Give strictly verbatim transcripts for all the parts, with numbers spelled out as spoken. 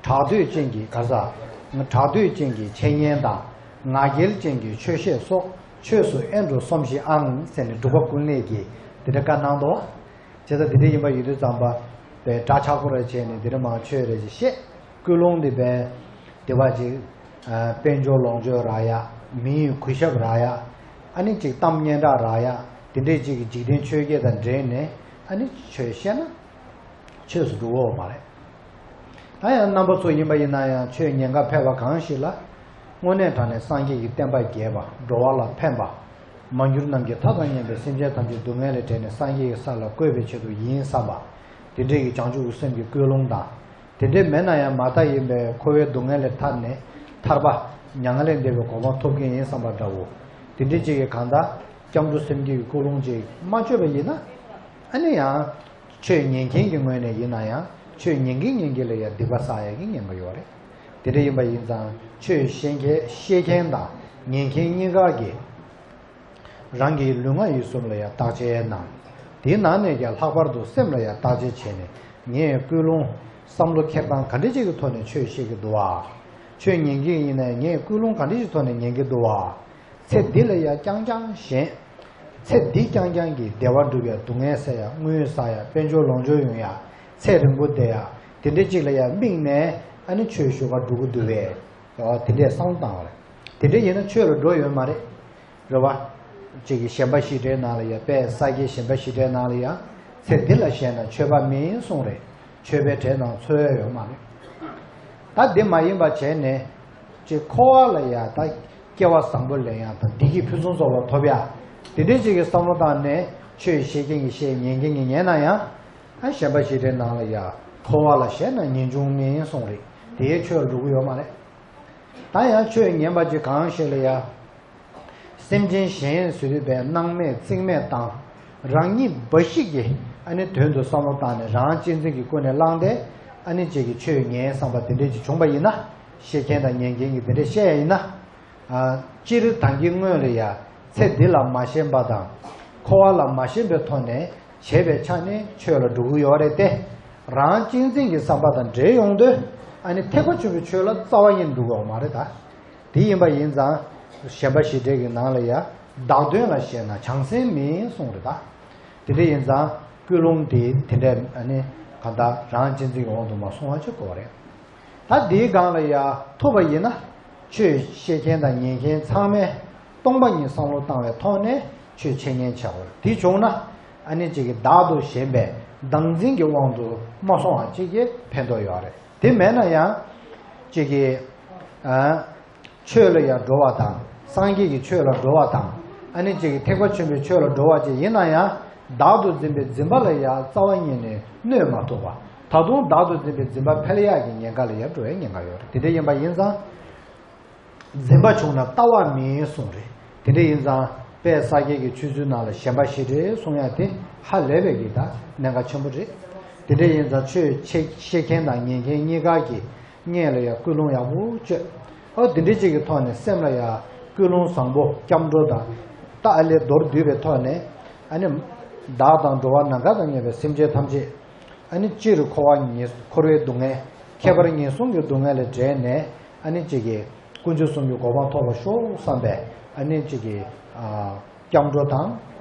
གྲགས་འདོད་ཅན་གྱི་ག་ས། གྲགས་འདོད་ཅན་གྱི་འཆད་ཉན་དང་། ངག་འཁྱལ་ཅན་གྱི་ཆོས་བཤད་སོགས་ཆོས་སུ་ཨེ་འགྲོ་སོམས་ཤིག་ཨང་ཟེར་ནས་འབྲུག་པ་ཀུན་ལེགས་ཀྱིས་དེ་འདྲ་བཀའ་གནང་འདུག་བྱས་ཙང་དེ་འདྲ་ཡིན་པ་ཡིན་དུས་ཙམ་པ་པའི་སྒྲ་ཆག་པོ་ར་བྱས་ནས་དེ་འདྲ་མང་ཆོས་རེ་ཞིག་བཤད། ཀུན་སློང་འདི་པའི་དེ་བ་ཅིག་དཔལ་འབྱོར་ལོངས་སྤྱོད་རག་ཡ། མི་ཡི་གུས་ཞབས་རག་ཡ། ཨ་ནི་ཅིག་གཏམ་སྙན་གྲགས་རག་ཡ། དེ་འདྲས་ཅིག་གི་འཇིག་རྟེན་ཆོས་བརྒྱད་དང་འབྲེལ་ནས་ཨ་ནི་ཆོས་བཤད་ན་ཆོས་སུ་འགྲོ་གི་ཡོད་མ་རེད། ད་ཡང་རྣམ་པ་ཚོ་ཡིན་པ་ཡིན་ན་ཡང་ཆོས་ཉན་ག་ཕེབས་པ་གང་ཞིག་ལ། དངོས་གནས་དྲང་གནས་སངས་རྒྱས་ཀྱི་བསྟན་པ་རྒྱས་པ། འགྲོ་བ་ལ་ཕན་པ། མ་གྱུར་ནམ་མཁའི་མཐའ་དང་མཉམ་པའི་སེམས་ཅན་ཐམས་ཅད་སྡུག་བསྔལ་ལས་བསྒྲལ་ནས་སངས་རྒྱས་ཀྱི་ས་ལ་བཀོད་པའི་ཆེད་དུ་ཡིན་བསམ་པ། དེ་འདྲས་ཀྱི་བྱང་ཆུབ་ཀྱི་སེམས་ཀྱི་ཀུན་སློང་དང་། དེ་འདྲས་མེད་ན་ཡང་མ་མཐའ་ཡིན་པའི་འཁོར་བའི་སྡུག་བསྔལ་ལས་ཐར་ནས་ཐར་པ། མྱ་ངན་ལས་འདས་པའི་གོ་འཕང་ཐོབ་ཀྱི་ཡིན་བསམ་པ་འདྲ་བོ། དེ་འདྲས་ཅིག་གི་གང་ལྟར་སྐྱབས་འགྲོ་སེམས་བསྐྱེད་ཀྱི་ཀུན་སློང་ཅིག་མ་བཅོས་པ་ཡིན་ན། ཨ་ནི་ཡང་། ཆོས་ཉན་མཁན་གྱི་ངོས་ནས་ཡིན་ན་ཡང་ཆོས་ཉན་གིན་ཉན་གིན་ལ་ཡང་སྡིག་པ་བསགས་ཡ་གི་ཉེན་ཁ་ཡོད་རེད། དེ་འདྲ་ཡིན་པ་ཡིན་ཙང་ཆོས་བཤད་མཁན་བཤད་མཁན་དང་ཉན་མཁན་གཉིས་ཀ་གིས་རང་གི་ལུས་ངག་ཡིད་གསུམ་ལ་ཡང་བརྟག་དཔྱད་གནང་། དེའི་ནང་ནས་ཀྱང་ལྷག་པར་དུ་སེམས་ལ་ཡང་བརྟག་དཔྱད་བྱས་ནས་ངས་ཀུན་སློང་བསམ་བློ་འཁྱེར་སྟངས་ག་འདྲ་ཅིག་གི་ཐོག་ནས་ཆོས་བཤད་ཀྱི་འདུག་བ། ཆོས་ཉན་གིན་ཡིན་ན་ངས་ཀུན་སློང་ག་འདྲ་ཅིག་ཐོག་ནས་ཉན་གྱི་འདུག་བ། ཚེ་འདི་ལ་ཡང་རྐྱང་རྐྱང་ཞེན། ཚེ་འདི་རྐྱང་རྐྱང་གི་བདེ་བ་སྒྲུབ་ཡ། སྡུག་བསྔལ་སེལ་ཡ། དངུལ་བསགས་ཡ། དཔལ་འབྱོར་ལོངས་སྤྱོད་ཡོང་ཡ། ཚེ་རིང་པོ་བསྡད་ཡ། དེ་འདྲ་ཅིག་ལ་ཡང་དམིགས་ནས་ཨ་ནི་ཆོས་ཞུ་ག་འགྲོ་གི་འདུག་བས། དེ་འདྲས་བསམ་བློ་བཏང་བ་རེད། དེ་འདྲ་ཡིན་ན་ཆོས་ལ་འགྲོ་ཡོད་མ་རེད། རེད་བ། ཅིག་གི་ཞེན་པ་ཞི་བྲལ་ནང་ལ་ཡང་དཔལ་ས་སྐྱའི་ཞེན་པ་ཞི་བྲལ་ནང་ལ་ཡང་ཚེ་འདི་ལ་ཞེན་ན་ཆོས་པ་མིན་གསུངས་རེད། ཆོས་པའི་གྲས་ནང་ཚོད་ཡོད་མ་རེད། ད་འདི་མ་ཡིན་པ་བྱས་ནས། ཅིག་འཁོར་བ་ལ་ཡང་ད་སྐྱེ་བ་བཟང་པོ་ལེན་ཡ་དང་བདེ་སྐྱིད་ཕུན་སུམ་ཚོགས་པ་ཐོབ་ཡ། དེ་འདྲའི་ཅིག་གི་བསམ་བློ་བཏང་ནས་ཆོས་བཤད་མཁན་གྱིས་བཤད། ཉན་མཁན་གྱིས་ཉན་ན་ཡང་། ཨ་ཞེན་པ་ཞི་བྲལ་ནང་ལ་ཡང་འཁོར་བ་ལ་ཞེན་ན་ངེས་འབྱུང་མིན་གསུངས་རེད། དེའི་ཆོས་ལ་འགྲོ་གི་ཡོད་མ་རེད། ད་ཡང་ཆོས་ཉན་པ་ཅིག་གང་ཞིག་ལ་ཡང་། སེམས་ཅན་གཞན་ཟེར་དུས་པའི་སྣང་མེད་རྩིས་མེད་བཏང་། རང་ཉིད་འབའ་ཞིག་གི་ཨ་ནི་དོན་དུ་བསམ་བློ་བཏང་ནས་རང་གཅེས་འཛིན་གྱི་ཀུན་ནས་བསླངས་ཏེ་ཨ་ནི་གཅིག་གི་ཆོས་ཉན་བསམ་པ་དེ་འདྲས་ཅིག་བྱུང་པ་ཡིན་ན། བཤད་མཁན་དང་ཉན་མཁན་གྱིས་དེ་འདྲས་བཤད་ཡ་ཡིན་ན། ཨ། སྤྱིར་ད་གིན་སྔོན་ལ་ཡ་ཚེ་འདི་ལ་མ་ཞེན་པ་དང་། འཁོར་བ་ལ་མ་ཞེན་པའི་ཐོག་ནས་བྱས་པའི་ཆ་ནས་ཆོས་ལ་འགྲོ་གི་ཡོད་རེད་དེ། རང་གཅེས་འཛིན་གྱི་བསམ་པ་དང་འབྲེལ་ཡོང་དུས་ཨ་ནི་ཐེག་པ་ཆེན་པོའི་ཆོས་ལ་རྩ་བ་ཉིད་འགྲོ་གི་ཡོད་མ་རེད་ད། དེ་ཡིན་པ་ཡིན་ཙང་། ཞེན་པ་ཞི་བྲལ་གྱི་ནང་ལ་ཡང་བདག་དོན་ལ་ཞེན་ན་བྱང་སེམས་མིན་གསུངས་རེད་ད། དེ་འདྲ་ཡིན་ཙང་ཀུན་སློང་དེ་དེ་འདྲ་ཨ་ནི་གང་ལྟར་རང་གཅེས་འཛིན་གྱི་དབང་དུ་མ་སོང་བ་ཅིག་དགོས་རེད། ད་དེའི་སྒང་ལ་ཡང་ཐུབ་པ་ཡིན་ན་ཆོས་བཤད་མཁན་དང་ཉན་མཁན་ཚང་མས་སྟོང་པ་ཉིད་བསམ་བློ་བཏང་བའི་ཐོག་ནས་ཆོས་འཆད་ཉན་བྱ་དགོས་རེད། དེ་བྱུང་ན་ཨ་ནི་གཅིག་གི་བདག་ཏུ་ཞེན་པའི་བདག་འཛིན་གྱི་དབང་དུ་མ་སོང་བ་ཅིག་གིས་ཕན་ཐོགས་ཡོད་རེད། དེ་མེད་ན་ཡང་། གཅིག་གིས། ཨ། ཆོས་ལ་ཡང་འགྲོ་བ་དང་། སངས་རྒྱས་ཀྱི་ཆོས་ལ་འགྲོ་བ་དང་། ཨ་ནི་གཅིག་གིས་ཐེག་པ་ཆེན་པོའི་ཆོས་ལ་འགྲོ་བ་ཅིག་ཡིན་ན་ཡང་། བདག་ཏུ་འཛིན་པའི་འཛིན་པ་ལ་ཡང་རྩ་བ་ཉིད་ནས་གནོད་མ་ཐུབ་པ། ད་དུང་བདག་ཏུ་འཛིན་པའི་འཛིན་པ་འཕེལ་ཡག་གི་ཉེན་ཁ་ལ་ཡང་འགྲོ་བའི་ཉེན་ཁ་ཡོད་རེད། དེ་འདྲ་ཡིན་པ་ཡིན་ཙང་། འཛིན་པ་བྱུང་ན་ལྟ་བ་མིན་གསུངས་རེད། དེ་འདྲ་ཡིན་ཙང་དཔལ་ས་སྐྱའི་གི་ཆོས་ཚུལ་ནང་ལ་ཞེན་པ་ཞི་བྲལ་གསུང་ཡ་དེ་ཧ་ལས་པའི་གི་ད་གནད་འགག་ཆེན་པོ་རེད། དེ་འདྲ་ཡིན་ཙང་ཆོས་ཆེ་བཤད་མཁན་དང་ཉན་མཁན་གཉིས་ཀ་གིས་སྔོན་ལ་ཡང་ཀུན་སློང་ཡག་པོ་བཅོས། ཨོ་དེ་འདྲ་ཅིག་གི་ཐོག་ནས་སེམས་ལ་ཡང་ཀུན་སློང་བཟང་པོ་སྐྱབས་འགྲོ་དང་། ད་ཨ་ལས་མདོར་བསྡུས་པའི་ཐོག་ནས་ཨ་ནི་བདག་དང་འགྲོ་བ་ནམ་མཁའ་དང་མཉམ་པའི་སེམས་ཅན་ཐམས་ཅད། ཨ་ནི་སྤྱིར་འཁོར་བ་ངན། འཁོར་བའི་སྡུག་བསྔལ། ཁྱད་པར་ངན་སོང་གི་སྡུག་བསྔལ་ལས་བསྒྲལ་ནས་ཨ་ནི་གཅིག་གིས་དཀོན་མཆོག་གསུམ་གྱི་གོ་འཕང་ཐོབ་པར་ཤོག་བསམ་པའི་ཨ་ནི་གཅིག་གིས་ཨ་སྐྱབས་འགྲོ་དང་།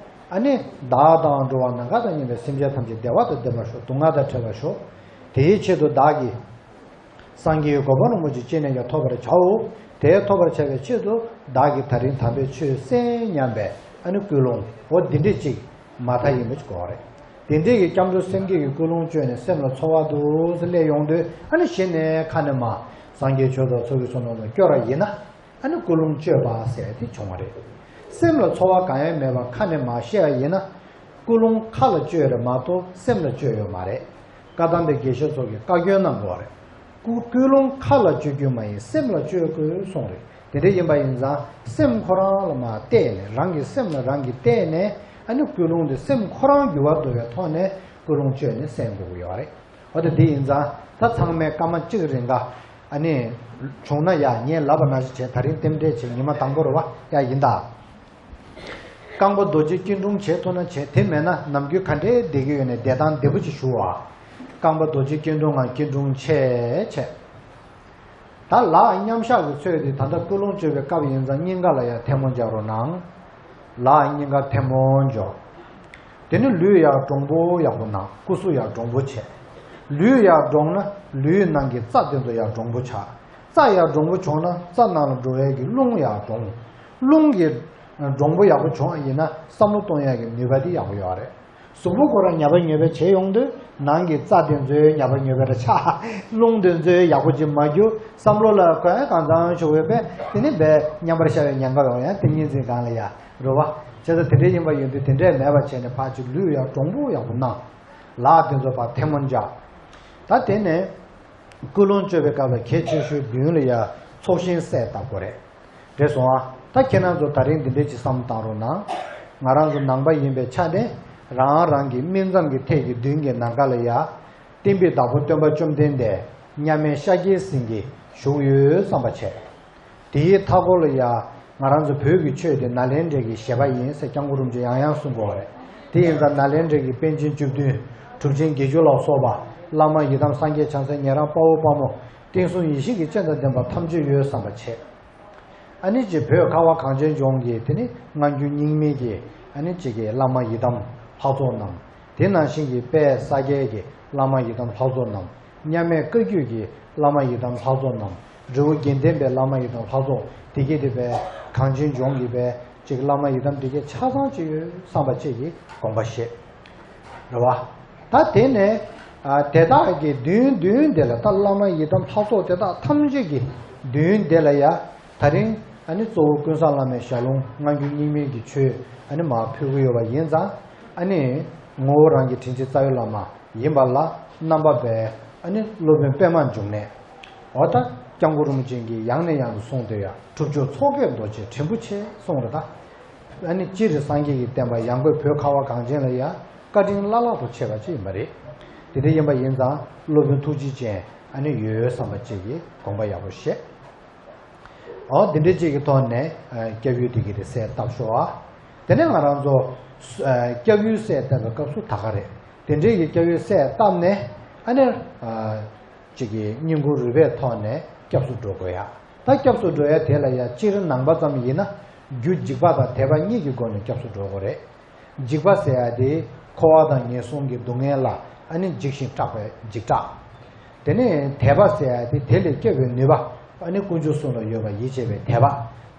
ཨ་ནི་བདག་དང་འགྲོ་བ་ནམ་མཁའ་དང་མཉམ་པའི་སེམས་ཅན་ཐམས་ཅད་བདེ་བ་དང་ལྡན་པར་ཤོག་སྡུག་བསྔལ་དང་བྲལ་བར་ཤོག་དེའི་ཆེད་དུ་བདག་གིས་སངས་རྒྱས་གོ་འཕང་རིན་པོ་ཆེ་ཅི་ནས་ཀྱང་ཐོབ་པར་བྱའོ། དེ་ཐོབ་པར་བྱ་བའི་ཆེད་དུ་བདག་གིས་ད་རིང་དམ་པའི་ཆོས་གསན་སྙམ་པའི་ཨ་ནི་ཀུན་སློང་འོ་འདི་འདྲ་གཅིག་མ་མཐའ་ཡིན་པ་ཅིག་དགོས་རེད། དེ་འདྲའི་གི་སྐྱབས་འགྲོ་སེམས་བསྐྱེད་ཀྱི་ཀུན་སློང་བཅོས་ནས་སེམས་ལ་ཚོར་བ་འདུག་སེ་སླེབས་ཡོང་དུས་ཨ་ནི་གཞི་ནས་ཁ་ནས་མར་སངས་རྒྱས་ཆོས་དང་ཚོགས་ཀྱི་མཆོག་རྣམས་ལ་སྐྱོར་བ་ཡིན་ན་ཨ་ནི་ཀུན་སློང་བཅོས་པ་ཟེར་དེ་བྱུང་བ་རེད། སེམས་ལ་ཚོར་བ་གང་ཡང་མེད་པར་ཁ་ནས་མར་བཤད་པ་ཡིན་ན་ཀུན་སློང་ཁ་ལ་བཅོས་རེད་མ་གཏོགས་སེམས་ལ་བཅོས་ཡོད་མ་རེད། བཀའ་གདམས་པའི་དགེ་བཤེས་ཚོ་གིས་བཀའ་བཀྱོན་གནང་དགོས་རེད། ཀུ་ཀུན་སློང་ཁ་ལ་བཅོས་རྒྱུ་མ་ཡིན་སེམས་ལ་བཅོས་དགོས་གསུངས་རེད། དེ་འདྲ་ཡིན་པ་ཡིན་ཙང་སེམས་ཁོ་རང་ལ་མར་བལྟས་ནས་རང་གི་སེམས་ལ་རང་གིས་བལྟས་ནས་ཨ་ནི་ཀུན་སློང་དེ་སེམས་ཁོ་རང་འགྱུར་བ་འགྲོ་བའི་ཐོག་ནས་ཀུན་སློང་བཅོས་ནས་གསན་དགོས་ཀྱི་ཡོད་རེད། འོ་ད་འདི་ཡིན་ཙང་ད་ཚང་མས་སྐར་མ་གཅིག་རིང་ག་ཨ་ནི་བྱུང་ན་ཡ་ངས་ལབ་པ་ནང་བཞིན་བྱས་ད་རིང་རྟེན་འབྲེལ་བྱས་ཉི་མ་དང་པོ་རེད་བ་ཡ་ཡིན་ད། རྐང་པ་རྡོ་རྗེ་སྐྱིལ་ཀྲུང་བྱེད་ཐུབ་ན་བྱེད་དེ་མེད་ན་ནམ་རྒྱུན་ག་འདྲའི་བསྡད་ཀྱི་ཡོད་ནས་བསྡད་སྟངས་བདེ་པོ་ཅིག་ཞུ་བ། རྐང་པ་རྡོ་རྗེ་སྐྱིལ་ཀྲུང་ངང་སྐྱིལ་ཀྲུང་བྱས་བྱས། ད་ལག་མཉམ་བཞག་གི་ཚོད་དེ་ད་ལྟ་ཀུན་སློང་བཅོས་པའི་སྐབས་ཡིན་ཙང་སྙིང་ག་ལ་ཡང་ཐལ་མོ་སྦྱར་རོགས་གནང་། ལག་སྙིང་ག་ཐལ་མོ་འཇོག་དེ་ནས་ལུས་ཡང་འདྲོང་པོ་ཡག་པོ་གནང་། སྐུ་གཟུགས་ཡང་འདྲོང་པོ་བྱས། ལུས་ཡང་འདྲོང་ན་ལུས་ནང་གི་རྩ་དེ་ཚོ་ཡང་འདྲོང་པོ་ཆགས། རྩ་ཡང་འདྲོང་པོ་བྱུང་ན་རྩ་ནང་ལ་འགྲོ་བའི་གི་རླུང་ཡང་འདྲོང་། རླུང་གི་འདྲོང་པོ་ཡག་པོ་བྱུང་བ་ཡིན་ན་བསམ་བློ་གཏོང་ཡག་གི་ནུས་པ་དེ་ཡག་པོ་ཡོད་རེད། གཟུགས་པོ་ཁོ་རང་ཉབ་པ་ཉོབ་པ་བྱས་ཡོང་དུས་ནང་གི་རྩ་དེ་ཚོའི་ཉབ་པ་ཉོབ་པ་རེ་ཆགས། རླུང་དེ་ཚོའི་ཡག་པོ་ཅིག་མ་རྒྱུ། བསམ་བློ་ལ་གོ་ཡ་གང་ཚང་ཤོར་བས་པས་དེ་ནི་བས་མཉམ་པར་ཤར་བའི་ཉེན་ཁ་ཡོང་ཡང་དེ་ཉིན་འཛིན་གང་ལ་ཡ་རུ་བ། བྱས་ཙང་དེ་འདྲའི་ཡིན་པ་ཡིན་དུས་དེ་འདྲས་མེད་པ་བྱས་ནས་ཕར་ཅིག་ལུས་ཡང་འདྲོང་པོ་ཡག་པོ་གནང་། ལག་དེ་ཚོ་ཕར་ཐལ་མོ་འཇགས། ད་དེ་ནས་ཀུན་སློང་བཅོས་པའི་སྐབས་ལ་གལ་ཆེ་ཤོས་མདུན་ལ་ཡ་ཚོགས་ཞིང་གསལ་བཏབ་དགོས་རེད། རེད་སོང་ཨ། ད་ཁྱེད་རང་ཚོ་ད་རིང་འདི་འདྲས་ཅིག་བསམ་བློ་བཏང་རོགས་གནང་། ང་རང་ཚོ་ནང་པ་ཡིན་པའི་ཆ་ནས་རང་རང་གི་སྨིན་མཚམས་ཀྱི་ཐད་ཀྱི་མདུན་གྱི་ནམ་མཁའ་ལ་ཡ། བསྟན་པའི་བདག་པོ་སྟོན་པ་བཅོམ་ལྡན་འདས་མཉམ་མེད་ཤཱཀྱའི་སེང་གེ་བཞུགས་ཡོད་བསམ་པ་བྱས། དེའི་མཐའ་སྐོར་ལ་ཡ། ང་རང་ཚོ་བོད་ཀྱི་ཆོས་དེ་ནཱ་ལེནྡྲའི་གི་བཞེད་པ་ཡིན་ཟེར་སྐྱབས་མགོན་རིན་པོ་ཆེ་ཡང་ཡང་གསུང་གི་ཡོད་རེད། དེ་ཡིན་ཙང་ནཱ་ལེནྡྲའི་གི་པཎ་ཆེན་བཅུ་བདུན། གྲུབ་ཆེན་བརྒྱད་ཅུ་ལ་སོགས་པ། བླ་མ་ཡི་དམ་སངས་རྒྱས་བྱང་སེམས་ཉན་རང་དཔའ་བོ་དཔའ་མོ། བསྟན་སྲུང་ཡེ་ཤེས་ཀྱི་སྤྱན་དང་ལྡན་པ་ཐམས་ཅད་ཡོད་བསམ་པ་བྱས། ཨ་ནི་ཅིག་བོད་ཁ་བ་གངས་ཅན་ལྗོངས་ཀྱི་དེ་ནི་སྔ་འགྱུར་རྙིང་མའི་གི་ཨ་ནི་ཅིག་གི་བླ་མ་ཡི་དམ་ལྷ་ཚོགས་རྣམས། དེ་ནང་བཞིན་གྱི་དཔལ་ས་སྐྱའི་གི་བླ་མ་ཡི་དམ་ལྷ་ཚོགས་རྣམས། མཉམ་མེད་བཀའ་བརྒྱུད་ཀྱི་བླ་མ་ཡི་དམ་ལྷ་ཚོགས་རྣམས། རི་བོ་དགེ་ལྡན་པའི་བླ་མ་ཡི་དམ་ལྷ་ཚོགས་དེ་གས་དེ་བས་གངས་ཅན་ལྗོངས་ཀྱི་བས་ཅིག་བླ་མ་ཡི་དམ་དེ་གས་ཆ་ཚང་ཅིག་ཡོད་བསམ་པ་བཅས་ཀྱི་དགོངས་པ་བཞེས། རེད་བ། ད་དེ་ནས་ཨ་དེ་དག་གི་མདུན་མདུན་དེ་ལ་ད་བླ་མ་ཡི་དམ་ལྷ་ཚོགས་དེ་དག་ཐམས་ཅད་ཀྱི་མདུན་དེ་ལ་ཡ། ད་རིང་ཨ་ནི་གཙོ་བོ་ཀུན་བཟང་བླ་མའི་ཞལ་ལུང་སྔ་འགྱུར་རྙིང་མའི་གི་ཆོས་ཨ་ནི་མར་ཕུལ་གི་ཡོད་པ་ཡིན་ཙང་། ཨ་ནི་ངོ་བོ་རང་གི་དྲིན་ཅན་རྩ་བའི་བླ་མ་ཡིན་པ་ལ་རྣམ་པ་བས་ཨ་ནི་སློབ་དཔོན་པདྨ་འབྱུང་གནས། འོ་ད་སྐྱབས་མགོན་རིན་པོ་ཆེ་གིས་ཡང་ནས་ཡང་དུ་གསུངས་དོན་ཡ། སྒྲུབ་མཆོག་མཚོ་སྐྱེས་རྡོ་རྗེ་དྲིན་པོ་ཆེ་གསུངས་རེད་ད། ཨ་ནི་སྤྱིར་སངས་རྒྱས་ཀྱི་བསྟན་པ་ཡང་སྒོས་བོད་ཁ་བ་གངས་ཅན་ལ་ཡ་བཀའ་དྲིན་བླ་ལྷག་ཏུ་ཆེ་བ་ཅིག་ཡིན་པ་རེད། དེ་འདྲ་ཡིན་པ་ཡིན་ཙང་སློབ་དཔོན་ཐུགས་རྗེ་ཅན་ཨ་ནི་ཡོད་བསམ་པ་ཅིག་གིས་དགོངས་པ་ཡག་པོ་བཞེས། འོ་འདི་འདྲ་ཅིག་གི་ཐོག་ནས་ཨ་སྐྱབས་ཡུལ་དེ་གི་དེ་གསལ་བཏབ་ཤོག་ཨ། དེ་ནས་ང་རང་ཚོ་ཨ་སྐྱབས་ཡུལ་གསལ་བཏབ་པའི་སྐབས་སུ་ད་ག་རེད། དེ་འདྲའི་གི་སྐྱབས་ཡུལ་གསལ་བཏབ་ནས་ཨ་ནི་ཨ་ཅིག་གི་སྙིང་ཁུང་རུས་པའི་ཐོག་ནས་སྐྱབས་སུ་འགྲོ་དགོས་ཡ། ད་སྐྱབས་སུ་འགྲོ་ཡ་དེ་ལ་ཡ་སྤྱིར་ནང་པ་ཙམ་ཡིན་ན་རྒྱུ་འཇིགས་པ་དང་དད་པ་གཉིས་ཀྱི་སྒོ་ནས་སྐྱབས་སུ་འགྲོ་དགོས་རེད། འཇིགས་པ་ཟེར་ཡ་དེ་འཁོར་བ་དང་ངན་སོང་གི་སྡུག་བསྔལ་ལ་ཨ་ནི་འཇིགས་ཤིང་སྐྲག་པའི་འཇིགས་སྐྲག་དེ་ནས་དད་པ་ཟེར་ཡ་དེ་དེ་ལས་སྐྱོབ་པའི་ནུས་པ་ཨ་ནི་དཀོན་མཆོག་གསུམ་ལ་ཡོད་པ་ཡིད་ཆེས་པའི་དད་པ།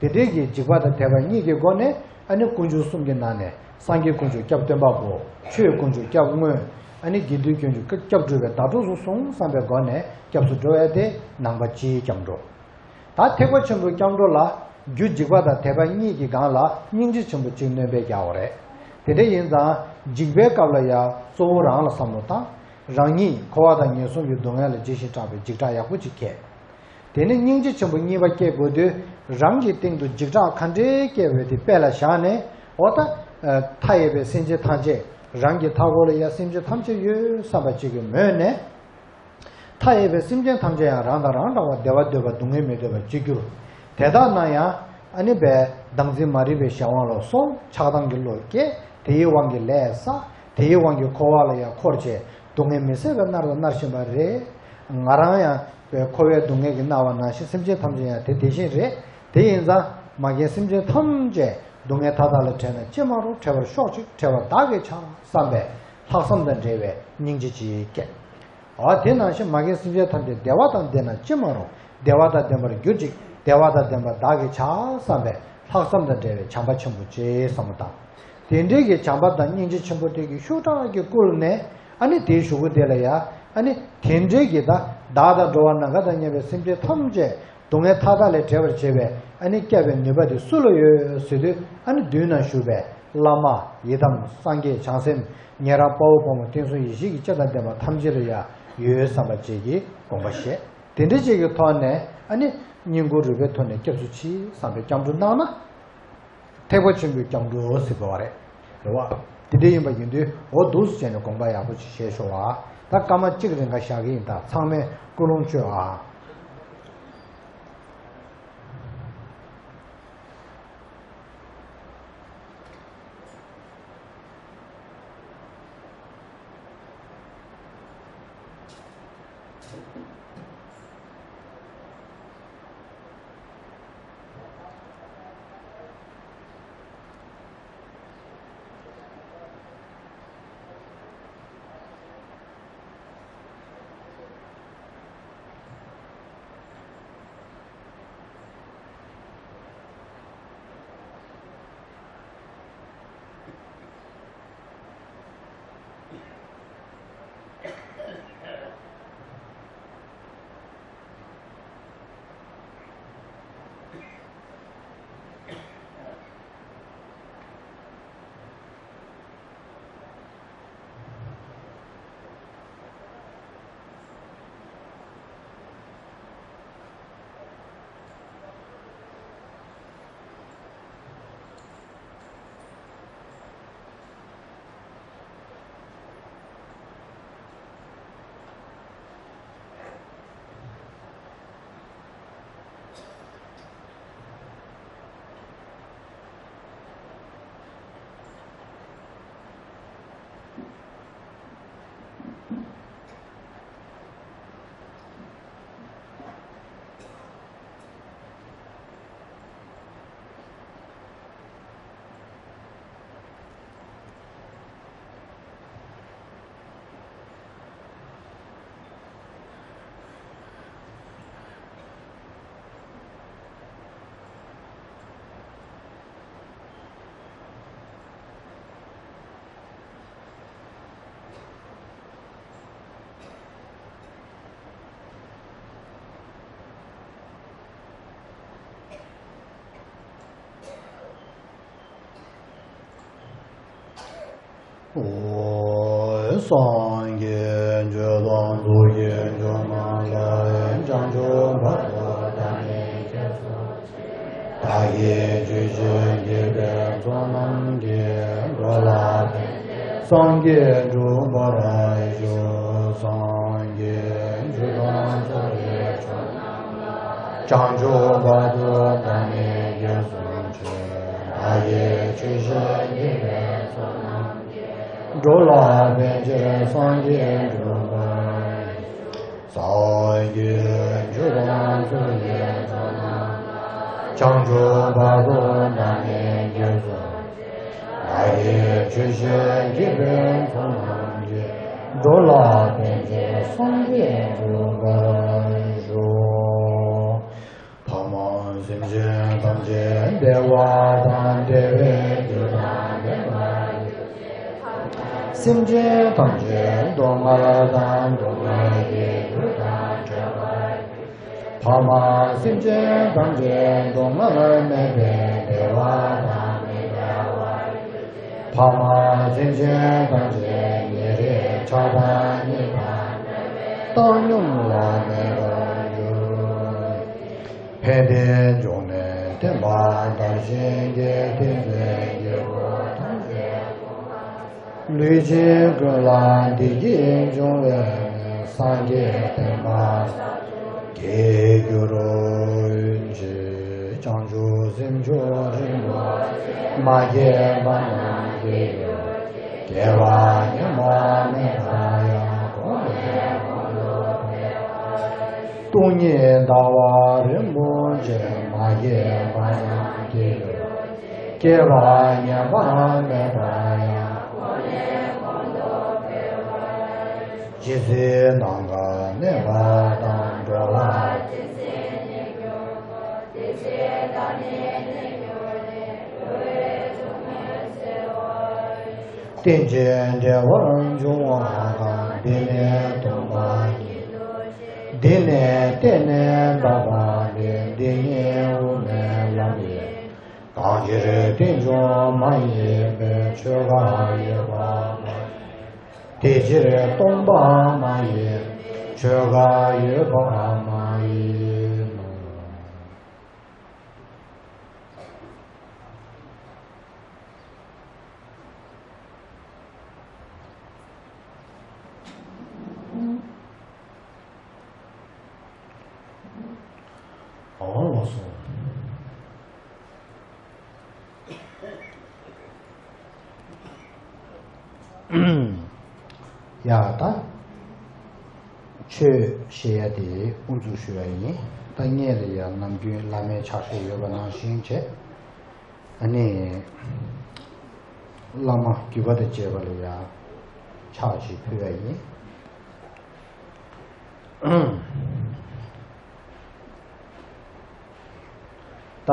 དེ་འདྲའི་གི་འཇིགས་པ་དང་དད་པ་གཉིས་ཀྱི་སྒོ་ནས་ཨ་ནི་དཀོན་མཆོག་གསུམ་གྱི་ནང་ནས་སངས་རྒྱས་དཀོན་མཆོག་སྐྱབས་སྟོན་པ་པོ། ཆོས་དཀོན་མཆོག་སྐྱབས་དངོས། ཨ་ནི་དགེ་འདུན་དཀོན་མཆོག་སྐྱབས་སྒྲུབ་པའི་བདག་སྒྲུབ་སུ་སོང་བསམ་པའི་སྒོ་ནས་སྐྱབས་སུ་འགྲོ་བ་དེ་ནང་པ་སྤྱིའི་སྐྱབས་འགྲོ། ད་ཐེག་པ་ཆེན་པོའི་སྐྱབས་འགྲོ་ལ་རྒྱུ་འཇིགས་པ་དང་དད་པ་གཉིས་ཀྱི་སྒང་ལ་སྙིང་རྗེ་ཆེན་པོ་གཅིག་སྣོན་པའི་རྒྱག་པ་རེད། དེ་འདྲ་ཡིན་ཙང་འཇིགས་པའི་སྐབས་ལ་ཡང་གཙོ་བོ་རང་ལ་བསམ་བློ་བཏང་། རང་ཉིད་འཁོར་བ་དང་ངན་སོང་གི་སྡུག་བསྔལ་ལ་འཇིགས་ཤིང་སྐྲག་པའི་འཇིགས་སྐྲག་ཡག་པོ་ཅིག་སྐྱེས། དེ་ནས་སྙིང་རྗེ་ཆེན་པོ་གཉིས་པ་སྐྱེ་དགོས་དུས་རང་གི་སྟེང་དུ་འཇིགས་སྐྲག་ག་འདྲའི་སྐྱེ་བའི་དེ་དཔེ་ལ་བཞག་ནས། འོ་ད་མཐའ་ཡས་པའི་སེམས་ཅན་ཐམས་ཅད་རང་གི་མཐའ་འཁོར་ལ་ཡང་སེམས་ཅན་ཐམས་ཅད་ཡོད་བསམ་པ་ཅིག་གི་མོད་ནས། མཐའ་ཡས་པའི་སེམས་ཅན་ཐམས་ཅད་ཡང་རང་དང་རང་འདྲ་བར་བདེ་བ་འདོད་པ་སྡུག་བསྔལ་མི་འདོད་པར་བྱེད་འགྱུར། དེ་དག་ན་ཡང་ཨ་ནི་བས་བདག་འཛིན་མ་རིག་པའི་གཞན་དབང་ལ་སོགས་ཆགས་སྡང་གི་བློ་སྐྱེ། དེའི་དབང་གིས་ལས་བསགས། དེའི་དབང་གིས་འཁོར་བ་ལ་ཡང་འཁོར་བྱས་སྡུག་བསྔལ་མི་བཟད་པའི་མནར་དང་མནར་བཞིན་པ་རེད། ང་རང་ཡང་བས་འཁོར་བའི་སྡུག་བསྔལ་གྱིས་མནར་བ་ནང་བཞིན་སེམས་ཅན་ཐམས་ཅད་ཡང་དེ་དེ་བཞིན་རེད། དེ་ཡིན་ཙང་མ་རྒན་སེམས་ཅན་ཐམས་ཅད་སྡུག་བསྔལ་མཐའ་དག་ལས་བྲལ་ན་ཅི་མ་རུང་། བྲལ་བར་ཤོག་ཅིག་བྲལ་བ་བདག་གིས་བྱ་བསམ་པའི་ལྷག་བསམ་དང་འབྲེལ་བའི་སྙིང་རྗེ་ཅིག་སྐྱེ། འོ་དེ་ནང་བཞིན་མ་རྒན་སེམས་ཅན་ཐམས་ཅད་བདེ་བ་དང་ལྡན་ན་ཅི་མ་རུང་། བདེ་བ་དང་ལྡན་པར་གྱུར་ཅིག་བདེ་བ་དང་ལྡན་པ་བདག་གིས་བྱ་བསམ་པའི་ལྷག་བསམ་དང་འབྲེལ་བའི་བྱམས་པ་ཆེན་པོ་ཅེས་བསམ་བློ་བཏང་། དེ་འདྲའི་གི་བྱམས་པ་དང་སྙིང་རྗེ་ཆེན་པོ་དེ་གི་ཤུགས་དྲག་གིས་བསྐུལ་ནས་ཨ་ནི་དེའི་གཞུག་གུ་དེ་ལ་ཡ་ཨ་ནི་དེ་འདྲའི་གི་ད་བདག་དང་འགྲོ་བ་ནམ་མཁའ་དང་མཉམ་པའི་སེམས་ཅན་ཐམས་ཅད་སྡུག་བསྔལ་མཐའ་དག་ལས་བྲལ་བར་བྱེད་པའི་ཨ་ནི་སྐྱབས་པའི་ནུས་པ་དེ་སུ་ལ་ཡོད་ཟེར་དུས་ཨ་ནི་མདུན་ན་བཞུགས་པའི་བླ་མ་ཡི་དམ་སངས་རྒྱས་བྱང་སེམས་ཉན་རང་དཔའ་བོ་དཔའ་མོ་བསྟན་སྲུང་ཡེ་ཤེས་ཀྱི་སྤྱན་དང་ལྡན་པ་ཐམས་ཅད་ལ་ཡང་ཡོད་བསམ་པ་བཅས་ཀྱི་དགོངས་པ་བཞེས། དེ་འདྲ་བཅས་ཀྱི་ཐོག་ནས་ཨ་ནི་སྙིང་ཁུང་རུས་པའི་ཐོག་ནས་སྐྱབས་སུ་མཆི་བསམ་པའི་སྐྱབས་འགྲོ་གནང་ན། ཐེག་པ་ཆེན་པོའི་སྐྱབས་འགྲོ་ཟེར་དགོས་པ་རེད། རེད་བ། དེ་འདྲ་ཡིན་པ་ཡིན་དུས་འོ་འདུག་སེ་བྱས་ནས་དགོངས་པ་ཡག་པོ་ཅིག་བཞེས་ཤོག་ཨ། ད་སྐར་མ་གཅིག་རིང་ག་བཞག་གི་ཡིན། ད་ཚང་མས་ཀུན་སློང་བཅོས་ཨ། སངས་རྒྱས་ཆོས་དང་ཚོགས་ཀྱི་མཆོག་རྣམས་ལ། བྱང་ཆུབ་བར་དུ་བདག་ནི་སྐྱབས་སུ་མཆི། བདག་གིས་ཆོས་བཤད་བགྱིས་པའི་ཚོགས་རྣམས་ཀྱིས། འགྲོ་ལ་ཕན་ཕྱིར་སངས་རྒྱས་འགྲུབ་པར་ཤོག་སངས་རྒྱས་ཆོས་དང་ཚོགས་ཀྱི་མཆོག་རྣམས་ལ། བྱང་ཆུབ་བར་དུ་བདག་ནི་སྐྱབས་སུ་མཆི། བདག་གིས་ཆོས་བཤད་བགྱིས་པའི་ཚོགས་རྣམས་འགྲོ་ལ་ཕན་ཕྱིར་སངས་རྒྱས་འགྲུབ་པར། སངས་རྒྱས་ཆོས་དང་ཚོགས་ཀྱི་མཆོག་རྣམས་ལ། བྱང་ཆུབ་བར་དུ་བདག་ནི་སྐྱབས་སུ་མཆི། བདག་གིས་ཆོས་བཤད་བགྱིས་པའི་ཚོགས་རྣམས་ཀྱིས། འགྲོ་ལ་ཕན་ཕྱིར་སངས་རྒྱས་འགྲུབ་པར་ཤོག་ཕ་མ་སེམས་ཅན་ཐམས་ཅད་བདེ་བ་དང་བདེ་བའི་རྒྱུ་དང་ལྡན་པར་གྱུར་ཅིག །སེམས་ཅན་ཐམས་ཅད་སྡུག་བསྔལ་དང་སྡུག་བསྔལ་གྱི་རྒྱུ་དང་བྲལ་བར་གྱུར་ཅིག །ཕ་མ་སེམས་ཅན་ཐམས་ཅད་སྡུག་བསྔལ་མེད་པའི་བདེ་བ་དང་མི་འབྲལ་བར་གྱུར་ཅིག །ཕ་མ་སེམས་ཅན་ཐམས་ཅད་ཉེ་རིང་ཆགས་སྡང་གཉིས་དང་བྲལ་བའི་བཏང་སྙོམས་ལ་གནས་པར་གྱུར་ཅིག །ཕན་བདེའི་འབྱུང་གནས་བརྟན་པ་དར་ཞིང་རྒྱས། ཏིང་འཛིན་སྐྱེ་དགུ་ཐམས་ཅད་སྤངས་པ་སངས། ལུས་ཅན་ཀུན་ལ་བདེ་སྐྱིད་འབྱུང་བའི་གནས། སངས་རྒྱས་བསྟན་པ་ཟབ་ཏུ་རྒྱས་གྱུར་ཅིག །བྱང་ཆུབ་སེམས་མཆོག་རིན་པོ་ཆེ། མ་སྐྱེས་པ་རྣམས་སྐྱེ་གྱུར་ཅིག །སྐྱེས་པ་ཉམས་པ་མེད་པ་ཡང་། གོང་ནས་གོང་དུ་འཕེལ་བར་སྟོང་ཉིད་ཟླ་བ་རིན་པོ་ཆེ། མ་སྐྱེས་པ་རྣམས་སྐྱེ་གྱུར་ཅིག །སྐྱེས་པ་ཉམས་པ་མེད་པ་ཡང་། ཇི་སྲིད་ནམ་མཁའ་གནས་པ་དང་། འགྲོ་བ་ཇི་སྲིད་གནས་གྱུར་ཏོ། དེ་སྲིད་བདག་ནི་གནས་གྱུར་ནས། འགྲོ་བའི་སྡུག་བསྔལ་སེལ་བར། རྟེན་ཅིང་འབྲེལ་བར་འབྱུང་བ་དང་། འདི་ནི་སྟོང་པ་ཉིད་དུ་ཤེས། འདི་ནི་བརྟེན་ནས་འདའ་བ་སྟེ། འདི་ཉིད་དབུ་མའི་ལམ་ཡིན། གང་ཕྱིར་རྟེན་འབྱུང་མ་ཡིན་པའི། ཆོས་འགའ་ཡོད་པ་མ་ཡིན། དེ་ཕྱིར་སྟོང་པ་མ་ཡིན། ཆོས་འགའ་ཡོད་པ་མ་ཡིན་ནོ། ཨོ་ལགས་སོ། ཡ་ད། ཆོས་བཤད་ཡ་དེ་དབུ་འཛུགས་ཞུ་ཡ་ཡིན། ད་སྔོན་ལ་ཡ་ནམ་རྒྱུན་བླ་མའི་ཕྱག་བཞེས་ཡོད་པ་ནང་བཞིན་བྱས། ཨ་ནི། བླ་མ་བརྒྱུད་པ་དང་བཅས་པ་ལ་ཡ་ཕྱག་ཅིག་ཕུལ་བ་ཡིན། ད།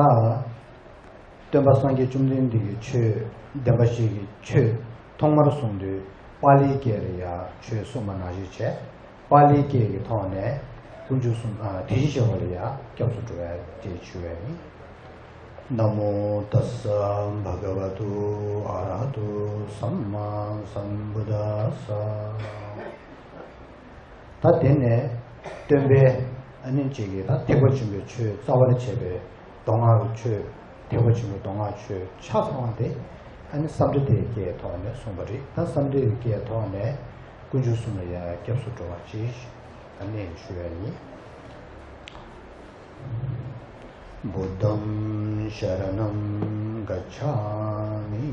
སྟོན་པ་སངས་རྒྱས་བཅོམ་ལྡན་འདས་ཀྱི་ཆོས། བདེན་པ་བཞི་གི་ཆོས་ཐོག་མར་གསུངས་དུས་པཱ་ལིའི་སྐད་ལ་ཡ་ཆོས་གསུངས་པ་ནང་བཞིན་བྱས། པཱ་ལིའི་སྐད་ཀྱི་ཐོག་ནས་དཀོན་མཆོག་གསུམ། ཨ། དེ་བཞིན་གཤེགས་པ་ལ་ཡང་སྐྱབས་སུ་འགྲོ་བའི་རྗེས་ཞུ་བ་ཡིན། ན་མོ་ཏཱ་ས་བྷ་ག་བ་ཏུ་ཨ་ར་ཧ་ཏུ་སམ་མ་སམ་བུད་དཱ་ས། ད་དེ་ནས་སྟོན་པས་ཨ་ནི་གཅིག་གིས་ད་ཐེག་པ་ཆེན་པོའི་ཆོས་རྩ་བར་བྱས་པའི་མདོ་སྔགས་ཀྱི་ཆོས། ཐེག་པ་ཆེན་པོའི་མདོ་སྔགས་ཆོས་ཆ་ཚང་བ་དེ་ཨ་ནི་སཾ་སྐྲྀ་ཏའི་སྐད་ཐོག་ནས་གསུངས་པ་རེད། ད་སཾ་སྐྲྀ་ཏའི་སྐད་ཐོག་ནས་དཀོན་མཆོག་གསུམ་ལ་ཡང་སྐྱབས་སུ་འགྲོ་བ་ཅིག་ཨ་ནི་ཞུ་ཡ་ཡིན། Buddhaṃ saraṇaṃ gacchāmi.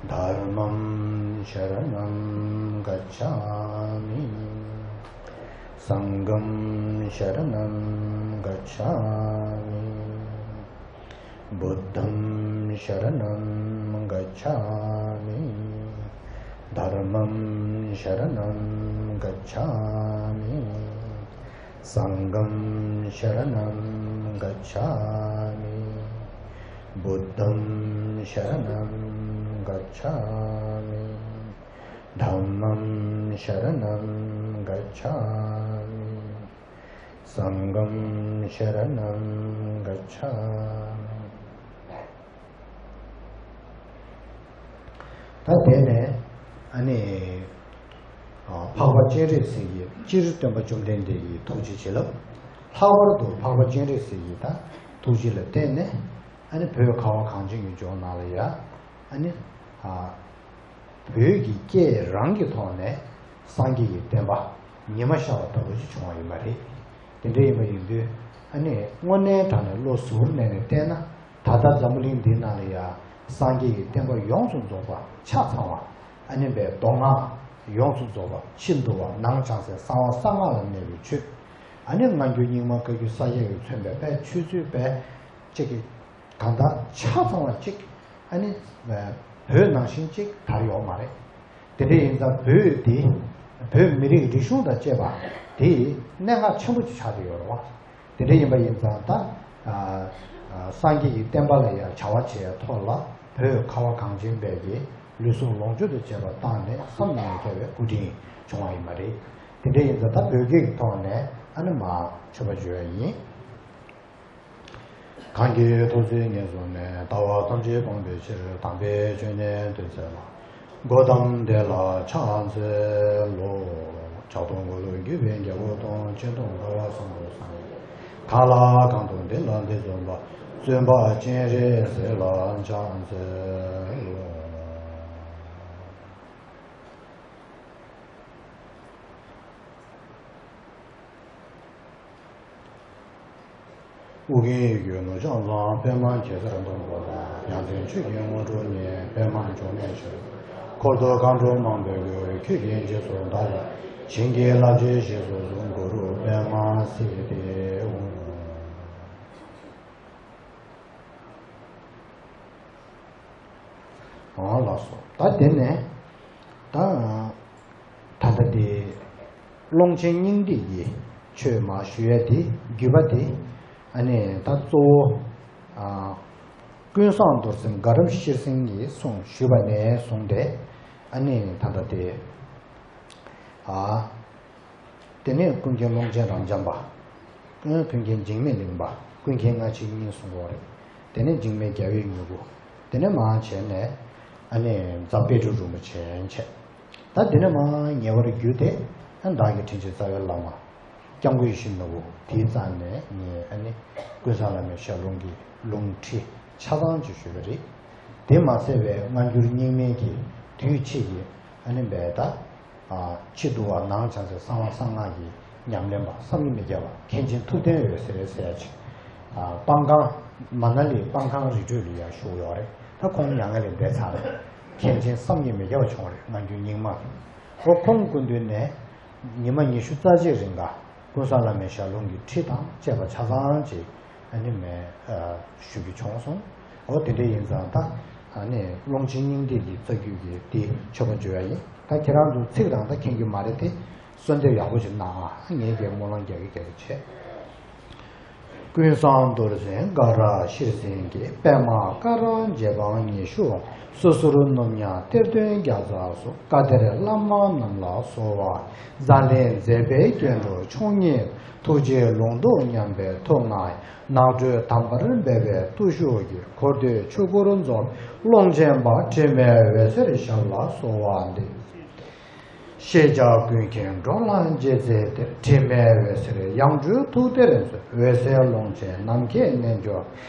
Dhammaṃ saraṇaṃ gacchāmi. Saṅghaṃ saraṇaṃ gacchāmi. Buddhaṃ saraṇaṃ gacchāmi. Dhammaṃ saraṇaṃ gacchāmi. Saṅghaṃ saraṇaṃ gacchāmi. Buddhaṃ saraṇaṃ gacchāmi. Dhammaṃ saraṇaṃ gacchāmi. Saṅghaṃ saraṇaṃ gacchāmi. ད་དེ་ནས་ ཨ་ནི། ཨ། འཕགས་པ་སྤྱན་རས་གཟིགས་ཀྱི་སྤྱིར་སྟོན་པ་བཅོམ་ལྡན་འདས་ཀྱི་ཐུགས་རྗེ་བྱིན་རླབས། ལྷག་པར་དུ་འཕགས་པ་སྤྱན་རས་གཟིགས་ཀྱི་ད་ཐུགས་རྗེ་ལ་བརྟེན་ནས། ཨ་ནི་བོད་ཁ་བ་གངས་ཅན་གྱི་ལྗོངས་ནང་ལ་ཡ། ཨ་ནི། ཨ། བོད་ཀྱི་སྐད་རང་གི་ཐོག་ནས་སངས་རྒྱས་ཀྱི་བསྟན་པ་ཉི་མ་ཤར་བ་ལྟ་བུ་ཞིག་བྱུང་བ་ཡིན་པ་རེད། དེ་འདྲ་ཡིན་པ་ཡིན་དུས། ཨ་ནི་དངོས་གནས་དྲང་ནས་བློ་གཟུ་བོར་གནས་ནས་བལྟས་ན། ད་ལྟ་འཛམ་བུ་གླིང་འདིའི་ནང་ལ་ཡ། སངས་རྒྱས་ཀྱི་བསྟན་པ་ཡོངས་སུ་རྫོགས་པ་ཆ་ཚང་བ། ཨ་ནི་བའི་མདོ་སྔགས་ཡོངས་སུ་རྫོགས་པ། ཕྱི་འདུལ་བ་ནང་བྱང་སའི་གསང་བ་གསང་སྔགས་ལ་གནས་པའི་ཆོས། ཨ་ནི་སྔ་འགྱུར་རྙིང་མ་བཀའ་བརྒྱུད་ས་སྐྱ་ཡིས་མཚོན་པའི་དཔེ་ཆོས་ཚུལ་དཔེ་གཅིག་གི། གང་ལྟར་ཆ་ཚང་བ་གཅིག། ཨ་ནི་བོད་ནང་བཞིན་གཅིག་དར་ཡོད་མ་རེད། དེ་འདྲ་ཡིན་ཙང་བོད་འདི། བོད་མི་རིགས་རིག་གཞུང་དང་བཅས་པ་དེ་གནད་འགག་ཆེན་པོ་ཅིག་ཆགས་བསྡད་ཡོད་རེད་བ། དེ་འདྲ་ཡིན་པ་ཡིན་ཙང་ད། ཨ། ཨ། སངས་རྒྱས་ཀྱི་བསྟན་པ་ལ་ཡང་བྱ་བ་བྱེད་ཡ་ཐོག་ལ། བོད་ཁ་བ་གངས་ཅན་པའི་གི་ལུས་ཟུངས་ལོངས་སྤྱོད་དང་བཅས་པ་བཏང་ནས་བསམ་གྱིས་མི་ཁྱབ་པའི་སྐུ་དྲིན་བྱུང་བ་ཡིན་པ་རེད། དེ་འདྲ་ཡིན་ཙང་ད་བོད་སྐད་ཀྱི་ཐོག་ནས་ཨ་ནི་མར་མཆོད་པ་བརྗོད་ཡ་ཡིན། གང་གི་ཐུགས་བརྩེ་ཉེར་བཟུང་ནས། ལྟ་བ་ཐམས་ཅད་སྤང་བའི་ཕྱིར། དམ་པའི་ཆོས་ནི་སྟོན་མཛད་པ། གོའུ་ཏམ་དེ་ལ་ཕྱག་འཚལ་ལོ། ཕྱག་སྟོང་འཁོར་ལོས་སྒྱུར་བའི་རྒྱལ་པོ་དང་། ཆོས་དང་འགྲོ་བ་སངས་རྒྱས་སངས་རྒྱས། གང་ལ་གང་འདུལ་འདི་ལ་འདི་འཛོམས་པ། བཙུན་པ་སྤྱན་རས་གཟིགས་ལ་ཕྱག་འཚལ་ལོ། ཨོ་རྒྱན་ཡིད་བཞིན་ནོར་བྱང་ཚང་། པདྨ་གེ་སར་སྡོང་པོ་དང་། ཡ་མཚན་མཆོག་གི་དངོས་གྲུབ་བརྙེས། པདྨ་འབྱུང་གནས་ཆེན་པོའི། འཁོར་དུ་མཁའ་འགྲོ་མང་པོས་བསྐོར། ཁྱེད་ཀྱི་རྗེས་སུ་བདག་ཡང་། བྱིན་གྱིས་བརླབ་ཕྱིར་ཞེས་སུ་གསོལ། གུ་རུ་པདྨ་སིདྡྷི་ཧཱུྃ། ཨོ་ལགས་སོ། ད་དེ་ནས་ད། ད་ལྟ་དེ་ཀློང་ཆེན་སྙིང་ཐིག་གི་ཆོས་མར་ཞུ་ཡ་དེ་བརྒྱུད་པ་དེ། ཨ་ནི་ད་གཙོ་བོ། ཨ། ཀུན་བཟང་རྡོར་སེམས་དགའ་རབ་ཤྲཱི་སེང་གིས་གསུངས་ཞུས་པ་ནས་བཟུང་སྟེ། ཨ་ནི་ད་ལྟ་དེ། ཨ། དེ་ནས་ཀུན་མཁྱེན་ཀློང་ཆེན་རབ་འབྱམས་པ། ཀུན་མཁྱེན་འཇིགས་མེད་གླིང་པ། ཀུན་མཁྱེན་སྔ་ཕྱི་གཉིས་གསུང་གི་ཡོད་རེད། དེ་ནས་འཇིགས་མེད་རྒྱལ་བའི་མྱུ་གུ། དེ་ནས་མར་བྱས་ནས། ཨ་ནི་རྫ་དཔལ་སྤྲུལ་རིན་པོ་ཆེ་བྱས། ད་དེ་ནས་མར་ཉེ་བར་བརྒྱུད་དེ། ཨ། བདག་གི་དྲིན་ཅན་རྩ་བའི་བླ་མ། སྐྱབས་མགོན་ཡིད་བཞིན་ནོར་བུ་དེའི་རྩ་ནས་ངས་ཨ་ནི་ཀུན་བཟང་བླ་མའི་ཞལ་ལུང་གི་ལུང་ཁྲིད་ཆ་ཚང་ཅིག་ཞུས་པ་རེད། དེ་མ་ཟད་པའི་སྔ་འགྱུར་རྙིང་མའི་གི་དུས་ཕྱིས་ཀྱི་ཨ་ནི་བའི་ད། ཨ། ཕྱི་དུ་བ་ནང་བྱང་སའི་གསང་བ་གསང་སྔགས་ཀྱི་ཉམས་ལེན་པ་བསམ་གྱིས་མི་ཁྱབ་པ་མཁན་ཆེན་ཐུབ་བསྟན་འོད་ཟེར་ཟེར་ཡ་ཅིག། ཨ། སྤང་ཁང་། མ་ན་ལི་སྤང་ཁང་རི་ཁྲོད་ལ་ཡ་བཞུགས་ཡོད་རེད། ད་ཁོང་མྱ་ངན་ལས་འདས་ཚར་རེད། མཁན་ཆེན་བསམ་གྱིས་མི་ཁྱབ་པ་བྱུང་རེད། སྔ་འགྱུར་རྙིང་མ་གི། ཨོ་ཁོང་སྐུ་མདུན་ནས་ཉི་མ་ཉི་ཤུ་རྩ་གཅིག་རིང་ག་ཀུན་བཟང་བླ་མའི་ཞལ་ལུང་གི་ཁྲིད་དང་བཅས་པ་ཆ་ཚང་ཅིག་ཨ་ནི་མས། ཨ། ཞུ་རྒྱུ་བྱུང་སོང་། ཨོ་དེ་འདྲ་ཡིན་ཙང་ད། ཨ་ནི་ཀློང་ཆེན་སྙིང་ཐིག་གི་རྩ་རྒྱུད་ཀྱི་དེ་མཆོད་པ་བརྗོད་ཡ་ཡིན། ད་ཁྱེད་རང་ཚོ་ཚིག་རང་ད་མཁྱེན་རྒྱུ་མ་རེད་དེ། གསོལ་འདེབས་ཡག་པོ་ཅིག་གནང་ཨ། ངས་ཀྱང་སྨོན་ལམ་རྒྱག་གི་རྒྱག་གི་བྱས། ཀུན་བཟང་རྡོར་སེམས་དགའ་རབ་ཤྲཱི་སེང་གེ། པདྨ་ཀ་ར་རྗེ་འབངས་ཉི་ཤུ་འོང་། སོ་སོར་ནུབ་ཉ་གཏེར་སྟོན་བརྒྱ་རྩ་སོགས། བཀའ་གཏེར་བླ་མ་རྣམས་ལ་གསོལ་བ། ཛཱ་ལན་མཛད་པའི་སྐྱེ་འགྲོ་མཆོག་བརྙེས། ཐུགས་རྗེའི་ལུང་རྟོགས་ཉམས་པའི་ཐུགས་མངའ་ཡིས། ནགས་ཁྲོད་དམ་པར་སྦས་པའི་བརྟུལ་ཞུགས་ཀྱིས། འཁོར་འདས་ཆོས་སྐོར་རྫོགས་པའི་ཀློང་ཆེན་པ། དྲི་མེད་འོད་ཟེར་ཞབས་ལ་གསོལ་བ་འདེབས། ཤེས་བྱ་ཀུན་མཁྱེན་འགྲོ་ལ་རྗེས་བརྩེ་གཏེར། དྲི་མེད་འོད་ཟེར་ཡང་སྤྲུལ་ཐུགས་གཏེར་མཛོད། འོད་གསལ་ཀློང་ཆེན་ནམ་མཁའི་རྣལ་འབྱོར།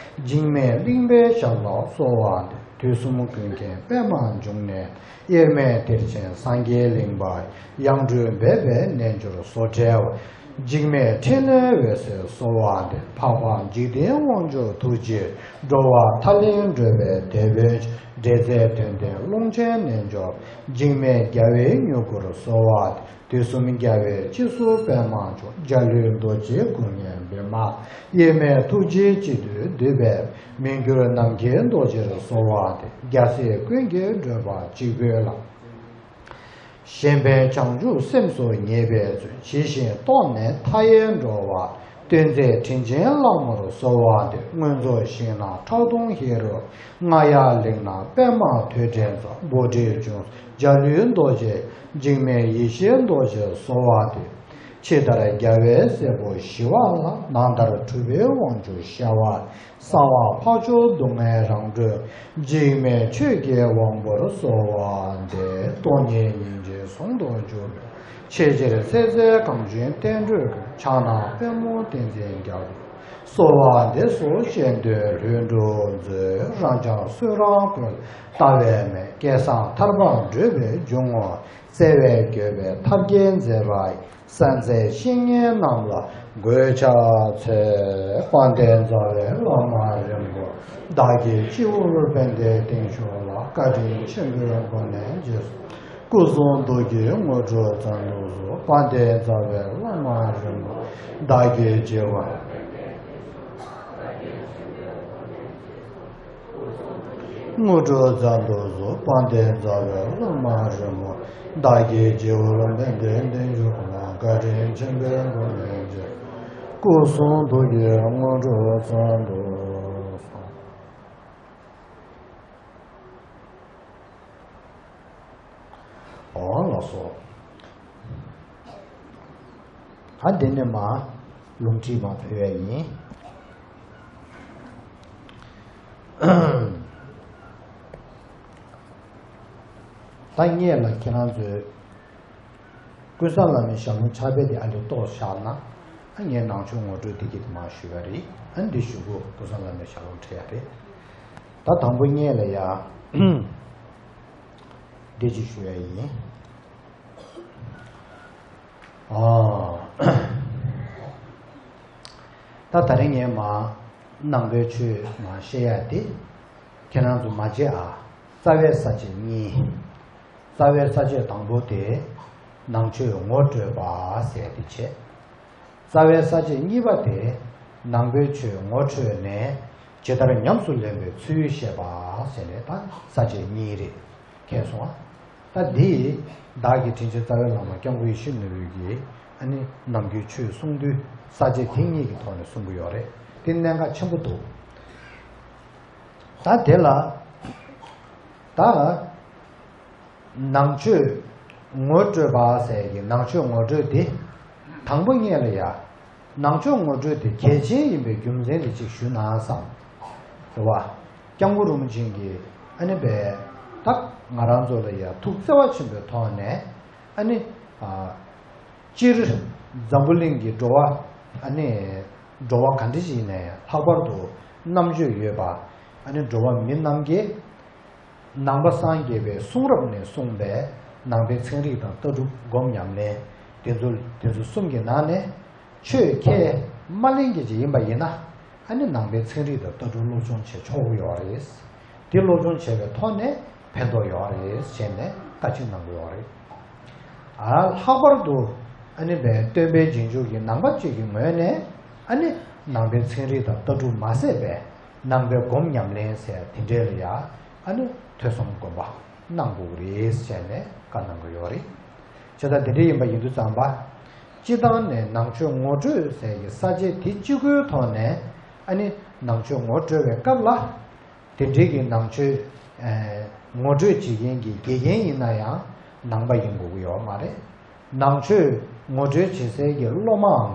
འཇིགས་མེད་གླིང་པའི་ཞབས་ལ་གསོལ་བ་འདེབས། དུས་གསུམ་ཀུན་མཁྱེན་པདྨ་འབྱུང་གནས། དབྱེར་མེད་གཏེར་ཆེན་སངས་རྒྱས་གླིང་པ། ཡང་སྤྲུལ་སྦས་པའི་རྣལ་འབྱོར་བཟོ་བྲལ་བ། འཇིགས་མེད་ཕྲིན་ལས་འོད་ཟེར་གསོལ་བ་འདེབས། འཕགས་པ་འཇིག་རྟེན་དབང་ཕྱུག་ཐུགས་རྗེ། འགྲོ་བ་མཐའ་ལས་སྒྲོལ་བའི་དེད་དཔོན། འབྲེལ་ཚད་དོན་ལྡན་ཀློང་ཆེན་རྣལ་འབྱོར། འཇིགས་མེད་རྒྱལ་བའི་མྱུ་གུར་གསོལ་བ་འདེབས། དུས་གསུམ་རྒྱལ་བའི་སྤྱི་གཟུགས་པདྨ་འབྱུང་། འཇའ་ལུས་རྡོ་རྗེའི་སྐུ་བརྙན་པདྨ། དབྱེར་མེད་ཐུགས་རྗེའི་སྤྱི་ཏིའི་མདུད་པས། མི་འགྱུར་ནམ་མཁའི་རྡོ་རྗེར་གསོལ་བ་འདེབས། རྒྱལ་སྲས་ཀུན་གྱི་སྒྲོལ་མ་གཅིག་པུའི་ལྷ། གཞན་ཕན་བྱང་ཆུབ་སེམས་སུ་ངེས་པའི་ཚུལ། ཇི་བཞིན་རྟོགས་ནས་མཐའ་ཡས་འགྲོ་བ། སྟོན་མཛད་དྲིན་ཅན་བླ་མར་གསོལ་བ་འདེབས། མངོན་རྫོགས་ཞིང་ནང་ཁྲག་འཐུང་ཧེ་རུ། རྔ་ཡབ་གླིང་ན་པདྨ་ཐོད་ཕྲེང་རྩལ། འབོད་སྒྲའི་འབྱུང་འཇའ་ལུས་རྡོ་རྗེ། འཇིགས་མེད་ཡེ་ཤེས་རྡོ་རྗེར་གསོལ་བ་འདེབས། ཕྱི་ལྟར་རྒྱལ་བའི་སྲས་པོ་ཞི་བ་ལྷ། ནང་ལྟར་གྲུབ་པའི་དབང་ཕྱུག་ཤ་བ། གསང་བ་འཕགས་མཆོག་སྡུག་བསྔལ་རང་གྲོལ། འཇིགས་མེད་ཆོས་ཀྱི་དབང་པོར་གསོལ་བ་འདེབས། སྟོང་ཉིད་སྙིང་རྗེ་ཟུང་དུ་འཇུག་པའི། ཆེས་ཆེར་གསལ་མཛད་གངས་ཅན་བསྟན་འགྲོའི་ཁྱབ། ཕྱག་ན་པདྨོ་བསྟན་འཛིན་རྒྱ་མཚོ། གསོལ་བ་འདེབས་སོ་གཞན་དོན་ལྷུན་གྲུབ་མཛོད། རང་བྱུང་སུ་རང་ཀུན་ལྟ་བའི་མེ། སྐལ་བཟང་ཐར་པར་བགྲོད་པའི་འཇུག་ངོགས། བརྩེ་བས་བསྐྱོད་པའི་ཐབས་མཁས་མཛད་པ་ཡི། གསལ་མཛད་བཤེས་གཉེན་རྣམས་ལ་གུས་ཕྱག་འཚལ། དཔལ་ལྡན་རྩ་བའི་བླ་མ་རིན་པོ། བདག་གི་སྤྱི་བོར་པད་ཟླའི་སྟེང་ཞུགས་ལ། བཀའ་དྲིན་ཆེན་པོའི་སྒོ་ནས་རྗེས་སུ། སྐུ་གསུང་ཐུགས་ཀྱི་དངོས་གྲུབ་བརྩམས་ཐོབ་སོ། དཔལ་ལྡན་རྩ་བའི་བླ་མ་རིན་པོ། བདག་གི་སྤྱི་བོར། དངོས་གྲུབ་བརྩམས་ཐོབ་སོ། དཔལ་ལྡན་རྩ་བའི་བླ་མ་རིན་པོ། བདག་གི་སྤྱི་བོར་པད་ཟླའི་སྟེང་ཞུགས་ལ། བཀའ་དྲིན་ཆེན་པོའི་སྒོ་ནས་རྗེས་སུ། སྐུ་གསུང་ཐུགས་ཀྱི་དངོས་གྲུབ་བརྩམས་ཐོབ་སོ། འོ་ལགས་སོ། ད་འདི་ནས་མར་ལུང་ཁྲིད་མར་ཕུལ་བ་ཡིན། ད་སྔོན་ལ་ཁྱེད་རང་ཚོས་ཀུན་བཟང་བླ་མའི་ཞལ་ལུང་ཕྱག་དཔེ་དེ་ཨ་ལས་རྟོགས་བཞག་ན། ཨ་ངས་ནང་ཆོས་ངོ་སྤྲོད་དེ་གི་དེ་མར་ཞུས་པ་རེད། ཨ་འདི་ཞུ་དགོས། ཀུན་བཟང་བླ་མའི་ཞལ་ལུང་ཁྲིད་ཡ་རེད། ད་དང་པོ་སྔོན་ལ་ཡ། འདི་ཅིག་ཞུ་ཡ་ཡིན། ཨ། ད་ད་རིང་ངས་མར་ནང་པའི་ཆོས་མར་བཤད་ཡ་དེ། ཁྱེད་རང་ཚོ་མ་བརྗེད་ཨ། རྩ་བའི་ས་བཅད་གཉིས། རྩ་བའི་ས་བཅད་དང་པོ་དེ། ནང་ཆོས་ངོ་སྤྲོད་པ་ཟེར་དེ་བྱས། རྩ་བའི་ས་བཅད་གཉིས་པ་དེ། ནང་པའི་ཆོས་ངོ་འཕྲོད་ནས་ཇི་ལྟར་ཉམས་སུ་ལེན་པའི་ཚུལ་བཤད་པ་ཟེར་ནས། ད་ས་བཅད་གཉིས་རེད། མཁྱེན་སོང་ཨ། ད་འདི་བདག་གི་དྲིན་ཅན་རྩ་བའི་བླ་མ་སྐྱབས་མགོན་ཡིད་བཞིན་ནོར་བུ་གིས་ཨ་ནི་ནམ་རྒྱུན་ཆོས་གསུང་དུས་ས་བཅད་དེ་གཉིས་ཀྱི་ཐོག་ནས་གསུང་གི་ཡོད་རེད། དེ་གནད་འགག་ཆེན་པོ་འདུག་ད་དེ་ལ་ད། ནང་ཆོས་ངོ་སྤྲོད་པ་ཟེར་གྱི་ནང་ཆོས་ངོ་སྤྲོད་དེ། དང་པོ་སྔོན་ལ་ཡ། ནང་ཆོས་ངོ་སྤྲོད་དེ་གལ་ཆེན་ཡིན་པའི་རྒྱུ་མཚན་དེ་གཅིག་ཞུས་ན་བསམ། རེད་བ། སྐྱབས་མགོན་རིན་པོ་ཆེ་གིས་ཨ་ནི་པའི་ད་ང་རང་ཚོ་ལ་ཡ་ཐུགས་བརྩེ་བ་ཆེན་པོའི་ཐོག་ནས་ཨ་ནི། ཨ། སྤྱིར་འཛམ་བུ་གླིང་གི་འགྲོ་བ་ཨ་ནི་འགྲོ་བ་ག་འདྲ་ཞིག་ཡིན་ན་ཡང་ལྷག་པར་དུ་རྣམ་དཔྱོད་ཡོད་པ་ཨ་ནི་འགྲོ་བ་མི་རྣམས་ཀྱིས། ནང་པ་སངས་རྒྱས་པའི་གསུང་རབ་ནས་གསུངས་པའི་ནང་པའི་ཚན་རིག་དང་ལྟ་གྲུབ་སྒོམ་ཉམས་ལེན་དེ་ཚོ་དེ་ཚོ་གསུམ་གྱི་ནང་ནས་ཆོས་ཁས་མ་ལེན་མཁན་ཅིག་ཡིན་པ་ཡིན་ན། ཨ་ནི་ནང་པའི་ཚན་རིག་དང་ལྟ་གྲུབ་སློབ་སྦྱོང་བྱེད་ཆོག་གི་ཡོད་རེད། དེ་སློབ་སྦྱོང་བྱས་པའི་ཐོག་ནས་ཕན་ཐོགས་ཡོད་རེད་ཟེར་ནས་བཀའ་ཆིངས་གནང་གི་ཡོད་རེད། ཨ། ལྷག་པར་དུ་ཨ་ནི་པའི་སྟོན་པའི་རྗེས་འཇུག་གི་ནང་པ་གཅིག་གི་ངོས་ནས་ཨ་ནི་ནང་པའི་ཚན་རིག་དང་ལྟ་གྲུབ་མ་ཟད་པའི་ནང་པའི་སྒོམ་ཉམས་ལེན་ཟེར་དེ་འདྲའི་ལ་ཡ་ཨ་ནི་ཐོས་བསམ་སྒོམ་པ་གནང་དགོས་ཀྱི་རེད་ཟེར་ནས་བཀའ་གནང་གི་ཡོད་རེད། བྱས་ཙང་དེ་འདྲ་ཡིན་པ་ཡིན་དུས་ཙམ་པ། སྤྱིར་བཏང་ནས་ནང་ཆོས་ངོ་སྤྲོད་ཟེར་གྱི་ས་བཅད་དེ་གཅིག་པུའི་ཐོག་ནས་ཨ་ནི་ནང་ཆོས་ངོ་སྤྲོད་པའི་སྐབས་ལ། དེ་འདྲའི་གི་ནང་ཆོས་ཨ་ངོ་སྤྲོད་བྱེད་མཁན་གྱི་དགེ་རྒན་ཡིན་ན་ཡང་ནང་པ་ཡིན་དགོས་ཀྱི་ཡོད་མ་རེད། ནང་ཆོས་ངོ་སྤྲོད་བྱེད་སའི་གི་སློབ་མའམ་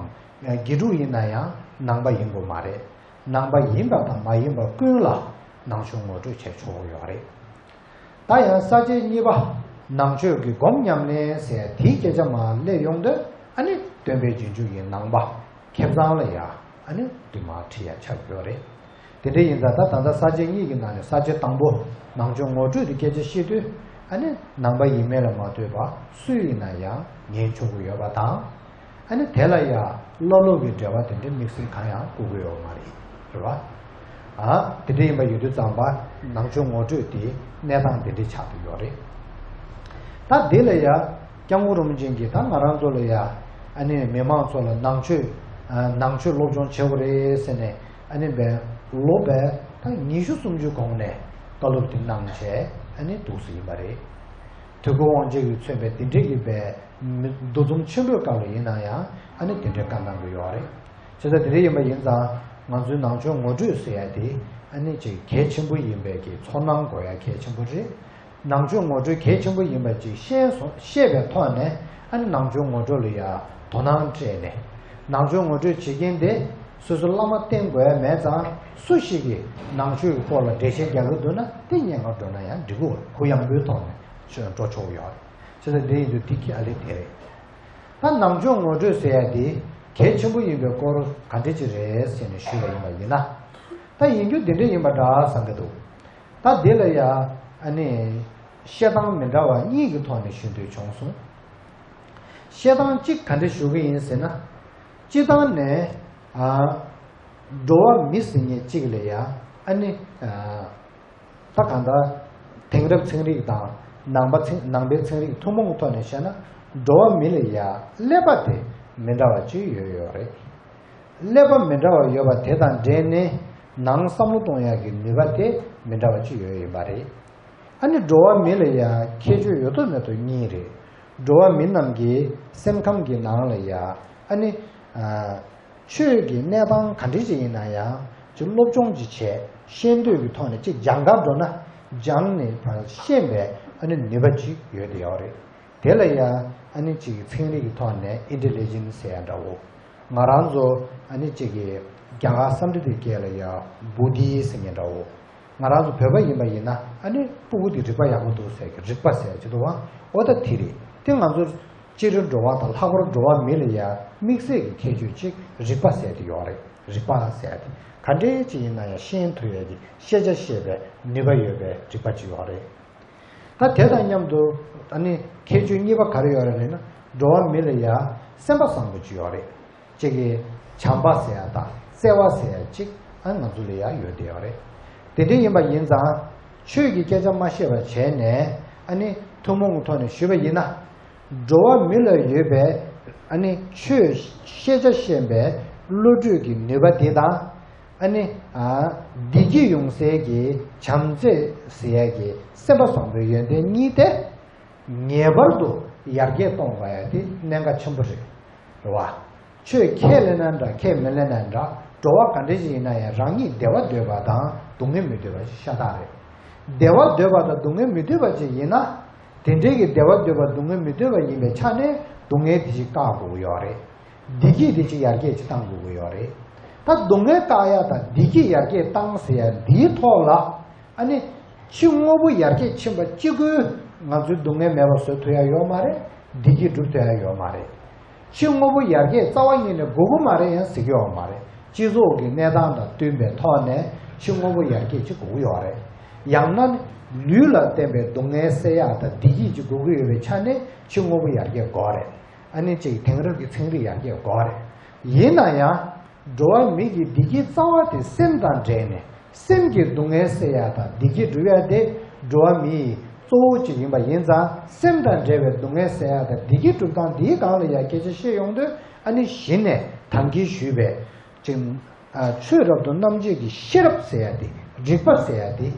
དགེ་ཕྲུག་ཡིན་ན་ཡང་ནང་པ་ཡིན་དགོས་མ་རེད། ནང་པ་ཡིན་པ་དང་མ་ཡིན་པ་ཀུན་ལ་ནང་ཆོས་ངོ་སྤྲོད་བྱེད་ཆོག་གི་ཡོད་རེད། ད་ཡང་ས་བཅད་གཉིས་པ། ནང་ཆོས་ཀྱི་སྒོམ་ཉམས་ལེན་ཟེར་དེའི་སྐད་ཆ་མར་སླེབས་ཡོང་དུས་ཨ་ནི་སྟོན་པའི་རྗེས་འཇུག་གི་ནང་པ་ཁེ་བཟང་ལ་ཡ་ཨ་ནི་དེ་མར་ཁྲིད་ཡ་ཆགས་ཡོད་རེད། དེ་འདྲ་ཡིན་ཙང་ད་ད་ལྟ་ས་བཅད་གཉིས་ཀྱི་ནང་ནས་ས་བཅད་དང་པོ་ནང་ཆོས་ངོ་སྤྲོད་དེ་སྐད་ཆ་བཤད་དུས་ཨ་ནི་ནང་པ་ཡིན་མིན་ལ་མ་ལྟོས་པ་སུ་ཡིན་ན་ཡང་ཉན་ཆོག་གི་ཡོད་པ་དང་། ཨ་ནི་དེ་ལ་ཡང་བླ་སློབ་ཀྱི་འབྲེལ་བ་དེ་འདྲའི་དམིགས་བསལ་གང་ཡང་དགོས་ཀྱི་ཡོད་མ་རེད། རེད་བ། ཨ། དེ་འདྲ་ཡིན་པ་ཡོད་དུས་ཙམ་པ་ནང་ཆོས་ངོ་སྤྲོད་དེ་གནས་སྟངས་དེ་འདྲའི་ཆགས་ཀྱི་ཡོད་རེད། ད་འདི་ལ་ཡང་སྐྱབས་མགོན་རིན་པོ་ཆེ་གིས་ད་ང་རང་ཚོ་ལ་ཡང་ཨ་ནི་མི་མང་ཚོ་ལ་ནང་ཆོས་ཨ་ནང་ཆོས་སློབ་སྦྱོང་བྱེད་དགོས་རེད་ཟེར་ནས་ཨ་ནི་བས་ལོ་བས་ད་ཉི་ཤུ་སུམ་ཅུ་གོང་ནས་བཀའ་སློབ་དེ་གནང་བྱས་ཨ་ནི་འདུག་སེ་ཡིན་པ་རེད། དུས་འཁོར་དབང་བྱེད་ཀྱིས་མཚོན་པའི་དེ་འདྲའི་གི་བས། མི་འདུ་འཛོམས་ཆེན་པོའི་སྐབས་ལ་ཡིན་ན་ཡང་ཨ་ནི་དེ་འདྲའི་བཀའ་གནང་གི་ཡོད་རེད། བྱས་ཙང་དེ་འདྲ་ཡིན་པ་ཡིན་ཙང་ང་ཚོའི་ནང་ཆོས་ངོ་སྤྲོད་ཟེར་ཡ་དེ་ཨ་ནི་ཅིག་གལ་ཆེན་པོ་ཡིན་པའི་གི་ཚོར་སྣང་དགོས་ཡ་གལ་ཆེན་པོ་རེད། ནང་ཆོས་ངོ་སྤྲོད་གལ་ཆེན་པོ་ཡིན་པ་ཅིག་ཤེས་སོང་ཤེས་པའི་ཐོག་ནས་ཨ་ནི་ནང་ཆོས་ངོ་སྤྲོད་ལ་ཡ་ དོ་སྣང་སྤྲད་ནས། ནང་ཆོས་ངོ་སྤྲོད་བྱེད་མཁན་དེ་སོ་སོ་བླ་མ་བསྟེན་དགོས་ཡ་མེད་ཙང་། སུ་ཞིག་གིས་ནང་ཆོས་ཀྱི་སྐོར་ལ་འགྲེལ་བཤད་རྒྱག་གི་འདུག་ན་དེ་སྙན་ངག་སྒྲོག་ན་ཡང་འགྲིག་གི་རེད། གུ་ཡངས་པོའི་ཐོག་ནས་འགྲོ་ཆོག་ཡོད་རེད། བྱས་ཙང་འདི་ཡིན་དུས་དེ་གི་ཨ་ལེ་དེ་རེད། ད་ནང་ཆོས་ངོ་སྤྲོད་ཟེར་ཡ་དེ་གལ་ཆེན་པོ་ཡིན་པའི་སྐོར་ག་འདྲ་ཅིག་རེད་ཟེར་ནས་ཞུས་པ་ཡིན་པ་ཡིན་ན། ད་ཡིན་རྒྱུ་འདི་འདྲ་ཡིན་པ་འདྲ་བསམ་གྱི་འདུག་ད་འདི་ལ་ཡ་ཨ་ནི་བཤད་སྟངས་མི་འདྲ་བ་གཉིས་ཀྱི་ཐོག་ནས་ཞུ་འདོད་བྱུང་སོང་། བཤད་སྟངས་གཅིག་ག་འདྲ་ཞུ་གི་ཡིན་ཟེར་ན། སྤྱིར་བཏང་ནས་ཨ་འགྲོ་བ་མི་ཟེར་མཁན་གཅིག་ལ་ཡ་ཨ་ནི་ཨ་ད་གང་ལྟར་དེང་རབས་ཚན་རིག་དང་ནང་པ་ཚན་ནང་པའི་ཚན་རིག་ཐུན་མོང་གི་ཐོག་ནས་བཤད་ན། འགྲོ་བ་མི་ལ་ཡ་ཀླད་པ་དེ་མི་འདྲ་བ་ཅིག་ཡོད་ཡོད་རེད། ཀླད་པ་མི་འདྲ་བ་ཡོད་པ་དེ་དང་འབྲེལ་ནས་ནང་བསམ་བློ་གཏོང་ཡག་གི་ནུས་པ་དེ་མི་འདྲ་བ་ཅིག་ཡོད་ཡིན་པ་རེད། ཨ་ནི་འགྲོ་བ་མི་ལ་ཡ་ཁྱད་ཆོས་ཡོད་དོ་མེད་དོ་གཉིས་རེད། འགྲོ་བ་མི་རྣམས་ཀྱི་སེམས་ཁམས་ཀྱི་ནང་ལ་ཡ་ཨ་ནི་ཨ་ཆོས་ཀྱི་གནས་སྟངས་ག་འདྲ་ཅིག་ཡིན་ན་ཡང་ཅིག་སློབ་སྦྱོང་ཅིག་བྱས། ཤེས་འདོད་ཀྱི་ཐོག་ནས་ཅིག་སྦྱང་གར་འགྲོ་ན། སྦྱངས་ནས་ཕར་ཤེས་པའི་ཨ་ནི་ནུས་པ་ཅིག་ཡོད་དེ་ཡོད་རེད། དེ་ལ་ཡང་ཨ་ནི་ཅིག་ཚན་རིག་གི་ཐོག་ནས་ཨིན་ཊེ་ལི་ཇེན་སི་ཟེར་ཡ་འདྲ་བོ། ང་རང་ཚོ་ཨ་ནི་ཅིག་གི་རྒྱ་གར་སཾ་སྐྲྀ་ཏའི་སྐད་ལ་ཡང་བུ་དྷི་ཟེར་མཁན་འདྲ་བོ། ང་རང་ཚོ་བོད་པ་ཡིན་པ་ཡིན་ན་ཨ་ནི་སྤུ་གུ་དེ་རིག་པ་ཡག་པོ་འདུག་ཟེར་གི་རིག་པ་ཟེར་གྱི་འདུག་བ། ཨོ་ད་དེ་རེད། དེ་ང་ཚོ་སྤྱིར་འགྲོ་བ་དང་ལྷག་པར་འགྲོ་བ་མི་ལ་ཡང་དམིགས་བསལ་གྱི་ཁྱད་ཆོས་ཅིག་རིག་པ་ཟེར་དེ་ཡོད་རེད། རིག་པ་ཟེར་དེ་ག་འདྲའི་ཅིག་ཡིན་ན་ཡང་ཤེས་ཐུབ་ཡ་གི་ཤེས་བྱ་ཤེས་པའི་ནུས་པ་ཡོད་པའི་རིག་པ་ཅིག་ཡོད་རེད། ད་དེ་དང་མཉམ་དུ་ཨ་ནི་ཁྱད་ཆོས་གཉིས་པ་ག་རེ་ཡོད་རེད་ལབ་ན། འགྲོ་བ་མི་ལ་ཡ་སེམས་པ་བཟང་པོ་ཅིག་ཡོད་རེད། གཅིག་གི་བྱམས་པ་ཟེར་ཡ་དང་བརྩེ་བ་ཟེར་ཡ་གཅིག་ཨ་ང་ཚོ་ལ་ཡ་ཡོད་དེ་ཡོད་རེད། དེ་འདྲ་ཡིན་པ་ཡིན་ཙང་ཆོས་ཀྱི་སྐད་ཆ་མ་བཤད་པ་བྱས་ནས་ཨ་ནི་ཐུན་མོང་གི་ཐོག་ནས་ཞུས་པ་ཡིན་ན། འགྲོ་བ་མི་ལ་ཡོད་པའི་ཨ་ནི་ཆོས་ཤེས་བྱ་ཤེས་པའི་བློ་གྲོས་ཀྱི་ནུས་པ་འདི་དང་། ཨ་ནི་ཨ་བདེ་སྐྱིད་ཡོང་སའི་གི་བྱམས་བརྩེ་ཟེར་ཡ་གི་སེམས་པ་བཟང་པོའི་ཡོན་ཏན་གཉིས་དེ་ངེས་པར་དུ་ཡར་རྒྱས་གཏོང་དགོས་ཡ་དེ་གནད་འགག་ཆེན་པོ་རེད། རེད་བ། ཆོས་ཁས་ལེན་ན་འདྲ་ཁས་མི་ལེན་ན་འདྲ། འགྲོ་བ་ག་འདྲ་ཞིག་ཡིན་ན་ཡང་རང་ཉིད་བདེ་བ་འདོད་པ་དང་སྡུག་བསྔལ་མི་འདོད་པ་ཞིག་ཤ་སྟག་རེད། བདེ་བ་འདོད་པ་དང་སྡུག་བསྔལ་མི་འདོད་པ་ཅིག་ཡིན་ན། དེ་འདྲའི་གི་བདེ་བ་འདོད་པ་སྡུག་བསྔལ་མི་འདོད་པ་ཡིན་པའི་ཆ་ནས་སྡུག་བསྔལ་དེ་ཞིག་བཀག་དགོས་ཀྱི་ཡོད་རེད། བདེ་སྐྱིད་དེ་ཅིག་ཡར་རྒྱས་ཅིག་གཏང་དགོས་ཀྱི་ཡོད་རེད། ད་སྡུག་བསྔལ་བཀག་ཡ་དང་བདེ་སྐྱིད་ཡར་རྒྱས་གཏང་ཟེར་ཡ་འདིའི་ཐོག་ལ། ཨ་ནི་ཕྱི་དངོས་པོ་ཡར་རྒྱས་ཕྱིན་པ་གཅིག་པུས་ང་ཚོའི་སྡུག་བསྔལ་མེད་པ་བཟོ་ཐུབ་ཡ་ཡོད་མ་རེད། བདེ་སྐྱིད་སྒྲུབ་ཐུབ་ཡ་ཡོད་མ་རེད། ཕྱི་དངོས་པོ་ཡར་རྒྱས་རྩ་བ་ཉིད་ནས་དགོས་ཀྱི་མ་རེད་ཡང་ཟེར་གྱི་ཡོད་མ་རེད། སྤྱི་ཚོགས་ཀྱི་གནས་སྟངས་དང་བསྟུན་པའི་ཐོག་ནས་ཕྱི་དངོས་པོ་ཡར་རྒྱས་ཅིག་དགོས་ཀྱི་ཡོད་རེད། ཡང་ན་ནི་ལུས་ལ་བརྟེན་པའི་སྡུག་བསྔལ་སེལ་ཡག་དང་བདེ་སྐྱིད་ཅིག་དགོས་ཀྱི་ཡོད་པའི་ཆ་ནས་ཕྱི་དངོས་པོ་ཡར་རྒྱས་དགོས་རེད། ཨ་ནི་ཅིག་དེང་རབས་ཀྱི་ཚན་རིག་ཡར་རྒྱས་དགོས་རེད། ཡིན་ན་ཡང་། འགྲོ་བ་མི་གི་བདེ་སྐྱིད་རྩ་བ་དེ་སེམས་དང་འབྲེལ་ནས་སེམས་ཀྱི་སྡུག་བསྔལ་སེལ་ཡག་དང་བདེ་སྐྱིད་སྒྲུབ་ཡག་དེ་འགྲོ་བ་མིའི་གཙོ་བོ་གཅིག་ཡིན་པ་ཡིན་ཙང་། སེམས་དང་འབྲེལ་བའི་སྡུག་བསྔལ་སེལ་ཡག་དང་བདེ་སྐྱིད་སྒྲུབ་སྟངས་འདིའི་སྒང་ལ་ཡང་སྐད་ཆ་བཤད་ཡོང་དུས། ཨ་ནི་གཞི་ནས་ད་གིན་ཞུས་པའི་ཅིག་ཨ་ཆོས་རབ་ཏུ་རྣམ་འབྱེད་ཀྱི་ཤེས་རབ་ཟེར་ཡག་དེ། རིག་པ་ཟེར་ཡག་དེ་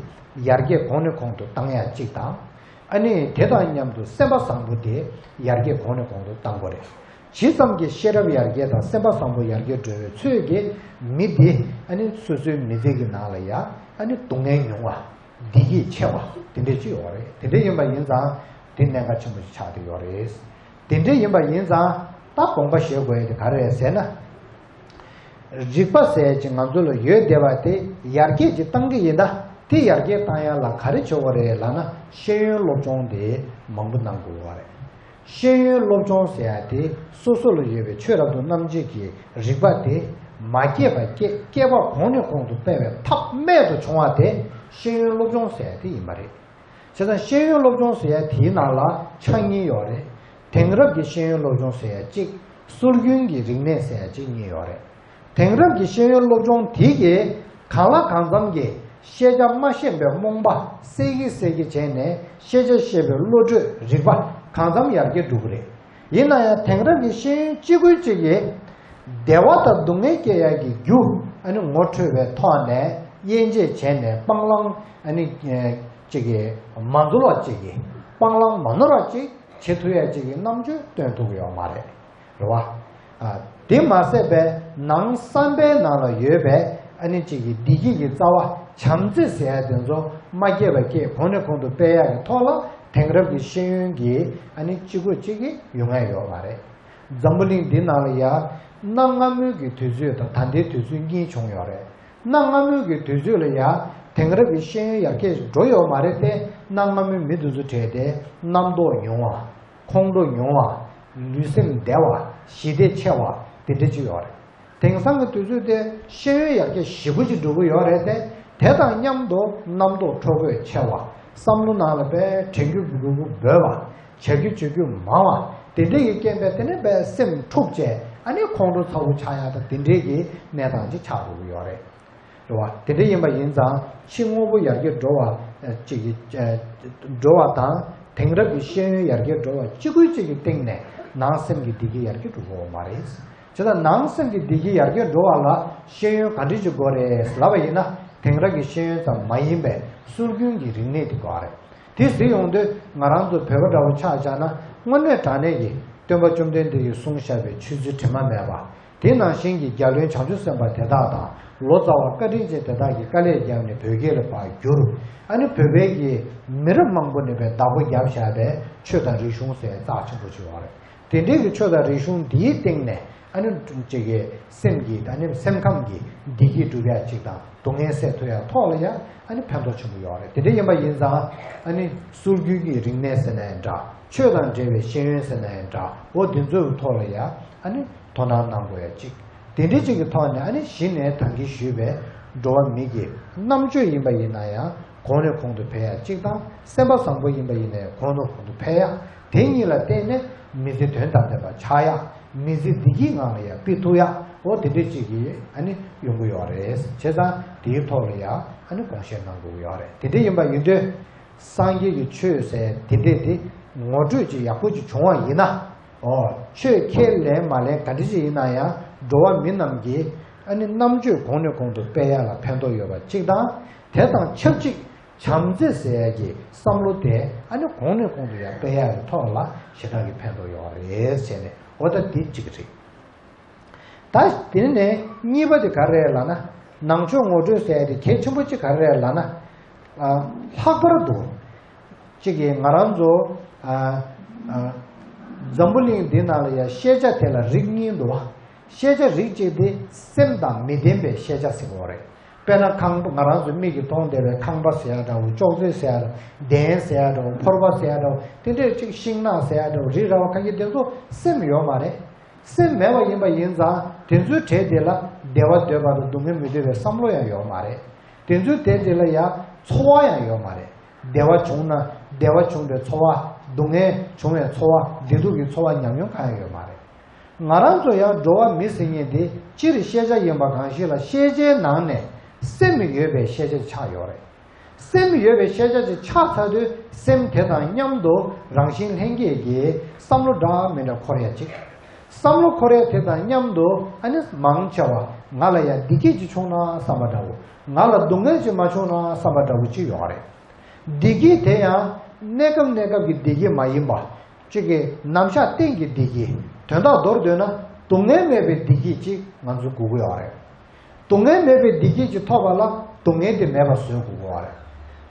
ཡར་རྒྱས་གོང་ནས་གོང་དུ་བཏང་ཡག་གཅིག་དང་། ཨ་ནི་དེ་དང་མཉམ་དུ་སེམས་པ་བཟང་པོ་དེ་ཡར་རྒྱས་གོང་ནས་གོང་དུ་བཏང་དགོས་རེད། ཇི་ཙམ་གྱིས་ཤེས་རབ་ཡར་རྒྱས་དང་སེམས་པ་བཟང་པོ་ཡར་རྒྱས་འགྲོ་བའི་ཚོད་ཀྱིས་མི་དེ་ཨ་ནི་སོ་སོའི་མི་ཚེ་གི་ནང་ལ་ཡང་ཨ་ནི་སྡུག་བསྔལ་ཉུང་བ། བདེ་སྐྱིད་ཆེ་བ་དེ་འདྲ་ཅིག་ཡོད་རེད། དེ་འདྲ་ཡིན་པ་ཡིན་ཙང་དེ་གནད་འགག་ཆེན་པོ་ཞིག་ཆགས་བསྡད་ཡོད་རེད། དེ་འདྲ་ཡིན་པ་ཡིན་ཙང་ད་དགོངས་པ་བཞེས་དགོས་ཡ་དེ་ག་རེ་རེད་ཟེར་ན། རིག་པ་ཟེར་ཅིག་ང་ཚོ་ལ་ཡོད་བསྡད་པ་དེ་ཡར་རྒྱས་ཅིག་བཏང་གི་ཡིན་ད། དེ་ཡར་རྒྱས་བཏང་ཡ་ལ་ག་རེ་བྱེད་དགོས་རེད་ལབ་ན། ཤེས་ཡོན་སློབ་སྦྱོང་དེ་མང་པོ་གནང་དགོས་པ་རེད། ཤེས་ཡོན་སློབ་སྦྱོང་ཟེར་ཡ་དེ་སོ་སོ་ལ་ཡོད་པའི་ཆོས་རབ་ཏུ་རྣམ་འབྱེད་ཀྱི་རིག་པ་དེ་མ་སྐྱེས་པ་སྐྱེ། སྐྱེས་པ་གོང་ནས་གོང་དུ་སྤེལ་བའི་ཐབས་རྨད་དུ་བྱུང་བ་དེ་ཤེས་ཡོན་སློབ་སྦྱོང་ཟེར་ཡ་དེ་ཡིན་པ་རེད། བྱས་ཙང་ཤེས་ཡོན་སློབ་སྦྱོང་ཟེར་ཡ་དེའི་ནང་ལ་ཆ་གཉིས་ཡོད་རེད། དེང་རབས་ཀྱི་ཤེས་ཡོན་སློབ་སྦྱོང་ཟེར་ཡ་གཅིག་སྲོལ་རྒྱུན་གྱི་རིག་གནས་ཟེར་ཡ་གཅིག་གཉིས་ཡོད་རེད། དེང་རབས་ཀྱི་ཤེས་ཡོན་སློབ་སྦྱོང་དེ་གིས་གང་ལ་གང་འཚམ་གྱི་ཤེས་བྱ་མ་ཤེས་པའི་རྨོངས་པ་སེལ་གྱིན་སེལ་གྱིན་བྱས་ནས་ཤེས་བྱ་ཤེས་པའི་བློ་གྲོས་རིག་པ་གང་འཚམ་ཡར་རྒྱས་འགྲོ་གི་རེད། ཡིན་ན་ཡང་དེང་རབས་ཀྱི་ཤེས་ཡོན་གཅིག་པུ་གཅིག་གིས་བདེ་བ་དང་སྡུག་བསྔལ་སྐྱེ་ཡག་གི་རྒྱུ་ཨ་ནི་ངོ་འཕྲོད་པའི་ཐོག་ནས་དབྱེ་འབྱེད་བྱས་ནས་སྤང་བླང་ཨ་ནི་ཅིག་གི་མ་འཛོལ་བ་ཅིག་གི་སྤང་བླང་མ་ནོར་བ་ཅིག་བྱེད་ཐུབ་ཡ་ཅིག་གི་རྣམ་དཔྱོད་སྟོན་ཐུབ་ཀྱི་ཡོད་མ་རེད། རེད་བ། ཨ། དེ་མ་ཟད་པའི་ནང་བསམ་པའི་ནང་ལ་ཡོད་པའི་ཨ་ནི་ཅིག་གི་བདེ་སྐྱིད་ཀྱི་རྩ་བ་བྱམས་བརྩེ་ཟེར་ཡ་དེ་ཚོ་མ་སྐྱེས་པ་སྐྱེས། གོང་ནས་གོང་དུ་སྤེལ་ཡག་གི་ཐོག་ལ་དེང་རབས་ཀྱི་ཤེས་ཡོན་གྱི་ཨ་ནི་གཅིག་པུ་གཅིག་གི་ཡོང་ཡ་ཡོད་མ་རེད། འཛམ་བུ་གླིང་འདི་ནང་ལ་ཡ། གནའ་སྔ་མོའི་གི་དུས་ཚོད་དང་ད་ལྟའི་དུས་ཚོད་གཉིས་བྱུང་ཡོད་རེད། གནའ་སྔ་མོའི་གི་དུས་ཚོད་ལ་ཡ། དེང་རབས་ཀྱི་ཤེས་ཡོན་ཡར་རྒྱས་འགྲོ་ཡོད་མ་རེད་དེ། གནའ་སྔ་མོའི་མི་དེ་ཚོ་གྲས་དེ་རྣམ་རྟོག་ཉུང་བ། ཁོང་ཁྲོ་ཉུང་བ། ལུས་སེམས་བདེ་བ། ཞི་བདེ་ཆེ་བ། དེ་འདྲ་ཅིག་ཡོད་རེད། དེང་སང་གི་དུས་ཚོད་དེ་ཤེས་ཡོན་ཡར་རྒྱས་ཞེ་པོ་ཅིག་འགྲོ་གི་ཡོད་རེད་དེ། དེ་དང་མཉམ་དུ་རྣམ་རྟོག་འཕྲོ་རྒོད་ཆེ་བ། བསམ་བློ་ནང་ལ་དཔེ་དྲན་རྒྱུ་འབུལ་རྒྱུ་འབོལ་བ། བྱ་རྒྱུ་བྱེད་རྒྱུ་མང་བ། དེ་འདྲ་ཡི་རྐྱེན་པས་དེ་ནས་དཔེ་སེམས་འཁྲུག་བྱས། ཨ་ནི་ཁོང་ཁྲོ་ཚ་བོ་ཆགས་ཡག་དང་དེ་འདྲའི་གི་གནས་སྟངས་ཅིག་ཆགས་འགྲོ་གི་ཡོད་རེད། རེད་བ། དེ་འདྲ་ཡིན་པ་ཡིན་ཙང་ཕྱི་དངོས་པོ་ཡར་རྒྱས་འགྲོ་བ་ཅིག་གི། འགྲོ་བ་དང་དེང་རབས་ཀྱི་ཤེས་ཡོན་ཡར་རྒྱས་འགྲོ་བ་གཅིག་པུའི་གཅིག་གི་སྟེང་ནས་ནང་སེམས་ཀྱི་བདེ་སྐྱིད་ཡར་རྒྱས་འགྲོ་གི་ཡོད་མ་རེད། བྱས་ཙང་ནང་སེམས་ཀྱི་བདེ་སྐྱིད་ཡར་རྒྱས་འགྲོ་བ་ལ་ཤེས་ཡོན་ག་འདྲ་ཅིག་དགོས་རེད་ལབ་པ་ཡིན་ན། དེང་རབས་ཀྱི་ཤེས་ཡོན་ཙམ་མ་ཡིན་པའི་སྲོལ་རྒྱུན་གྱི་རིག་གནས་དེ་དགོས་རེད། དེ་ཟེར་ཡོང་དུས་ང་རང་ཚོ་བོད་པ་འདྲ་བོ་ཆགས་བཞག་ན། དངོས་གནས་དྲང་གནས་ཀྱི་སྟོན་པ་བཅོམ་ལྡན་འདས་ཀྱིས་གསུངས་བཞག་པའི་ཆོས་ཚུལ་དྲི་མ་མེད་པ། དེ་ནང་བཞིན་གྱི་རྒྱལ་བློན་བྱང་ཆུབ་སེམས་དཔའ་དེ་དག་དང་། ལོ་ཙཱ་བ་བཀའ་དྲིན་ཅན་དེ་དག་གིས་དཀའ་ལས་བརྒྱབ་ནས་བོད་སྐད་ལ་ཕར་བསྒྱུར། ཨ་ནི་བོད་པའི་གི་མི་རབས་མང་པོ་ནས་པའི་བདག་པོ་བརྒྱབ་བཞག་པའི་ཆོས་དང་རིག་གཞུང་ཟེར་རྩ་ཆེན་པོ་ཅིག་ཡོད་རེད། དེ་འདྲའི་གི་ཆོས་དང་རིག་གཞུང་འདིའི་སྟེང་ནས་ཨ་ནི་ཅིག་གི་སེམས་ཀྱི། ཨ་ནི་སེམས་ཁམས་ཀྱི་བདེ་སྐྱིད་སྒྲུབ་ཡ་ཅིག་དང་། སྡུག་བསྔལ་སེལ་ཐུབ་ཡ་ཐོག་ལ་ཡ་ཨ་ནི་ཕན་ཐོགས་ཆེན་པོ་ཡོད་རེད། དེ་འདྲ་ཡིན་པ་ཡིན་ཙང་། ཨ་ནི་སྲོལ་རྒྱུན་གྱི་རིག་གནས་ཟེར་ན་ཡང་འདྲ། ཆོས་དང་འབྲེལ་བའི་ཤེས་ཡོན་ཟེར་ན་ཡང་འདྲ། འོ་དེ་ཚོའི་ཐོག་ལ་ཡ་ཨ་ནི་དོ་སྣང་གནང་དགོས་ཡ་གཅིག་དེ་འདྲའི་གཅིག་གི་ཐོག་ནས། ཨ་ནི་གཞི་ནས་ད་གིན་ཞུས་པའི་འགྲོ་བ་མི་གི་རྣམ་དཔྱོད་ཡིན་པ་ཡིན་ན་ཡང་གོང་ནས་གོང་དུ་འཕེལ་ཡ་གཅིག་དང་། སེམས་པ་བཟང་པོ་ཡིན་པ་ཡིན་ན་ཡང་གོང་ནས་གོང་དུ་འཕེལ་ཡ། དེ་གཉིས་ལ་བརྟེན་ནས་མི་ཚེ་དོན་དང་ལྡན་པ་ཆགས་ཡ། མི་ཚེ་བདེ་སྐྱིད་ངང་ལ་ཡ་སྤེལ་ཐུབ་ཡ། འོ་དེ་འདྲའི་གཅིག་གི་ཨ་ནི་ཡོང་གི་ཡོད་རེད། བྱས་ཙང་དེའི་ཐོག་ལ་ཡ་ཨ་ནི་དགོངས་བཞེས་གནང་དགོས་ཀྱི་ཡོད་རེད། དེ་འདྲ་ཡིན་པ་ཡིན་དུས། སངས་རྒྱས་ཀྱི་ཆོས་ཟེར་དེ་འདྲས་དེ་ངོ་སྤྲོད་ཅིག་ཡག་པོ་ཅིག་བྱུང་བ་ཡིན་ན། ཨོ། ཆོས་ཁས་ལེན་མ་ལེན་ག་འདྲ་ཅིག་ཡིན་ན་ཡང་། འགྲོ་བ་མི་རྣམས་ཀྱི་ཨ་ནི་རྣམ་དཔྱོད་གོང་ནས་གོང་དུ་སྤེལ་ཡ་ལ་ཕན་ཐོགས་ཡོད་པ་གཅིག་དང་། དེ་དང་ཆབས་ཅིག་བྱམས་བརྩེ་ཟེར་ཡ་གི་བསམ་བློ་དེ་ཨ་ནི་གོང་ནས་གོང་དུ་ཡར་སྤེལ་ཡ་གི་ཐོག་ལ་ཞེ་དྲག་གི་ཕན་ཐོགས་ཡོད་རེད་ཟེར་ནས། འོ་ད་འདི་གཅིག་རེད། ད་དེ་ནས་གཉིས་པ་དེ་ག་རེ་རེད་ལབ་ན། ནང་ཆོས་ངོ་སྤྲོད་ཟེར་ཡ་དེ་གལ་ཆེན་པོ་གཅིག་ག་རེ་རེད་ལབ་ན། ཨ། ལྷག་པར་དུ་གཅིག་གིས་ང་རང་ཚོ། ཨ། ཨ། འཛམ་བུ་གླིང་འདི་ནང་ལ་ཡ་ཤེས་བྱ་དེ་ལ་རིགས་གཉིས་འདུག་བ། ཤེས་བྱ་རིགས་གཅིག་དེ་སེམས་དང་མི་ལྡན་པའི་ཤེས་བྱ་ཟེར་གྱི་ཡོད་རེད། དཔེར་ན་ཁང་པ། ང་རང་ཚོ་མིག་གིས་མཐོང་བསྡད་པའི་ཁང་པ་ཟེར་ཡ་འདྲ་བོ། ཅོག་ཙེ་ཟེར་ཡ་འདྲ་བོ། གདན་ཟེར་ཡ་འདྲ་བོ། ཕོར་པ་ཟེར་ཡ་འདྲ་བོ། དེ་འདྲའི་གཅིག་ཤིང་ནགས་ཟེར་ཡ་འདྲ་བོ། རི་ར་བ་ཁ་ཤས་དེ་ཚོ་སེམས་ཡོད་མ་རེད། སེམས་མེད་པ་ཡིན་པ་ཡིན་ཙང་། དེ་ཚོའི་གྲས་དེ་ལ་བདེ་བ་འདོད་པ་དང་སྡུག་བསྔལ་མི་འདོད་པའི་བསམ་བློ་ཡང་ཡོད་མ་རེད། དེ་ཚོའི་གྲས་དེ་ལ་ཡང་ཚོར་བ་ཡང་ཡོད་མ་རེད། བདེ་བ་བྱུང་ན་བདེ་བ་བྱུང་བའི་ཚོར་བ། སྡུག་བསྔལ་བྱུང་བའི་ཚོར་བ། བདེ་སྡུག་གི་ཚོར་བ་ཉམས་མྱོང་གང་ཡང་ཡོད་མ་རེད། ང་རང་ཚོ་ཡང་འགྲོ་བ་མི་ཟེར་མཁན་དེ་སྤྱིར་ཤེས་བྱ་ཡིན་པ་གང་ཞིག་ལ། ཤེས་བྱའི་ནང་ནས་སེམས་ཡོད་པའི་ཤེས་བྱ་ཆགས་ཡོད་རེད། སེམས་ཡོད་པའི་ཤེས་བྱ་ཅིག་ཆགས་ཚར་དུས། སེམས་དེ་དང་མཉམ་དུ་རང་བཞིན་ལྷན་སྐྱེས་ཀྱི་བསམ་བློ་འདྲ་མི་འདྲ་འཁོར་ཡ་ཅིག་བསམ་བློ་འཁོར་ཡ་དེ་དང་མཉམ་དུ། ཨ་ནི་མང་ཆེ་བ་ང་ལ་ཡ་བདེ་སྐྱིད་ཅིག་བྱུང་ན་བསམ་པ་འདྲ་བོ། ང་ལ་སྡུག་བསྔལ་ཅིག་མ་བྱུང་ན་བསམ་པ་འདྲ་བོ་ཅིག་ཡོད་རེད། བདེ་སྐྱིད་དེ་ཡང་གནས་སྐབས་གནས་སྐབས་ཀྱི་བདེ་སྐྱིད་མ་ཡིན་པ། གཅིག་གི་ནམ་ཞག་གཏན་གྱི་བདེ་སྐྱིད། དོན་དག་མདོར་བསྡུས་ན་སྡུག་བསྔལ་མེད་པའི་བདེ་སྐྱིད་ཅིག་ང་ཚོ་དགོས་ཀྱི་ཡོད་རེད། སྡུག་བསྔལ་མེད་པའི་བདེ་སྐྱིད་ཅིག་ཐོབ་པ་ལ་སྡུག་བསྔལ་དེ་མེད་པ་བཟོ་དགོས་ཀྱི་ཡོད་རེད།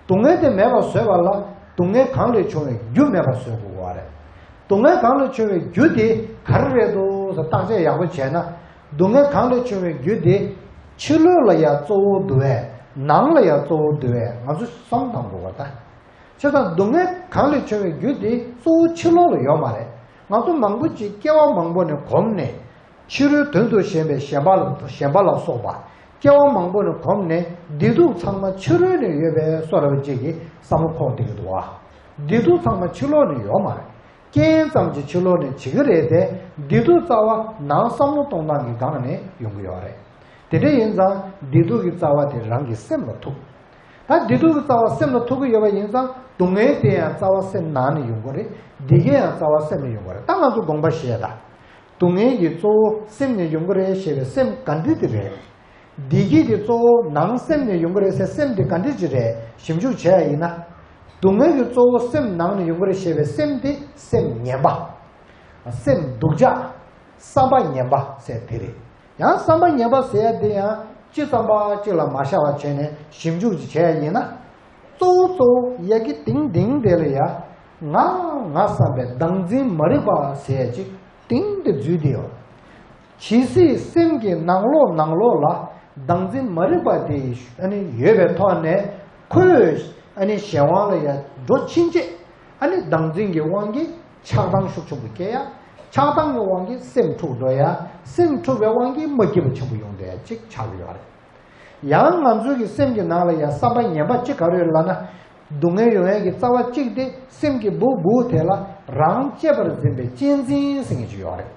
སྡུག་བསྔལ་དེ་མེད་པ་བཟོས་པ་ལ་སྡུག་བསྔལ་གང་ལས་བྱུང་བའི་རྒྱུ་མེད་པ་བཟོ་དགོས་ཀྱི་ཡོད་རེད། སྡུག་བསྔལ་གང་ལས་བྱུང་བའི་རྒྱུ་དེ་ག་རེ་རེད་འདུག་ཟེར་བརྟག་དཔྱད་ཡག་པོ་བྱས་ན། སྡུག་བསྔལ་གང་ལས་བྱུང་བའི་རྒྱུ་དེ་ཕྱི་ལོགས་ལ་ཡ་གཙོ་བོ་འདུག་གས། ནང་ལ་ཡ་གཙོ་བོ་འདུག་གས། ང་ཚོ་བསམ་བློ་གཏོང་དགོས་པ་ད། བྱས་ཙང་སྡུག་བསྔལ་གང་ལས་བྱུང་བའི་རྒྱུ་དེ་གཙོ་བོ་ཕྱི་ལོགས་ལ་ཡོད་མ་རེད། ང་ཚོ་མང་པོ་ཅིག་སྐྱེ་བ་མང་པོ་ནས་གོམས་ནས། ཕྱི་རོལ་དོན་དུ་ཞེན་པའི་ཞེན་པ་ལ། ཞེན་པ་ལ་སོགས་པ་སྐྱེ་བ་མང་པོ་ནས་གོམས་ནས། བདེ་སྡུག་ཚང་མ་ཕྱི་རོལ་ནས་ཡོད་པའི་བཟོ་འདྲ་བ་ཅིག་གི་བསམ་བློ་འཁོར་བསྡད་ཀྱི་འདུག་བ། བདེ་སྡུག་ཚང་མ་ཕྱི་ལོགས་ནས་ཡོད་མ་རེད། རྐྱེན་ཙམ་གྱིས་ཕྱི་ལོགས་ནས་བྱེད་ཀྱི་རེད་དེ། བདེ་སྡུག་རྩ་བ་ནང་བསམ་བློ་གཏོང་སྟངས་ཀྱི་སྒང་ནས་ཡོང་གི་ཡོད་རེད། དེ་འདྲ་ཡིན་ཙང་བདེ་སྡུག་གི་རྩ་བ་དེ་རང་གི་སེམས་ལ་ཐུག་ད་བདེ་སྡུག་གི་རྩ་བ་སེམས་ལ་ཐུག་གི་ཡོད་པ་ཡིན་ཙང་། སྡུག་བསྔལ་དེ་ཡང་རྩ་བ་སེམས་ནང་ནས་ཡོང་གི་རེད། བདེ་སྐྱིད་ཡང་རྩ་བ་སེམས་ནས་ཡོང་གི་རེད། ད་ང་ཚོ་དགོངས་པ་བཞེས་དང་། སྡུག་བསྔལ་གྱི་གཙོ་བོ་སེམས་ནས་ཡོང་གི་རེད་ཞེས་པའི་སེམས་ག་འདྲ་དེ་རེད། བདེ་སྐྱིད་ཀྱི་གཙོ་བོ་ནང་སེམས་ནས་ཡོང་གི་རེད་ཟེར་སེམས་དེ་ག་འདྲ་ཅིག་རེད་ཞིབ་འཇུག་བྱས་ཡ་ཡིན་ན། སྡུག་བསྔལ་གྱི་གཙོ་བོ་སེམས་ནང་ནས་ཡོང་གི་རེད་ཞེས་པའི་སེམས་དེ་སེམས་ངན་པ། སེམས་སྡུག་ཅག་བསམ་པ་ངན་པ་ཟེར་དེ་རེད། ཡང་བསམ་པ་ངན་པ་ཟེར་ཡ་དེ་ཡང་ཅི་ཙམ་པ་ཅིག་ལ་མ་ཤར་བ་བྱས་ནས་ཞིབ་འཇུག་ཅིག་བྱས་ཡ་ཡིན་ན། གཙོ་བོ་གཙོ་བོ་ཡ་གི་དིང་དིང་དེ་ལ་ཡ། ང་ང་བསམ་པའི་བདག་འཛིན་མ་རིག་པ་ཟེར་ཡ་ཅིག་གཏིང་དུ་འཛུལ་ཏེ་ཡོད། ཇི་སྲིད་སེམས་ཀྱི་ནང་ལོགས་ནང་ལོགས་ལ་བདག་འཛིན་མ་རིག་པ་དེ་ཨ་ནི་ཡོད་པའི་ཐོག་ནས། ཁོས་ཨ་ནི་གཞན་དབང་ལ་ཡང་འགྲོ་ཕྱིན་ཆད། ཨ་ནི་བདག་འཛིན་གྱི་དབང་གིས་ཆགས་སྡང་ཤུགས་ཆེན་པོ་སྐྱེ་ཡ། ཆགས་སྡང་གི་དབང་གིས་སེམས་འཁྲུག་འགྲོ་ཡ། སེམས་འཁྲུག་པའི་དབང་གིས་མ་སྐྱིད་པ་ཆེན་པོ་ཡོང་བསྡད་ཡ་ཅིག་ཆགས་ཀྱི་ཡོད་རེད། ཡང་ང་ཚོའི་གི་སེམས་ཀྱི་ནང་ལ་ཡང་བསམ་པ་ངན་པ་གཅིག་ག་རེ་ཡོད་ལབ་ན། སྡུག་བསྔལ་ཡོང་ཡས་ཀྱི་རྩ་བ་གཅིག་དེ་སེམས་ཀྱི་སྦུག་སྦུག་དེ་ལ་རང་གཅེས་པར་འཛིན་པའི་གཅེས་འཛིན་ཟེར་མཁན་ཅིག་ཡོད་རེད།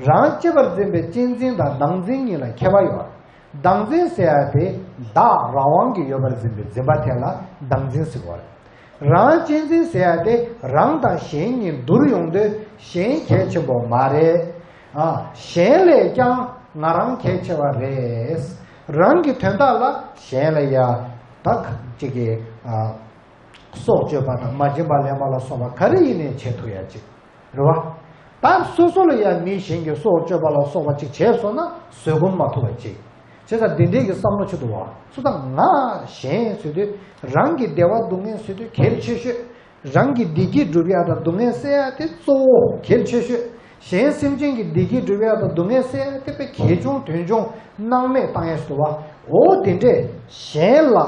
རང་གཅེས་པར་འཛིན་པའི་གཅེས་འཛིན་དང་བདག་འཛིན་གཉིས་ལ་ཁྱད་པར་ཡོད་རེད། བདག་འཛིན་ཟེར་ཡ་དེ་བདག་རང་དབང་གིས་ཡོད་པར་འཛིན་པའི་འཛིན་པ་དེ་ལ་བདག་འཛིན་ཟེར་གྱི་ཡོད་རེད། རང་གཅེས་འཛིན་ཟེར་ཡ་དེ་རང་དང་གཞན་གཉིས་བསྡུར་ཡོང་དུས་གཞན་གལ་ཆེན་པོ་མ་རེད། ཨ། གཞན་ལས་ཀྱང་ང་རང་གལ་ཆེ་བ་རེད། རང་གི་དོན་དག་ལ་གཞན་ལ་ཡ་ད་གཅིག་གི་ཨ་སྲོག་གཅོད་པ་དང་མ་བྱིན་པ་ལེན་པ་ལ་སོགས་པ་ག་རེ་ཡིན་ནའི་བྱེད་ཐུབ་ཡ་ཅིག་རེད་བ། ད་སོ་སོ་ལ་ཡ་མི་གཞན་གྱི་སྲོག་གཅོད་པ་ལ་སོགས་པ་ཅིག་བྱས་སོང་ན་བཟོད་སྒོམ་མ་ཐུབ་པ་ཅིག་བྱས་ཙང་འདི་འདྲའི་གི་བསམ་བློ་ཆེད་དུ་བ་སུ་དང་ང་གཞན་ཟེར་དུས་རང་གི་བདེ་བ་སྡུག་བསྔལ་ཟེར་དུས་གལ་ཆེ་ཤོས། རང་གི་བདེ་སྐྱིད་སྒྲུབ་ཡ་དང་སྡུག་བསྔལ་སེལ་ཡ་དེ་གཙོ་བོ་གལ་ཆེ་ཤོས། གཞན་སེམས་ཅན་གྱི་བདེ་སྐྱིད་སྒྲུབ་ཡ་དང་སྡུག་བསྔལ་སེལ་ཡ་དེ་དཔེ་གལ་ཆུང་དོན་ཆུང་སྣང་མེད་བཏང་ཡ་ཞིག་འདུག་བ། འོ་དེ་འདྲས་གཞན་ལ་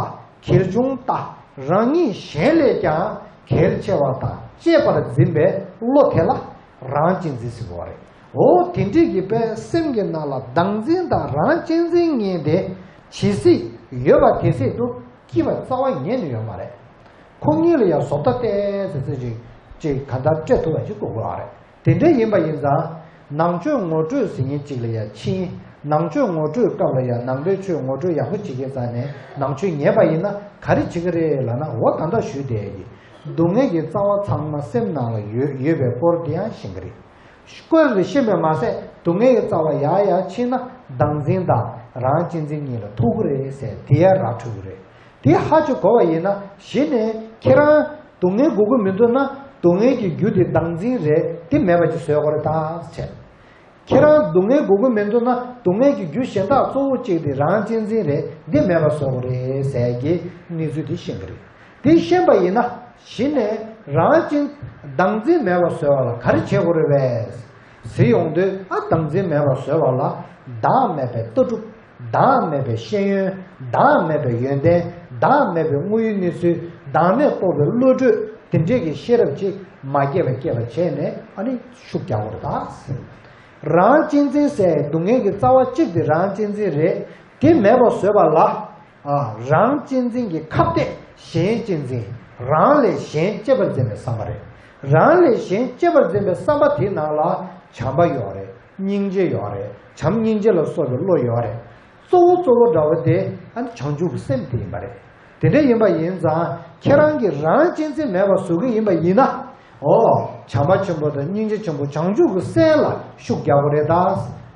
གལ་ཆུང་ལྟ། རང་ཉིད་གཞན་ལས་ཀྱང་གལ་ཆེ་བ་དང་གཅེས་པར་འཛིན་པའི་བློ་དེ་ལ་རང་གཅེས་འཛིན་ཟེར་གྱི་ཡོད་རེད། འོ་དེ་འདྲས་ཀྱི་དཔེ་སེམས་ཀྱི་ནང་ལ་བདག་འཛིན་དང་རང་གཅེས་འཛིན་གཉིས་དེ་ཇི་སྲིད་ཡོད་པ་དེ་སྲིད་དུ་སྐྱིད་པ་རྩ་བ་ཉིད་ནས་ཡོད་མ་རེད། ཁོ་གཉིས་ལ་ཡང་བཟོ་ལྟ་བལྟས་ཟེར་ཚེ་ཅིག་ཅིག་ག་འདྲ་སྤྲད་ཐུབ་པ་ཅིག་དགོས་ཀྱི་ཡོད་རེད། དེ་འདྲ་ཡིན་པ་ཡིན་ཙང་ནང་ཆོས་ངོ་སྤྲོད་ཟེར་མཁན་ཅིག་ལ་ཡང་ཕྱིན། ནང་ཆོས་ངོ་སྤྲོད་སྐབས་ལ་ཡང་ནང་པའི་ཆོས་ངོ་སྤྲོད་ཡག་པོ་བྱེད་མཁན་ཙང་ནས་ནང་ཆོས་ཉན་པ་ཡིན་ན་ག་རེ་བྱེད་ཀྱི་རེད་ལབ་ན། འོ་ད་ལྟ་ཞུས་དེ་ཡི་སྡུག་བསྔལ་གྱི་རྩ་བ་ཚང་མ་སེམས་ནང་ལ་ཡོད་ཡོད་པའི་སྐོར་དེ་ཡང་ཤེས་ཀྱི་རེད། སྐོར་རེ་ཤེས་པས་མ་ཟད་སྡུག་བསྔལ་གྱི་རྩ་བ་ཡར་ཡར་ཕྱིན་ན་བདག་འཛིན་དང་རང་གཅེས་འཛིན་གཉིས་ལ་ཐུག་གི་རེད་ཟེར་དེ་ཡང་ར་འཕྲོད་ཀྱི་རེད། དེ་ཧ་ཅང་གོ་བ་ཡིན་ན་གཞི་ནས་ཁྱེད་རང་སྡུག་བསྔལ་དགོས་ཀྱི་མི་འདུག་ན་སྡུག་བསྔལ་གྱི་རྒྱུ་དེ་བདག་འཛིན་རེད། དེ་མེད་པ་ཅིག་བཟོས་དགོས་རེད་ད་བྱས། ཁྱེད་རང་སྡུག་བསྔལ་དགོས་ཀྱི་མི་འདུག་ན་སྡུག་བསྔལ་གྱི་རྒྱུ་གཞན་དག་གཙོ་བོ་གཅིག་དེ་རང་གཅེས་འཛིན་རེད། འདི་མེད་པ་བཟོ་དགོས་རེད་ཟེར་གྱི་གནས་ཚུལ་དེ་ཤེས་ཀྱི་རེད། དེ་ཤེས་པ་ཡིན་ན་གཞི་ནས་རང་གཅེས་བདག་འཛིན་མེད་པ་བཟོ་བ་ལ་ག་རེ་བྱེད་དགོས་རེད་པས་ཟེར་ཡོང་དུས། ཨ། བདག་འཛིན་མེད་པ་བཟོ་བ་ལ་བདག་མེད་པའི་ལྟ་གྲུབ། བདག་མེད་པའི་ཤེས་ཡོན། བདག་མེད་པའི་ཡོན་ཏན། བདག་མེད་པའི་དངོས་ཡོད་གནས་ཚུལ། བདག་མེད་རྟོགས་པའི་བློ་གྲོས། དེ་འདྲས་ཀྱི་ཤེས་རབ་ཅིག་མ་སྐྱེས་པ་སྐྱེས་པ་བྱས་ནས། ཨ་ནི་ཤུགས་རྒྱག་དགོས་རེད་ད་ཟེར། རང་གཅེས་འཛིན་ཟེར་སྡུག་བསྔལ་གྱི་རྩ་བ་གཅིག་དེ་རང་གཅེས་འཛིན་རེད། དེ་མེད་པ་བཟོས་པ་ལ། ཨ། རང་གཅེས་འཛིན་གྱི་ཁ་གཏད་གཞན་གཅེས་འཛིན། རང་ལས་གཞན་གཅེས་པར་འཛིན་པའི་བསམ་པ་རེད། རང་ལས་གཞན་གཅེས་པར་འཛིན་པའི་བསམ་པ་དེའི་ནང་ལ་བྱམས་པ་ཡོད་རེད། སྙིང་རྗེ་ཡོད་རེད། བྱམས་སྙིང་རྗེ་ལ་སོགས་པའི་བློ་ཡོད་རེད། གཙོ་བོ་གཙོ་བོ་འདྲ་བོ་དེ་ཨ་ནི་བྱང་ཆུབ་ཀྱི་སེམས་དེ་ཡིན་པ་རེད། དེ་འདྲ་ཡིན་པ་ཡིན་ཙང་ཁྱེད་རང་གིས་རང་གཅེས་འཛིན་མེད་པ་བཟོ་གི་ཡིན་པ་ཡིན་ན། ཨོ། བྱམས་པ་ཆེན་པོ་དང་སྙིང་རྗེ་ཆེན་པོ་བྱང་ཆུབ་ཀྱི་སེམས་ལ་ཤུགས་རྒྱག་དགོས་རེད་ད།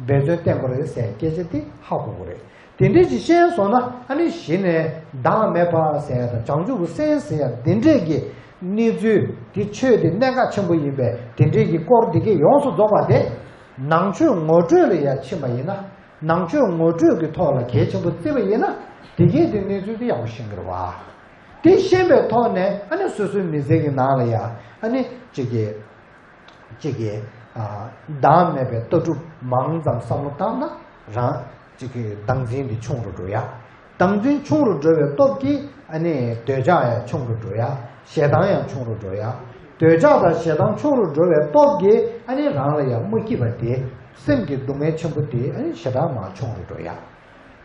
འབད་བརྩོན་བསྟེན་དགོས་རེད་ཟེར་སྐད་ཆ་དེ་ཧ་གོ་དགོས་རེད། དེ་འདྲས་ཅིག་ཤེས་སོང་ན། ཨ་ནི་གཞི་ནས་བདག་མེད་པ་ཟེར་ཡ་དང་བྱང་ཆུབ་ཀྱི་སེམས་ཟེར་ཡ་འདི་འདྲས་ཀྱི་གནས་ཚུལ་དེ། ཆོས་དེ་གནད་འགག་ཆེན་པོ་ཡིན་པས། དེ་འདྲས་ཀྱི་སྐོར་འདི་གས་ཡོངས་སུ་རྫོགས་པ་དེ་ནང་ཆོས་ངོ་སྤྲོད་ལ་ཡ་ཕྱིན་པ་ཡིན་ན། ནང་ཆོས་ངོ་སྤྲོད་ཀྱི་ཐོག་ལ་གལ་ཆེན་པོ་བརྩིས་པ་ཡིན་ན། དེ་གས་དེ་གནས་ཚུལ་དེ་ཡག་པོ་ཤེས་ཀྱི་རེད་བ། དེ་ཤེས་པའི་ཐོག་ནས་ཨ་ནི་སོ་སོའི་མི་ཚེ་གི་ནང་ལ་ཡ་ཨ་ནི་གཅིག་གི་གཅིག་གི་ཨ་བདག་མེད་པའི་ལྟ་གྲུབ་མང་ཙམ་བསམ་བློ་བཏང་ན། རང་གཅིག་གི་བདག་འཛིན་དེ་ཆུང་རུ་འགྲོ་ཡ། བདག་འཛིན་ཆུང་རུ་འགྲོ་བའི་སྟོབས་ཀྱིས་ཨ་ནི་འདོད་ཆགས་ཡང་ཆུང་རུ་འགྲོ་ཡ། ཞེ་སྡང་ཡང་ཆུང་རུ་འགྲོ་ཡ། འདོད་ཆགས་དང་ཞེ་སྡང་ཆུང་རུ་འགྲོ་བའི་སྟོབས་ཀྱིས་ཨ་ནི་རང་ལ་ཡང་མ་སྐྱིད་པ་དེ། སེམས་ཀྱི་སྡུག་བསྔལ་ཆེན་པོ་དེ་ཨ་ནི་ཞེ་དྲག་མར་ཆུང་རུ་འགྲོ་ཡ།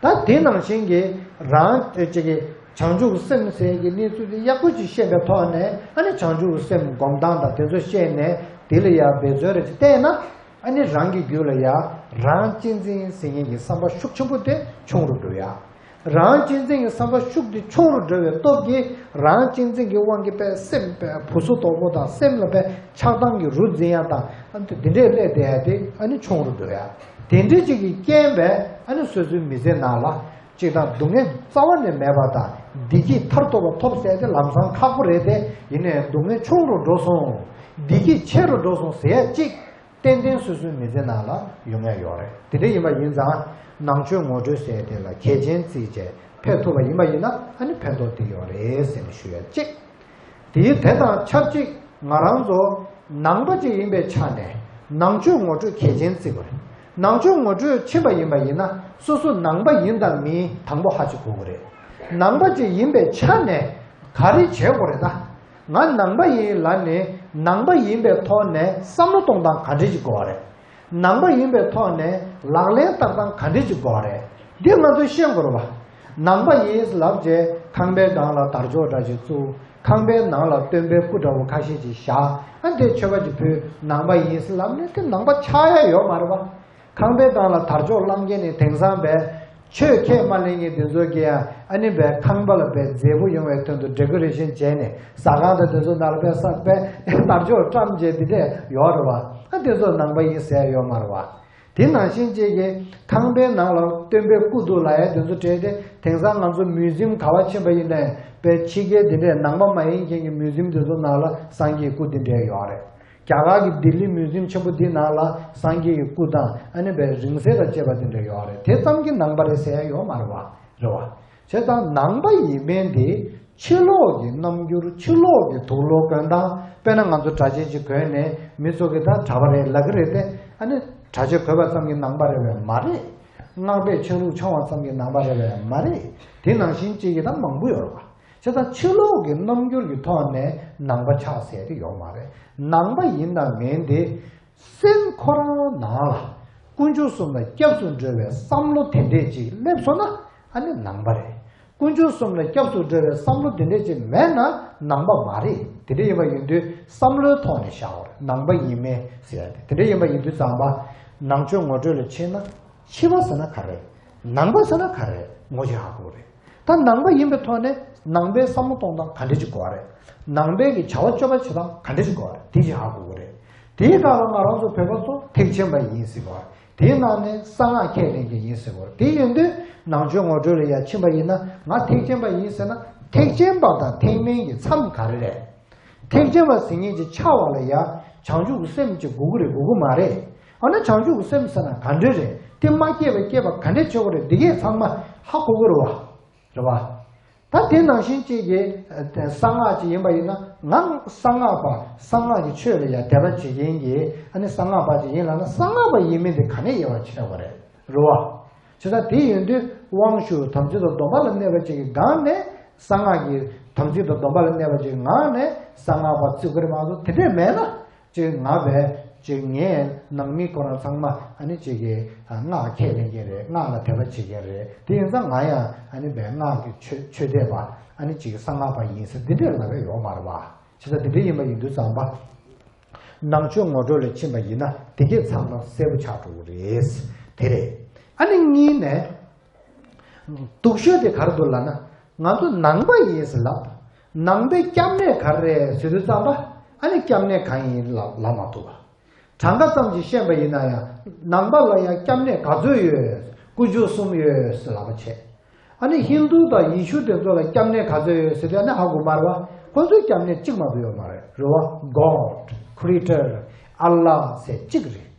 ད་དེ་ནང་བཞིན་གྱི་རང་གཅིག་གི་བྱང་ཆུབ་སེམས་ཟེར་གྱི་གནས་ཚུལ་དེ་ཡག་པོ་ཅིག་ཤེས་པའི་ཐོག་ནས། ཨ་ནི་བྱང་ཆུབ་སེམས་སྒོམ་སྟངས་དང་དེ་ཚོ་ཤེས་ནས་དེ་ལ་ཡང་འབད་བརྩོན་རེ་ཅིག་བསྟེན་ན། ཨ་ནི་རང་གི་རྒྱུད་ལ་ཡང་རང་གཅེས་འཛིན་ཟེར་མཁན་གྱི་བསམ་པ་ཤུགས་ཆེན་པོ་དེ་ཆུང་རུ་འགྲོ་ཡ། རང་གཅེས་འཛིན་གྱི་བསམ་པ་ཤུགས་དེ་ཆུང་རུ་འགྲོ་བའི་སྟོབས་ཀྱིས། རང་གཅེས་འཛིན་གྱི་དབང་གིས་དཔེ་སེམས་དཔེ་ཕུ་སུ་དོག་པོ་དང་། སེམས་ལ་དཔེ་ཆགས་སྡང་གི་རུ་འཛིན་ཡ་དང་། ཨ་ནི་དེ་འདྲས་སླེབས་བསྡད་ཡ་དེ་ཨ་ནི་ཆུང་རུ་འགྲོ་ཡ། དེ་འདྲས་ཅིག་གི་རྐྱེན་པས་ཨ་ནི་སོ་སོའི་མི་ཚེ་ནང་ལ་སྤྱིར་བཏང་སྡུག་བསྔལ་རྩ་བ་ནས་མེད་པ་དང་། བདེ་སྐྱིད་མཐར་ཐུག་པ་ཐོབ་ཟེར་དེ་ལམ་སང་ཁག་པོ་རེད་དེ། ཡིན་ནའི་སྡུག་བསྔལ་ཆུང་རུ་འགྲོ་སོང་། བདེ་སྐྱིད་ཆེ་རུ་འགྲོ་སོང་ཟེར་ཡ་གཅིག་ཏན་ཏན་སོ་སོའི་མི་ཚེ་ནང་ལ་ཡོང་ཡ་ཡོད་རེད། དེ་འདྲ་ཡིན་པ་ཡིན་ཙང་ནང་ཆོས་ངོ་སྤྲོད་ཟེར་དེ་ལ་གལ་ཆེན་བརྩིས་བྱས་ཕེབས་ཐུབ་པ་ཡིན་པ་ཡིན་ན། ཨ་ནི་ཕན་ཐོགས་དེ་ཡོད་རེད་ཟེར་ནས་ཞུ་ཡ་གཅིག་དེའི་དེ་དང་ཆབས་ཅིག་ང་རང་ཚོ་ནང་པ་ཅིག་ཡིན་པའི་ཆ་ནས། ནང་ཆོས་ངོ་སྤྲོད་གལ་ཆེན་བརྩི་དགོས་རེད། ནང་ཆོས་ངོ་སྤྲོད་ཕྱིན་པ་ཡིན་པ་ཡིན་ན་སོ་སོ་ནང་པ་ཡིན་དང་མིན་དང་པོ་ཧ་ཅིག་གོ་དགོས་རེད། ནང་པ་ཅིག་ཡིན་པའི་ཆ་ནས་ག་རེ་བྱེད་དགོས་རེད་ད། ང་ནང་པ་ཡིན་ལབ་ནས་ནང་པ་ཡིན་པའི་ཐོག་ནས་བསམ་བློ་གཏོང་སྟངས་ག་འདྲ་ཞིག་དགོས་པ་རེད། ནང་པ་ཡིན་པའི་ཐོག་ནས་ལག་ལེན་བསྟར་སྟངས་ག་འདྲ་ཞིག་དགོས་པ་རེད། འདི་ང་ཚོས་ཤེས་དགོས་རེད་བ། ནང་པ་ཡིན་ལབ་རྗེས་ཁང་པའི་སྒང་ལ་དར་ལྕོག་འདྲ་ཞིག་བཙུགས། ཁང་པའི་ནང་ལ་སྟོན་པའི་སྐུ་འདྲ་བོ་ཁ་ཤས་ཅིག་བཞག་ཨ་འདྲས་མཆོད་པ་ཅིག་ཕུལ། ནང་པ་ཡིན་ལབ་ནས་དེ་ནང་པ་ཆགས་ཡ་ཡོད་མ་རེད་བ། ཁང་པའི་སྒང་ལ་དར་ལྕོག་བསླང་མཁན་ནི་དེང་སང་བས་ཆོས་ཁས་མ་ལེན་མཁན་དེ་ཚོ་གིས་ཡང་ཨ་ནི་བས་ཁང་པ་ལ་བས་མཛེས་པོ་ཡོང་བའི་དོན་དུ་ཌེ་ཀོ་རེ་ཤན་བྱས་ནས་ཟ་ཁང་དང་དེ་ཚོ་ནང་ལ་བས་ས་བས་དར་ལྕོག་བཀྲམ་བྱས་དེ་འདྲས་ཡོད་རེད་བ། ཨ་དེ་ཚོ་ནང་པ་ཡིན་ཟེར་ཡ་ཡོད་མ་རེད་བ། དེ་ནང་བཞིན་གཅིག་གིས་ཁང་པའི་ནང་ལ་སྟོན་པའི་སྐུ་འདུག་ལབ་ཡ་དེ་ཚོ་བྲིས་ཏེ་དེང་སང་ང་ཚོ་མིའུ་ཛིམ་ག་བ་ཕྱིན་པ་ཡིན་ནའི་དཔེ་ཕྱི་རྒྱལ་དེ་འདྲས་ནང་པ་མ་ཡིན་མཁན་གྱི་མིའུ་ཛིམ་དེ་ཚོ་ནང་ལ་སངས་རྒྱས་སྐུ་དེ་འདྲས་ཡོད་རེད། རྒྱ་གར་གྱི་ལྡི་ལི་མིའུ་ཛིམ་ཆེན་པོ་འདི་ནང་ལ་སངས་རྒྱས་ཀྱི་སྐུ་དང་ཨ་ནི་བའི་རིང་བསྲེལ་དང་བཅས་པ་དེ་འདྲས་ཡོད་རེད། དེ་ཙམ་གྱིས་ནང་པ་རེད་ཟེར་ཡ་ཡོད་མ་རེད་བ། རེད་བ། བྱས་ཙང་ནང་པ་ཡིན་མིན་དེ་ཕྱི་ལོགས་ཀྱི་རྣམ་འགྱུར་ཕྱི་ལོགས་ཀྱི་དུག་ལོག་གོན་སྟངས། དཔེར་ན་ང་ཚོ་གྲྭ་ཆས་ཅིག་གོན་ནས་མི་ཚོ་གིས་ད་གྲྭ་པ་རེད་ལབ་ཀྱི་རེད་དེ། ཨ་ནི་གྲྭ་ཆས་གོན་པ་ཙམ་གྱིས་ནང་པ་རེད་པས་མ་རེད། སྔགས་པས་ཆ་ལུགས་འཆང་བ་ཙམ་གྱིས་ནང་པ་རེད་པས་མ་རེད། དེ་ནང་བཞིན་གཅིག་གིས་ད་མང་པོ་ཡོད་རེད་བ། བྱས་ཙང་ཕྱི་ལོགས་ཀྱི་རྣམ་འགྱུར་གྱི་ཐོག་ནས་ནང་པ་ཆགས་ཟེར་གྱི་ཡོད་མ་རེད། ནང་པ་ཡིན་དང་མིན་དེ། སེམས་ཁོ་རང་ནང་ལ་དཀོན་མཆོག་གསུམ་ལ་སྐྱབས་སུ་འགྲོ་བའི་བསམ་བློ་དེ་འདྲས་ཅིག་སླེབས་སོང་ན་ཨ་ནི་ནང་པ་རེད། དཀོན་མཆོག་གསུམ་ལ་སྐྱབས་སུ་འགྲོ་བའི་བསམ་བློ་དེ་འདྲས་ཅིག་མེད་ན་ནང་པ་མ་རེད། དེ་འདྲ་ཡིན་པ་ཡིན་དུས་བསམ་བློའི་ཐོག་ནས་བཞག་པ་རེད། ནང་པ་ཡིན་མིན་ཟེར་ཡ་དེ་དེ་འདྲ་ཡིན་པ་ཡིན་དུས་ཙམ་པ་ནང་ཆོས་ངོ་སྤྲོད་ལ་ཕྱིན་ན་ཕྱི་པ་ཟེར་ན་ག་རེ། ནང་པ་ཟེར་ན་ག་རེ་ངོ་ཅིག་ཧ་གོ་རེད། ད་ནང་པ་ཡིན་པའི་ཐོག་ནས་ནང་པའི་བསམ་བློ་གཏོང་སྟངས་ག་འདྲ་ཅིག་དགོས་པ་རེད། ནང་པའི་གི་བྱ་བ་སྤྱོད་པ་བྱེད་སྟངས་ག་འདྲ་ཅིག་དགོས་པ་རེད། དེ་ཅིག་ཧ་གོ་དགོས་རེད། དེའི་སྒང་ལ་ང་རང་ཚོ་བོད་པ་ཚོ་ཐེག་ཆེན་པ་ཡིན་ཟེར་བ། དེའི་ནང་ནས་གསང་སྔགས་ཁས་ལེན་མཁན་ཡིན་ཟེར་བ། དེ་ཡིན་དུས་ནང་ཆོས་ངོ་སྤྲོད་ལ་ཡར་ཕྱིན་པ་ཡིན་ན་ང་ཐེག་ཆེན་པ་ཡིན་ཟེར་ན་ཐེག་ཆེན་པ་དང་ཐེག་དམན་གྱི་མཚམས་ག་རེ་རེད། ཐེག་ཆེན་པ་ཟེར་མཁན་ཅིག་ཆགས་པ་ལ་ཡ་བྱང་ཆུབ་ཀྱི་སེམས་ཅིག་དགོས་ཀྱི་རེད་དགོས་ཀྱི་མ་རེད། འོ་ན་བྱང་ཆུབ་ཀྱི་སེམས་ཟེར་ན་ག་འདྲ་རེད། དེ་མ་སྐྱེས་པ་སྐྱེས་པ་ག་འདྲ་བྱེད་དགོས་རེད། འདི་གས་ཚང་མ་ཧ་གོ་གི་རེད་བ། རེད་བ། ད་དེ་ནང་བཞིན་གཅིག་གིས་ཨ་གསང་སྔགས་ཅིག་ཡིན་པ་ཡིན་ན་ང་གསང་སྔགས་པ་གསང་སྔགས་ཀྱི་ཆོས་ལ་ཡ་དད་པ་བྱེད་མཁན་གྱི་ཨ་ནི་གསང་སྔགས་པ་ཅིག་ཡིན་ལབ་ན་གསང་སྔགས་པ་ཡིན་མིན་དེ་ག་ནས་དབྱེ་བ་ཕྱེ་དགོས་རེད། རེད་བ། བྱས་ཙང་དེ་ཡིན་དུས་དབང་ཕྱུག་དམ་ཚིག་དང་སྡོམ་པ་ལ་གནས་པ་ཅིག་གི་སྒང་ནས་གསང་སྔགས་ཀྱི་དམ་ཚིག་དང་སྡོམ་པ་ལ་གནས་པ་ཅིག་གི་ངང་ནས་གསང་སྔགས་པ་བརྩི་དགོས་རེད་མ་གཏོགས་དེ་འདྲས་མེད་ན་ཅིག་ང་བས་ཅིག་ངའི་ནང་མི་ཁོ་རང་ཚང་མ་ཨ་ནི་ཅིག་གི་སྔགས་ཁས་ལེན་མཁན་རེད། སྔགས་ལ་དད་པ་བྱེད་མཁན་རེད། དེ་ཡིན་ཙང་ང་ཡང་ཨ་ནི་བས་སྔགས་ཀྱི་ཆོས་ཆོས་དད་པ་ཨ་ནི་ཅིག་གི་གསང་སྔགས་པ་ཡིན་ཟེར་འདི་འདྲས་ལབ་ཡ་ཡོད་མ་རེད་བ། བྱས་ཙང་འདི་འདྲས་ཡིན་པ་ཡིན་དུས་ཙམ་པ། ནང་ཆོས་ངོ་སྤྲོད་ལ་ཕྱིན་པ་ཡིན་ན་དེ་གས་ཚང་མ་གསལ་པོ་ཆགས་འགྲོ་གི་རེད། དེ་རེད། ཨ་ནི་གཉིས་ནས། སྡུག་ཤོས་དེ་ག་རེ་འདུག་ལབ་ན། ང་ཚོ་ནང་པ་ཡིན་ཟེར་ལབ། ནང་པའི་སྐྱབས་གནས་ག་རེ་རེད་ཟེར་དུས་ཙམ་པ། ཨ་ནི་སྐྱབས་གནས་གང་ཡིན་ལབ་ལབ་མ་ཐུབ་པ། གྲངས་ཀ་ཙམ་ཞིག་ཤེས་པ་ཡིན་ན་ཡང་ནང་པ་ལ་ཡང་སྐྱབས་གནས་ག་ཚོད་ཡོད། དཀོན་མཆོག་གསུམ་ཡོད་ཟེར་ལབ་པ་བྱས། ཨ་ནི་ཧིན་དུ་དང་ཡེ་ཤུ་དེ་ཚོ་ལ་སྐྱབས་གནས་ག་ཚོད་ཡོད་ཟེར་དུས་ཨ་ནི་ཧ་གོ་མ་རེད་བ། ཁོ་ཚོའི་སྐྱབས་གནས་གཅིག་མ་གཏོགས་ཡོད་མ་རེད། རེད་བ། God, Creator, Allah ཟེར་གཅིག་རེད།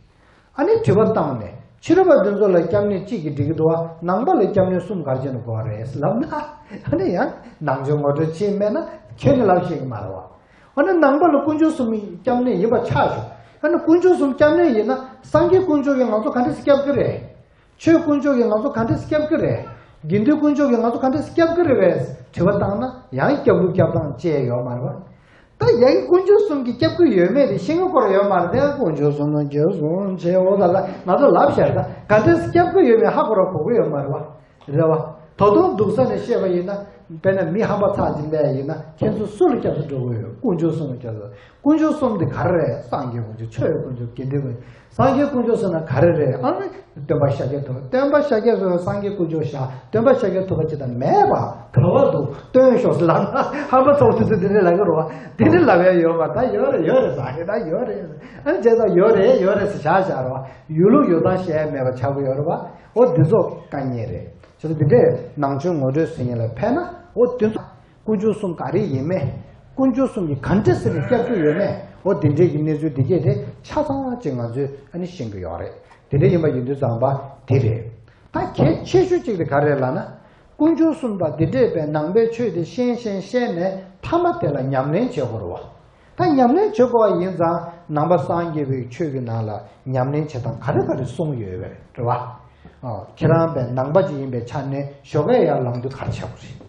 ཨ་ནི་དྲི་བ་བཏང་ནས་ཕྱི་རབས་པ་འདི་ཚོ་ལ་སྐྱབས་གནས་གཅིག་གིས་འགྲིག་གི་འདུག་བ། ནང་པ་ལ་སྐྱབས་གནས་གསུམ་ག་རེ་བྱས་ནས་དགོས་པ་རེད་ལབ་ན། ཨ་ནི་ཡང་ནང་ཆོས་ངོ་སྤྲོད་བྱས་མེད་ན་ཁྱོད་ནི་ལབ་ཤེས་ཀྱི་མ་རེད་བ། ཨ་ནི་ནང་པ་ལ་དཀོན་མཆོག་གསུམ་སྐྱབས་གནས་ཡིན་པ་ཆགས་བྱུང་། ཨ་ནི་དཀོན་མཆོག་གསུམ་སྐྱབས་གནས་ཡིན་ན་སངས་རྒྱས་དཀོན་མཆོག་གིས་ང་ཚོ་ག་འདྲས་སེ་སྐྱབས་ཀྱི་རེད། ཆོས་དཀོན་མཆོག་གིས་ང་ཚོ་ག་འདྲས་སེ་སྐྱབས་ཀྱི་རེད། དགེ་འདུན་དཀོན་མཆོག་གིས་ང་ཚོ་ག་འདྲས་སེ་སྐྱབས་ཀྱི་རེད་བས་དྲི་བ་བཏང་ན་ཡང་སྐྱབས་ལུགས་སྐྱབས་སྟངས་བཅས་ཡོད་མ་རེད་བ། ད་ཡ་གི་དཀོན་མཆོག་གསུམ་གྱིས་སྐྱབས་ཀྱི་ཡོད་མེད་དེ་ཤེས་ཀྱི་སྐོར་ཡོད་མ་རེད་དེ། དཀོན་མཆོག་གསུམ་ལ་རྗེས་སུ་བྱེད་འོ་ད་ལ་ང་ཚོ་ལབ་ཤར་ད་ག་འདྲས་སྐྱབས་ཀྱི་ཡོད་མེད་ཧ་གོ་ར་གོ་གི་ཡོད་མ་རེད་བ། རེད་བ། ད་དུང་སྡུག་ས་ནས་བཤད་པ་ཡིན་ན་དཔེར་ན་མི་ཧམ་པ་ཚ་ཅིག་སླེབས་ཡིན་ན་ཁྱེད་ཚོ་སུ་ལ་སྐྱབས་སུ་འགྲོ་གི་ཡོད། དཀོན་མཆོག་གསུམ་ལ་སྐྱབས་སུ། དཀོན་མཆོག་གསུམ་དེ་ག་རེ་རེད། སངས་རྒྱས་དཀོན་མཆོག་ཆོས་དཀོན་མཆོག་དགེ་འདུན་དཀོན་མཆོག་སངས་རྒྱས་དཀོན་མཆོག་ཟེར་ན་ག་རེ་རེད། ཨ་ནི་སྟོན་པ་ཤཱཀྱ་ཐུབ་པ། སྟོན་པ་ཤཱཀྱ་ཐུབ་པ་སངས་རྒྱས་དཀོན་མཆོག་བཞག་སྟོན་པ་ཤཱཀྱ་ཐུབ་པ་ཅི་ལྟར་མེད་པ་ག་བ་འདུག་སྟོན་ཤོག་ཟེར་ལབ་ན་ཧམ་པ་ཚོགས་ཚུལ་དུ་དེ་འདྲས་ལབ་ཀྱི་རེད་བ། དེ་འདྲས་ལབ་ཡ་ཡོད་པ་ད་ཡོད་རེད་ཡོད་རེད་ཟེར་གི་ད་ཡོད་རེད། ཨ་ནི་བྱས་ཙང་ཡོད་རེད་ཡོད་རེད་ཟེར་བཞག་བཞག་རེད་བ། ཡོད་ལུགས་ཡོད་སྟངས་བཤད་ཡ་མེད་པ་ཆགས་ཀྱི་ཡོད་རེད་བ། འོ་འདི་ཚོ་དཀའ་ངལ་རེད། བྱས་ཙང་འདི་འདྲས་ནང་ཆོས་ངོ་སྤྲོད་ཟེར་མཁན་ལ་ཕན་ན་འོ་འདི་ཚོ། དཀོན་མཆོག་གསུམ་ག་རེ་ཡིན་མིན། དཀོན་མཆོག་གསུམ་གྱིས་ག་འདྲ་ཟེར་ནས་སྐྱབས་བཅོལ་ཡོད་མེད། འོ་དེ་འདྲས་ཀྱི་གནས་ཚུལ་འདི་གས་དེ་ཆ་ཚང་ཅིག་ང་ཚོས་ཨ་ནི་ཤེས་ཀྱི་ཡོད་རེད། དེ་འདྲ་ཡིན་པ་ཡིན་དུས་ཙམ་པ་དེ་རེད། ད་གལ་ཆེ་ཤོས་གཅིག་དེ་ག་རེ་ལབ་ན། དཀོན་མཆོག་གསུམ་དང་དེ་འདྲས་པའི་ནང་པའི་ཆོས་དེ་ཤེས་ཤེས་ཤེས་ནས་མཐའ་མ་དེ་ལ་ཉམས་ལེན་བྱེད་དགོས་རེད་བ། ད་ཉམས་ལེན་བྱེད་དགོས་པ་ཡིན་ཙང་ ནང་པ་སངས་རྒྱས་པའི་ཆོས་ཀྱི་ནང་ལ་ཉམས་ལེན་བྱེད་སྟངས་ག་རེ་ག་རེ་གསུངས་ཡོད་པ་རེད་བ། ཨོ། ཁྱེད་རང་པའི་ནང་པ་ཅིག་ཡིན་པའི་ཆ་ནས་ཞོགས་ཀས་ཡར་ལངས་དུས་ག་རེ་བྱེད་དགོས་རེད།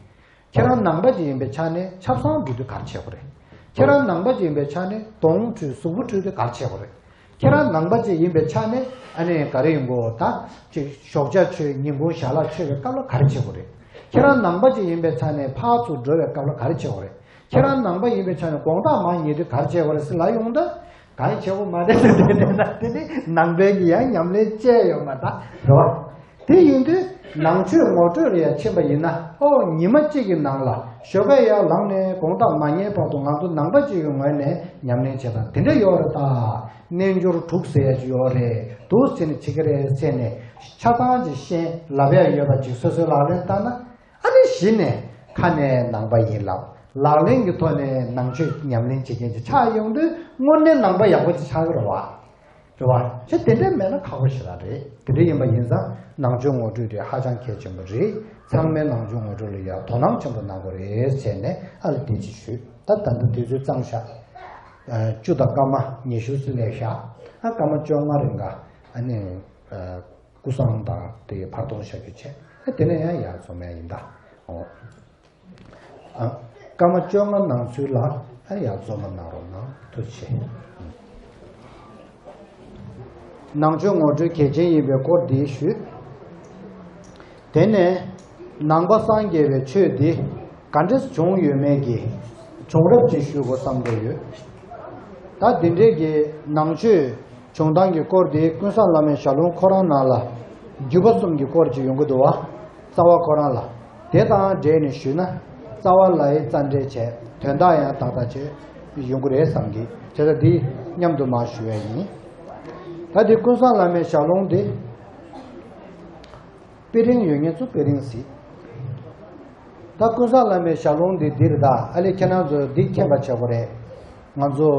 ཁྱེད་རང་ནང་པ་ཅིག་ཡིན་པའི་ཆ་ནས་ཆབ་གསང་འགྲོ་དུས་ག་རེ་བྱེད་དགོས་རེད། ཁྱེད་རང་ནང་པ་ཅིག་ཡིན་པའི་ཆ་ནས་གདོང་བཀྲུས་གཟུགས་པོ་བཀྲུས་དུས་ག་རེ་བྱེད་དགོས་རེད། ཁྱེད་རང་ནང་པ་ཅིག་ཡིན་པའི་ཆ་ནས་ཨ་ནི་ག་རེ་ཡིན་གོ་ད། ཅིག་ཞོགས་ཇ་མཆོད་ཉིན་གུང་ཞལ་ལག་མཆོད་པའི་སྐབས་ལ་ག་རེ་བྱེད་དགོས་རེད། ཁྱེད་རང་ནང་པ་ཅིག་ཡིན་པའི་ཆ་ནས་ཕར་ཚུར་འགྲོ་བའི་སྐབས་ལ་ག་རེ་བྱེད་དགོས་རེད། ཁྱེད་རང་ནང་པ་ཡིན་པའི་ཆ་ནས་དགོང་དག་མར་ཉལ་དུས་ག་རེ་བྱེད་དགོས་རེད་ཟེར་ལབ་ཡོང་དུས་གང་ཡང་བྱེད་དགོས་མ་རེད་ཟེར་དེ་ནས་ན་དེ་ནི་ནང་པའི་གི་ཡང་ཉམས་ལེན་བཅས་ཡོད་མ་རེད་ད་རེད་བ། དེ་ཡིན་དུས་ནང་ཆོས་ངོ་སྤྲོད་ལ་ཡང་ཕྱིན་པ་ཡིན་ན། ཨོ། ཉི་མ་གཅིག་གི་ནང་ལ་ཞོགས་ཀས་ཡར་ལངས་ནས་དགོང་དག་མ་ཉལ་བར་དུ་ང་ཚོ་ནང་པ་གཅིག་གི་ངོས་ནས་ཉམས་ལེན་བྱེད་སྟངས་དེ་འདྲ་ཡོད་རེད་ད། རྣལ་འབྱོར་དྲུག་ཟེར་ཡ་ཅིག་ཡོད་རེད་འདུག་ཟེར་ནས་བྱེད་ཀྱི་རེད་ཟེར་ནས་ཆ་ཚང་ཅིག་ཤེས་ལབ་ཡ་ཡོད་པ་ཅིག་སོ་སོའི་ལག་ལེན་བསྟར་ན། ཨ་ནི་གཞི་ནས་ཁ་ནས་ནང་པ་ཡིན་ལབ། ལག་ལེན་གྱི་ཐོག་ནས་ནང་ཆོས་ཉམས་ལེན་བྱེད་མཁན་ཅིག་ཆགས་ཡོང་དུས་དངོས་གནས་ནང་པ་ཡག་པོ་ཅིག་ཆགས་ཀྱི་རེད་བ། རེད་བ། ཞེ་དེ་འདྲ་མེད་ན་ཁག་པོ་ཞེ་དྲག་རེད། དེ་འདྲ་ཡིན་པ་ཡིན་ཙང་ནང་ཆོས་ངོ་སྤྲོད་དེ་ཧ་ཅང་གལ་ཆེན་པོ་རེད། ཚང་མས་ནང་ཆོས་ངོ་སྤྲོད་ལ་ཡ་དོ་སྣང་ཆེན་པོ་གནང་དགོས་རེད་ཟེར་ནས་ཨ་ལ་དེ་ཅིག་ཞུས། ད་ད་ལྟ་དུས་ཚོད་གཙང་ཤག་ཨ། བཅུ་དང་སྐར་མ་ཉི་ཤུ་ཙམ་སླེབས་ཤག་ཨ། སྐར་མ་བཅོ་ལྔ་རིང་ག་ཨ་ནི་ཨ། སྐུ་གསུང་དང་དེ་བར་སྟོང་བཞག་རྒྱུ་བྱས། ཨ། དེ་ནས་ཡང་ཡར་འཛོམས་ཡ་ཡིན་ད། ཨོ། ཨ། སྐར་མ་བཅོ་ལྔ་ནང་ཚུད་ལ་ཨ་ཡར་འཛོམས་པ་གནང་རོགས་གནང་། ཐུགས་རྗེ་ཆེ། ནང་ཆོས་ངོ་སྤྲོད་གལ་ཆེན་ཡིན་པའི་སྐོར་འདི་ཞུས། དེ་ནས་ནང་པ་སངས་རྒྱས་པའི་ཆོས་འདི་ག་འདྲས་བྱུང་ཡོད་མེད་ཀྱི་བྱུང་རབས་ཅིག་ཞུ་དགོས་བསམ་གྱི་ཡོད། ད་འདི་འདྲས་ཀྱི་ནང་ཆོས་བྱུང་སྟངས་ཀྱི་སྐོར་དེ་ཀུན་བཟང་བླ་མའི་ཞལ་ལུང་ཁོ་རང་ནང་ལ་བརྒྱུད་པ་གསུམ་གྱི་སྐོར་ཅིག་ཡོང་གི་འདུག་བ། རྩ་བ་ཁོ་རང་ལ། དེ་དང་འབྲེལ་ནས་ཞུས་ན་རྩ་བ་ལ་ཡི་རྩ་འགྲེལ་བྱས། དོན་དག་ཡང་ཏག་ཏག་བྱས་ཡོང་གི་རེད་བསམ་གི། བྱས་ཙང་འདི་མཉམ་དུ་མར་ཞུ་ཡ་ཡིན། ད་འདི་ཀུན་བཟང་བླ་མའི་ཞལ་ལུང་འདི། དཔེ་རིང་ཡོད་མཁན་ཚོ་དཔེ་རིང་གཟིགས། ད་ཀུན་བཟང་བླ་མའི་ཞལ་ལུང་འདི་འདིར་ད་ཨ་ལེ་ཁྱེད་རང་ཚོ་འདི་མཁྱེན་པ་བྱེད་དགོས་རེད། ང་ཚོ་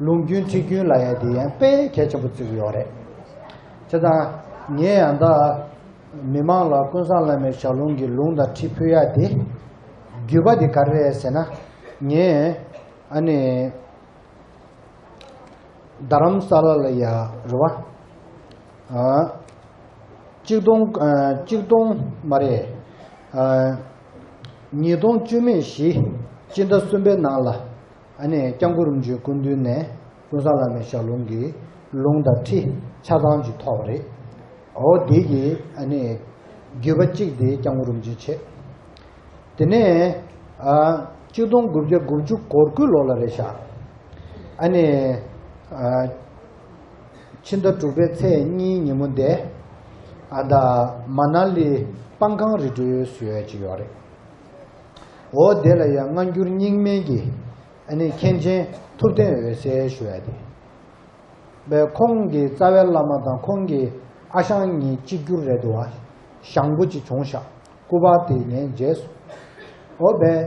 ལུང་རྒྱུན་ཁྲིད་རྒྱུན་ལ་ཡ་འདི་ཡང་དཔེ་གལ་ཆེན་པོ་བརྩི་གི་ཡོད་རེད། བྱས་ཙང་ངས་ཡང་ད་མི་མང་ལ་ཀུན་བཟང་བླ་མའི་ཞལ་ལུང་གི་ལུང་དང་ཁྲིད་ཕུལ་ཡ་དེ་བརྒྱུད་པ་འདི་ག་རེ་རེད་ཟེར་ན། ངས་ཨ་ནི། རྡ་རམ་ས་ལ་ལ་ཡ་རེད་བ། ཨ། གཅིག་སྟོང་། ཨ། གཅིག་སྟོང་མ་རེད། ཨ། ཉིས་སྟོང་བཅུ་མེད་བཞི་སྤྱི་ཟླ་གསུམ་པའི་ནང་ལ་ཨ་ནི་སྐྱབས་མགོན་རིན་པོ་ཆེའི་སྐུ་མདུན་ནས་ཀུན་བཟང་བླ་མའི་ཞལ་ལུང་གི་ལུང་དང་ཁྲིད་ཆ་ཚང་ཅིག་ཐོབ་པ་རེད། འོ་དེ་གི་ཨ་ནི་བརྒྱུད་པ་གཅིག་དེ་སྐྱབས་མགོན་རིན་པོ་ཆེ་བྱས། དེ་ནས་ཨ། གཅིག་སྟོང་དགུ་བརྒྱ་དགུ་བཅུ་གོ་དགུ་ལོ་ལ་རེད་ཤག་ཨ་ནི་ཨ། ཕྱི་ཟླ་དྲུག་པའི་ཚེས་གཉིས་ཉིན་མོ་དེ་ཨ། ད་མ་ན་ལི་སྤང་ཁང་རི་ཁྲོད་ཟེར་ཡ་ཅིག་ཡོད་རེད། འོ་དེ་ལ་ཡང་སྔ་འགྱུར་རྙིང་མའི་གི་ཨ་ནི་མཁན་ཆེན་ཐུབ་བསྟན་འོད་གསལ་ཞུ་ཡ་དེ། བས་ཁོང་གི་རྩ་བའི་བླ་མ་དང་ཁོང་གི་ཨ་ཞང་གཉིས་གཅིག་གྱུར་རེད་འདུག་བ། ཞང་པོ་གཅིག་བྱུང་ཤག་སྐུ་པར་དེ་ངས་མཇལ་སོང་། འོ་བས་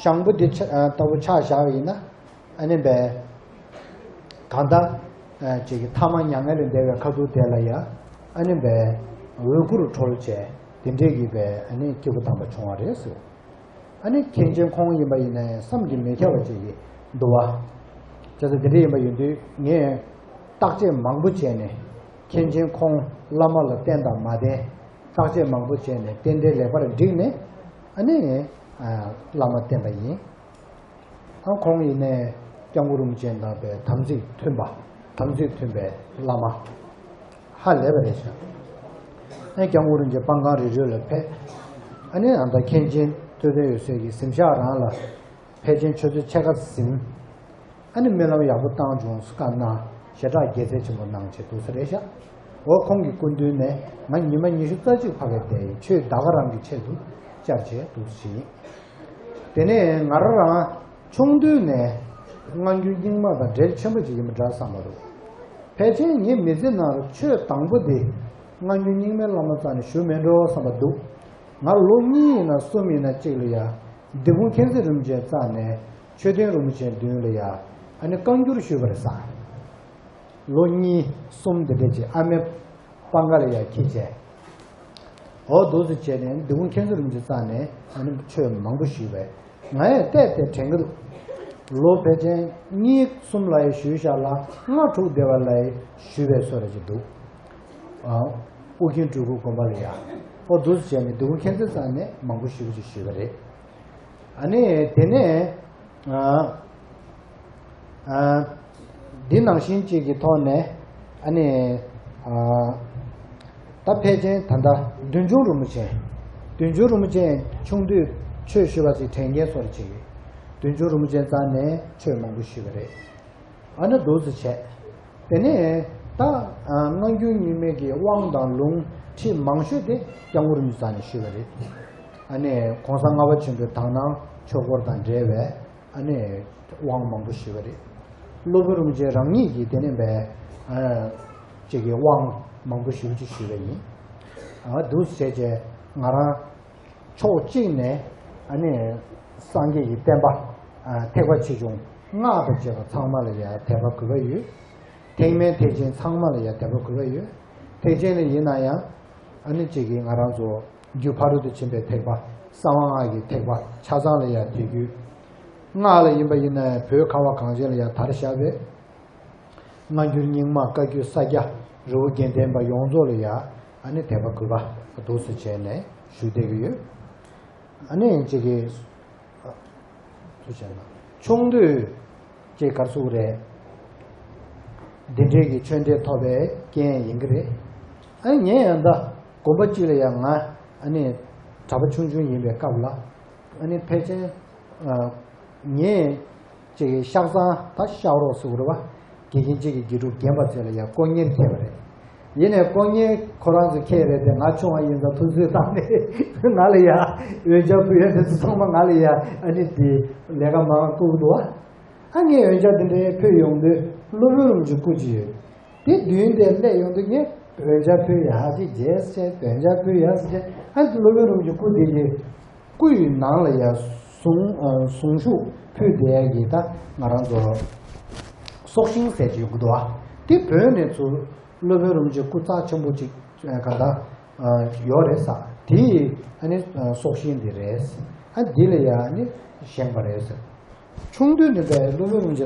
ཞང་པོ་དེ་ཆ་ལྟ་བུ་ཆ་བཞག་པ་ཡིན་ན་ཨ་ནི་བས་གང་ལྟར་ཅིག་གི་ཐ་མ་མྱ་ངན་ལས་འདས་པའི་ཁ་ཐུག་དེ་ལ་ཡ་ཨ་ནི་བས་འོས་སྐུ་རུ་གྲོལ་བྱས་དེ་འདྲས་ཀྱི་བས་ཨ་ནི་སྐྱེས་བུ་དམ་པ་བྱུང་བ་རེད་ཟེར། ཨ་ནི་མཁན་ཆེན་ཁོང་ཡིན་པ་ཡིན་ན་ཡང་བསམ་གྱིས་མི་ཁྱབ་པ་ཅིག་གི་འདུག་བ། བྱས་ཙང་དེ་འདྲ་ཡིན་པ་ཡིན་དུས་ངས་བརྟག་དཔྱད་མང་པོ་བྱས་ནས་མཁན་ཆེན་ཁོང་བླ་མ་ལ་བསྟེན་དང་མ་བསྟེན་བརྟག་དཔྱད་མང་པོ་བྱས་ནས་རྟེན་འབྲེལ་ལེགས་པར་བསྒྲིགས་ནས་ཨ་ནི་ངས་བླ་མ་བསྟེན་པ་ཡིན། ཨ་ཁོང་ཡིན་ནས་སྐྱབས་མགོན་རིན་པོ་ཆེ་དང་བའི་དམ་ཚིག་མཐུན་པ། དམ་ཚིག་མཐུན་པའི་བླ་མ། ཧ་ལས་པ་རེད་ཤག་ཨ་སྐྱབས་མགོན་རིན་པོ་ཆེ་སྤང་ཁང་རི་ཁྲོད་ལ་ཕེབས། ཨ་ནི་ཨ་ད་མཁན་ཆེན་ཐུབ་བསྟན་འོད་གསལ་གྱིས་གཟིམ་ཤག་རང་ལ་ཕལ་ཆེར་ཆུ་ཚོད་ཕྱེད་ཀ་གཟིམ། ཨ་ནི་སྨོན་ལམ་ཡག་པོ་བཏང་བྱུང་བཀའ་གནང་། ཞེ་དྲག་དགྱེས་ཚད་ཆེན་པོ་གནང་བྱས་འདུག་ས་རེད་ཤག་འོ་ཁོང་གི་སྐུ་མདུན་ནས་ང་ཉི་མ་ཉི་ཤུ་རྩ་གཅིག་ཕ་གིར་བསྡད་ཡིན། ཆོས་ད་ག་རང་གི་ཆེད་དུ་བཅར་བྱས་འདུག་ཟེར་ཡིན། དེ་ནས་ང་རང་རང་ཆུང་དུས་ནས་སྔ་འགྱུར་རྙིང་མ་དང་འབྲེལ་ཆེན་པོ་ཅིག་ཡིན་པ་འདྲ་བསམ་པ་འདུག་ཕལ་ཆེར་ངའི་མི་ཚེ་ནང་ལ་ཆོས་དང་པོ་དེ་སྔ་འགྱུར་རྙིང་མའི་བླ་མ་རྩ་ནས་ཞུ་མེད་འགྲོ་བསམ་པ་འདུག་ང་ལོ་གཉིས་ཡིན་ན་གསུམ་ཡིན་ན་གཅིག་ལ་ཡ་འདི་ཁུངས་མཁྱེན་བརྩེ་རིན་པོ་ཆེ་རྩ་ནས་ཆོས་ལྡན་རིན་པོ་ཆེའི་མདུན་ལ་ཡ་ཨ་ནི་བཀའ་འགྱུར་ཞུས་པ་རེད་ས། ལོ་གཉིས་གསུམ་དེ་འདྲ་ཅིག་ཨ་མའི་པང་ཁ་ལ་ཡར་འཁྱེར་བྱས། འོ་འདུག་སེ་བྱས་ནས་འདི་ཁུངས་མཁྱེན་བརྩེ་རིན་པོ་ཆེ་རྩ་ནས་ཨ་ནི་ཆོས་མང་པོ་ཞུས་པས་ང་ཡང་བལྟས་བལྟས་དྲན་གྱི་འདུག་ལོ་ཕལ་ཆེར་གཉིས་གསུམ་ལ་ཡང་ཞུས་བཞག་ལ། ལྔ་དྲུག་འདས་པ་ལ་ཡང་ཞུས་པའི་སྲོལ་རེ་ཅིག་འདུག། ཨ། ཨོ་རྒྱན་སྤྲུལ་སྐུ་དགོན་པ་ལ་ཡ། ཨོ་འདུག་སེ་བྱས་ནས་སྡེ་དགོན་མཁྱེན་བརྩེ་ཚང་ནས་མང་པོ་ཞེ་པོ་ཅིག་ཞུས་པ་རེད། ཨ་ནི་དེ་ནས། ཨ། ཨ། འདི་ནང་བཞིན་ཅིག་གི་ཐོག་ནས། ཨ་ནི། ཨ། ད་ཕལ་ཆེར་ད་ལྟ་བདུད་འཇོམས་རིན་པོ་ཆེ། བདུད་འཇོམས་རིན་པོ་ཆེ་ཆུང་དུས་ཆོས་ཞུ་བ་ཞིག་དྲན་མཁན་སོགས་ཅིག། བདུད་འཇོམས་རིན་པོ་ཆེ་རྩ་ནས་ཆོས་མང་པོ་ཞུས་པ་རེད། ཨ་ནི་འདུག་སེ་བྱས། དེ་ནས་ད། ཨ། སྔ་འགྱུར་རྙིང་མའི་གི་དབང་དང་ལུང་ཁྲིད་མང་ཤོས་དེ་སྐྱབས་མགོན་རིན་པོ་ཆེ་རྩ་ནས་ཞུས་པ་རེད། ཨ་ནི་གོང་ས་ལྔ་པ་ཆེན་པོའི་དག་སྣང་ཆོས་སྐོར་དང་འབྲེལ་བའི། ཨ་ནི་དབང་མང་པོ་ཞུས་པ་རེད། སློབ་དཔོན་རིན་པོ་ཆེ་རང་ཉིད་ཀྱིས་དེ་ནས་བས། ཨ། ཅིག་གི་དབང་མང་པོ་ཞེ་པོ་ཅིག་ཞུས་པ་ཡིན། ཨ། འདུག་སེ་བྱས་བྱས་ང་རང་ཕྱོགས་གཅིག་ནས། ཨ་ནི་སངས་རྒྱས་ཀྱི་བསྟན་པ། ཨ། ཐེག་པ་ཆེ་ཆུང་སྔགས་དང་བཅས་པ་ཚང་མ་ལ་ཡང་དད་པ་གུས་པ་ཡོད། ཐེག་དམན་ཐེག་ཆེན་ཚང་མ་ལ་ཡང་དད་པ་གུས་པ་ཡོད། ཐེག་ཆེན་ལ་ཡིན་ན་ཡང་། ཨ་ནི་ཅིག་གི་ང་རང་ཚོ་རྒྱུ་ཕ་རོལ་ཏུ་ཕྱིན་པའི་ཐེག་པ། གསང་བ་སྔགས་ཀྱི་ཐེག་པ་ཆ་ཚང་ལ་ཡང་དད་གུས། སྔགས་ལ་ཡིན་པ་ཡིན་ན་ཡང་བོད་ཁ་བ་གངས་ཅན་ལ་ཡང་དར་བཞག་པའི་སྔ་འགྱུར་རྙིང་མ་བཀའ་བརྒྱུད་ས་སྐྱ་རི་བོ་དགེ་ལྡན་པ་ཡོངས་རྫོགས་ལ་ཡང་། ཨ་ནི་དད་པ་གུས་པ་འདུག་སེ་བྱས་ནས་ཞུ་བསྡད་ཀྱི་ཡོད། ཨ་ནི་ཅིག་གི། ཐུགས་རྗེ་གནང་། ཆུང་དུས་ཀྱི་གར་སོང་རེད། འདི་འདྲའི་གི་ཆོས་འབྲེལ་ཐོབ་པའི་རྐྱེན་ཡིན་གྱི་རེད། ཨ་ནི་ངས་ཡང་ད་དགོན་པ་གཅིག་ལ་ཡང་ང་། ཨ་ནི་གྲྭ་པ་ཆུང་ཆུང་ཡིན་པའི་སྐབས་ལ། ཨ་ནི་ཕལ་ཆེར། ཨ། ངས་ཅིག་གི་ཤག་ཚང་ད་ཤག་རོགས་ཟེར་དགོས་རེད་པ། དགེ་རྒན་གཅིག་གིས་དགེ་ཕྲུག་རྒན་པ་ཚོ་ལ་ཡང་དཀོན་གཉེར་འཁྱེར་བ་རེད། ཡིན་ནའི་དཀོན་གཉེར་ཁོ་རང་ཚོ་འཁྱེར་རེད་དེ། ང་ཆུང་བ་ཡིན་ཙང་ཐུབ་ཚོད་བཏང་ནས་ང་ལ་ཡ་འོས་འཆར་ཕུལ་ཡ་དེ་ཚོ་ཚང་མ་ང་ལ་ཡ། ཨ་ནི་དེ་ལས་ཀ་མང་བསྐུར་གི་འདུག་བ། ཨ། ངས་འོས་འཆར་དེ་འདྲའི་ཕུལ་ཡོང་དུས་སློབ་དཔོན་རིན་པོ་ཆེ་སྐུ་མཁྱེན་ཡོད། དེ་མདུན་དེར་སླེབས་ཡོང་དུས་ངས་འོས་འཆར་ཕུལ་ཡག་ཅིག་བྱས་བྱས། འོས་འཆར་ཕུལ་ཡག་ཅིག་བྱས། ཨ། སློབ་དཔོན་རིན་པོ་ཆེ་སྐུ་དེ་གི་སྐུ་ཡི་ནང་ལ་ཡ་གཟུངས། ཨ། གཟུངས་གཞུག་ཕུལ་བསྡད་ཡག་གི་ད་ང་རང་ཚོ་སྲོག་ཤིང་ཟེར་གྱི་ཡོང་གི་འདུག་བ། དེ་བོད་ནས་ཚུར་སློབ་དཔོན་རིན་པོ་ཆེ་སྐུ་རྩ་ཆེན་པོ་ཅིག་ག་ད། ཨ། ཡོད་རེད་ཟེར། དེ་ཡི། ཨ་ནི། ཨ། སྲོག་ཤིང་དེ་རེད། ཨ། འདི་ལ་ཡ། ཨ་ནི་བཞེངས་པ་རེད་ཟེར། ཆུང་དུས་ནས་བས་སློབ་དཔོན་རིན་པོ་ཆེ་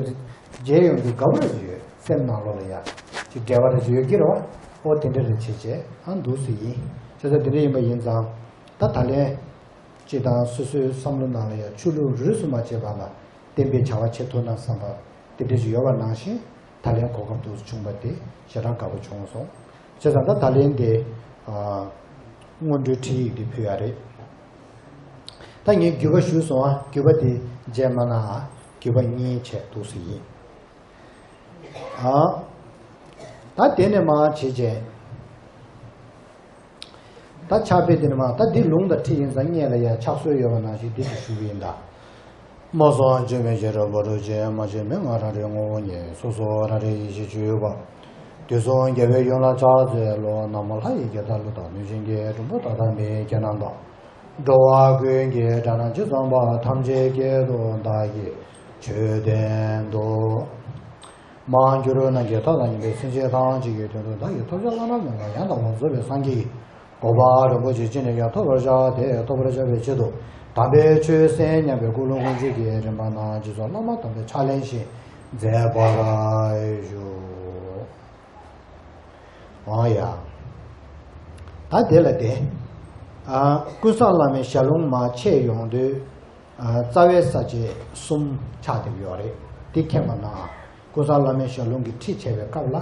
མཇལ་ཡོང་དུས་དགའ་པོ་རེ་ཡོད། སེམས་ནང་ལོགས་ལ་ཡ་ཅིག་འབྲེལ་བ་རེ་ཡོད་ཀྱི་རེད་བ། ཨོ་དེ་འདྲ་རེ་བྱས་བྱས། ཨ། འདུག་སེ་ཡིན། བྱས་ཙང་དེ་འདྲ་ཡིན་པ་ཡིན་ཙང་ད་ད་ལན་སྤྱིར་བཏང་སོ་སོའི་བསམ་བློ་ནང་ལ་ཡ་ཆོས་ལུགས་རིས་སུ་མ་ཆད་པ་ལ་བསྟན་པའི་བྱ་བ་བྱེད་ཐུབ་ན་བསམ་པ་དེ་འདྲ་ཞིག་ཡོད་པ་ནང་བཞིན། ད་ལན་གོ་སྐབས་འདུག་སེ་བྱུང་བ་དེ་ཞེ་དྲག་དགའ་པོ་བྱུང་སོང་། བྱས་ཙང་ད་ད་ལན་དེ། ཨ། སྔོན་འགྲོའི་ཁྲིད་ཡིག་དེ་ཕུལ་ཡ་རེད། ད་ངས་བརྒྱུད་པ་ཞུས་སོང་། ཨ། བརྒྱུད་པ་དེ་རྗེས་མ་ན་བརྒྱུད་པ་གཉིས་བྱས་འདུག་སེ་ཡིན། ཨ། ད་དེ་ནས་མར་བྱས་རྗེས། ད་ཕྱག་དཔེ་དེ་ནས་མར། ད་འདི་ལུང་དང་ཁྲིད་ཡིན་ཙང་སྔོན་ལ་ཡ་ཕྱག་སྲོལ་ཡོད་པ་ནང་བཞིན་འདི་དེ་ཞུ་གི་ཡིན་ད། སྨྲ་སོགས་འཇིགས་མེད་ཤེས་རབ་འཕགས་རྒྱལ། མ་སྐྱེས་མི་མངའ་རང་རིག་ངོ་བོ་ཉིད། སོ་སོ་རང་རིག་ཡེ་ཤེས་སྤྱོད་ཡུལ་བ། དུས་གསུམ་རྒྱལ་བའི་ཡུམ་ལ་ཕྱག་འཚལ་ལོ། ན་མོ་ལྷ་ཡི་རྒྱལ་དང་ཀླུ་དང་གནོད་སྦྱིན་གྱི། འབྲུམ་བུ་དག་དང་མི་ཡི་རྒྱལ་རྣམས་དང་། འགྲོ་བ་ཀུན་གྱི་དགྲ་རྣམས་ཇི་ཙམ་པ། ཐམས་ཅད་སྐྱེ་གདུང་བདག་གིས་ཆོས་བསྟན་ཏོ། མར་གྱུར་ནམ་མཁའི་མཐའ་དང་མཉམ་པའི་སེམས་ཅན་ཐམས་ཅད་ཀྱི་དོན་དུ་བདག་གིས་ཐོབ་བྱ་བླ་ན་མེད་པ་ཡང་དག་པར་རྫོགས་པའི་སངས་རྒྱས་ཀྱི་གོ་འཕང་རིན་པོ་ཆེ་ཅི་ནས་ཀྱང་ཐོབ་པར་བྱ་སྟེ། ཐོབ་པར་བྱ་བའི་ཆེད་དུ་དམ་པའི་ཆོས་གསན་སྙམ་པའི་ཀུན་སློང་ངོ་འཕྲོད་ཀྱི་རིམ་པ་ནང་རྗེ་བཙུན་བླ་མ་དམ་པའི་ཕྱག་ལེན་ཞིག་མཛད་པར་ཞུ། འོང་ཡ། ད་དེ་ལ་དེ། ཨ། ཀུན་བཟང་བླ་མའི་ཞལ་ལུང་མར་འཆད་ཡོང་དུས། ཨ། རྩ་བའི་ས་བཅད་གསུམ་ཆགས་བསྡད་ཡོད་རེད། དེ་མཁྱེན་པ་ན། ཀུན་བཟང་བླ་མའི་ཞལ་ལུང་གི་ཁྲིད་བྱེད་པའི་སྐབས་ལ།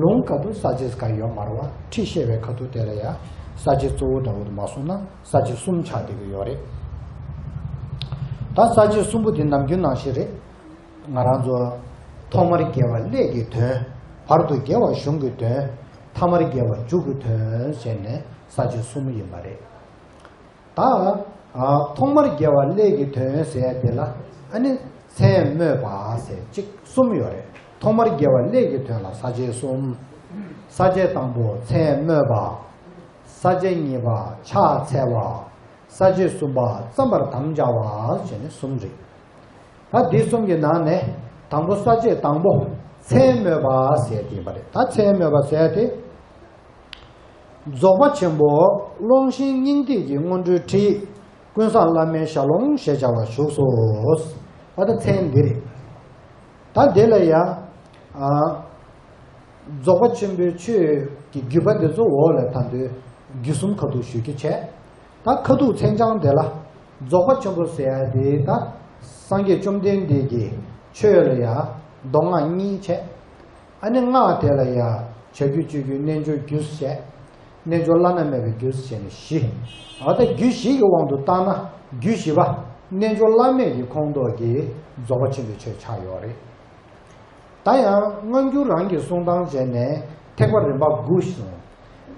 ལུང་ཁ་ཐུག་ས་བཅད་གང་ཡོད་མ་རེད་བ། ཁྲིད་བཤད་པའི་ཁ་ཐུག་དེ་ལ་ཡང་ས་བཅད་གཙོ་བོ་འདྲ་བོ་དེ་མ་སོང་ན་ས་བཅད་གསུམ་ཆགས་བསྡད་ཀྱི་ཡོད་རེད། ད་ས་བཅད་གསུམ་པོ་དེ་ནམ་རྒྱུན་ནང་བཞིན་རེད། ང་རང་ཚོ་ཐོག་མར་དགེ་བ་ཀླད་ཀྱི་དོན། བར་དུ་དགེ་བ་གཞུང་གི་དོན། ཐ་མར་དགེ་བ་མཇུག་གི་དོན་བྱས་ནས་ས་བཅད་གསུམ་ཡིན་པ་རེད། ད། ཨ། ཐོག་མར་དགེ་བ་ཀླད་ཀྱི་དོན་ཟེར་ཡ་དེ་ལ། ཨ་ནི་མཚན་སྨོས་པ་ཟེར་གཅིག་གསུམ་ཡོད་རེད། ཐོག་མར་དགེ་བ་ཀླད་ཀྱི་དོན་ལ་ས་བཅད་གསུམ། ས་བཅད་དང་པོ་མཚན་སྨོས་པ། ས་བཅད་གཉིས་པ་ཕྱག་འཚལ་བ། ས་བཅད་གསུམ་པ་བརྩམ་པར་དམ་བཅའ་བ་བྱས་ནས་གསུམ་རེད། ད་འདི་གསུམ་གྱི་ནང་ནས་དང་པོ་ས་བཅད་དང་པོ་མཚན་སྨོས་པ་ཟེར་ཡ་དེ་ཡིན་པ་རེད། ད་མཚན་སྨོས་པ་ཟེར་ཡ་དེ། རྫོགས་པ་ཆེན་པོ་ཀློང་ཆེན་སྙིང་ཐིག་གི་སྔོན་འགྲོའི་ཁྲིད། ཀུན་བཟང་བླ་མའི་ཞལ་ལུང་ཞེས་བྱ་བ་བཞུགས་སོ། བ་ད་མཚན་འདི་རེད། ད་དེ་ལ་ཡང་། ཨ། རྫོགས་པ་ཆེན་པོའི་ཆོས་ཀྱི་བརྒྱུད་པ་དེ་ཚོ་འོག་ལ་ད་དུང་བརྒྱུད་གསུམ་ཁ་ཐུག་ཞུ་རྒྱུ་བྱས། ད་ཁ་ཐུག་མཚན་བྱང་དེ་ལ། རྫོགས་པ་ཆེན་པོ་ཟེར་ཡ་དེ་ད་སངས་རྒྱས་བཅོམ་ལྡན་འདས་ཀྱི་ཆོས་ལ་ཡང་མདོ་སྔགས་གཉིས་བྱས། ཨ་ནི་སྔགས་དེ་ལ་ཡང་བྱ་རྒྱུད་སྤྱོད་རྒྱུད་རྣལ་འབྱོར་རྒྱུད་ཟེར། རྣལ་འབྱོར་བླ་ན་མེད་པའི་རྒྱུད་ཟེར་ནས་བཞི། འོ་ད་རྒྱུད་བཞི་གི་དབང་དུ་བཏང་ན་རྒྱུད་བཞི་པ་རྣལ་འབྱོར་བླ་མེད་ཀྱི་ཁོངས་གཏོགས་ཀྱི་རྫོགས་པ་ཆེན་པོའི་ཆོས་ཆགས་ཡོད་རེད། ད་ཡང་སྔ་འགྱུར་རང་གི་གསུང་སྟངས་བྱས་ནས་ཐེག་པ་རིམ་པ་དགུ་གསུངས།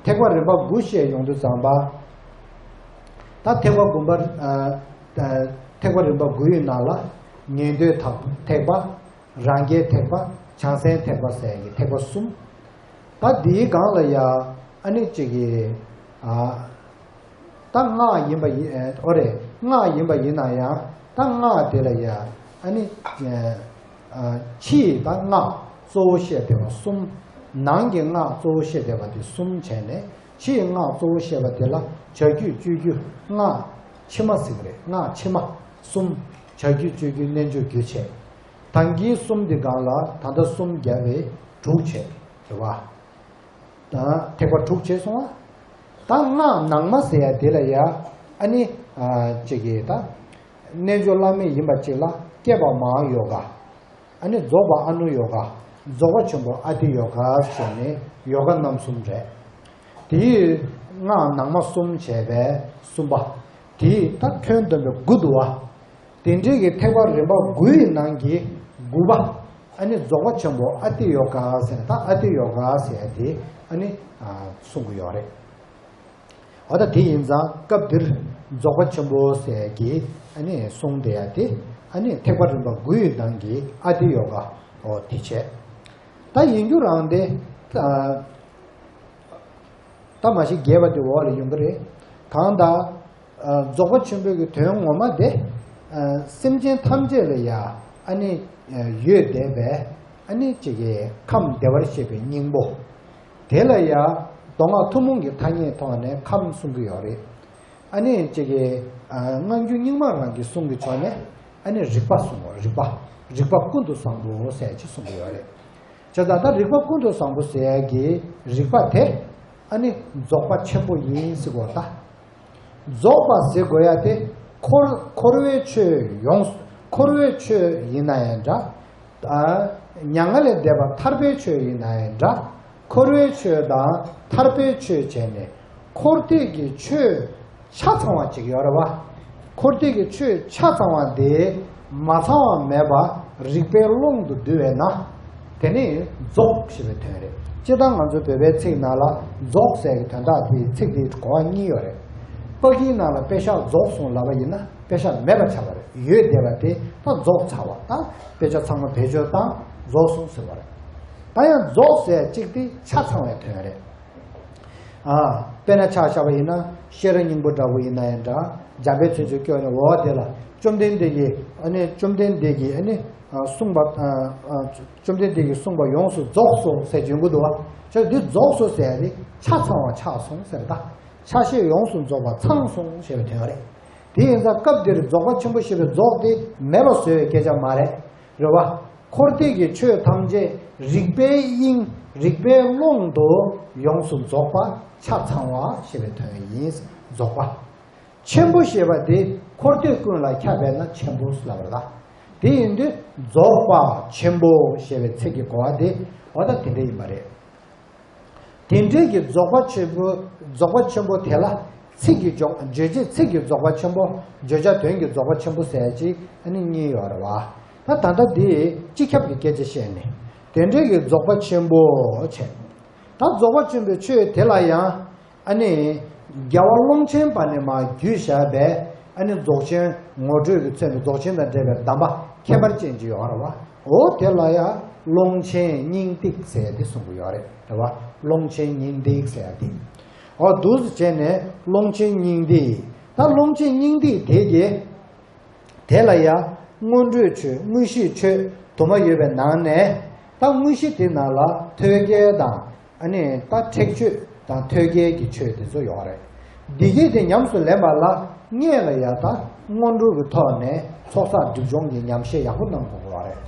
ཐེག་པ་རིམ་པ་དགུ་བཤད་ཡོང་དུས་ཙམ་པ། ད་ཐེག་པ་དགུ་པ། ཨ། ཐེག་པ་རིམ་པ་དགུ་ཡི་ནང་ལ་ཉན་ཐོས་ཐེག་པ། རང་རྒྱལ་ཐེག་པ། བྱང་སེམས་ཐེག་པ་ཟེར་གྱི་ཐེག་པ་གསུམ། ད་འདིའི་སྒང་ལ་ཡ་ཨ་ནི་གཅིག་གིས། ཨ། ད་སྔགས་ཡིན་པ་ཡིན། ཨོ་རེད། སྔགས་ཡིན་པ་ཡིན་ན་ཡང་ད་སྔགས་དེ་ལ་ཡ་ཨ་ནི། ཨ། ཕྱིའི་ད་སྔགས་གཙོ་བོ་བཤད་བསྡད་པ་གསུམ། ནང་གི་སྔགས་གཙོ་བོ་བཤད་བསྡད་པ་དེ་གསུམ་བྱས་ནས་ཕྱིའི་སྔགས་གཙོ་བོ་བཤད་པ་དེ་ལ་བྱ་རྒྱུད་སྤྱོད་རྒྱུད་སྔགས་ཕྱི་མ་ཟེར་གྱི་རེད། སྔགས་ཕྱི་མ་གསུམ། བྱ་རྒྱུད་སྤྱོད་རྒྱུད་རྣལ་འབྱོར་རྒྱུད་བྱས། ད་གིན་གསུམ་འདི་སྒང་ལ་ད་ལྟ་གསུམ་བརྒྱབ་པས་དྲུག་བྱས། རེད་བ། ཐེག་པ་དྲུག་བྱས་སོང་བ། ད་སྔགས་ནང་མ་ཟེར་ཡ་དེ་ལ་ཡ་ཨ་ནི། ཨ། གཅིག་གིས་ད་རྣལ་འབྱོར་བླ་མེད་ཡིན་པ་གཅིག་ལ་བསྐྱེད་པ་མ་ཡོ་ག་ཨ་ནི་རྫོགས་པ་ཨ་ནུ་ཡོ་ག་རྫོགས་པ་ཆེན་པོ་ཨ་ཏི་ཡོ་ག་ཟེར་ནས་ཡོ་ག་རྣམ་གསུམ་རེད། དེའི་སྔགས་ནང་མ་གསུམ་བྱས་པས་གསུམ་པ། དེའི་ད་ཁྱོན་བསྡོམས་པའི་དགུ་འདུག་བ། དེ་འདྲའི་གི་ཐེག་པ་རིམ་པ་དགུ་ཡི་ནང་གི་དགུ་པ། ཨ་ནི་རྫོགས་པ་ཆེན་པོ་ཨ་ཏི་ཡོ་ག་ཟེར་ནས། ད་ཨ་ཏི་ཡོ་ག་ཟེར་ཡ་དེ་ཨ་ནི། ཨ། གསུང་གི་ཡོད་རེད། འོ་ད་དེ་ཡིན་ཙང་སྐབས་འདིར་རྫོགས་པ་ཆེན་པོ་ཟེར་གྱི་ཨ་ནི་གསུང་བསྡད་ཡ་དེ་ཨ་ནི་ཐེག་པ་རིམ་པ་དགུ་ཡི་ནང་གི་ཨ་ཏི་ཡོ་ག། འོ་དེ་བྱས། ད་ཡིན་རྒྱུ་རང་དེ། ཨ། ད་མ་གཞི་རྒྱས་པ་དེ་འོག་ལ་ཡོང་གི་རེད། གང་ལྟར། ཨ། རྫོགས་པ་ཆེན་པོའི་གི་དོན་ངོ་མ་དེ། ཨ། སེམས་ཅན་ཐམས་ཅད་ལ་ཡ་ཨ་ནི། ཨ། ཡོད་བསྡད་པའི་ཨ་ནི་གཅིག་གི་ཁམས་བདེ་བར་གཤེགས་པའི་སྙིང་པོ། དེ་ལ་ཡ་མདོ་སྔགས་ཐུན་མོང་གི་ཐ་སྙད་ཐོག་ནས་ཁམས་གསུང་གི་ཡོད་རེད། ཨ་ནི་གཅིག་གི། ཨ། སྔ་འགྱུར་རྙིང་མ་རང་གི་གསུང་གི་ཕྱོགས་ནས་ཨ་ནི་རིག་པ་གསུང་བ། རིག་པ། རིག་པ་ཀུན་ཏུ་བཟང་པོ་ཟེར་ཅིག་གསུང་གི་ཡོད་རེད། བྱས་ཙང་ད་རིག་པ་ཀུན་ཏུ་བཟང་པོ་ཟེར་ཡ་གི་རིག་པ་དེ་ཨ་ནི་རྫོགས་པ་ཆེན་པོ་ཡིན་ཟེར་གོ་ད། རྫོགས་པ་ཟེར་དགོས་ཡ་དེ་འཁོར། འཁོར་བའི་ཆོས་ཡོངས། འཁོར་བའི་ཆོས་ཡིན་ན་ཡང་འདྲ། ཨ། མྱ་ངན་ལས་འདས་པ་ཐར་པའི་ཆོས་ཡིན་ན་ཡང་འདྲ། འཁོར་བའི་ཆོས་དང་ཐར་པའི་ཆོས་བྱས་ནས་འཁོར་འདས་ཀྱི་ཆོས་ཆ་ཚང་བ་ཅིག་ཡོད་རེད་བ། འཁོར་འདས་ཀྱི་ཆོས་ཆ་ཚང་བ་དེ་མ་ཚང་བ་མེད་པ་རིག་པའི་ཀློང་དུ་བསྡུ་བས་ན། དེ་ནི་རྫོགས་ཞེས་པའི་དོན་རེད། སྤྱིར་བཏང་ང་ཚོའི་བོད་པའི་ཚིག་ནང་ལ་རྫོགས་ཟེར་གྱི་དོན་དག་དེའི་ཚིག་དེའི་གོ་བ་གཉིས་ཡོད་རེད། ཕ་གིའི་ནང་ལ་དཔེ་ཆ་རྫོགས་སོང་ལབ་པ་ཡིན་ན་དཔེ་ཆ་མེད་པ་ཆགས་པ་རེད། ཡོད་བསྡད་པ་དེ་ད་རྫོགས་ཚར་བ། ད་དཔེ་ཆ་ཚང་མ་བེད་སྤྱོད་བཏང་རྫོགས་སོང་ཟེར་བ་རེད། ད་ཡང་རྫོགས་ཟེར་གཅིག་དེ་ཆ་ཚང་བའི་དོན་རེད། ཨ། དཔེར་ན་ཆ་བཞག་པ་ཡིན་ན་ཤེས་རབ་སྙིང་པོ་འདྲ་བོ་ཡིན་ན་ཡང་འདྲ། འཇམ་དཔལ་མཚན་བརྗོད་སྐྱོར་ནས་འོ་དེ་ལ་བཅོམ་ལྡན་འདས་ཀྱིས་ཨ་ནི། བཅོམ་ལྡན་འདས་ཀྱིས་ཨ་ནི། ཨ། གསུངས་པ། ཨ། ཨ། བཅོམ་ལྡན་འདས་ཀྱིས་གསུངས་པ་ཡོངས་སུ་རྫོགས་སོ་ཟེར་བྱུང་གི་འདུག་བ། ཅེས་འདི་རྫོགས་སོ་ཟེར་ཡ་དེ་ཆ་ཚང་བ་ཆགས་སོང་ཟེར། ད་ཆ་ཤས་ཡོངས་སུ་རྫོགས་པ་ཚང་སོང་ཞེས་པའི་དོན་རེད། དེ་ཡིན་ཙང་སྐབས་འདིར་རྫོགས་པ་ཆེན་པོ་ཞེས་པའི་རྫོགས་དེ་མེད་པ་བཟོ་བའི་སྐད་ཆ་མ་རེད། རེད་བ། འཁོར་འདས་ཀྱི་ཆོས་ཐམས་ཅད་རིག་པའི་དབྱིངས། རིག་པའི་ཀློང་དུ་ཡོངས་སུ་རྫོགས་པ་ཆ་ཚང་བ་ཞེས་པའི་དོན་ཡིན། རྫོགས་པ། ཆེན་པོ་ཞེས་པ་དེ་འཁོར་འདས་ཀུན་ལ་ཁྱབ་པས་ན་ཆེན་པོ་ལབ་པ་རེད། དེ་ཡིན་དུས་རྫོགས་པ་ཆེན་པོ་ཞེས་པའི་ཚིག་གི་གོ་བ་དེ་འོ་ད་དེ་འདྲ་ཡིན་པ་རེད། དེ་འདྲའི་གི་རྫོགས་པ་ཆེན་པོ། རྫོགས་པ་ཆེན་པོ་དེ་ལ་ཚིག་གི་བརྗོད། རྗོད་བྱེད་ཚིག་གི་རྫོགས་པ་ཆེན་པོ། བརྗོད་བྱ་དོན་གྱི་རྫོགས་པ་ཆེན་པོ་ཟེར་ཅིག་ཨ་ནི་གཉིས་ཡོད་རེད་བ། ད་ད་ལྟ་འདི་སྤྱི་ཁྱབ་ཀྱི་སྐད་ཆ་བཤད་ནས་དེ་འདྲའི་གི་རྫོགས་པ་ཆེན་པོ་བྱས། ད་རྫོགས་པ་ཆེན་པོའི་ཆོས་དེ་ལ་ཡང་ཨ་ནི་རྒྱལ་བ་ཀློང་ཆེན་པ་ནས་མར་བརྒྱུད་བཞག་པའི་ཨ་ནི་རྫོགས་ཆེན་ངོ་སྤྲོད་ཀྱི་ཚུལ་ནས་རྫོགས་ཆེན་དང་འབྲེལ་བའི་གདམས་པ་ཁྱད་པར་ཅན་ཅིག་ཡོད་རེད་བ། འོ་དེ་ལ་ཡང་ཀློང་ཆེན་སྙིང་ཏིག་ཟེར་ཏེ་གསུང་གི་ཡོད་རེད། རེད་བ། ཀློང་ཆེན་སྙིང་ཏིག་ཟེར་ཏེ། འོ་འདུག་སེ་བྱས་ནས་ཀློང་ཆེན་སྙིང་ཏིག། ད་ཀློང་ཆེན་སྙིང་ཏིག་དེ་གི། དེ་ལ་ཡང་སྔོན་འགྲོའི་ཆོས། དངོས་གཞིའི་ཆོས་དུ་མ་ཡོད་པའི་ནང་ནས། ད་དངོས་གཞི་དེ་ནང་ལ་ཐོད་རྒལ་དང་། ཨ་ནི་ད་ཁྲེགས་ཆོད་དང་ཐོད་རྒལ་གྱི་ཆོས་དེ་ཚོ་ཡོད་རེད། འདི་གས་དེ་ཉམས་སུ་ལེན་པ་ལ་སྔོན་ལ་ཡང་ད་སྔོན་འགྲོ་གི་ཐོག་ནས་ཚོགས་བསགས་སྒྲིབ་སྦྱོང་གི་ཉམས་བཞེས་ཡག་པོ་གནང་དགོས་པ་རེད།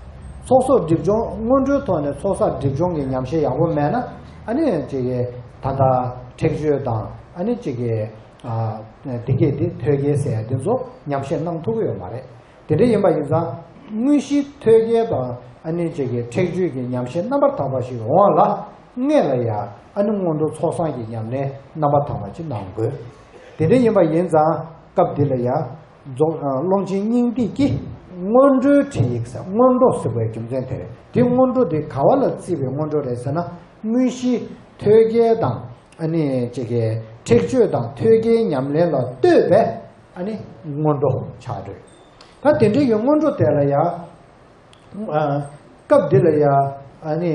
ཚོགས་གསོག་སྒྲིབ་སྦྱོང་སྔོན་འགྲོའི་ཐོག་ནས་ཚོགས་བསགས་སྒྲིབ་སྦྱོང་གི་ཉམས་བཞེས་ཡག་པོ་མེད་ན། ཨ་ནི་ཅིག་གི་ད་ལྟ་ཁྲེགས་ཆོད་དང་ཨ་ནི་ཅིག་གི་ཨ་དེ་གས་དེ་ཐོད་རྒལ་ཟེར་ཡ་དེ་ཚོ་ཉམས་བཞེས་གནང་ཐུབ་ཀྱི་ཡོད་མ་རེད། དེ་འདྲ་ཡིན་པ་ཡིན་ཙང་དངོས་གཞི་ཐོད་རྒལ་དང་ཨ་ནི་ཅིག་གི་ཁྲེགས་ཆོད་ཀྱི་ཉམས་བཞེས་རྣམ་པར་དག་པ་ཞིག་འོང་བ་ལ། སྔོན་ལ་ཡ་ཨ་ནི་སྔོན་འགྲོ་ཚོགས་བསགས་ཀྱི་ཉམས་ལེན་རྣམ་པར་དག་པ་ཅིག་གནང་དགོས། དེ་འདྲ་ཡིན་པ་ཡིན་ཙང་སྐབས་འདི་ལ་ཡ། རྫོགས། ཀློང་ཆེན་སྙིང་ཐིག་གི་སྔོན་འགྲོའི་ཁྲིད་ཡིག་ཟེར། སྔོན་འགྲོ་ཟེར་བའི་རྒྱུ་མཚན་དེ་རེད། དེ་སྔོན་འགྲོ་དེ་ག་བ་ལ་བརྩིས་པའི་སྔོན་འགྲོ་རེད་ཟེར་ན། དངོས་གཞི་ཐོད་རྒལ་དང་ཨ་ནི་ཅིག་གི་ཁྲེགས་ཆོད་དང་ཐོད་རྒལ་ཉམས་ལེན་ལ་ལྟོས་པའི་ཨ་ནི་སྔོན་འགྲོ་ཆགས་འགྲོ། ད་དེ་འདྲའི་གི་སྔོན་འགྲོ་དེ་ལ་ཡ། ཨ། སྐབས་འདི་ལ་ཡ། ཨ་ནི།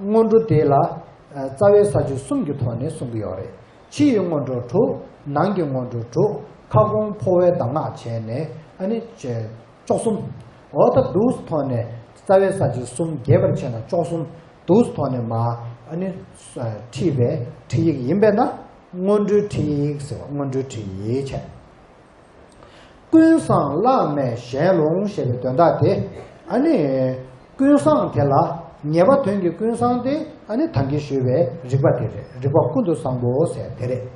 སྔོན་འགྲོ་དེ་ལ། ཨ། རྩ་བའི་ས་བཅད་གསུམ་གྱི་ཐོག་ནས་གསུང་གི་ཡོད་རེད། ཕྱི་ཡི་སྔོན་འགྲོ་དྲུག། ནང་གི་སྔོན་འགྲོ་དྲུག། ཁ་སྐོང་འཕོ་བའི་གདམས་ངག་བྱས་ནས་ཨ་ནི་བཅུ་གསུམ། འོ་ད་འདུག་ཐོག་ནས་རྩ་བའི་ས་བཅད་གསུམ་རྒྱས་པར་བྱས་ན་བཅུ་གསུམ། འདུག་ཐོག་ནས་མ་ཨ་ནི་ཁྲིད་པའི་ཁྲིད་ཡིག་ཡིན་པས་ན་སྔོན་འགྲོའི་ཁྲིད་ཡིག་ཟེར་བ། སྔོན་འགྲོའི་ཁྲིད་ཡིག་བྱས། ཀུན་བཟང་བླ་མའི་ཞལ་ལུང་ཞེས་པའི་དོན་དག་དེ། ཨ་ནི། ཀུན་བཟང་དེ་ལ་ངེས་པ་དོན་གྱི་ཀུན་བཟང་དེ་ཨ་ནི་ད་གིན་ཞུས་པའི་རིག་པ་དེ་རེད། རིག་པ་ཀུན་ཏུ་བཟང་པོ་ཟེར་དེ་རེད།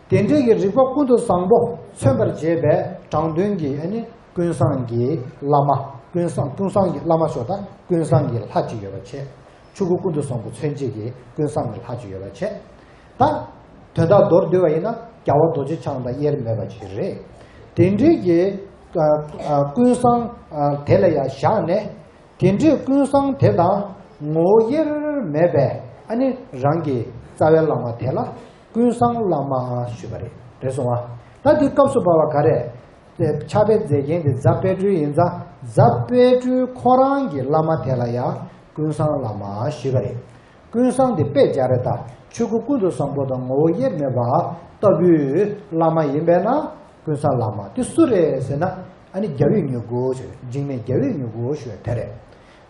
དེ་འདྲའི་གི་རིག་པ་ཀུན་ཏུ་བཟང་པོ་མཚོན་པར་བྱེད་པའི་དྲང་དོན་གྱི་ཨ་ནི་ཀུན་བཟང་གི་བླ་མ། ཀུན་བཟང་། ཀུན་བཟང་གི་བླ་མ་ཞོག་དང་ཀུན་བཟང་གི་ལྷ་གཅིག་ཡོད་པ་བྱས། ཆོས་སྐུ་ཀུན་ཏུ་བཟང་པོ་མཚོན་བྱེད་ཀྱི་ཀུན་བཟང་གི་ལྷ་གཅིག་ཡོད་པ་བྱས། ད། དོན་དག་མདོར་བསྡུས་པ་ཡིན་ན་རྒྱལ་བ་རྡོ་རྗེ་འཆང་དང་དབྱེར་མེད་པ་ཅིག་རེད། དེ་འདྲའི་གི། ཨ། ཨ། ཀུན་བཟང་། ཨ། དེ་ལ་ཡང་བཞག་ནས། དེ་འདྲའི་ཀུན་བཟང་དེ་དང་ངོ་བོ་དབྱེར་མེད་པའི་ཨ་ནི་རང་གི་རྩ་བའི་བླ་མ་དེ་ལ་ཀུན་བཟང་བླ་མ་ཞུས་པ་རེད། རེད་སོང་ཨ། ད་འདི་སྐབས་སུ་བབ་པ་ག་རེ། ཕྱག་དཔེ་མཛད་མཁན་དེ་རྫ་དཔལ་སྤྲུལ་ཡིན་ཙང་རྫ་དཔལ་སྤྲུལ་ཁོ་རང་གི་བླ་མ་དེ་ལ་ཡང་ཀུན་བཟང་བླ་མ་ཞུས་པ་རེད། ཀུན་བཟང་དེ་དཔེ་སྦྱར་རེད་ད། ཆོས་སྐུ་ཀུན་ཏུ་བཟང་པོ་དང་ངོ་བོ་དབྱེར་མེད་པ་ལྟ་བུའི་བླ་མ་ཡིན་པས་ན་ཀུན་བཟང་བླ་མ་དེ་སུ་རེད་ཟེར་ན། ཨ་ནི་རྒྱལ་བའི་མྱུ་གུ་ཞུ། འཇིགས་མེད་རྒྱལ་བའི་མྱུ་གུ་ཞུ་དེ་རེད། རེད་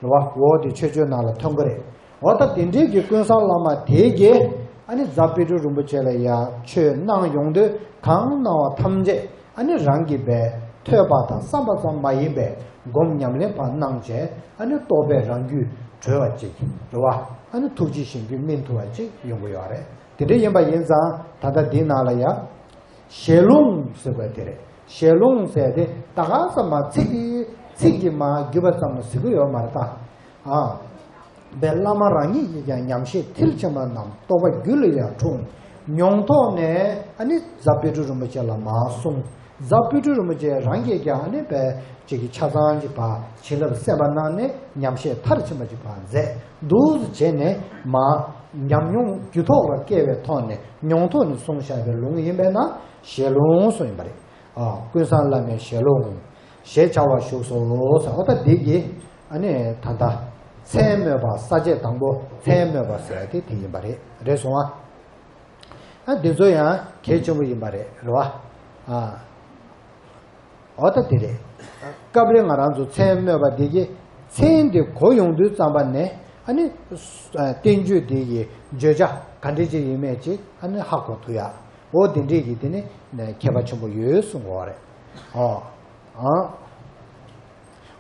བ། འོ་དེ་ཆོས་སྤྱོད་ནང་ལ་ཐོན་གི་རེད། འོ་ད་དེ་འདྲའི་གི་ཀུན་བཟང་བླ་མ་དེ་གིས་ཨ་ནི་རྫ་དཔལ་སྤྲུལ་རིན་པོ་ཆེ་ལ་ཡང་ཆོས་གནང་ཡོང་དུས་གང་གནང་བ་ཐམས་ཅད་ཨ་ནི་རང་གིས་པའི་ཐོས་པ་དང་བསམ་པ་ཙམ་མ་ཡིན་པའི་སྒོམ་ཉམས་ལེན་པ་གནང་བྱས་ཨ་ནི་རྟོགས་པས་རང་རྒྱུད་གྲོལ་བ་ཅིག་རེད་བ། ཨ་ནི་ཐུགས་རྗེས་གཞན་རྒྱུད་སྨིན་ཐུབ་པ་ཅིག་ཡོང་གི་ཡོད་རེད། དེ་འདྲ་ཡིན་པ་ཡིན་ཙང་ད་ལྟ་འདི་ནང་ལ་ཡང་། ཞལ་ལུང་ཟེར་བ་དེ་རེད། ཞལ་ལུང་ཟེར་དེ་ད་ག་ས་མ་ཚིག་གི་ཚིག་གི་མ་བརྒྱུད་པ་ཙམ་ལ་ཟེར་གི་ཡོད་མ་རེད་ད། ཨ། པའི་བླ་མ་རང་ཉིད་ཀྱིས་ཀྱང་ཉམས་བཞེས་མཐིལ་ཕྱིན་པ་རྣམས་རྟོགས་པ་རྒྱུད་ལ་ཡང་འཁྲུངས། མྱོང་ཐོག་ནས་ཨ་ནི་རྫ་དཔལ་སྤྲུལ་རིན་པོ་ཆེ་ལ་མར་གསུངས། རྫ་དཔལ་སྤྲུལ་རིན་པོ་ཆེ་རང་གིས་ཀྱང་ཨ་ནི་པའི་ཅིག་གི་ཆ་ཚང་ཅིག་ཕར་བྱིན་རླབས་གསན་པ་གནང་ནས་ཉམས་བཞེས་མཐར་ཕྱིན་པ་ཅིག་ཕར་མཛད་འདུག་བྱས་ནས་མར་ཉམས་མྱོང་རྒྱུད་ཐོག་ལ་སྐྱེ་བའི་ཐོག་ནས་མྱོང་ཐོག་ནས་གསུངས་བཞག་པའི་ལུང་ཡིན་པས་ན་ཞལ་ལུང་གསུངས་ཡིན་པ་རེད། ཨ། ཀུན་བཟང་བླ་མའི་ཞལ་ལུང་ཞེས་བྱ་བ་བཞུགས་སོ་ཟེར། འོ་ད་འདི་གི་ཨ་ནི་ད་ལྟ་མཚན་སྨོས་པ་ས་བཅད་དང་པོ་མཚན་སྨོས་པ་ཟེར་དེ་དེ་ཡིན་པ་རེད། རེད་སོང་ཨ། ཨ། འདི་ཚོ་ཡང་གལ་ཆེན་པོ་ཡིན་པ་རེད། རེད་བ། ཨ། འོ་ད་དེ་རེད། སྐབས་རེ་ང་རང་ཚོ་མཚན་སྨོས་པ་འདི་གི་མཚན་དེ་གོ་ཡོང་དུས་ཙམ་པ་ནས་ཨ་ནི། ཨ། བསྟན་བཅོས་འདི་གི་བརྗོད་བྱ་ག་འདྲ་ཅིག་ཡིན་མིན་ཅིག་ཨ་ནི་ཧ་གོ་ཐུབ་ཡ། འོ་དེ་འདྲས་ཀྱི་དེ་ནི་ཁྱད་པར་ཆེན་པོ་ཡོད་གསུང་གི་ཡོད་རེད། ཨོ། ཨ།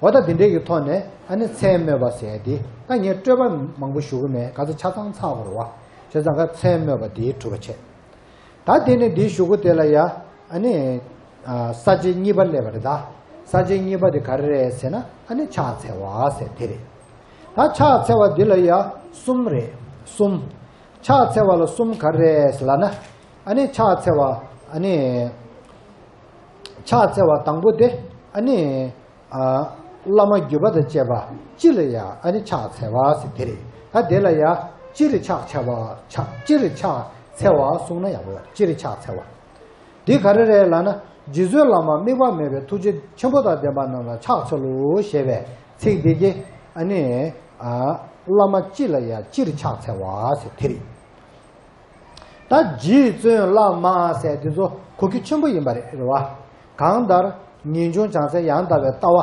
འོ་ད་དེ་འདྲས་ཀྱི་ཐོག་ནས་ཨ་ནི་མཚན་སྨོས་པ་ཟེར་དེ་ད་ངས་སྤྲོས་པ་མང་པོ་ཞུ་གི་མེད། ག་ཚོད་ཆ་ཚང་ཚར་དགོས་རེད་བ། བྱས་ཙང་ཀ་མཚན་སྨོས་པ་དེ་གྲུབ་པ་བྱས། ད་དེ་ནས་འདི་ཞུ་གི་དེ་ལ་ཡ་ཨ་ནི། ཨ། ས་བཅད་གཉིས་པ་སླེབས་པ་རེད་ད། ས་བཅད་གཉིས་པ་དེ་ག་རེ་རེད་ཟེར་ན་ཨ་ནི་ཕྱག་འཚལ་བ་ཟེར་དེ་རེད། ད་ཕྱག་འཚལ་བ་འདི་ལ་ཡ་གསུམ་རེད། གསུམ། ཕྱག་འཚལ་བ་ལ་གསུམ་ག་རེ་རེད་ཟེར་ལབ་ན། ཨ་ནི་ཕྱག་འཚལ་བ། ཨ་ནི་ཕྱག་འཚལ་བ་དང་པོ་དེ་ཨ་ནི། ཨ། བླ་མ་བརྒྱུད་པ་དང་བཅས་པ་སྤྱི་ལ་ཡ་ཨ་ནི་ཕྱག་འཚལ་བ་ཟེར་དེ་རེད། ད་དེ་ལ་ཡ་སྤྱིར་ཕྱག་འཚལ་བ། ཕྱག་སྤྱིར་ཕྱག་འཚལ་བ་གསུངས་ན་ཡག་པོ་ཡོད། སྤྱིར་ཕྱག་འཚལ་བ། འདི་ག་རེ་རེད་ལབ་ན། རྗེ་བཙུན་བླ་མ་དམིགས་པ་མེད་པའི་ཐུགས་རྗེ་ཆེན་པོ་དང་ལྡན་པ་རྣམས་ལ་ཕྱག་འཚལ་ལོ་ཞེས་པའི་ཚིག་འདི་གིས་ཨ་ནི། ཨ། བླ་མ་སྤྱི་ལ་ཡ་སྤྱིར་ཕྱག་འཚལ་བ་ཟེར་དེ་རེད། ད་རྗེ་བཙུན་བླ་མ་ཟེར་དེ་ཚོ་གོ་རྒྱུ་ཆེན་པོ་ཡིན་པ་རེད། རེད་བ། གང་ལྟར་ངེས་འབྱུང་བྱང་སེམས་ཡང་དག་པའི་ལྟ་བ་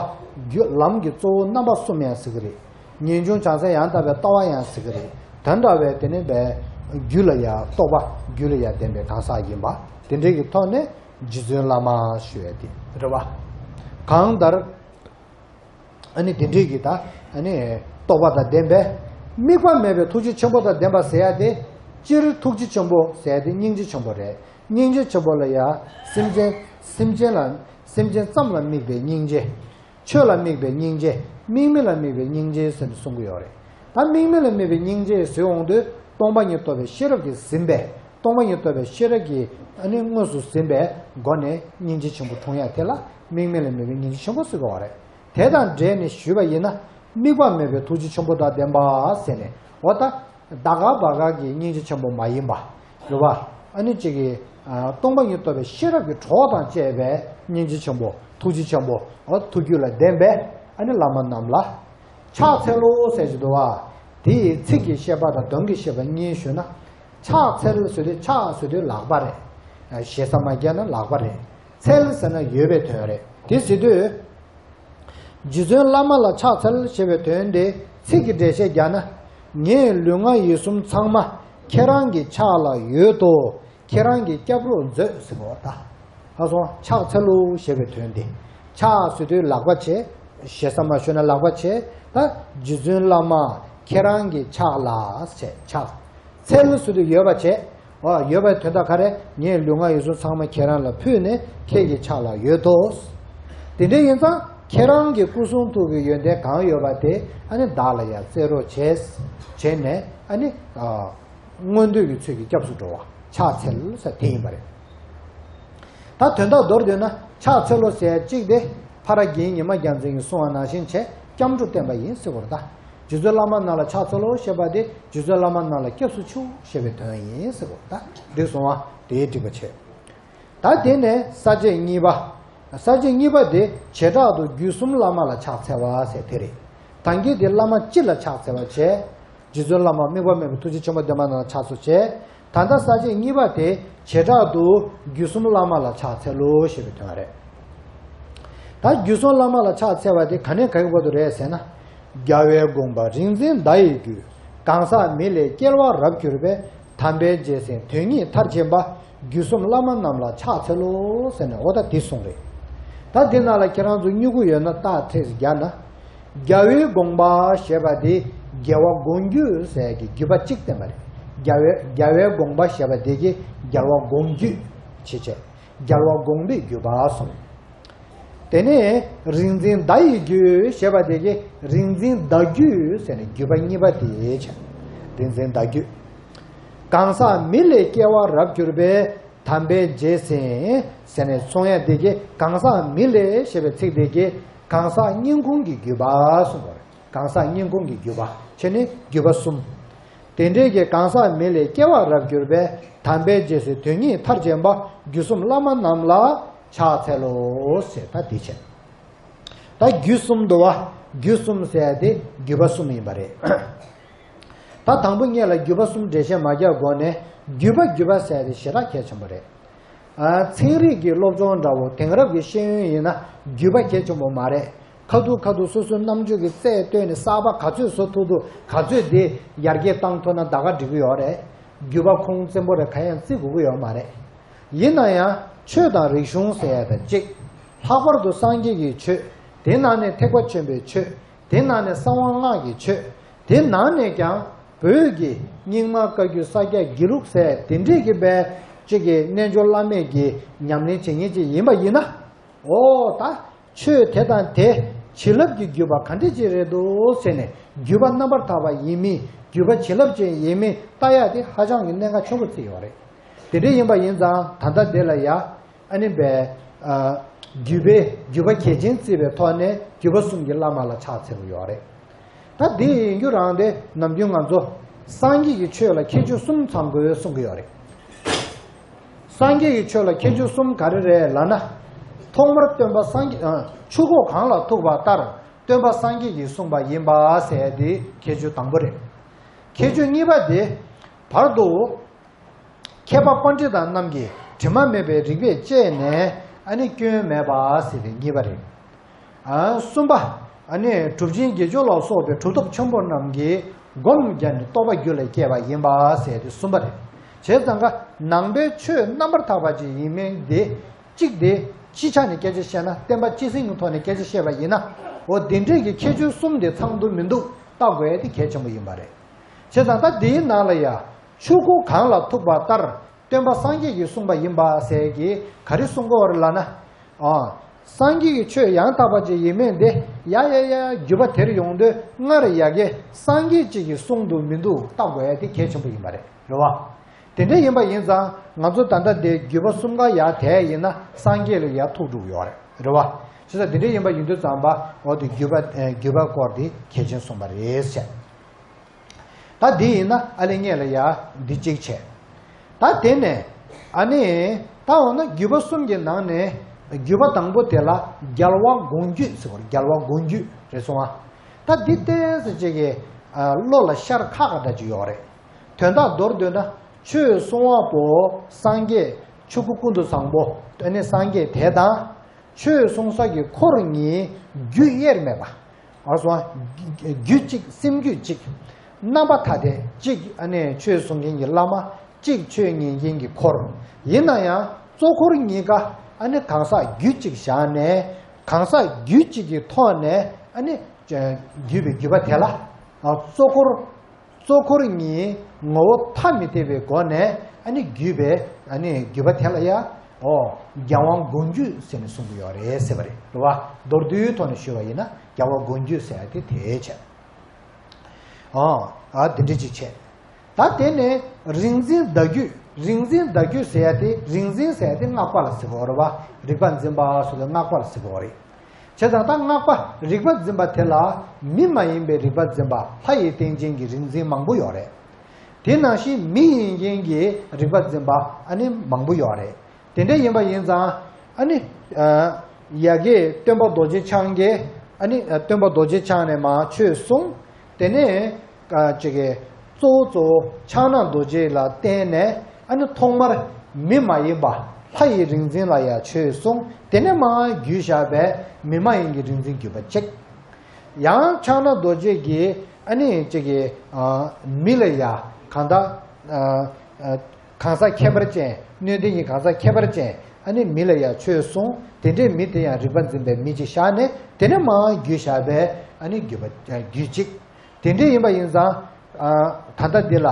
རྒྱུད་ལམ་གྱི་གཙོ་བོ་རྣམ་པ་གསུམ་ཡང་ཟེར་གི་རེད། ངེས་འབྱུང་བྱང་སེམས་ཡང་དག་པའི་ལྟ་བ་ཡང་ཟེར་གི་རེད། དེ་འདྲ་བའི་དེ་ནི་བའི་རྒྱུད་ལ་ཡ་རྟོགས་པ་རྒྱུད་ལ་ཡ་ལྡན་པའི་གང་ཟག་ཡིན་པ་དེ་འདྲའི་གི་ཐོག་ནས་རྗེ་བཙུན་བླ་མ་ཞུ་ཡ་དེ་རེད་བ། གང་ལྟར། ཨ་ནི་དེ་འདྲའི་གི་ད་ཨ་ནི་རྟོགས་པ་དང་ལྡན་པས། དམིགས་པ་མེད་པའི་ཐུགས་རྗེ་ཆེན་པོ་དང་ལྡན་པ་ཟེར་ཡ་དེ། སྤྱིར་ཐུགས་རྗེ་ཆེན་པོ་ཟེར་ཡ་དེ་སྙིང་རྗེ་ཆེན་པོ་རེད། སྙིང་རྗེ་ཆེན་པོ་ལ་ཡ་སེམས་ཅན་སེམས་ཅན་ལ་སེམས་ཅན་ཙམ་ལ་དམིགས་པའི་སྙིང་རྗེ། ཆོས་ལ་དམིགས་པའི་སྙིང་རྗེ། དམིགས་མེད་ལ་དམིགས་པའི་སྙིང་རྗེ་ཟེར་ནས་གསུང་གི་ཡོད་རེད། ད་དམིགས་མེད་ལ་དམིགས་པའི་སྙིང་རྗེ་ཟེར་འོང་དུས་སྟོང་པ་ཉིད་རྟོགས་པའི་ཤེས་རབ་ཀྱིས་ཟིན་པས། སྟོང་པ་ཉིད་རྟོགས་པའི་ཤེས་རབ་ཀྱིས་ཨ་ནི་དངོས་སུ་ཟིན་པའི་སྒོ་ནས་སྙིང་རྗེ་ཆེན་པོ་འཁྲུངས་ཡ་དེ་ལ་དམིགས་མེད་ལ་དམིགས་པའི་སྙིང་རྗེ་ཆེན་པོ་ཟེར་གྱི་ཡོད་རེད། དེ་དང་འབྲེལ་ནས་ཞུས་པ་ཡིན་ན། དམིགས་པ་མེད་པའི་ཐུགས་རྗེ་ཆེན་པོ་དང་ལྡན་པ་ཟེར་ནས། འོ་ད། ད་ག་བ་ག་གི་སྙིང་རྗེ་ཆེན་པོ་མ་ཡིན་པ། རེད་བ། ཨ་ནི་གཅིག་གིས་ཨ་སྟོང་པ་ཉིད་རྟོགས་པའི་ཤེས་རབ་ཀྱི་གྲོགས་དང་བཅས་པའི་སྙིང་རྗེ་ཆེན་པོ། ཐུགས་རྗེ་ཆེན་པོ། འོ་ཐུགས་རྒྱུད་ལ་ལྡན་པའི་ཨ་ནི་བླ་མ་རྣམས་ལ་ཕྱག་འཚལ་ལོ་ཟེར་གྱི་འདུག་བ། དེ་ཡི་ཚིག་གི་བཤད་པ་དང་དོན་གྱི་བཤད་པ་གཉིས་ཞུས་ན། ཕྱག་འཚལ་ཟེར་དུས་ཕྱག་ཟེར་དུས་ལག་པ་རེད། ཞེ་ས་མ་བརྒྱབ་ན་ལག་པ་རེད། འཚལ་ཟེར་ན་ཡོད་པའི་དོན་རེད། དེ་ཟེར་དུས། རྗེ་བཙུན་བླ་མ་ལ་ཕྱག་འཚལ་ཞེས་པའི་དོན་དེ་ཚིག་གི་འགྲེལ་བཤད་བརྒྱབ་ན། ངའི་ལུས་ངག་ཡིད་གསུམ་ཚང་མ་ཁྱེད་རང་གི་ཕྱག་ལ་ཡོད་དོ། ཁྱེད་རང་གིས་སྐྱབས་རོགས་མཛོད་ཟེར་གོ་ད། ཧ་སོང་ཕྱག་འཚལ་ལོ་ཞེས་པའི་དོན་དེ། ཕྱག་ཟེར་དུས་ལག་པ་བྱས། ཞེ་ས་མ་ཞུས་ན་ལག་པ་བྱས། ད་རྗེ་བཙུན་བླ་མ་ཁྱེད་རང་གི་ཕྱག་ལ་ཟེར་ཕྱག་འཚལ་ཟེར་དུས་ཡོད་པ་བྱས། ཨ་ཡོད་པའི་དོན་དག་ག་རེ། ངའི་ལུས་ངག་ཡིད་གསུམ་ཚང་མ་ཁྱེད་རང་ལ་ཕུལ་ནས་ཁྱེད་ཀྱི་ཕྱག་ལ་ཡོད་དོ། དེ་འདྲ་ཡིན་ཙང་ཁྱེད་རང་གི་སྐུ་གསུང་ཐུགས་ཀྱི་ཡོན་ཏན་གང་ཡོད་པ་དེ་ཨ་ནི་བདག་ལ་ཡང་སྩལ་རོགས་བྱས། བྱས་ནས་ཨ་ནི་ཨ་མངོན་འདོད་ཀྱི་ཚུལ་གྱིས་སྐྱབས་སུ་འགྲོ་བ་ཕྱག་འཚལ་ཟེར་དེ་ཡིན་པ་རེད། ད་དོན་དག་མདོར་བསྡུས་ན་ཕྱག་འཚལ་ལོ་ཟེར་གཅིག་དེ་ཕ་ར་རྒན་ཉི་མ་རྒྱལ་མཚན་གྱིས་གསུངས་པ་ནང་བཞིན་བྱས་སྐྱབས་འགྲོ་བསྟན་པ་ཡིན་ཟེར་བ་རེད་ད། རྗེ་བཙུན་བླ་མ་རྣམས་ལ་ཕྱག་འཚལ་ལོ་ཞེས་པ་དེ་རྗེ་བཙུན་བླ་མ་རྣམས་ལ་སྐྱབས་སུ་མཆིའོ་ཞེས་པའི་དོན་ཡིན་ཟེར་བ་ད། འགྲིག་སོང་བ་དེའི་འགྲིག་པ་བྱས། ད་དེ་ནས་ས་བཅད་གཉིས་པ། ས་བཅད་གཉིས་པ་དེ་བྱེ་བྲག་ཏུ་རྒྱུད་གསུམ་བླ་མ་ལ་ཕྱག་འཚལ་བ་ཟེར་དེ་རེད། ད་གིན་དེ་བླ་མ་སྤྱི་ལ་ཕྱག་འཚལ་བ་བྱས། རྗེ་བཙུན་བླ་མ་དམིགས་པ་མེད་པའི་ཐུགས་རྗེ་ཆེན་པོ་ལྡན་པ་རྣམས་ལ་ཕྱག་འཚལ་བྱས། ད་ལྟ་ས་བཅད་གཉིས་པ་དེ་བྱེ་བྲག་ཏུ་རྒྱུད་གསུམ་བླ་མ་ལ་ཕྱག་འཚལ་ལོ་ཞེས་པའི་དོན་རེད། ད་རྒྱུད་གསུམ་བླ་མ་ལ་ཕྱག་འཚལ་བ་དེ་ག་ནས་ག་གི་བར་དུ་རེད་ཟེར་ན། རྒྱལ་བའི་དགོངས་པ་རིག་འཛིན་བརྡ་ཡི་རྒྱུད། གང་ཟག་མི་ལས་སྐྱེ་བ་རབ་གྱུར་པའི། དམ་པའི་རྗེས་ཟིན་དོན་གཉིས་མཐར་ཕྱིན་པ། རྒྱུད་གསུམ་བླ་མ་རྣམས་ལ་ཕྱག་འཚལ་ལོ་ཟེར་ནས་འོ་ད་འདི་གསུངས་རེད། ད་འདི་ནང་ལ་ཁྱེད་རང་ཚོ་སྨྱུ་གུ་ཡོད་ན་རྟགས་ཐེངས་བརྒྱབ་ན། རྒྱལ་བའི་དགོངས་པ་ཞེས་པ་དེ་རྒྱལ་བ་དགོངས་བརྒྱུད་ཟེར་གྱི་བརྒྱུད་པ་གཅིག་བསྟན་པ་རེད། རྒྱལ་བའི་རྒྱལ་བའི་དགོངས་པ་ཞེས་པ་དེ་གི་རྒྱལ་བ་དགོངས་བརྒྱུད་ཅེས་བྱས། རྒྱལ་བ་དགོངས་པའི་བརྒྱུད་པ་གསུངས། དེ་ནས་རིག་འཛིན་བརྡ་ཡི་རྒྱུད་ཞེས་པ་དེ་གི་རིག་འཛིན་བརྡ་རྒྱུད་ཟེར་ནས་བརྒྱུད་པ་གཉིས་པ་དེ་བྱས། རིག་འཛིན་བརྡ་རྒྱུད། གང་ཟག་མི་ལས་སྐྱེ་བ་རབ་གྱུར་པའི། དམ་པའི་རྗེས་ཟིན་ཟེར་ནས་གསུང་ཡ་དེ་གི་གང་ཟག་མི་ལས་ཞེས་པའི་ཚིག་དེ་གི་གང་ཟག་སྙིང་ཁུང་གི་བརྒྱུད་པ་གསུངས་པ་རེད། གང་ཟག་སྙིང་ཁུང་གི་བརྒྱུད་པ་བྱས་ནས་བརྒྱུད་པ་གསུམ། དེ་འདྲའི་གི་གང་ཟག་མི་ལས་སྐྱེ་བ་རབ་གྱུར་པའི། དམ་པའི་རྗེས་སུ་དོན་གཉིས་མཐར་ཕྱིན་པ། རྒྱུད་གསུམ་བླ་མ་རྣམས་ལ་ཕྱག་འཚལ་ལོ་ཟེར་ད་འདི་བྱས། ད་རྒྱུད་གསུམ་འདུག་བ། རྒྱུད་གསུམ་ཟེར་ཡ་དེ་བརྒྱུད་པ་གསུམ་ཡིན་པ་རེད། ད་དང་པོ་ངེད་ལ་བརྒྱུད་པ་གསུམ་འགྲེལ་བཤད་མ་རྒྱག་གོང་ནས་བརྒྱུད་པ་བརྒྱུད་པ་ཟེར་ཡ་དེ་ཞེ་དྲག་གལ་ཆེན་པོ་རེད། ཨ་ཚན་རིག་གི་སློབ་སྦྱོང་འདྲ་བོ་དེང་རབས་ཀྱི་ཤེས་ཡོན་ཡིན་ན་བརྒྱུད་པ་གལ་ཆེན་པོ་མ་རེད། ཁ་ཐུག་ཁ་ཐུག་སོ་སོའི་རྣམ་དཔྱོད་ཀྱི་རྩལ་བཏོན་ནས་གསར་པ་ག་ཚོད་བཟོ་ཐུབ་ཐུབ་ག་ཚོད་དེ་ཡར་རྒྱས་བཏང་ཐུབ་ན་ད་ག་འགྲིག་གི་ཡོད་རེད། བརྒྱུད་པ་ཁུངས་བཙན་པོ་རེ་ག་ཡང་བརྩི་དགོས་ཀྱི་ཡོད་མ་རེད། ཡིན་ན་ཡང་ཆོས་དང་རིག་གཞུང་ཟེར་ཡ་དང་གཅིག་ལྷག་པར་དུ་སངས་རྒྱས་ཀྱི་ཆོས། དེ་ནང་ནས་ཐེག་པ་ཆེན་པོའི་ཆོས། དེ་ནང་ནས་གསང་བ་སྔགས་ཀྱི་ཆོས། དེ་ནང་ནས་ཀྱང་བོད་ཀྱི་རྙིང་མ་བཀའ་བརྒྱུད་ས་སྐྱ་དགེ་ལུགས་ཟེར་དེ་འདྲས་ཀྱི་བའི་གཅིག་གི་རྣལ་འབྱོར་བླ་མེད་ཀྱི་ཉམས་ལེན་བྱེད་མཁན་ཅིག་ཡིན་པ་ཡིན་ན། འོ་ད། ཆོས་དེ་དང་དེ་བྱིན་རླབས་ཀྱི་བརྒྱུད་པ་ག་འདྲ་ཅིག་རེད་འདུག་ཟེར་ནས་བརྒྱུད་པ་རྣམ་པར་དག་པ་ཡིན་མིན་བརྒྱུད་པ་བྱིན་རླབས་ཅན་ཡིན་མིན་ལྟ་ཡག་དེ་ཧ་ཅང་གི་གནད་འགག་ཆེན་པོ་བརྩིས་ཡོད་རེད། དེ་འདྲ་ཡིན་པ་ཡིན་ཙང་ད་ལྟ་དེ་ལ་ཡ་ཨ་ནི་བས་བརྒྱུད་པའི་བརྒྱུད་པ་གལ་ཆེན་བརྩིས་པའི་ཐོག་ནས་བརྒྱུད་པ་གསུམ་གྱི་བླ་མ་ལ་ཕྱག་འཚལ་གྱི་ཡོད་རེད། ད་དེ་ཡིན་རྒྱུ་རང་དེ་ནམ་རྒྱུན་ང་ཚོ་སངས་རྒྱས་ཀྱི་ཆོས་ལ་ཁྱད་ཆོས་གསུམ་ཚང་དགོས་གསུང་གི་ཡོད་རེད། སངས་རྒྱས་ཀྱི་ཆོས་ལ་ཁྱད་ཆོས་གསུམ་ག་རེ་རེད་ལབ་ན། ཐོག་མར་སྟོན་པ་སངས་རྒྱས་ཆུ་ཁོག་གངས་ལ་ཐུག་པ་ལྟར་སྟོན་པ་སངས་རྒྱས་ཀྱིས་གསུངས་པ་ཡིན་པ་ཟེར་ཡ་དེ་ཁྱད་ཆོས་དང་པོ་རེད། ཁྱད་ཆོས་གཉིས་པ་དེ་བར་དུ་མཁས་པ་པཎྜི་ཏ་རྣམས་ཀྱིས་དྲི་མ་མེད་པའི་རིགས་པས་དཔྱད་ནས་ཨ་ནི་སྐྱོན་མེད་པ་ཟེར་བའི་གཉིས་པ་རེད། ཨ་གསུམ་པ། ཨ་ནི་གྲུབ་ཆེན་དགེ་སྦྱོར་ལ་སོགས་པའི་གྲུབ་ཐོབ་ཆེན་པོ་རྣམས་ཀྱིས་སྒོམ་བརྒྱབ་ནས་རྟོགས་པ་རྒྱུད་ལ་སྐྱེས་པ་ཡིན་པ་ཟེར་ཏེ་གསུམ་པ་རེད། བྱས་ཙང་ཀ་ནང་པའི་ཆོས་རྣམ་པར་དག་པ་ཅིག་ཡིན་མིན་དེ་གཅིག་དེ་སྤྱི་ཆ་ནས་སྐད་ཆ་བཤད་ན་བསྟན་པ་སྤྱི་ཟིང་གི་ཐོག་ནས་སྐད་ཆ་བཤད་པ་ཡིན་ན། འོ་དེ་འདྲས་ཀྱི་ཁྱད་ཆོས་གསུམ་དེ་ཚང་དུ་མི་འདུག་བལྟ་དགོས་ཡ་དེ་གལ་ཆེན་པོ་ཡིན་པ་རེད། བྱས་ཙང་ད་དེའི་ནང་ལ་ཡ། ཆོས་སྐུ་གང་ལ་ཐུག་པ་ལྟར་སྟོན་པ་སངས་རྒྱས་ཀྱིས་གསུངས་པ་ཡིན་པ་ཟེར་གྱི་ག་རེ་གསུང་གི་ཡོད་རེད་ལབ་ན། ཨ། སངས་རྒྱས་ཀྱི་ཆོས་ཡང་དག་པ་ཅིག་ཡིན་མིན་དེ་ཡ་ཡ་ཡ་བརྒྱུད་པ་དེར་ཡོང་དུས་སྔར་ཡ་གི་སངས་རྒྱས་ཅིག་གིས་གསུངས་འདུག་མི་འདུག་བལྟ་དགོས་ཡ་དེ་གལ་ཆེན་པོ་ཡིན་པ་རེད། རེད་བ། དེ་འདྲ་ཡིན་པ་ཡིན་ཙང་ང་ཚོ་ད་ལྟ་དེ་བརྒྱུད་པ་གསུམ་ཀ་ཡར་དེད་ཡིན་ན་སངས་རྒྱས་ལ་ཡར་ཐུག་འགྲོ་གི་ཡོད་རེད། རེད་བ། བྱས་ཙང་དེ་འདྲ་ཡིན་པ་ཡིན་དུས་ཙམ་པ་འོ་དེ་བརྒྱུད་པ་ཨེ་བརྒྱུད་པ་སྐོར་དེ་གལ་ཆེན་གསུངས་པ་རེད་ཟེར། ད་འདི་ཡིན་ན་ཨ་ལེ་ངེད་ལ་ཡ་འདི་གཅིག་བྱས། ད་དེ་ནས་ཨ་ནི་ད་འོ་ན་བརྒྱུད་པ་གསུམ་གྱི་ནང་ནས་བརྒྱུད་པ་དང་པོ་དེ་ལ་རྒྱལ་བ་དགོངས་བརྒྱུད་ཟེར་བ་རེད། རྒྱལ་བ་དགོངས་བརྒྱུད་རེད་སོང་ཨ། ད་འདི་ཏོག་ཙམ་ཅིག་གི་ཨ་བློ་ལ་ཤར་ཁག་ཁག་འདྲ་ཅིག་ཡོད་རེད། དོན་དག་མདོར་བསྡུས་ན་ཆོས་གསུང་བ་པོ་སངས་རྒྱས་ཆོས་སྐུ་ཀུན་ཏུ་བཟང་པོ་ཨ་ནི་སངས་རྒྱས་དེ་དང་། ཆོས་གསུང་ས་གི་འཁོར་གཉིས་རྒྱུད་དབྱེར་མེད་པ། ཨ་སོང་རྒྱུད་གཅིག་སེམས་རྒྱུད་གཅིག་རྣམ་པ་ཐ་དད་གཅིག་ཨ་ནི་ཆོས་གསུང་མཁན་གྱི་བླ་མ་གཅིག་ཆོས་ཉན་མཁན་གྱི་འཁོར། ཡིན་ན་ཡང་གཙོ་འཁོར་གཉིས་ཀ་ཨ་ནི་གང་ཟག་རྒྱུད་གཅིག་བཞག་ནས་གང་ཟག་རྒྱུད་གཅིག་གི་ཐོག་ནས་ཨ་ནི་བརྒྱུད་པའི་བརྒྱུད་པ་དེ་ལ་ཨ་གཙོ་འཁོར། གཙོ་འཁོར་གཉིས་ངོ་བོ་ཐ་མི་དད་པའི་སྒོ་ནས་ཨ་ནི་བརྒྱུད་པའི་ཨ་ནི་བརྒྱུད་པ་དེ་ལ་ཡ། ཨོ། རྒྱལ་དབང་དགོངས་བརྒྱུད་ཟེར་ནས་གསུང་གི་ཡོད་རེད་ཟེར་བ་རེད། རེད་བ། མདོར་བསྡུས་ཐོག་ནས་ཞུ་བ་ཡིན་ན་རྒྱལ་བ་དགོངས་བརྒྱུད་ཟེར་ཡ་དེ་དེའི་ཆེད། ཨོ། ཨ་དེ་འདྲ་ཅིག་བྱས། ད་དེ་ནས་རིག་འཛིན་བརྡ་བརྒྱུད། རིག་འཛིན་བརྡ་བརྒྱུད་ཟེར་ཡ་དེ་རིག་འཛིན་ཟེར་ཡ་དེ་སྔགས་པ་ལ་ཟེར་གི་ཡོད་རེད་བ། རིག་པ་འཛིན་པ་སོགས་དེ་སྔགས་པ་ལ་ཟེར་གི་ཡོད་རེད། བྱས་ཙང་ད་སྔགས་པ་རིག་པ་འཛིན་པ་དེ་ལ་མི་མ་ཡིན་པའི་རིག་པ་འཛིན་པ་ལྷ་ཡི་རྟེན་ཅན་གྱི་རིག་འཛིན་མང་པོ་ཡོད་རེད། དེ་ནང་བཞིན་མི་ཡིན་མཁན་གྱི་རིག་པ་འཛིན་པ་ཨ་ནི་མང་པོ་ཡོད་རེད། དེ་འདྲ་ཡིན་པ་ཡིན་ཙང་ཨ་ནི་ཡ་གི་སྟོན་པ་རྡོ་རྗེ་འཆང་གི་ཨ་ནི་སྟོན་པ་རྡོ་རྗེ་འཆང་ནས་མར་ཆོས་གསུངས། དེ་ནས་ཅིག་གི་གཙོ་བོ་གཙོ་བོ་ཕྱག་ན་རྡོ་རྗེ་ལ་བརྟེན་ནས་ཨ་ནི་ཐོག་མར་མི་མ་ཡིན་པ་ལྷ་ཡི་རིག་འཛིན་ལ་ཡང་ཆོས་གསུངས། དེ་ནས་མར་བརྒྱུད་བཞག་པའི་མི་མ་ཡིན་གྱི་རིག་འཛིན་བརྒྱུད་པ་གཅིག་ཡང་ཕྱག་ན་རྡོ་རྗེ་གིས་ཨ་ནི་ཅིག་གི་མི་ལ་ཡང་གང་ལྟར་གང་ཟག་ཁྱད་པར་ཅན་སྣོད་ལྡན་གྱི་གང་ཟག་ཁྱད་པར་ཅན་ཨ་ནི་མི་ལ་ཡང་ཆོས་གསུངས། དེ་འདྲའི་མི་དེ་ཡང་རིག་པ་འཛིན་པའི་མི་ཅིག་བཞག་ནས་དེ་ནས་མར་བརྒྱུད་བཞག་པའི་ཨ་ནི་བརྒྱུད་པ་བརྒྱུད་གཅིག་དེ་འདྲ་ཡིན་པ་ཡིན་ཙང་། ད་ལྟ་འདི་ལ་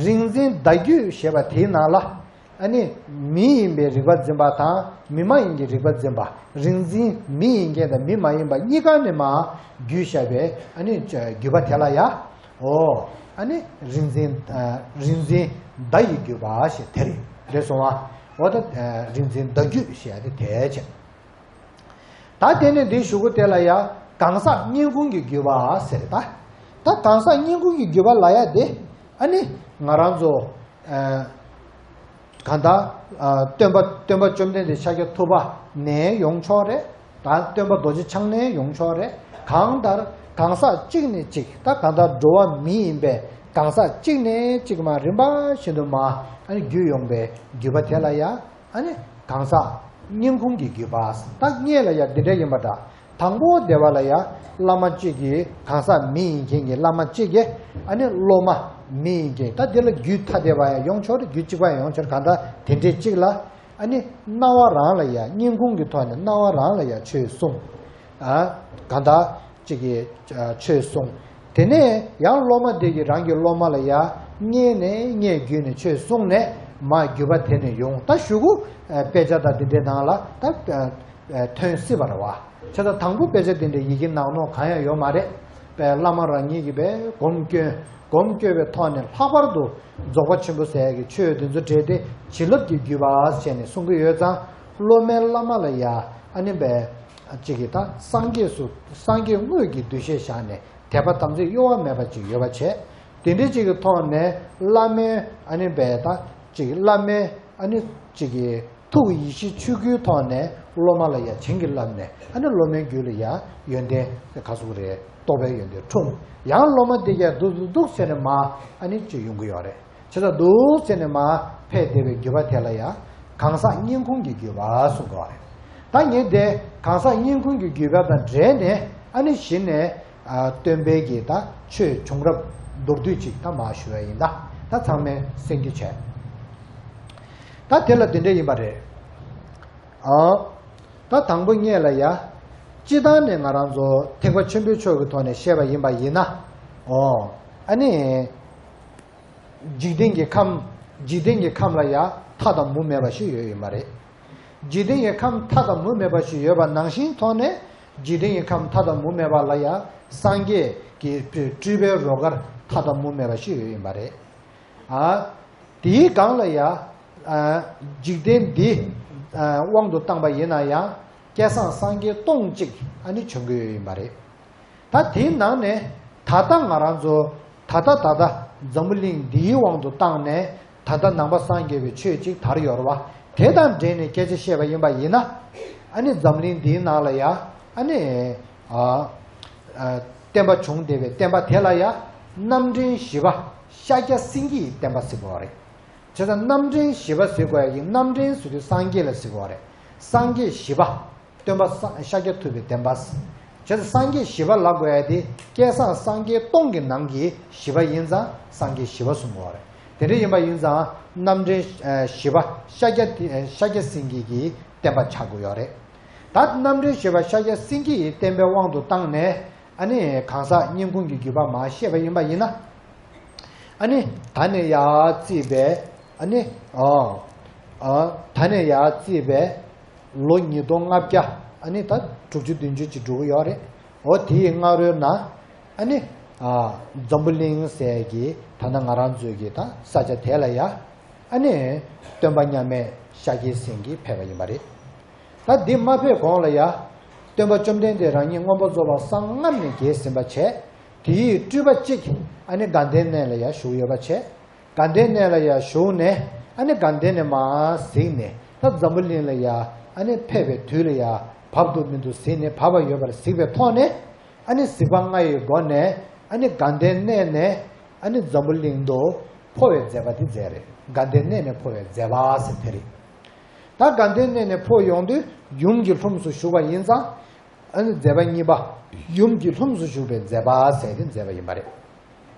རིག་འཛིན་བརྡ་བརྒྱུད་ཞེས་པ་དེའི་ནང་ལ་ཨ་ནི་མི་ཡིན་པའི་རིག་པ་འཛིན་པ་དང་མི་མ་ཡིན་གྱི་རིག་པ་འཛིན་པ། རིག་འཛིན་མི་ཡིན་མཁན་དང་མི་མ་ཡིན་པ་གཉིས་ཀ་ནས་མར་བརྒྱུད་བཞག་པའི་ཨ་ནི་བརྒྱུད་པ་དེ་ལ་ཡ། ཨོ། ཨ་ནི་རིག་འཛིན་རིག་འཛིན་བརྡ་ཡི་བརྒྱུད་པ་ཞེས་དེ་རེད། རེད་སོང་བ། འོ་ད་རིག་འཛིན་བརྡ་བརྒྱུད་ཞེས་ཡ་དེ་དེ་བྱས། ད་དེ་ནས་འདིའི་གཞུག་གུ་དེ་ལ་ཡ་གང་ཟག་སྙན་ཁུང་གི་བརྒྱུད་པ་ཟེར། ད་ད་གང་ཟག་སྙན་ཁུང་གི་བརྒྱུད་པ་ལ་ཡ་དེ་ཨ་ནི་ང་རང་ཚོ་གང་ལྟར་སྟོན་པ་སྟོན་པ་བཅོམ་ལྡན་འདས་ཤཱཀྱ་ཐུབ་པ་ནས་ཡོང་ཆོག་རེད། ད་སྟོན་པ་རྡོ་རྗེ་འཆང་ནས་ཡོང་ཆོག་རེད། གང་ལྟར་གང་ཟག་གཅིག་ནས་གཅིག་ད་གང་ལྟར་འགྲོ་བ་མི་ཡིན་པའི་གང་ཟག་གཅིག་ནས་གཅིག་མར་རིམ་པ་བཞིན་དུ་མར་ཨ་ནི་བརྒྱུད་ཡོང་པའི་བརྒྱུད་པ་དེ་ལ་ཡ། ཨ་ནི་གང་ཟག་སྙན་ཁུང་གི་བརྒྱུད་པ། ད་སྔོན་ལ་ཡ་འདི་འདྲ་ཡིན་པ་འདྲ། དང་པོ་དེ་བ་ལ་ཡ་བླ་མ་གཅིག་གིས་གང་ཟག་མི་ཡིན་མཁན་གྱི་བླ་མ་གཅིག་གིས་ཨ་ནི་སློབ་མ་མི་ཡིན་མཁན་ད་འདི་ལ་རྒྱུད་ཐ་དད་པ་ཡང་ཡོང་ཆོག་རེད། རྒྱུད་གཅིག་པ་ཡང་ཡོང་ཆོག་རེད། གང་ལྟར་དེ་འདྲའི་གཅིག་ལ་ཨ་ནི་སྣང་བ་རང་ལ་ཡ་སྙན་ཁུང་གི་ཐོག་ནས་སྣང་བ་རང་ལ་ཡ་ཆོས་གསུངས། ཨ་གང་ལྟར། གཅིག་གིས་ཆོས་གསུངས། དེ་ནས་ཡང་སློབ་མ་དེ་གིས་རང་གི་སློབ་མ་ལ་ཡ་སྔོན་ནས་སྔོན་བརྒྱུད་ནས་ཆོས་གསུངས་ནས་མར་བརྒྱུད་པ་དེ་ནས་ཡོང་། ད་གཞུག་གུ་དཔེ་ཆ་དང་དེ་འདྲའི་ནང་ལ་ད་ཐོན་སྲིད་པ་རེད་བ། བྱས་ཙང་དང་པོ་དཔེ་ཆ་དེ་འདྲའི་ཡི་གེ་ནག་ནོག་གང་ཡང་ཡོད་མ་རེད། བླ་མ་རང་ཉིད་ཀྱིས་པས་སྒོམ་སྐྱོན་སྒོམ་སྐྱོན་པའི་ཐོག་ནས་ལྷག་པར་དུ་རྫོགས་པ་ཆེན་པོ་ཟེར་ཡ་གི་ཆོས་དེ་ཚོ་འབྲེལ་ཏེ་བྱིན་རླབས་ཀྱི་བརྒྱུད་པ་ཟེར་ནས་གསུང་གི་ཡོད་ཙང་སློབ་མའི་བླ་མ་ལ་ཡ་ཨ་ནི་པས། གཅིག་གིས་ད་སངས་རྒྱས་སུ་སངས་རྒྱས་དངོས་ཀྱི་འདུ་ཤེས་བཞག་ནས་དད་པ་དམ་ཚིག་གཡོ་བ་མེད་པ་ཅིག་ཡོད་པ་བྱས། དེ་འདྲའི་ཅིག་གི་ཐོག་ནས་བླ་མའི་ཨ་ནི་བས་ད་ཅིག་བླ་མའི་ཨ་ནི་ཅིག་གི་ཐུགས་ཡིད་བཞིན་ཆོས་སྐུའི་ཐོག་ནས་སློབ་མ་ལ་ཡང་བྱིན་གྱིས་བརླབས་ནས་ཨ་ནི་སློབ་མའི་རྒྱུད་ལ་ཡང་ཡོན་ཏན་ག་ཟུག་རེད། རྟོགས་པའི་ཡོན་ཏན་འཁྲུངས། ཡང་སློབ་མ་དེ་གས་འདུག་འདུག་འདུག་ཟེར་ནས་མ་ཨ་ནི་ཅིག་ཡོང་གི་ཡོད་རེད། བྱས་ཙང་འདུག་ཟེར་ནས་མར་ཕེབས་བསྡད་པའི་བརྒྱུད་པ་དེ་ལ་ཡང་གང་ཟག་སྙན་ཁུང་གི་བརྒྱུད་པ་གསུང་གི་ཡོད་རེད། ད་ངས་དེ་གང་ཟག་སྙན་ཁུང་གི་བརྒྱུད་པ་དང་འབྲེལ་ནས་ཨ་ནི་གཞི་ནས་སྟོན་པའི་གི་ད་ཆོས་བྱུང་རབས་མདོར་བསྡུས་ཅིག་ད་མར་ཞུ་ཡ་ཡིན། ད་ད་ཚང་མས་གསན་རྒྱུ་བྱས། ད་དེ་ལ་དེ་འདྲ་ཡིན་པ་རེད། ཨ། ད་དང་པོ་ངེད་ལ་ཡ། སྤྱིར་བཏང་ནས་ང་རང་ཚོ་ཐེག་པ་ཆེན་པོའི་ཕྱོགས་ཀྱི་ཐོག་ནས་བཤད་པ་ཡིན་པ་ཡིན་ན། ཨོ། ཨ་ནི། འཇིག་རྟེན་གྱི་ཁམས། འཇིག་རྟེན་གྱི་ཁམས་ལ་ཡང་མཐའ་དང་མུ་མེད་པ་ཞིག་ཡོད་ཡིན་པ་རེད། འཇིག་རྟེན་གྱི་ཁམས་མཐའ་དང་མུ་མེད་པ་ཞིག་ཡོད་པ་ནང་བཞིན་ཐོག་ནས། འཇིག་རྟེན་གྱི་ཁམས་མཐའ་དང་མུ་མེད་པ་ལ་ཡང་སངས་རྒྱས་ཀྱི་སྤྲུལ་པའི་རོལ་གར་མཐའ་དང་མུ་མེད་པ་ཞིག་ཡོད་ཡིན་པ་རེད། ཨ། དེའི་སྒང་ལ་ཡང་། ཨ། འཇིག་རྟེན་འདི། ཨ། དབང་དུ་བཏང་པ་ཡིན་ན་ཡང་། བསྐལ་བཟང་སངས་རྒྱས་སྟོང་གཅིག་ཨ་ནི་བྱུང་གི་ཡོད་ཡིན་པ་རེད། ད་དེའི་ནང་ནས་ད་ལྟ་ང་རང་ཚོ་ད་ལྟ་ད་ལྟ་འཛམ་བུ་གླིང་འདིའི་དབང་དུ་བཏང་ནས། ད་ལྟ་ནང་པ་སངས་རྒྱས་པའི་ཆོས་ཅིག་དར་ཡོད་རེད་བ། དེ་དང་འབྲེལ་ནས་སྐད་ཆ་བཤད་པ་ཡིན་པ་ཡིན་ན། ཨ་ནི་འཛམ་གླིང་འདིའི་ནང་ལ་ཡ། ཨ་ནི། ཨ། ཨ། བསྟན་པ་བྱུང་བསྡད་པའི་བསྟན་པ་དེ་ལ་ཡ། རྣམ་འདྲེན་བཞི་པ་ཤཱཀྱ་སེང་གེའི་བསྟན་པ་ཟེར་དགོས་པ་རེད། བྱས་ཙང་རྣམ་འདྲེན་བཞི་པ་ཟེར་དགོས་ཡ་གི་རྣམ་འདྲེན་ཟེར་དུས་སངས་རྒྱས་ལ་ཟེར་དགོས་པ་རེད། སངས་རྒྱས་བཞི་པ། སྟོན་པ་སངས་ཤཱཀྱ་ཐུབ་པའི་བསྟན་པ། བྱས་ཙང་སངས་རྒྱས་བཞི་པ་ལབ་དགོས་ཡ་དེ་བསྐལ་བཟང་སངས་རྒྱས་སྟོང་གི་ནང་གི་བཞི་པ་ཡིན་ཙང་སངས་རྒྱས་བཞི་པ་གསུང་དགོས་པ་རེད། དེ་འདྲ་ཡིན་པ་ཡིན་ཙང་རྣམ་འདྲེན་བཞི་པ་ཤཱཀྱ་ཤཱཀྱ་སེང་གེ་གི་བསྟན་པ་ཆགས་དགོས་ཡོད་རེད། ད་རྣམ་འདྲེན་བཞི་པ་ཤཱཀྱ་སེང་གེ་ཡི་བསྟན་པའི་དབང་དུ་བཏང་ནས། ཨ་ནི་གང་ཟག་སྙན་ཁུང་གི་བརྒྱུད་པ་མར་བཤད་པ་ཡིན་པ་ཡིན་ན། ཨ་ནི་ད་ནས་ཡར་བརྩིས་པའི། ཨ་ནི། ཨ། ཨ། ད་ནས་ཡར་བརྩིས་པའི་ལོ་ཉིས་སྟོང་ལྔ་བརྒྱ། ཨ་ནི་ད་དྲུག་ཅུ་བདུན་ཅུ་ཅིག་འགྲོ་གི་ཡོད་རེད། འོ་དེའི་སྔ་རོལ་ན། ཨ་ནི། ཨ། འཛམ་བུ་གླིང་ཟེར་གྱི་ད་ལྟ་ང་རང་ཚོའི་གི་ད་ས་ཆ་དེ་ལ་ཡ། ཨ་ནི་སྟོན་པ་མཉམ་མེད་ཤཱཀྱའི་སེང་གེ་ཕེབས་པ་ཡིན་པ་རེད། ད་འདི་མ་ཕེབས་གོང་ལ་ཡ། སྟོན་པ་བཅོམ་ལྡན་འདས་རང་ཉིད་མངོན་པར་རྫོགས་པར་སངས་སྔར་ནས་རྒྱས་ཟིན་པ་བྱས། དེའི་སྤྲུལ་པ་གཅིག་ཨ་ནི་དགའ་ལྡན་གནས་ལ་ཡ་བཞུགས་ཡོད་པ་བྱས། དགའ་ལྡན་གནས་ལ་ཡ་བཞུགས་ནས། ཨ་ནི་དགའ་ལྡན་ནས་མར་གཟིགས་ནས། ད་འཛམ་བུ་གླིང་ལ་ཡ། ཨ་ནི་ཕེབས་པའི་དུས་ལ་ཡ། བབ་འདུག་མི་འདུག་གཟིགས་ནས། བབ་པ་ཡོད་པར་གཟིགས་པའི་ཐོག་ནས། ཨ་ནི་གཟིགས་པ་ལྔ་ཡི་སྒོ་ནས། ཨ་ནི་དགའ་ལྡན་གནས་ནས། ཨ་ནི་འཛམ་བུ་གླིང་དུ་འཕོ་བའི་མཛད་པ་འདི་མཛད་རེད། དགའ་ལྡན་གནས་ནས་འཕོ་བའི་མཛད་པ་ཟེར་དེ་རེད། ད་དགའ་ལྡན་གནས་ནས་འཕོ་ཡོང་དུས་ཡུམ་གྱི་ལྷུམས་སུ་ཞུགས་པ་ཡིན་ཙང་། ཨ་ནི་མཛད་པ་གཉིས་པ། ཡུམ་གྱི་ལྷུམས་སུ་ཞུགས་པའི་མཛད་པ་ཟེར་དེ་མཛད་པ་ཡིན་པ་རེད།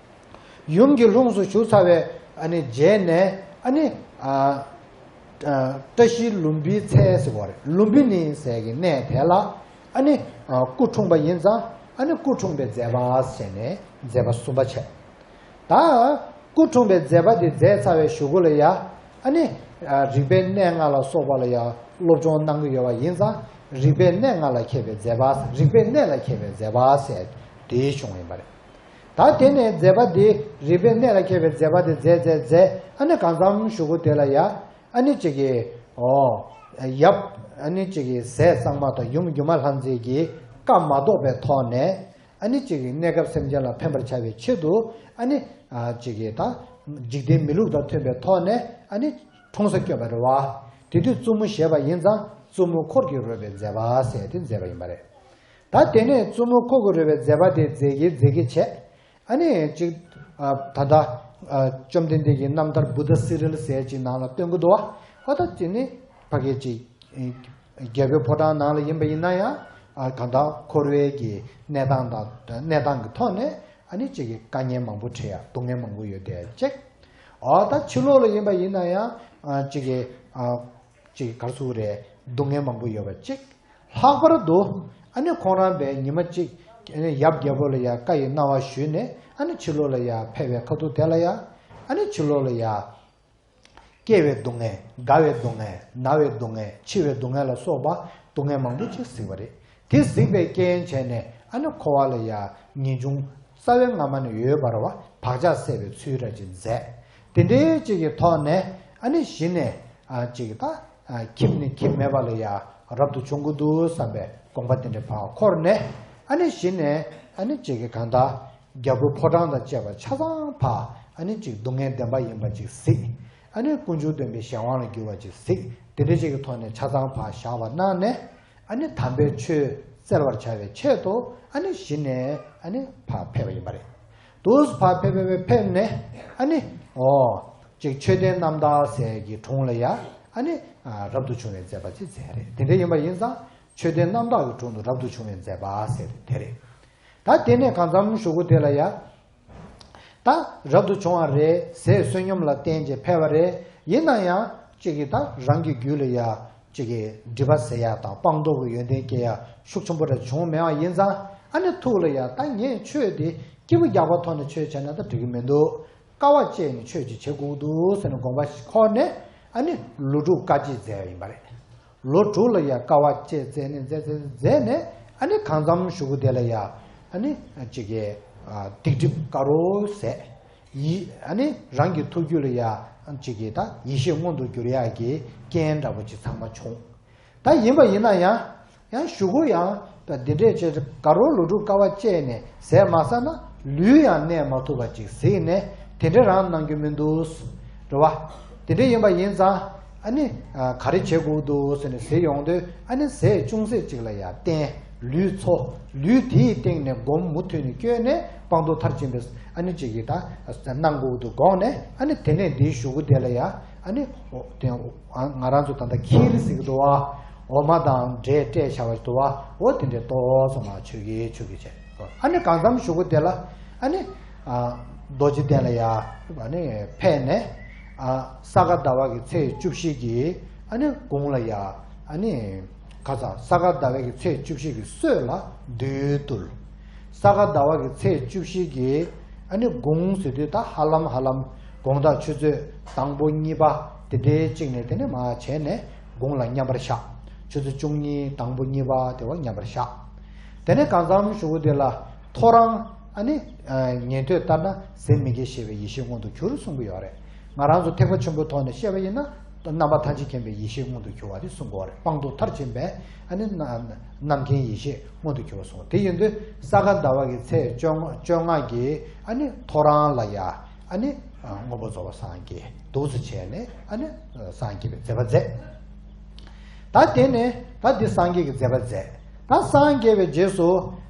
ཡུམ་གྱི་ལྷུམས་སུ་ཞུགས་ཚར་བའི། ཨ་ནི་རྗེས་ནས། ཨ་ནི། ཨ། ཨ། བཀྲ་ཤིས་ལུམ་བིའི་ཚལ་ཟེར་བ་རེད། ལུམ་བི་ནི་ཟེར་གྱི་གནས་དེ་ལ། ཨ་ནི། ཨ། སྐུ་འཁྲུངས་པ་ཡིན་ཙང་། ཨ་ནི་སྐུ་འཁྲུངས་པའི་མཛད་པ་ཟེར་ནས་མཛད་པ་གསུམ་པ་བྱས། ད་སྐུ་འཁྲུངས་པའི་མཛད་པ་དེ་མཛད་ཚར་བའི་གཞུག་གུ་ལ་ཡ། ཨ་ནི། ཨ། རིག་པའི་གནས་ལྔ་ལ་སོགས་པ་ལ་ཡ་སློབ་སྦྱོང་གནང་གི་ཡོད་པ་ཡིན་ཙང་། རིག་པའི་གནས་ལྔ་ལ་མཁས་པའི་མཛད་པ། རིག་པའི་གནས་ལ་མཁས་པའི་མཛད་པ་ཟེར་དེ་བྱུང་ཡིན་པ་རེད། ད་དེ་ནས་མཛད་པ་དེ། རིག་པའི་གནས་ལ་མཁས་པའི་མཛད་པ་དེ་མཛད་མཛད་མཛད། ཨ་ནི་གང་འཚམ་གཞུག་གུ་དེ་ལ་ཡ། ཨ་ནི་གཅིག་གིས། ཨོ། ཡབ། ཨ་ནི་གཅིག་གིས་ཟས་གཙང་མ་དང་ཡུམ་སྒྱུ་མ་ལྷ་མཛེས་ཀྱིས་བཀའ་མ་བཟློག་པའི་ཐོག་ནས། ཨ་ནི་གཅིག་གིས་གནས་སྐབས་སེམས་ཅན་ལ་ཕན་པར་བྱ་བའི་ཆེད་དུ། ཨ་ནི། ཨ། གཅིག་གིས་ད་འཇིག་རྟེན་མི་ལུགས་དང་མཐུན་པའི་ཐོག་ནས། ཨ་ནི་འཁྲུངས་ས་བསྐྱོད་པ་རེད་བ། དེ་དུས་བཙུན་མོ་བཞེས་པ་ཡིན་ཙང་བཙུན་མོ་འཁོར་གྱིས་རོལ་པའི་མཛད་པ་ཟེར་དེ་མཛད་པ་ཡིན་པ་རེད། ད་དེ་ནས་བཙུན་མོ་འཁོར་གྱིས་རོལ་པའི་མཛད་པ་དེ་མཛད་ཀྱི་མཛད་ཀྱི་བྱས། ཨ་ནི་གཅིག། ཨ། ད་ལྟ། ཨ། བཅོམ་ལྡན་འདས་ཀྱི་རྣམ་ཐར་བུདྡྷ་སི་རི་ལ་ཟེར་ཅིག་ནང་ལ་སྟོན་གྱི་འདུག་བ། ཨ། ད་དེ་ནི་ཕ་གི་ཅིག། ཨ། རྒྱལ་པོའི་ཕོ་བྲང་ནང་ལ་ཡིན་པ་ཡིན་ན་ཡང་། ཨ། གང་ལྟར་འཁོར་བའི་གི་གནས་སྟངས་དང་གནས་སྟངས་ཀྱི་ཐོག་ནས། ཨ་ནི་གཅིག་གི་དཀའ་ངལ་མང་པོ་འཕྲད་ཡ། སྡུག་བསྔལ་མང་པོ་ཡོད་བསྡད་ཅིག། ཨ། ད་ཕྱི་ལོགས་ལ་ཡིན་པ་ཡིན་ན་ཡང་། ཨ། གཅིག་གི། ཨ། ཅིག་ག་རེ་ཟེར་དགོས་རེད། སྡུག་བསྔལ་མང་པོ་ཡོད་པ་གཅིག། ལྷག་པར་དུ། ཨ་ནི་ཁོང་རང་པས་ཉི་མ་གཅིག། ཨ་ནི་ཡབ་རྒྱལ་པོ་ལ་ཡ་བཀའ་ཡི་གནང་བ་ཞུས་ནས། ཨ་ནི་ཕྱི་ལོགས་ལ་ཡ་ཕེབས་པའི་ཁ་ཐུག་དེ་ལ་ཡ། ཨ་ནི་ཕྱི་ལོགས་ལ་ཡ། སྐྱེ་བའི་སྡུག་བསྔལ། རྒ་བའི་སྡུག་བསྔལ། ན་བའི་སྡུག་བསྔལ། འཆི་བའི་སྡུག་བསྔལ་ལ་སོགས་པ་སྡུག་བསྔལ་མང་པོ་ཅིག་གཟིགས་པ་རེད། དེ་གཟིགས་པའི་རྐྱེན་བྱས་ནས། ཨ་ནི་འཁོར་བ་ལ་ཡ་ངེས་འབྱུང་རྩ་བའི་སྔ་མ་ནས་ཡོད་པ་རེད་བ། བག་ཆགས་སད་པའི་ཚུལ་ར་ཅིག་མཛད། དེ་འདྲའི་ཅིག་གི་ཐོག་ནས། ཨ་ནི་གཞི་ནས། ཨ། ཅིག་ད། ཨ། ཁྱིམ་ནས་ཁྱིམ་མེད་པ་ལ་ཡ་རབ་ཏུ་བྱུང་གི་འདུག་བསམ་པའི་དགོངས་པ་དེ་འདྲ་ཕར་འཁོར་ནས། ཨ་ནི་གཞི་ནས། ཨ་ནི་གཅིག་གི་གང་ལྟར་རྒྱལ་པོའི་ཕོ་བྲང་དང་བཅས་པ་ཆ་ཚང་ཕར། ཨ་ནི་གཅིག་སྡུག་བསྔལ་བདེན་པ་ཡིན་པ་ཅིག་གཟིགས། ཨ་ནི་ཀུན་འབྱུང་སྟོན་པའི་གཞན་དབང་ལ་འགྱུར་བ་ཅིག་གཟིགས། དེ་འདྲ་ཅིག་གི་ཐོག་ནས་ཆ་ཚང་ཕར་བཞག་པ་གནང་ནས། ཨ་ནི་དམ་པའི་ཆོས་བཙལ་བར་བྱ་བའི་ཆེད་དུ། ཨ་ནི་གཞི་ནས། ཨ་ནི་ཕར་ཕེབས་པ་ཡིན་པ་རེད། དུས་ཕར་ཕེབས་ཕེབས་ཕེབས་ནས། ཨ་ནི། ཨོ། ཅིག་མཆོད་རྟེན་རྣམ་དག་ཟེར་གྱི་དྲུང་ལ་ཡ། ཨ་ནི། ཨ། རབ་ཏུ་བྱུང་བའི་མཛད་པ་ཅིག་མཛད་རེད། དེ་འདྲ་ཡིན་པ་ཡིན་ཙང་། མཆོད་རྟེན་རྣམ་དག་གི་དྲུང་དུ་རབ་ཏུ་བྱུང་བའི་མཛད་པ་ཟེར་དེ་རེད། ད་དེ་ནས་གང་འཚམ་གཞུག་གུ་དེ་ལ་ཡ། ད་རབ་ཏུ་བྱུང་བ་རེད་ཟེར་བསོད་སྙོམས་ལ་བརྟེན་བྱས་ཕེབས་པ་རེད། ཡིན་ན་ཡང་གཅིག་གིས་ད་རང་གི་རྒྱུད་ལ་ཡ། ཅིག་གི་སྒྲིབ་པ་སེལ་ཡག་དང་སྤངས་རྟོགས་ཀྱི་ཡོན་ཏན་སྐྱེ་ཡག་ཤུགས་ཆེན་པོ་རེ་བྱུང་མེད་པ་ཡིན་ཙང་། ཨ་ནི་ཐུགས་ལ་ཡ་ད་ངས་ཆོས་འདི་སྐྱིད་པོ་རྒྱག་པ་ཐོག་ནས་ཆོས་བྱས་ན་ད་འགྲིག་གི་མི་འདུག་དཀའ་བ་སྤྱད་ནས་ཆོས་ཅིག་བྱེད་དགོས་འདུག་ཟེར་ནས་དགོངས་པ་ཞིག་འཁོར་ནས། ཨ་ནི་ལོ་དྲུག་དཀའ་སྤྱད་མཛད་པ་ཡིན་པ་རེད། ལོ་དྲུག་ལ་ཡ་དཀའ་བ་སྤྱད་མཛད་ནས་མཛད་མཛད་མཛད་ནས། ཨ་ནི་གང་འཚམ་གཞུག་གུ་དེ་ལ་ཡ་ཨ་ནི་ཅིག་གི་སྡིག་སྒྲིབ་དཀར་པོ་ཟད། ཡི་ཨ་ནི་རང་གི་ཐུགས་རྒྱུད་ལ་ཡ་ཅིག་གི་ད་ཡེ་ཤེས་མངོན་དུ་གྱུར་ཡག་གི་རྐྱེན་འདྲ་པོ་ཅིག་ཚང་མ་བྱུང་། ད་ཡིན་པ་ཡིན་ན་ཡང་། ཡང་གཞུག་གུ་ཡང་ད་འདི་འདྲས་བྱས་དགའ་རབ་ལོ་དྲུག་དཀའ་བ་སྤྱད་ནས་ཟས་མ་ཟ་ན་ལུས་ཡང་གནས་མ་ཐུབ་པ་ཅིག་གཟིགས་ནས། དེ་འདྲས་རང་གནང་རྒྱུ་མི་འདུག་རེད་བ། དེ་འདྲས་ཡིན་པ་ཡིན་ཙང་། ཨ་ནི་ག་རེ་བྱེད་དགོས་འདུག་ཟེར་ནས་ཟེར་ཡོང་དུས། ཨ་ནི་ཟས་ཅུང་ཟད་ཅིག་ལ་ཡ་བརྟེན། ལུས་འཚོ། ལུས་དེའི་སྟེང་ནས་སྒོམ་མུ་མཐུད་ནས་བསྐྱོད་ནས་སྤངས་རྟོགས་མཐར་ཕྱིན་པའི་ཨ་ནི་ཅིག་གི་ད་གནང་དགོས་འདུག་དགོངས་ནས། ཨ་ནི་དེ་ནས་འདིའི་གཞུག་གུ་དེ་ལ་ཡ་ཨ་ནི་དེ་ང་རང་ཚོ་ད་ལྟ་ཁྱེར་ཟེར་གི་འདུག་བ། འོ་མ་དང་འབྲས་སྤྲད་བྱ་བ་འདུག་བ། འོ་དེ་འདྲས་ཏོག་ཙམ་མ་མཆོད་ཀྱི་མཆོད་ཀྱི་བྱས། ཨ་ནི་གང་འཚམ་གཞུག་གུ་དེ་ལ་ཨ་ནི་རྡོ་རྗེ་གདན་ལ་ཡ་ཨ་ནི་ཕེབས་ནས། ས་ག་ཟླ་བ་གི་ཚེས་བཅུ་བཞི་གི་ཨ་ནི་དགུང་ལ་ཡ་ཨ་ནི་ཁ་ས་ས་ག་ཟླ་བ་གི་ཚེས་བཅུ་བཞི་གི་སྲོད་ལ་བདུད་བཏུལ། ས་ག་ཟླ་བ་གི་ཚེས་བཅུ་བཞི་གི་ཨ་ནི་དགུང་ཟེར་དུས་ད་ཧ་ལམ་ཧ་ལམ་དགོང་དག་ཆུ་ཚོད་དང་པོ་གཉིས་པ་དེ་འདྲའི་གཅིག་ནས་དེ་ནས་མར་བྱས་ནས་དགུང་ལ་མཉམ་པར་བཞག་ཆུ་ཚོད་བཅུ་གཉིས་དང་པོ་གཉིས་པ་དེ་བ་མཉམ་པར་བཞག་དེ་ནས་གང་འཚམ་གཞུག་གུ་དེ་ལ་ཐོ་རངས་ཨ་ནི་ཉན་ཐོས་ལྟར་ན་ཟད་མི་སྐྱེ་ཞེས་པའི་ཡེ་ཤེས་མངོན་དུ་གྱུར་གསུང་གི་ཡོད་རེད། ང་རང་ཚོ་ཐེག་པ་ཆེན་པོའི་ཐོག་ནས་བཤད་པ་ཡིན་ན། རྣམ་པ་ཐམས་ཅད་མཁྱེན་པའི་ཡེ་ཤེས་མངོན་དུ་གྱུར་བ་དེ་གསུང་གི་ཡོད་རེད། སྤངས་རྟོགས་མཐར་ཕྱིན་པའི་ཨ་ནི་རྣམ་མཁྱེན་ཡེ་ཤེས་མངོན་དུ་གྱུར་བ་གསུང་། དེ་ཡིན་དུས་ས་ག་ཟླ་བ་གི་ཚེས་བཅོ་ལྔ་བཅོ་ལྔ་གི་ཨ་ནི་ཐོ་རངས་ལ་ཡ་ཨ་ནི་མངོན་པར་རྫོགས་པར་སངས་རྒྱས་འདུག་སེ་བྱས་ནས་ཨ་ནི་སངས་རྒྱས་པའི་མཛད་པ་མཛད། ད་དེ་ནས་ད་འདི་སངས་རྒྱས་ཀྱི་མཛད་པ་མཛད། ད་སངས་རྒྱས་པའི་རྗེས་སུ་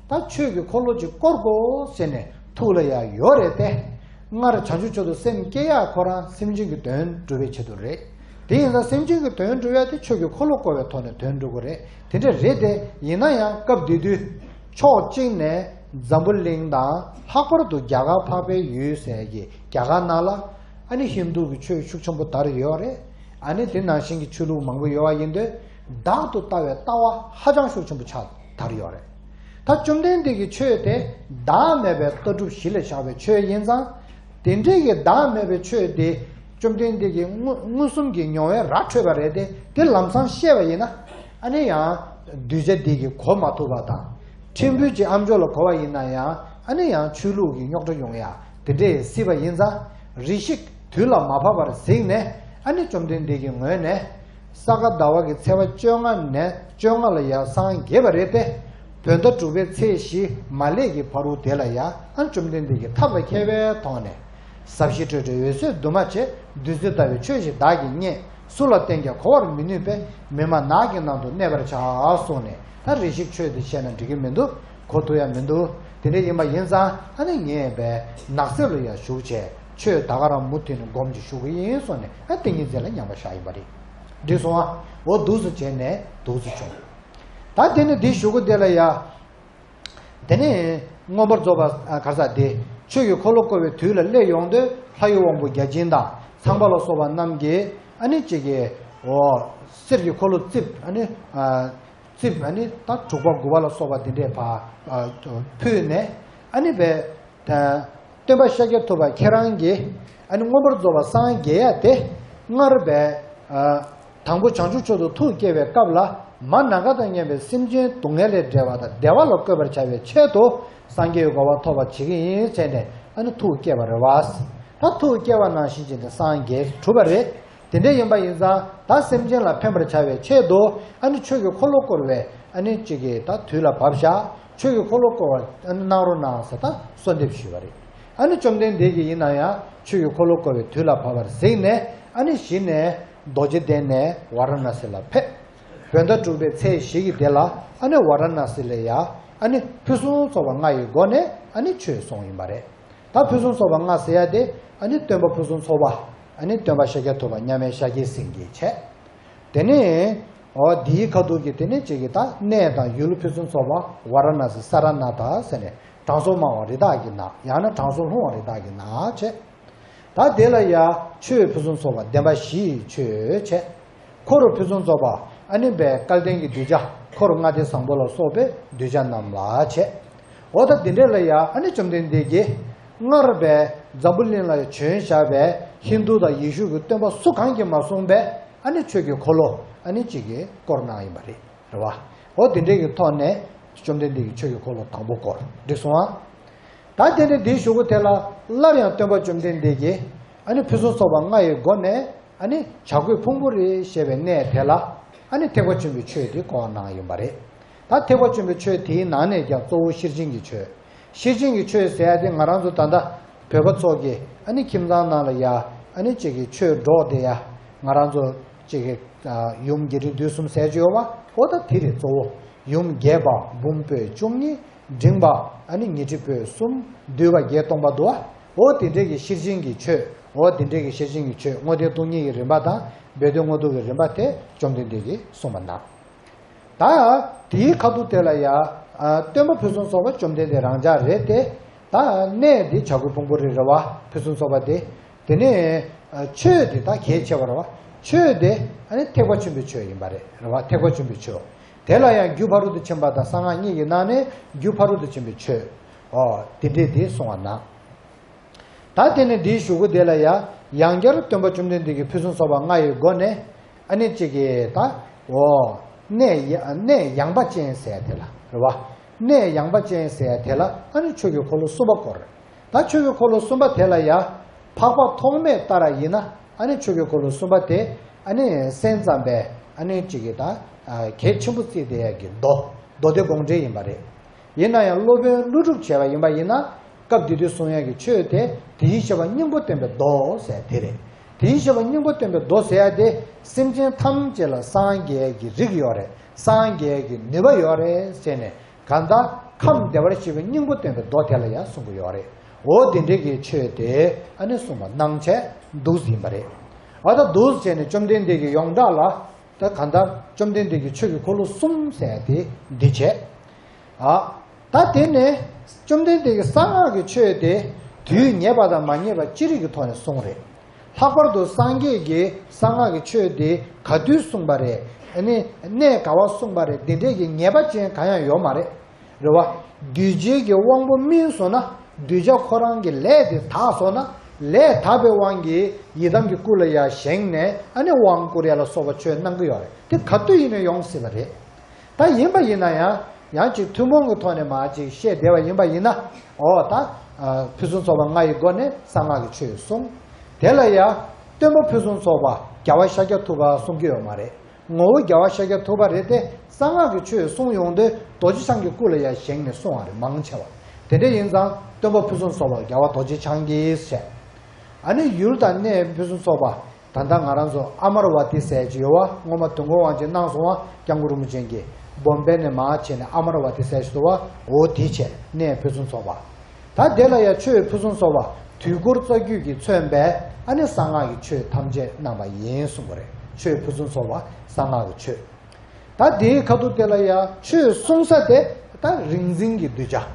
ད་ཆོས་ཀྱི་འཁོར་ལོ་ཅིག་བསྐོར་དགོས་ཟེར་ནས་ཐུགས་ལ་ཡ་ཡོད་རེད་དེ། སྔར་བྱང་ཆུབ་མཆོག་ཏུ་སེམས་བསྐྱེད་ཡག་ཁོ་རང་སེམས་ཅན་གྱི་དོན་སྒྲུབ་པའི་ཆེད་དུ་རེད། དེ་ཡིན་ཙང་སེམས་ཅན་གྱི་དོན་སྒྲུབ་ཡག་དེ་ཆོས་ཀྱི་འཁོར་ལོ་བསྐོར་བའི་ཐོག་ནས་དོན་སྒྲུབ་དགོས་རེད། དེ་འདྲ་རེད་དེ། ཡིན་ན་ཡང་སྐབས་དེ་དུས་ཕྱོགས་གཅིག་ནས་འཛམ་བུ་གླིང་དང་ལྷག་པར་དུ་རྒྱ་གར་འཕགས་པའི་ཡུལ་ཟེར་གྱི་རྒྱ་གར་ནང་ལ་ཨ་ནི་ཧིན་རྡུ་གི་ཆོས་ཤུགས་ཆེན་པོ་དར་ཡོད་རེད། ཨ་ནི་དེ་ནང་བཞིན་གྱི་ཆོས་ལུགས་མང་པོ་ཡོད་པ་ཡིན་དུས། བདག་ཏུ་ལྟ་བའི་ལྟ་བ་ཧ་ཅང་ཤུགས་ཆེན་པོ་ཆགས་དར་ཡོད་རེད། ད་བཅོམ་ལྡན་འདས་ཀྱི་ཆོས་དེ་བདག་མེད་པའི་ལྟ་གྲུབ་གཞི་ལ་བཞག་པའི་ཆོས་ཡིན་ཙང་། དེ་འདྲའི་གི་བདག་མེད་པའི་ཆོས་དེ་བཅོམ་ལྡན་འདས་ཀྱིས་མངོན་མངོན་སུམ་གྱི་མྱོང་བས་ར་འཕྲོད་པ་རེད་དེ། དེ་ལམ་སང་ཤེས་པ་ཡིན་ན། ཨ་ནི་ཡང་གདུལ་བྱ་འདི་གིས་གོ་མ་ཐུབ་པ་དང་། ཕྲན་བུ་གཅིག་ཨ་མཆོག་ལ་གོ་བ་ཡིན་ན་ཡང་། ཨ་ནི་ཡང་ཆོས་ལུགས་ཀྱི་རྙོག་དྲ་ཡོང་ཡ་དེ་འདྲའི་སྲིད་པ་ཡིན་ཙང་། རེ་ཞིག་དུས་ལ་མ་བབ་པར་གཟིགས་ནས། ཨ་ནི་བཅོམ་ལྡན་འདས་ཀྱི་ངོས་ནས། ས་ག་ཟླ་བ་གི་ཚེས་པ་བཅོ་ལྔ་ནས་བཅོ་ལྔ་ལ་ཡ་སངས་རྒྱས་པ་རེད་དེ། བོད་ཟླ་དྲུག་པའི་ཚེས་བཞི་མ་སླེབས་ཀྱི་བར་དུ་དེ་ལ་ཡ། ཨ་བཅོམ་ལྡན་འདས་ཀྱིས་ཐབས་ལ་མཁས་པའི་ཐོག་ནས། ཟབ་ཞི་སྤྲོས་བྲལ་འོད་གསལ་འདུས་མ་བྱས། བདུད་རྩི་ལྟ་བུའི་ཆོས་ཤིག་བདག་གིས་རྙེད། སུ་ལ་བསྟན་ཀྱང་གོ་བར་མི་ནུས་པས། མི་སྨྲ་ནགས་ཀྱི་ནང་དུ་གནས་པར་བྱ། གསུངས་ནས། ད་རེ་ཞིག་ཆོས་འདི་བཤད་ན་འགྲིག་གི་མི་འདུག་གོ་ཐུབ་ཡ་མི་འདུག་དེ་འདྲ་ཡིན་པ་ཡིན་ཙང་། ཨ་ནི་ངས་བས་ནགས་གསེབ་ལ་ཡ་བཞུགས་བྱས། ཆོས་ད་ག་རང་མུ་མཐུད་ནས་སྒོམ་གྱི་བཞུགས་གི་ཡིན་གསུངས་ནས། ཨ་ཏིང་ངེ་འཛིན་ལ་མཉམ་པར་བཞག་ཡིན་པ་རེད། འགྲིག་སོང་ཨ། འོ་འདུག་སེ་བྱས་ནས་འདུག་སེ་བྱུང་། ད་དེ་ནས་འདི་བཞུགས་གི་དེ་ལ་ཡ། དེ་ནས་མངོན་པར་རྫོགས་པ་ག་རེ་ཟེར་དེ། ཆོས་ཀྱི་འཁོར་ལོ་བསྐོར་བའི་དུས་ལ་སླེབས་ཡོང་དུས། ལྷ་ཡི་དབང་པོ་བརྒྱ་བྱིན་དང་ཚངས་པ་ལ་སོགས་པ་རྣམས་ཀྱིས་ཨ་ནི་གཅིག་གིས་འོ་གསེར་གྱི་འཁོར་ལོ་རྩིབས་ཨ་ནི་རྩིབས་ཨ་ནི་ད་དྲུག་པ་དགུ་པ་ལ་སོགས་པ་དེ་འདྲས་ཕར་ཕུལ་ནས། ཨ་ནི་བས། སྟོན་པ་ཤཱཀྱ་ཐུབ་པ་ཁྱེད་རང་གིས་ཨ་ནི་མངོན་པར་རྫོགས་པ་སངས་རྒྱས་ཡ་དེ་སྔར་བས། དང་པོ་བྱང་ཆུབ་མཆོག་ཏུ་ཐུགས་བསྐྱེད་པའི་སྐབས་ལ། མ་ན་ག་དང་མཉམ་པའི་སེམས་ཅན་སྡུག་བསྔལ་ལས་བསྒྲལ་བ་དང་བདེ་བ་ལ་བཀོད་པར་བྱ་བའི་ཆེད་དུ། སངས་རྒྱས་ཀྱི་གོ་འཕང་ཐོབ་པར་བྱེད་ཀྱི་ཡིན་ཟེར་ནས་ཨ་ནི་ཐུགས་བསྐྱེད་པ་རེད་བ། ད་ཐུགས་བསྐྱེད་པ་ནང་བཞིན་བྱས་ནས་སངས་རྒྱས་གྲུབ་པ་རེད། དེ་འདྲ་ཡིན་པ་ཡིན་ཙང་། ད་སེམས་ཅན་ལ་ཕན་པར་བྱ་བའི་ཆེད་དུ། ཨ་ནི་ཆོས་ཀྱི་འཁོར་ལོ་བསྐོར་བའི་ཨ་ནི་གཅིག་གི་ད་དུས་ལ་བབ་ཤག་ཆོས་ཀྱི་འཁོར་ལོ་བསྐོར་བ་ཨ་ནི་གནང་རོགས་གནང་ཟེར་ད་གསོལ་འདེབས་ཞུས་པ་རེད། ཨ་ནི་བཅོམ་ལྡན་འདས་ཀྱིས་ཡིན་ན་ཡང་ཆོས་ཀྱི་འཁོར་ལོ་བསྐོར་བའི་དུས་ལ་བབ་པར་གཟིགས་ནས། ཨ་ནི་གཞི་ནས་རྡོ་རྗེ་གདན་ནས་ཝཱ་ར་ཎ་སི་ལ་ཕེབས། བོད་ཟླ་དྲུག་པའི་ཚེས་བཞི་གི་དེ་ལ་ཨ་ནི་ཝཱ་ར་ཎ་སི་ལ་ཡ་ཨ་ནི་ཕུན་སུམ་ཚོགས་པ་ལྔ་ཡི་སྒོ་ནས་ཨ་ནི་ཆོས་གསུངས་ཡིན་པ་རེད། ད་ཕུན་སུམ་ཚོགས་པ་ལྔ་ཟེར་ཡ་དེ་ཨ་ནི་སྟོན་པ་ཕུན་སུམ་ཚོགས་པ། ཨ་ནི་སྟོན་པ་ཤཱཀྱ་ཐུབ་པ་མཉམ་མེད་ཤཱཀྱའི་སེང་གེ་བྱས། དེ་ནས་འོ་འདིའི་ཁ་ཐུག་གི་དེ་ནས་གཅིག་གི་ད་གནས་དང་ཡུལ་ཕུན་སུམ་ཚོགས་པ་ཝཱ་ར་ཎ་སི་ས་ར་ནཱ་ཐ་ཟེར་ནས་དྲང་སྲོང་སྨྲ་བ་རི་དྭགས་ཀྱི་ནགས། ཡང་ན་དྲང་སྲོང་ལྷུང་བ་རི་དྭགས་ཀྱི་ནགས་བྱས། ད་དེ་ལ་ཡ་ཆོས་ཕུན་སུམ་ཚོགས་པ་བདེན་པ་བཞི་ཡི་ཆོས་བྱས། འཁོར་ཕུན་སུམ་ཚོགས་པ་ ཨ་ནི་པའི་སྐལ་ལྡན་གྱི་གདུལ་བྱ་འཁོར་ལྔ་སྡེ་བཟང་པོ་ལ་སོགས་པའི་གདུལ་བྱ་རྣམས་ལ་བྱས། འོ་ད་འདི་འདྲས་ལ་ཡ་ཨ་ནི་བཅོམ་ལྡན་འདས་ཀྱིས་སྔར་པའི་འཛམ་བུ་གླིང་ལ་བྱོན་བཞག་པའི་ཧིན་དུ་དང་ཡེ་ཤུ་གི་སྟོན་པ་སུ་གང་གིས་མ་གསུངས་པའི་ཨ་ནི་ཆོས་ཀྱི་འཁོར་ལོ་ཨ་ནི་གཅིག་གིས་བསྐོར་གནང་ཡིན་པ་རེད། རེད་བ། འོ་དེ་འདྲས་ཀྱི་ཐོག་ནས་བཅོམ་ལྡན་འདས་ཀྱིས་ཆོས་ཀྱི་འཁོར་ལོ་དང་པོ་བསྐོར་འགྲིག་སོང་ཨ། ད་དེ་ནས་འདིའི་གཞུག་གུ་དེ་ལ་སླར་ཡང་སྟོན་པ་བཅོམ་ལྡན་འདས་ཀྱིས་ཨ་ནི་ཕུན་སུམ་ཚོགས་པ་ལྔ་ཡི་སྒོ་ནས་ཨ་ནི་བྱ་རྒོད་ཕུང་པོ་རི་ཞེས་པའི་གནས་དེ་ལ་ཨ་ནི་ཐེག་པ་ཆེན་པོའི་ཆོས་དེ་བསྐོར་གནང་ཡིན་པ་རེད། ད་ཐེག་པ་ཆེན་པོའི་ཆོས་དེའི་ནང་ནས་ཀྱང་གཙོ་བོ་ཤེར་ཕྱིན་གྱི་ཆོས། ཤེར་ཕྱིན་གྱི་ཆོས་ཟེར་ཡ་དེ་ང་རང་ཚོ་ད་ལྟ་བོད་པ་ཚོ་གི་ཨ་ནི་ཁྱིམ་ཚང་ནང་ལ་ཡ་ཨ་ནི་གཅིག་གི་ཆོས་སྒྲོག་དེ་ཡ་ང་རང་ཚོ་གཅིག་གི་ཡུམ་རྒྱས་འབྲིང་བསྡུས་གསུམ་ཟེར་གྱི་ཡོད་པ་འོ་ད་དེ་རེད་གཙོ་བོ། ཡུམ་རྒྱས་པ་འབུམ་པོད་བཅུ་གཉིས། འབྲིང་བ་ཨ་ནི་ཉི་ཁྲི་པོད་གསུམ། བསྡུས་པ་བརྒྱད་སྟོང་པ་འདུག་བ། འོ་དེ་འདྲས་ཀྱི་ཤེར་ཕྱིན་གྱི་ཆོས། འོ་དེ་འདྲས་ཀྱི་ཤེར་ཕྱིན་གྱི་ཆོས་བསྔོ་རྟེན་སྟོང་ཉིད་ཀྱི་རིམ་པ་དང་སྦས་དོན་དངོས་བསྟོད་ཀྱི་རིམ་པ་དེ་བཅོམ་ལྡན་འདས་ཀྱིས་གསུངས་པ་ན། ད་དེའི་ཁ་ཐུག་དེ་ལ་ཡ། སྟོན་པ་ཕུན་སུམ་ཚོགས་པ་བཅོམ་ལྡན་འདས་རང་ཅག་རེད་དེ། ད་གནས་འདི་བྱ་རྒོད་ཕུང་པོ་རི་རེད་བ་ཕུན་སུམ་ཚོགས་པ་དེ། དེ་ནས་ཆོས་དེ་ད་གལ་ཆེ་བ་རེད་བ། ཆོས་དེ་ཨ་ནི་ཐེག་པ་ཆེན་པོའི་ཆོས་ཡིན་པ་རེད་རེད་བ་ཐེག་པ་ཆེན་པོའི་ཆོས། དེ་ལ་ཡང་རྒྱུ་ཕ་རོལ་ཏུ་ཕྱིན་པ་དང་གསང་སྔགས་གཉིས་ཀྱི་ནང་ནས་རྒྱུ་ཕ་རོལ་ཏུ་ཕྱིན་པའི་ཆོས། ཨོ་དེ་འདྲས་དེ་གསུང་བ་ན། ད་དེ་ནས་འདིའི་གཞུག་གུ་དེ་ལ་ཡ། ཡང་བསྐྱར་སྟོན་པ་བཅོམ་ལྡན་འདས་ཀྱིས་ཕུན་སུམ་ཚོགས་པ་ལྔ་ཡི་སྒོ་ནས་ཨ་ནི་གཅིག་གིས་ད་འོ་གནས་ཡ་གནས་ཡངས་པ་ཅན་ཟེར་དེ་ལ་རེད་བ། གནས་ཡངས་པ་ཅན་ཟེར་དེ་ལ་ཨ་ནི་ཆོས་ཀྱི་འཁོར་ལོ་གསུམ་པ་བསྐོར། ད་ཆོས་ཀྱི་འཁོར་ལོ་གསུམ་པ་དེ་ལ་ཡ། འཕགས་པ་ཐོགས་མེད་ལྟར་ཡིན་ན་ཨ་ནི་ཆོས་ཀྱི་འཁོར་ལོ་གསུམ་པ་དེ་ཨ་ནི་སེམས་ཙམ་པས་ཨ་ནི་གཅིག་གིས་ད་གལ་ཆེན་པོ་བརྩིས་བསྡད་ཡ་གི་མདོ་མདོ་སྡེ་དགོངས་འགྲེལ་ཡིན་པ་རེད། ཡིན་ན་ཡང་སློབ་དཔོན་ཀླུ་སྒྲུབ་བྱས་པ་ཡིན་པ་ཡིན་ན། སྐབས་འདི་དུས་གསུང་ཡག་གི་ཆོས་དེ་དེའི་ཤེས་པ་སྙིང་པོ་སྟོན་པའི་མདོ་ཟེར་དེ་རེད། དེའི་ཤེས་པ་སྙིང་པོ་སྟོན་པའི་མདོ་ཟེར་ཡ་དེ་སེམས་ཅན་ཐམས་ཅད་ལ་སངས་རྒྱས་ཀྱི་རིགས་ཡོད་རེད། སངས་རྒྱས་ཀྱི་ནུས་པ་ཡོད་རེད་ཟེར་ནས་གང་ལྟར་ཁམས་བདེ་བར་གཤེགས་པའི་སྙིང་པོ་སྟོན་པའི་མདོ་དེ་ལ་ཡང་གསུང་གི་ཡོད་རེད། འོ་དེ་འདྲའི་གི་ཆོས་དེ་ཨ་ནི་གསུངས་པ་གནང་བྱས་འདུག་ཟིན་པ་རེད། ཨ་ད་འདུག་བྱས་ནས་བཅོམ་ལྡན་འདས་ཀྱི་ཡོངས་གྲགས་ལ། ད་གང་ལྟར་བཅོམ་ལྡན་འདས་ཀྱི་ཆོས་ཀྱི་འཁོར་ལོ་གསུམ་ཟེར་ཡ་དེ་འདི་བྱས། ཨ། ད་དེ་ནས་བཅོམ་ལྡན་འདས་ཀྱི་གསང་སྔགས་ཀྱི་ཆོས་དེ་དུས་ངེས་པ་དང་མ་ངེས་པ་ཅི་རིགས་ཀྱི་ཐོག་ནས་གསུངས་རེད། ལྷག་པར་དུ་སངས་རྒྱས་ཀྱིས་གསང་སྔགས་ཀྱི་ཆོས་དེ་ག་དུས་གསུངས་པ་རེད། ཨ་ནི་གནས་ག་བ་གསུངས་པ་རེད་འདི་འདྲས་ཀྱི་ངེས་པ་ཅན་གང་ཡང་ཡོད་མ་རེད། རེད་བ། གདུལ་བྱའི་གི་དབང་པོ་སྨིན་སོང་ན་གདུལ་བྱ་ཁོ་རང་གི་ལས་དེ་དག་སོང་ན་ལས་དག་པའི་དབང་གིས་ཡི་དམ་གྱི་སྐུ་ལ་ཡར་བཞེངས་ནས་ཨ་ནི་དབང་བསྐུར་ཡ་ལ་སོགས་པ་ཆོས་གནང་གི་ཡོད་རེད་དེ་ག་དུས་ཡིན་ན་ཡོང་སྲིད་པ་རེད། ད་ཡིན་པ་ཡིན་ན་ཡང་ཡང་ཅིག་ཐུན་མོང་གི་ཐོག་ནས་མར་ཅིག་བཤད་བསྡད་པ་ཡིན་པ་ཡིན་ན་ཨོ་ད་ཕུན་སུམ་ཚོགས་པ་ལྔ་ཡི་སྒོ་ནས་གསང་སྔགས་ཀྱི་ཆོས་གསུངས། དེ་ལ་ཡང་སྟོན་པ་ཕུན་སུམ་ཚོགས་པ་རྒྱལ་བ་ཤཱཀྱ་ཐུབ་པ་གསུང་གི་ཡོད་མ་རེད། ངོ་བོ་རྒྱལ་བ་ཤཱཀྱ་ཐུབ་པ་རེད་དེ་གསང་སྔགས་ཀྱི་ཆོས་གསུང་ཡོང་དུས་རྡོ་རྗེ་འཆང་གི་སྐུ་ལ་ཡར་བཞེངས་ནས་གསུང་བ་རེད་མང་ཆེ་བ། དེ་འདྲ་ཡིན་ཙང་སྟོན་པ་ཕུན་སུམ་ཚོགས་པ་རྒྱལ་བ་རྡོ་རྗེ་འཆང་གིས་བཤད། ཨ་ནི་ཡུལ་དང་གནས་ཕུན་སུམ་ཚོགས་པ་ད་ལྟ་ང་རང་ཚོ་ཨ་མ་ར་བ་ཏི་ཟེར་གྱི་ཡོད་བ་སྔོན་མ་དུས་འཁོར་དབང་ཆེན་གནང་སོང་བ་སྐྱབས་མགོན་རིན་པོ་ཆེ་གིས་བོམ་བེ་ནས་མར་བྱས་ནས་ཨ་མ་ར་བ་ཏི་ཟེར་གྱི་འདུག་བ་འོ་དེ་བྱས་གནས་ཕུན་སུམ་ཚོགས་པ། ད་དེ་ལ་ཡང་ཆོས་ཕུན་སུམ་ཚོགས་པ་དུས་འཁོར་རྩ་རྒྱུད་ཀྱིས་མཚོན་པའི་ཨ་ནི་གསང་སྔགས་ཀྱི་ཆོས་ཐམས་ཅད་གནང་བ་ཡིན་གསུངས་པ་རེད། ཆོས་ཕུན་སུམ་ཚོགས་པ་གསང་སྔགས་ཀྱི་ཆོས། ད་དེའི་ཁ་ཐུག་དེ་ལ་ཡང་ཆོས་གསུང་ས་དེ་ད་རིག་འཛིན་གྱི་གདུལ་བྱ་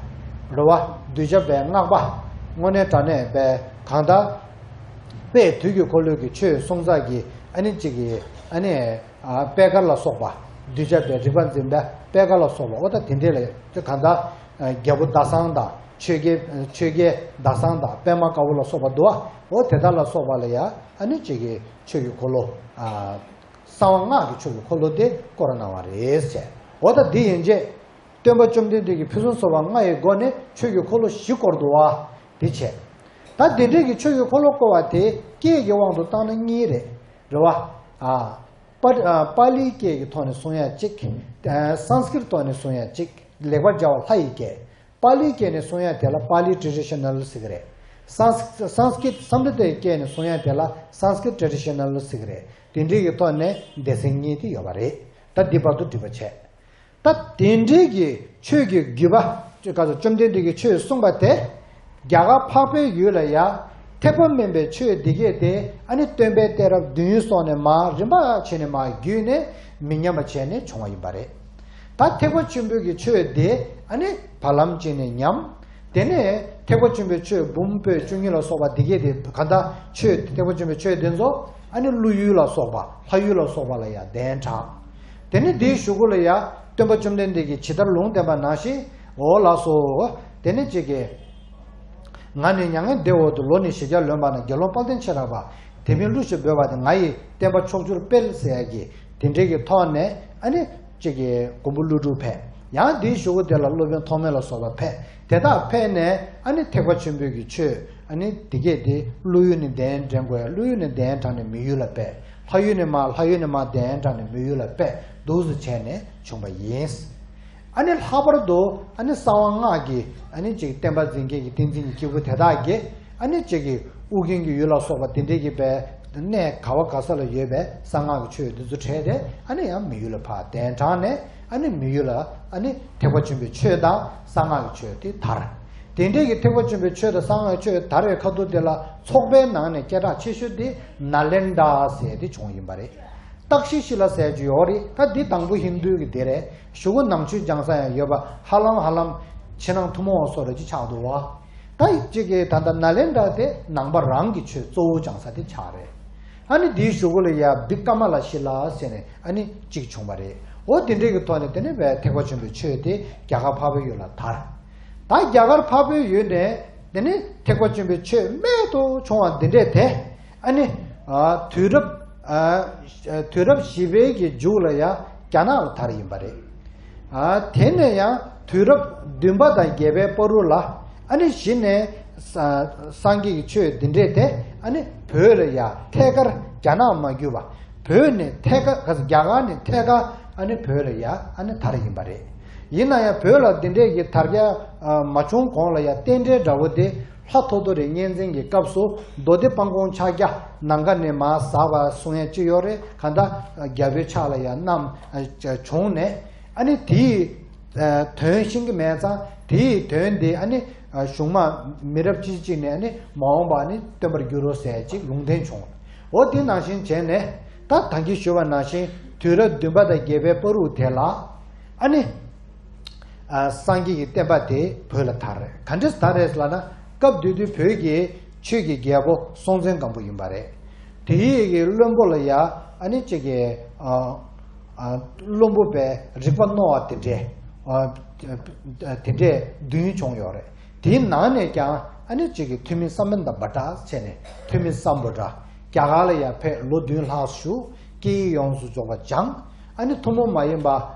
རེད་བ། གདུལ་བྱ་པའི་སྔགས་པ་དངོས་གནས་དྲང་གནས་པའི་གང་ལྟར་དཔལ་དུས་ཀྱི་འཁོར་ལོའི་གི་ཆོས་གསུང་ས་གི་ཨ་ནི་གཅིག་གི་ཨ་ནི། པད་དཀར་ལ་སོགས་པ། གདུལ་བྱ་པའི་རིག་པ་འཛིན་པའི་པད་དཀར་ལ་སོགས་པ་འོ་ད་དེ་འདྲས་ལ་དེ་གང་ལྟར་རྒྱལ་པོ་ཟླ་བཟང་དང་ཆོས་རྒྱལ་ཆོས་རྒྱལ་ཟླ་བཟང་དང་པདྨ་དཀར་པོ་ལ་སོགས་པ་འདུག་བ་འོ་དེ་དག་ལ་སོགས་པ་ལ་ཡང་ཨ་ནི་གཅིག་གི་ཆོས་ཀྱི་འཁོར་ལོ། གསང་བ་སྔགས་ཀྱི་ཆོས་ཀྱི་འཁོར་ལོ་དེ་བསྐོར་གནང་བ་རེད་ཟེར། འོ་ད་འདི་ཡན་ཆད། སྟོན་པ་བཅོམ་ལྡན་འདས་ཀྱིས་ཕུན་སུམ་ཚོགས་པ་ལྔ་ཡི་སྒོ་ནས་ཆོས་ཀྱི་འཁོར་ལོ་བཞི་བསྐོར་འདུག་བ། དེ་བྱས། ད་དེ་འདྲས་ཀྱི་ཆོས་ཀྱི་འཁོར་ལོ་བསྐོར་བ་དེ་སྐད་ཀྱི་དབང་དུ་བཏང་ན་གཉིས་རེད། རེད་བ། ཨ། པ་ཨ་པཱ་ལིའི་སྐད་ཀྱི་ཐོག་ནས་གསུང་ཡ་གཅིག་ཨ་སཾ་སྐྲྀཏ་ཐོག་ནས་གསུང་ཡ་གཅིག་ལེགས་པར་སྦྱར་བ་ལྷ་ཡི་སྐད། པཱ་ལིའི་སྐད་ནས་གསུང་ཡ་དེ་ལ་པཱ་ལི་ཊེ་ཌི་ཤ་ནལ་ཟེར་གི་རེད། སཾ་སཾ་སྐྲྀཏ་སཾ་སྐྲྀཏ་ཡི་སྐད་ནས་གསུང་ཡ་དེ་ལ་སཾ་སྐྲྀཏ་ཊེ་ཌི་ཤ་ནལ་ཟེར་གི་རེད། དེ་འདྲའི་གི་ཐོག་ནས་སྡེ་ཚན་གཉིས་དེ་ཡོད་པ་རེད། ད་འདི་བར་དུ་འགྲིག་པ་བྱས། ད་དེ་འདྲའི་གི་ཆོས་ཀྱི་བརྒྱུད་པ་བཅོམ་ལྡན་འདས་ཀྱི་ཆོས་གསུངས་པ་དེ། རྒྱ་གར་འཕགས་པའི་ཡུལ་ལ་ཡང་ཐེག་པ་དམན་པའི་ཆོས་འདི་གས་དེ་ཨ་ནི་སྟོན་པའི་གཏད་རབས་བདུན་སོགས་ནས་མར་རིམ་པ་བྱས་ནས་མར་བརྒྱུད་ནས་མི་ཉམས་པ་བྱས་ནས་བྱུང་བ་ཡིན་པ་རེད། ད་ཐེག་པ་ཆེན་པོའི་གི་ཆོས་དེ་ཨ་ནི་བར་ལམ་ཅིག་ནས་ཉམས། དེ་ནས་ཐེག་པ་ཆེན་པོའི་ཆོས་འབུམ་པོད་བཅུ་གཉིས་ལ་སོགས་པ་འདི་གས་དེ་ག་ད་ཆོས་ཐེག་པ་ཆེན་པོའི་ཆོས་དེ་ཚོ་ཨ་ནི་ཀླུ་ཡུལ་ལ་སོགས་པ་ལྷ་ཡུལ་ལ་སོགས་པ་ལ་ཡང་གདན་དྲངས། དེ་ནས་དེའི་གཞུག་གུ་ལ་ཡ་སྟོན་པ་བཅོམ་ལྡན་འདས་ཀྱིས་ཇི་ལྟར་ལུང་བསྟན་པ་ནང་བཞིན། འོ་ལགས་སོ། དེ་ནས་ཅིག་གིས། ང་ནི་མྱ་ངན་འདས་འོག་ཏུ་ལོ་ནི་བཞི་བརྒྱ་ལོན་པ་ན་དགེ་སློང་དཔལ་ལྡན་ཆེ་རབ་པ། དེ་མིན་གླུ་ཞེས་འབོད་པ་དེ་ང་ཡི་བསྟན་པ་ཕྱོགས་བཅུར་སྤེལ་ཟེར་ཡ་གི་དེ་འདྲའི་གི་ཐོག་ནས་ཨ་ནི་ཅིག་གི་མགོན་པོ་ཀླུ་སྒྲུབ་ཕེབས། ཡང་དེའི་གཞུག་གུ་དེ་ལ་སློབ་དཔོན་ཐོགས་མེད་ལ་སོགས་པ་ཕེབས། དེ་དག་ཕེབས་ནས་ཨ་ནི་ཐེག་པ་ཆེན་པོའི་གི་ཆོས་ཨ་ནི་དེ་གས་དེ་ཀླུ་ཡུལ་ནས་གདན་འདྲེན་དགོས་ཡ། ཀླུ་ཡུལ་ནས་གདན་དྲངས་ནས་མི་ཡུལ་ལ་ཕེབས། ལྷ་ཡུལ་ནས་མར་ལྷ་ཡུལ་ནས་མར་གདན་དྲངས་ནས་མི་ཡུལ་ལ་ཕེབས། འདུག་སེ་བྱས་ནས་བྱུང་བ་ཡིན། ཨ་ནི་ལྷག་པར་དུ་ཨ་ནི་གསང་བ་སྔགས་ཀྱི་ཨ་ནི་ཅིག་བསྟན་པ་འཛིན་མཁན་གྱི་བསྟན་འཛིན་གྱི་སྐྱེས་བུ་དེ་དག་གིས་ཨ་ནི་ཅིག་གི་ཨུ་རྒྱན་གྱི་ཡུལ་ལ་སོགས་པ་དེ་འདྲའི་གི་པའི་གནས་ག་བ་ག་ས་ལ་ཡོད་པའི་གསང་སྔགས་ཀྱི་ཆོས་འདི་ཚོ་ཁྲིད་དེ་ཨ་ནི་ཡང་མི་ཡུལ་ལ་ཕར་གདན་དྲངས་ནས་ཨ་ནི་མི་ཡུལ་ལ་ཨ་ནི་ཐེག་པ་ཆེན་པོའི་ཆོས་དང་གསང་སྔགས་ཀྱི་ཆོས་དེ་དར། དེ་འདྲའི་གི་ཐེག་པ་ཆེན་པོའི་ཆོས་དང་གསང་སྔགས་ཆོས་དར་བའི་ཁ་ཐུག་དེ་ལ་ཚོགས་པའི་ནང་ནས་སྐད་གྲགས་ཆེ་ཤོས་དེ་ནཱ་ལེནྡྲ་ཟེར་དེ་བྱུང་ཡིན་པ་རེད། ཏཀ་ཤི་ཤི་ལ་ཟེར་རྒྱུ་ཡོད་རེད། ད་འདི་དང་པོ་ཧིན་རྡུའི་གི་དེ་རེད། གཞུག་གུ་ནང་ཆོས་སྦྱང་ས་ཡང་ཡོད་པ། ཧ་ལམ་ཧ་ལམ་ཕྱི་ནང་ཐུན་མོང་བ་སོགས་རེ་ཅིག་ཆགས་འདུག་བ། ད་ཅིག་གི་ད་ལྟ་ནཱ་ལེནྡྲ་དེ་ནང་པ་རང་གི་ཆོས་གཙོ་བོ་སྦྱང་ས་དེ་ཆགས་རེད། ཨ་ནི་འདིའི་གཞུག་གུ་ལ་ཡ་བི་ཀ་མ་ལ་ཤི་ལ་ཟེར་ནས་ཨ་ནི་གཅིག་བྱུང་བ་རེད། འོ་དེ་འདྲའི་གི་ཐོག་ནས་དེ་ནས་བའི་ཐེག་པ་ཆེན་པོའི་ཆོས་དེ་རྒྱ་གར་འཕགས་པའི་ཡུལ་ལ་དར། ད་རྒྱ་གར་འཕགས་པའི་ཡུལ་ནས་དེ་ནས་ཐེག་པ་ཆེན་པོའི་ཆོས་རྨད་དུ་བྱུང་བ་འདི་འདྲས་དེ་ཨ་ནི་ཨ་དུས་རབས་ཨ་དུས་རབས་བཞི་པའི་གི་མཇུག་ལ་ཡ་རྒྱ་ནག་ལ་དར་ཡིན་པ་རེད། ཨ་དེ་ནས་ཡང་དུས་རབས་བདུན་པ་དང་བརྒྱད་པའི་བར་དུ་ལ་ཨ་ནི་གཞི་ནས་ས་སངས་རྒྱས་ཀྱི་ཆོས་འདི་འདྲས་དེ་ཨ་ནི་བོད་ལ་ཡ་ཐད་ཀར་རྒྱ་ནག་མ་བརྒྱུད་པ། བོད་ནས་ཐད་ཀར་རྒྱ་གར་ནས་ཐད་ཀར་ཨ་ནི་བོད་ལ་ཡ་ཨ་ནི་དར་ཡིན་པ་རེད། ཡིན་ན་ཡང་བོད་ལ་འདི་འདྲས་ཀྱི་དར་རྒྱས་མ་བྱུང་གོང་ལ་ཡ་རྟེན་འབྲེལ་འདྲ་བོ་དེ་ལྷ་ཐོ་ཐོ་རི་གཉན་བཙན་གྱི་སྐབས་སུ་མདོ་སྡེ་སྤང་སྐོང་ཕྱག་རྒྱ་ནམ་མཁའ་ནས་མར་ཟགས་པ་གསུང་ཡ་ཅི་ཡོད་རེད། གང་ལྟར་རྒྱལ་པོའི་ཕྱག་ལ་ཡ་བསྣམས་བྱུང་ནས་ཨ་ནི་དེའི་དོན་ཤེས་ཀྱི་མེད་ཙང་དེའི་དོན་དེ་ཨ་ནི་གཞུང་མ་མི་རབས་གཅིག་གཅིག་ནས་ཨ་ནི་མ་འོངས་པ་ཨ་ནི་སྟོན་པར་འགྱུར་རོ་ཟེར་ཅིག་ལུང་བསྟན་བྱུང་། འོ་དེ་ནང་བཞིན་བྱས་ནས་ད་ད་གིན་ཞུས་པ་ནང་བཞིན་དུས་རབས་བདུན་པ་དང་བརྒྱད་པའི་བར་དུ་དེ་ལ་ཨ་ནི། ཨ་སངས་རྒྱས་ཀྱི་བསྟན་པ་དེ་བོད་ལ་དར་རེད། ག་འདྲས་དར་རེད་ལབ་ན་སྐབས་དེ་དུས་བོད་ཀྱི་ཆོས་ཀྱི་རྒྱལ་པོ་སྲོང་བཙན་སྒམ་པོ་ཡིན་པ་རེད། དེའི་གི་བློན་པོ་ལ་ཡ་ཨ་ནི་གཅིག་གི་ཨ་ཨ་བློན་པོ་པའི་རིག་པ་རྣོ་བ་དེ་འདྲས་ཨ་དེ་འདྲས་བདུན་བྱུང་ཡོད་རེད། དེའི་ནང་ནས་ཀྱང་ཨ་ནི་གཅིག་གི་ཐུ་མི་སམ་བྷོ་ཊ་བྱས་ནས་ཐུ་མི་སམ་བྷོ་ཊ་རྒྱ་གར་ལ་ཡ་ཕེབས་ལོ་བདུན་ལྷག་བཞུགས། སྐད་ཡིག་ཡོངས་སུ་རྫོགས་པ་སྦྱངས། ཨ་ནི་ཐུན་མོང་མ་ཡིན་པ་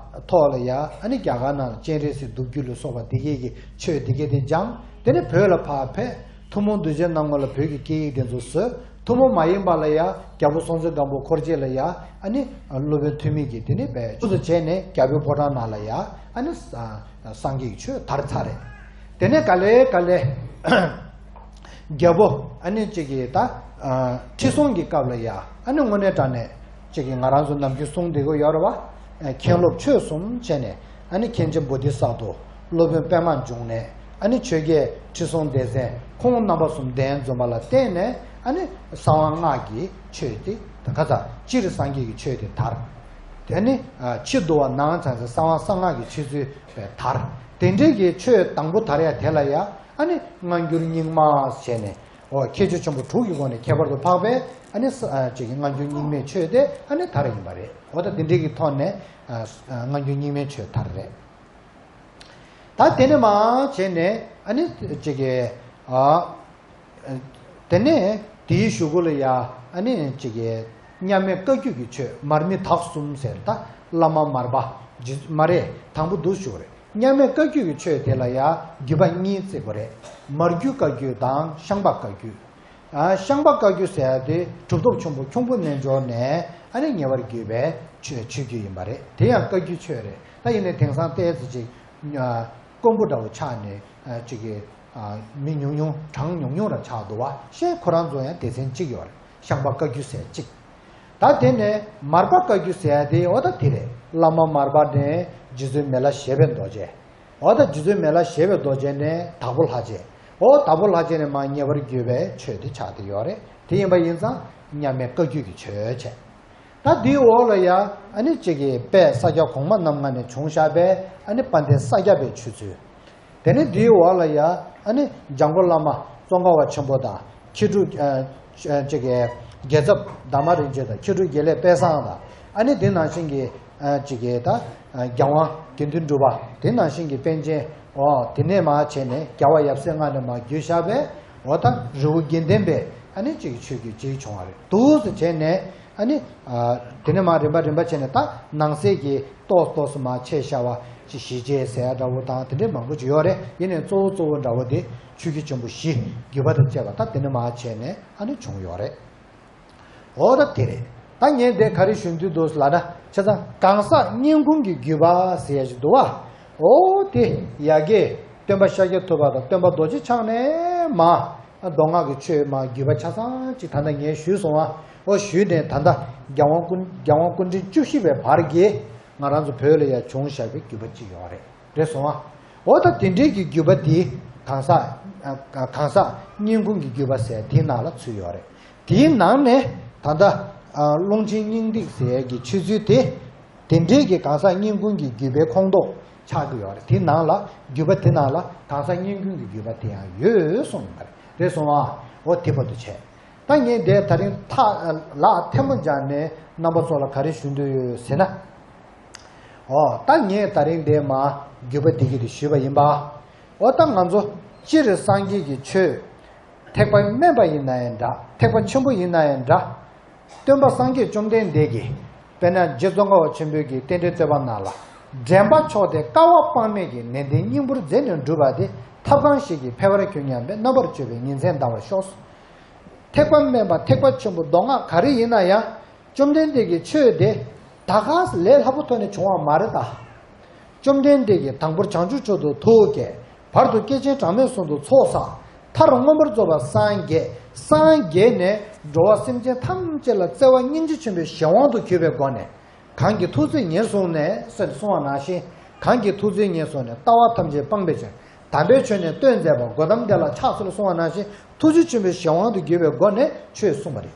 ཐོག་ལ་ཡ་ཨ་ནི་རྒྱ་གར་ནང་ལ་སྤྱན་རས་གཟིགས་མདོ་རྒྱུད་ལ་སོགས་པ་དེ་གས་ཀྱི་ཆོས་དེ་གས་དེ་སྦྱངས། དེ་ནས་བོད་ལ་ཕར་ཕེབས། ཐུན་མོང་གདུལ་བྱའི་སྣང་ངོ་ལ་བོད་ཀྱི་སྐད་ཡིག་དེ་ཚོ་བཟོས། ཐུན་མོང་མ་ཡིན་པ་ལ་ཡ་རྒྱལ་པོ་སྲོང་བཙན་སྒམ་པོ་འཁོར་བཅས་ལ་ཡ་ཨ་ནི་སློབ་དཔོན་ཐུ་མི་གིས་དེ་ནས་བས་ཆུ་ཚོད་བྱས་ནས་རྒྱལ་པོའི་ཕོ་བྲང་ནང་ལ་ཡ་ཨ་ནི་སངས་རྒྱས་ཀྱི་ཆོས་དར་ཚར་རེད། དེ་ནས་ག་ལེ་ག་ལེ། རྒྱལ་པོ་ཨ་ནི་གཅིག་གིས་ད་ཨ་ཁྲི་སྲོང་གི་སྐབས་ལ་ཡ་ཨ་ནི་དངོས་གནས་དྲང་གནས་གཅིག་གིས་ང་རང་ཚོ་ནམ་རྒྱུན་གསུང་བསྡད་ཀྱི་ཡོད་རེད་བ། ཨ་མཁན་སློབ་ཆོས་གསུམ་བྱས་ནས་ཨ་ནི་མཁན་ཆེན་བོ་དྷི་ས་ཏྭ་སློབ་དཔོན་པདྨ་འབྱུང་གནས་ཨ་ནི་ཆོས་རྒྱལ་ཁྲི་སྲོང་ལྡེ་བཙན་ཁོང་རྣམ་པ་གསུམ་གདན་འཛོམས་པ་ལ་བརྟེན་ནས་ཨ་ནི་གསང་བ་སྔགས་ཀྱི་ཆོས་དེ་ད་ག་ས་སྤྱིར་སངས་རྒྱས་ཀྱི་ཆོས་དེ་དར། དེ་ནི་ཨ་ཕྱི་བསྡུ་བ་ནང་ཚང་ཚང་གསང་བ་གསང་སྔགས་ཀྱི་ཆོས་ཚུལ་དེ་དར། དེ་འདྲའི་གི་ཆོས་དང་པོ་དར་ཡ་དེ་ལ་ཡ་ཨ་ནི་སྔ་འགྱུར་རྙིང་མ་ཟེར་ནས་འོ་ཁྱད་ཆོས་ཆེན་པོ་དྲུག་གི་སྒོ་ནས་ཁྱད་པར་དུ་འཕགས་པའི་ཨ་ནི་ས་ཨ་ཅིག་གི་སྔ་འགྱུར་རྙིང་མའི་ཆོས་དེ་ཨ་ནི་དར་ཡིན་པ་རེད། འོ་ད་དེ་འདྲའི་གི་ཐོག་ནས་ཨ་ཨ་སྔ་འགྱུར་རྙིང་མའི་ཆོས་དར་རེད། ད་དེ་ནས་མར་བྱས་ནས་ཨ་ནི་ཅིག་གི་ཨ། དེ་ནས་དེའི་གཞུག་གུ་ལ་ཡ་ཨ་ནི་ཅིག་གི་མཉམ་མེད་བཀའ་བརྒྱུད་ཀྱི་ཆོས་མར་མི་དྭགས་གསུམ་ཟེར་ད་བླ་མ་མར་པ་རྗེ་མ་རེད། དང་པོ་འདུག་ཞུ་བ་རེད། མཉམ་མེད་བཀའ་བརྒྱུད་ཀྱི་ཆོས་དེ་ལ་ཡ་བརྒྱུད་པ་གཉིས་བརྩི་དགོས་རེད། མར་བརྒྱུད་བཀའ་བརྒྱུད་དང་ཤངས་པ་བཀའ་བརྒྱུད། ཨ་ཤངས་པ་བཀའ་བརྒྱུད་ཟེར་ཡ་དེ་གྲུབ་ཐོབ་ཆེན་པོ་ཁྱུང་པོ་རྣལ་འབྱོར་ནས་ཨ་ནི་ཉེ་བར་བརྒྱུད་པའི་ཆོས་ཆོས་བརྒྱུད་ཡིན་པ་རེད། དེ་ཡང་བཀའ་བརྒྱུད་ཆོས་རེད། ད་ཡིན་ནའི་དེང་སང་ཏོག་ཙམ་ཅིག་ཨ་དཀོན་པོ་འདྲ་བོ་ཆགས་ནས་ཨ་ཅིག་གི་ཨ་མི་ཉུང་ཉུང་གྲངས་ཉུང་ཉུང་ར་ཆགས་འདུག་བ། ཤེས་ཁོ་རང་ཚོ་ཡང་སྡེ་ཚན་གཅིག་ཡོད་རེད། ཤངས་པ་བཀའ་བརྒྱུད་ཟེར་གཅིག་ད་དེ་ནས་མར་པ་བཀའ་བརྒྱུད་ཟེར་ཡ་དེ་འོ་ད་དེ་རེད། བླ་མ་མར་པ་ནས་རྗེ་བཙུན་མི་ལ་བཞད་པའི་རྡོ་རྗེ། འོ་ད་རྗེ་བཙུན་མི་ལ་བཞད་པའི་རྡོ་རྗེ་ནས་དྭགས་པོ་ལྷ་རྗེ། འོ་དྭགས་པོ་ལྷ་རྗེ་ནས་མར་ཉེ་བར་བརྒྱུད་པའི་ཆོས་དེ་ཆགས་བསྡད་ཡོད་རེད། དེ་ཡིན་པ་ཡིན་ཙང་མཉམ་མེད་བཀའ་བརྒྱུད་ཀྱི་ཆོས་བྱས། ད་འདིའི་འོག་ལ་ཡ་ཨ་ནི་གཅིག་གི་དཔལ་ས་སྐྱ་གོང་མ་རྣམ་ལྔ་ནས་བྱུང་བཞག་པའི་ཨ་ནི་དཔལ་ལྡན་ས་སྐྱ་པའི་ཆོས་ཚུལ། དེ་ནས་འདིའི་འོག་ལ་ཡ་ཨ་ནི་འཇམ་མགོན་བླ་མ་ཙོང་ཁ་པ་ཆེན་པོ་དང་མཁས་གྲུབ་ཨ་ཅིག་གི་རྒྱལ་ཚབ་དར་མ་རིན་ཆེན་དང་མཁས་གྲུབ་དགེ་ལེགས་དཔལ་བཟང་དང་ཨ་ནི་དེ་ནང་བཞིན་གྱི་ ཨ་ཅིག་གིས་ད་ཨ་རྒྱལ་དབང་དགེ་འདུན་གྲུབ་པ་དེ་ནང་བཞིན་གྱི་པཎ་ཆེན། འོ་དེ་ནས་མར་བྱས་ནས་རྒྱལ་བ་ཡབ་སྲས་ལྔ་ནས་མར་བརྒྱུད་བཞག་པའི། འོ་ད་རི་བོ་དགེ་ལྡན་པའི་ཨ་ནི་ཅིག་ཆོས་བརྒྱུད་ཅིག་བྱུང་བ་རེད། འདུག་སེ་བྱས་ནས་ཨ་ནི་ཨ་དེ་ནས་མར་རིམ་པ་རིམ་པ་བྱས་ནས། ད་ནང་གསེས་ཀྱི་ཏོག་ཏོག་སུ་མར་ཆད་བཞག་པ་ཅིག་ཞི་བྱེད་ཟེར་ཡ་འདྲ་བོ་དང་དེ་འདྲའི་མང་པོ་ཅིག་ཡོད་རེད། ཡིན་ནའི་གཙོ་བོ་གཙོ་བོ་འདྲ་བོ་དེ་ཆོས་བརྒྱུད་ཆེན་པོ་བཞི། བརྒྱུད་པ་དང་བཅས་པ་ད་དེ་ནས་མར་བྱས་ནས་ཨ་ནི་བྱུང་ཡོད་རེད། འོ་ད་དེ་རེད། ད་ངས་འདི་ག་རེ་ཞུ་འདོད་འདུག་ལབ་ན། བྱས་ཙང་གང་ཟག་སྙན་ཁུང་གི་བརྒྱུད་པ་ཟེར་ཡ་ཞིག་འདུག་བ། འོ་དེ་ཡ་གི་སྟོན་པ་ཤཱཀྱ་ཐུབ་པ་དང་སྟོན་པ་རྡོ་རྗེ་འཆང་ནས་མར་མདོ་སྔགས་ཀྱི་ཆོས་མར་བརྒྱུད་པ་ཆ་ཚང་ཅིག་ད་ལྟ་ངས་ཞུས་སོང་བ། འོ་ཞུས་ནས་ད་ལྟ་རྒྱལ་དབང་སྐུ་རྒྱལ་དབང་སྐུ་ཕྲེང་བཅུ་བཞི་པའི་བར་གྱི་ང་རང་ཚོ་བོད་ལ་ཡ་བྱུང་བཞག་པའི་བརྒྱུད་པ་ཅིག་ཡོད་རེད། རེད་སོང་བ། འོ་ད་དེ་འདྲའི་གི་བརྒྱུད་པ་འདི་གང་ཟག་ཨ་གང་ཟག་སྙན་ཁུང་གི་བརྒྱུད་པ་ཟེར་དེའི་ནང་ལ་ཚུད་ཡོད་རེད། དེའི་ནང་ནས་ད་ལྟ་ཨ་ཀློང་ཆེན་སྙིང་ཏིག་ཟེར་གྱི་ཆོས་ཚུལ་དེ། དེ་འདྲའི་གི་གང་ཟག་སྙན་ཁུང་གི་བརྒྱུད་པའི་ཁོངས་གཏོགས་ཆགས་ཀྱི་ཡོད་རེད། དེའི་ནང་ལ་བརྒྱུད་པ་དེ་ནང་ལ་གང་ཟག་སྙན་ཁུང་གི་བརྒྱུད་པ་དེ་ཡང་ཡོད་གསུངས་ཡོད་པ་རེད། རེད་སོང་བ། འོ་དེ་བར་དུ་བྱས། ད་ངས་འདིར་ད་རིང་ཐག་ལག་ཐལ་མོ་སྦྱར་ནས་རྣམ་པ་ཚོ་ལ་ག་རེ་ཞུ་འདོད་ཡོད་ཟེར་ན། འོ་ད་ངས་ད་རིང་འདིར་མར་བརྒྱུད་པ་འདི་གི་དེ་ཞུས་པ་ཡིན་པ། འོ་ད་ང་ཚོ་སྤྱིར་སངས་རྒྱས་ཀྱི་ཆོས་ཐེག་པ་དམན་པ་ཡིན་ན་ཡང་འདྲ། ཐེག་པ་ཆེན་པོ་ཡིན་ན་ཡང་འདྲ། སྟོན་པ་སངས་རྒྱས་བཅོམ་ལྡན་འདས་ཀྱིས། དཔེར་ན་རྗེ་ཙོང་ཁ་པ་ཆེན་པོའི་གི་རྟེན་འབྲེལ་བསྟོད་པ་ནང་ལ། འདྲེན་པ་མཆོག་དེ་བསྐལ་པ་དཔག་མེད་ཀྱི་ནན་ཏན་སྙིང་པོར་མཛད་ནས་བསྒྲུབས་པ་དེ། ཐབས་གང་ཞིག་གིས་འཕེལ་བར་གྱུར་སྙམ་པའི། རྣམ་པར་དཔྱོད་པས་ཉིན་མཚན་འདའ་བར་ཤོག། ཐེག་པ་དམན་པ་ཐེག་པ་ཆེན་པོ་མདོ་སྔགས་ག་རེ་ཡིན་ན་ཡང་། བཅོམ་ལྡན་འདས་ཀྱི་ཆོས་དེ་ད་ག་ལས་སླ་པོ་ཐོག་ནས་བྱུང་བ་མ་རེད་ད། བཅོམ་ལྡན་འདས་ཀྱིས་དང་པོར་བྱང་ཆུབ་མཆོག་ཏུ་ཐུགས་བསྐྱེད། བར་དུ་བསྐལ་ཆེན་གྲངས་མེད་གསུམ་དུ་ཚོགས་བསགས། མཐར་མངོན་པར་རྫོགས་པར་སངས་རྒྱས། སངས་རྒྱས་ནས་འགྲོ་བ་སེམས་ཅན་ཐམས་ཅད་ལ་བརྩེ་བ་སྙིང་རྗེ་ཆེན་པོའི་གཞན་དབང་དུ་གྱུར་པའི་སྒོ་ནས། གང་གིས་ཐུགས་བརྩེ་ཉེར་བཟུང་ནས་ཟེར་གསུངས་པ་ནང་བཞིན། གང་གིས་ཐུགས་བརྩེ་ཉེར་བཟུང་ནས། ལྟ་བ་ཐམས་ཅད་སྤངས་པའི་ཕྱིར། དམ་པའི་ཆོས་ནི་སྟོན་མཛད་པ། གོའུ་ཏམ་དེ་ལ་ཕྱག་འཚལ་ལོ་གསུངས་པ་ནང་བཞིན། ཐུགས་རྗེ་ཆེན་པོའི་གཞན་དབང་དུ་གྱུར་པའི་སྒོ་ནས་ཆོས་གསུངས་པ་རེད།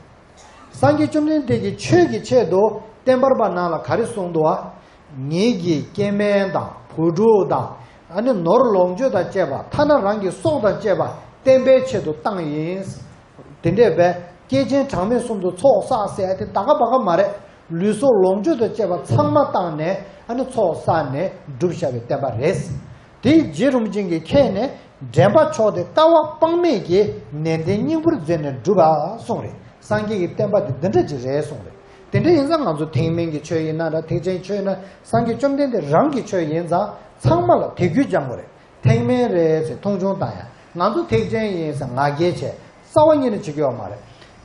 སངས་རྒྱས་བཅོམ་ལྡན་འདས་ཀྱིས་ཆོས་ཀྱི་ཆེད་དུ་བསྟན་པར་པ་ནང་ལ་ག་རེ་གསུངས་འདུག་བ། ཉིད་ཀྱི་སྐྱེ་དམན་དང་བུ་ཕྲུག་དང་། ཨ་ནི་ནོར་ལོངས་སྤྱོད་དང་བཅས་པ། ཐ་ན་རང་གི་སྲོག་དང་བཅས་པ་བསྟན་པའི་ཆེད་དུ་བཏང་ཡིན། དེ་འདྲས་པས་བསྐལ་ཆེན་གྲངས་མེད་གསུམ་དུ་ཚོགས་བསགས་ཟེར་ཏེ་ད་ག་བ་ག་མ་རེད། ལུས་སྲོག་ལོངས་སྤྱོད་དང་བཅས་པ་ཚང་མ་བཏང་ནས། ཨ་ནི་ཚོགས་བསགས་ནས་བསྒྲུབས་བཞག་པའི་བསྟན་པ་རེད། དེ་རྗེ་རིན་པོ་ཆེ་གིས་མཁྱེན་ནས། འདྲེན་པ་མཆོག་དེ་བསྐལ་པ་དཔག་མེད་ཀྱི་ནན་ཏན་སྙིང་པོར་མཛད་ནས་བསྒྲུབས་པ་གསུངས་རེད། སངས་རྒྱས་ཀྱི་བསྟན་པ་དེ་འདི་འདྲ་ཅིག་རེད་གསུངས་རེད། དེ་འདྲ་ཡིན་ཙང་ང་ཚོ་ཐེག་དམན་གྱི་ཆོས་ཡིན་ན་འདྲ། ཐེག་ཆེན་ཆོས་ཡིན་ན། སངས་རྒྱས་བཅོམ་ལྡན་འདས་རང་གི་ཆོས་ཡིན་ཙང་ཚང་མ་ལ་དད་གུས་སྦྱང་དགོས་རེད། ཐེག་དམན་རེད་ཟེར་མཐོང་ཆུང་བཏང་ཡ། ང་ཚོ་ཐེག་ཆེན་ཡིན་ཟེར་ང་རྒྱལ་བྱས། རྩ་བ་ཉིད་ནས་བྱེད་ཀྱི་ཡོད་མ་རེད།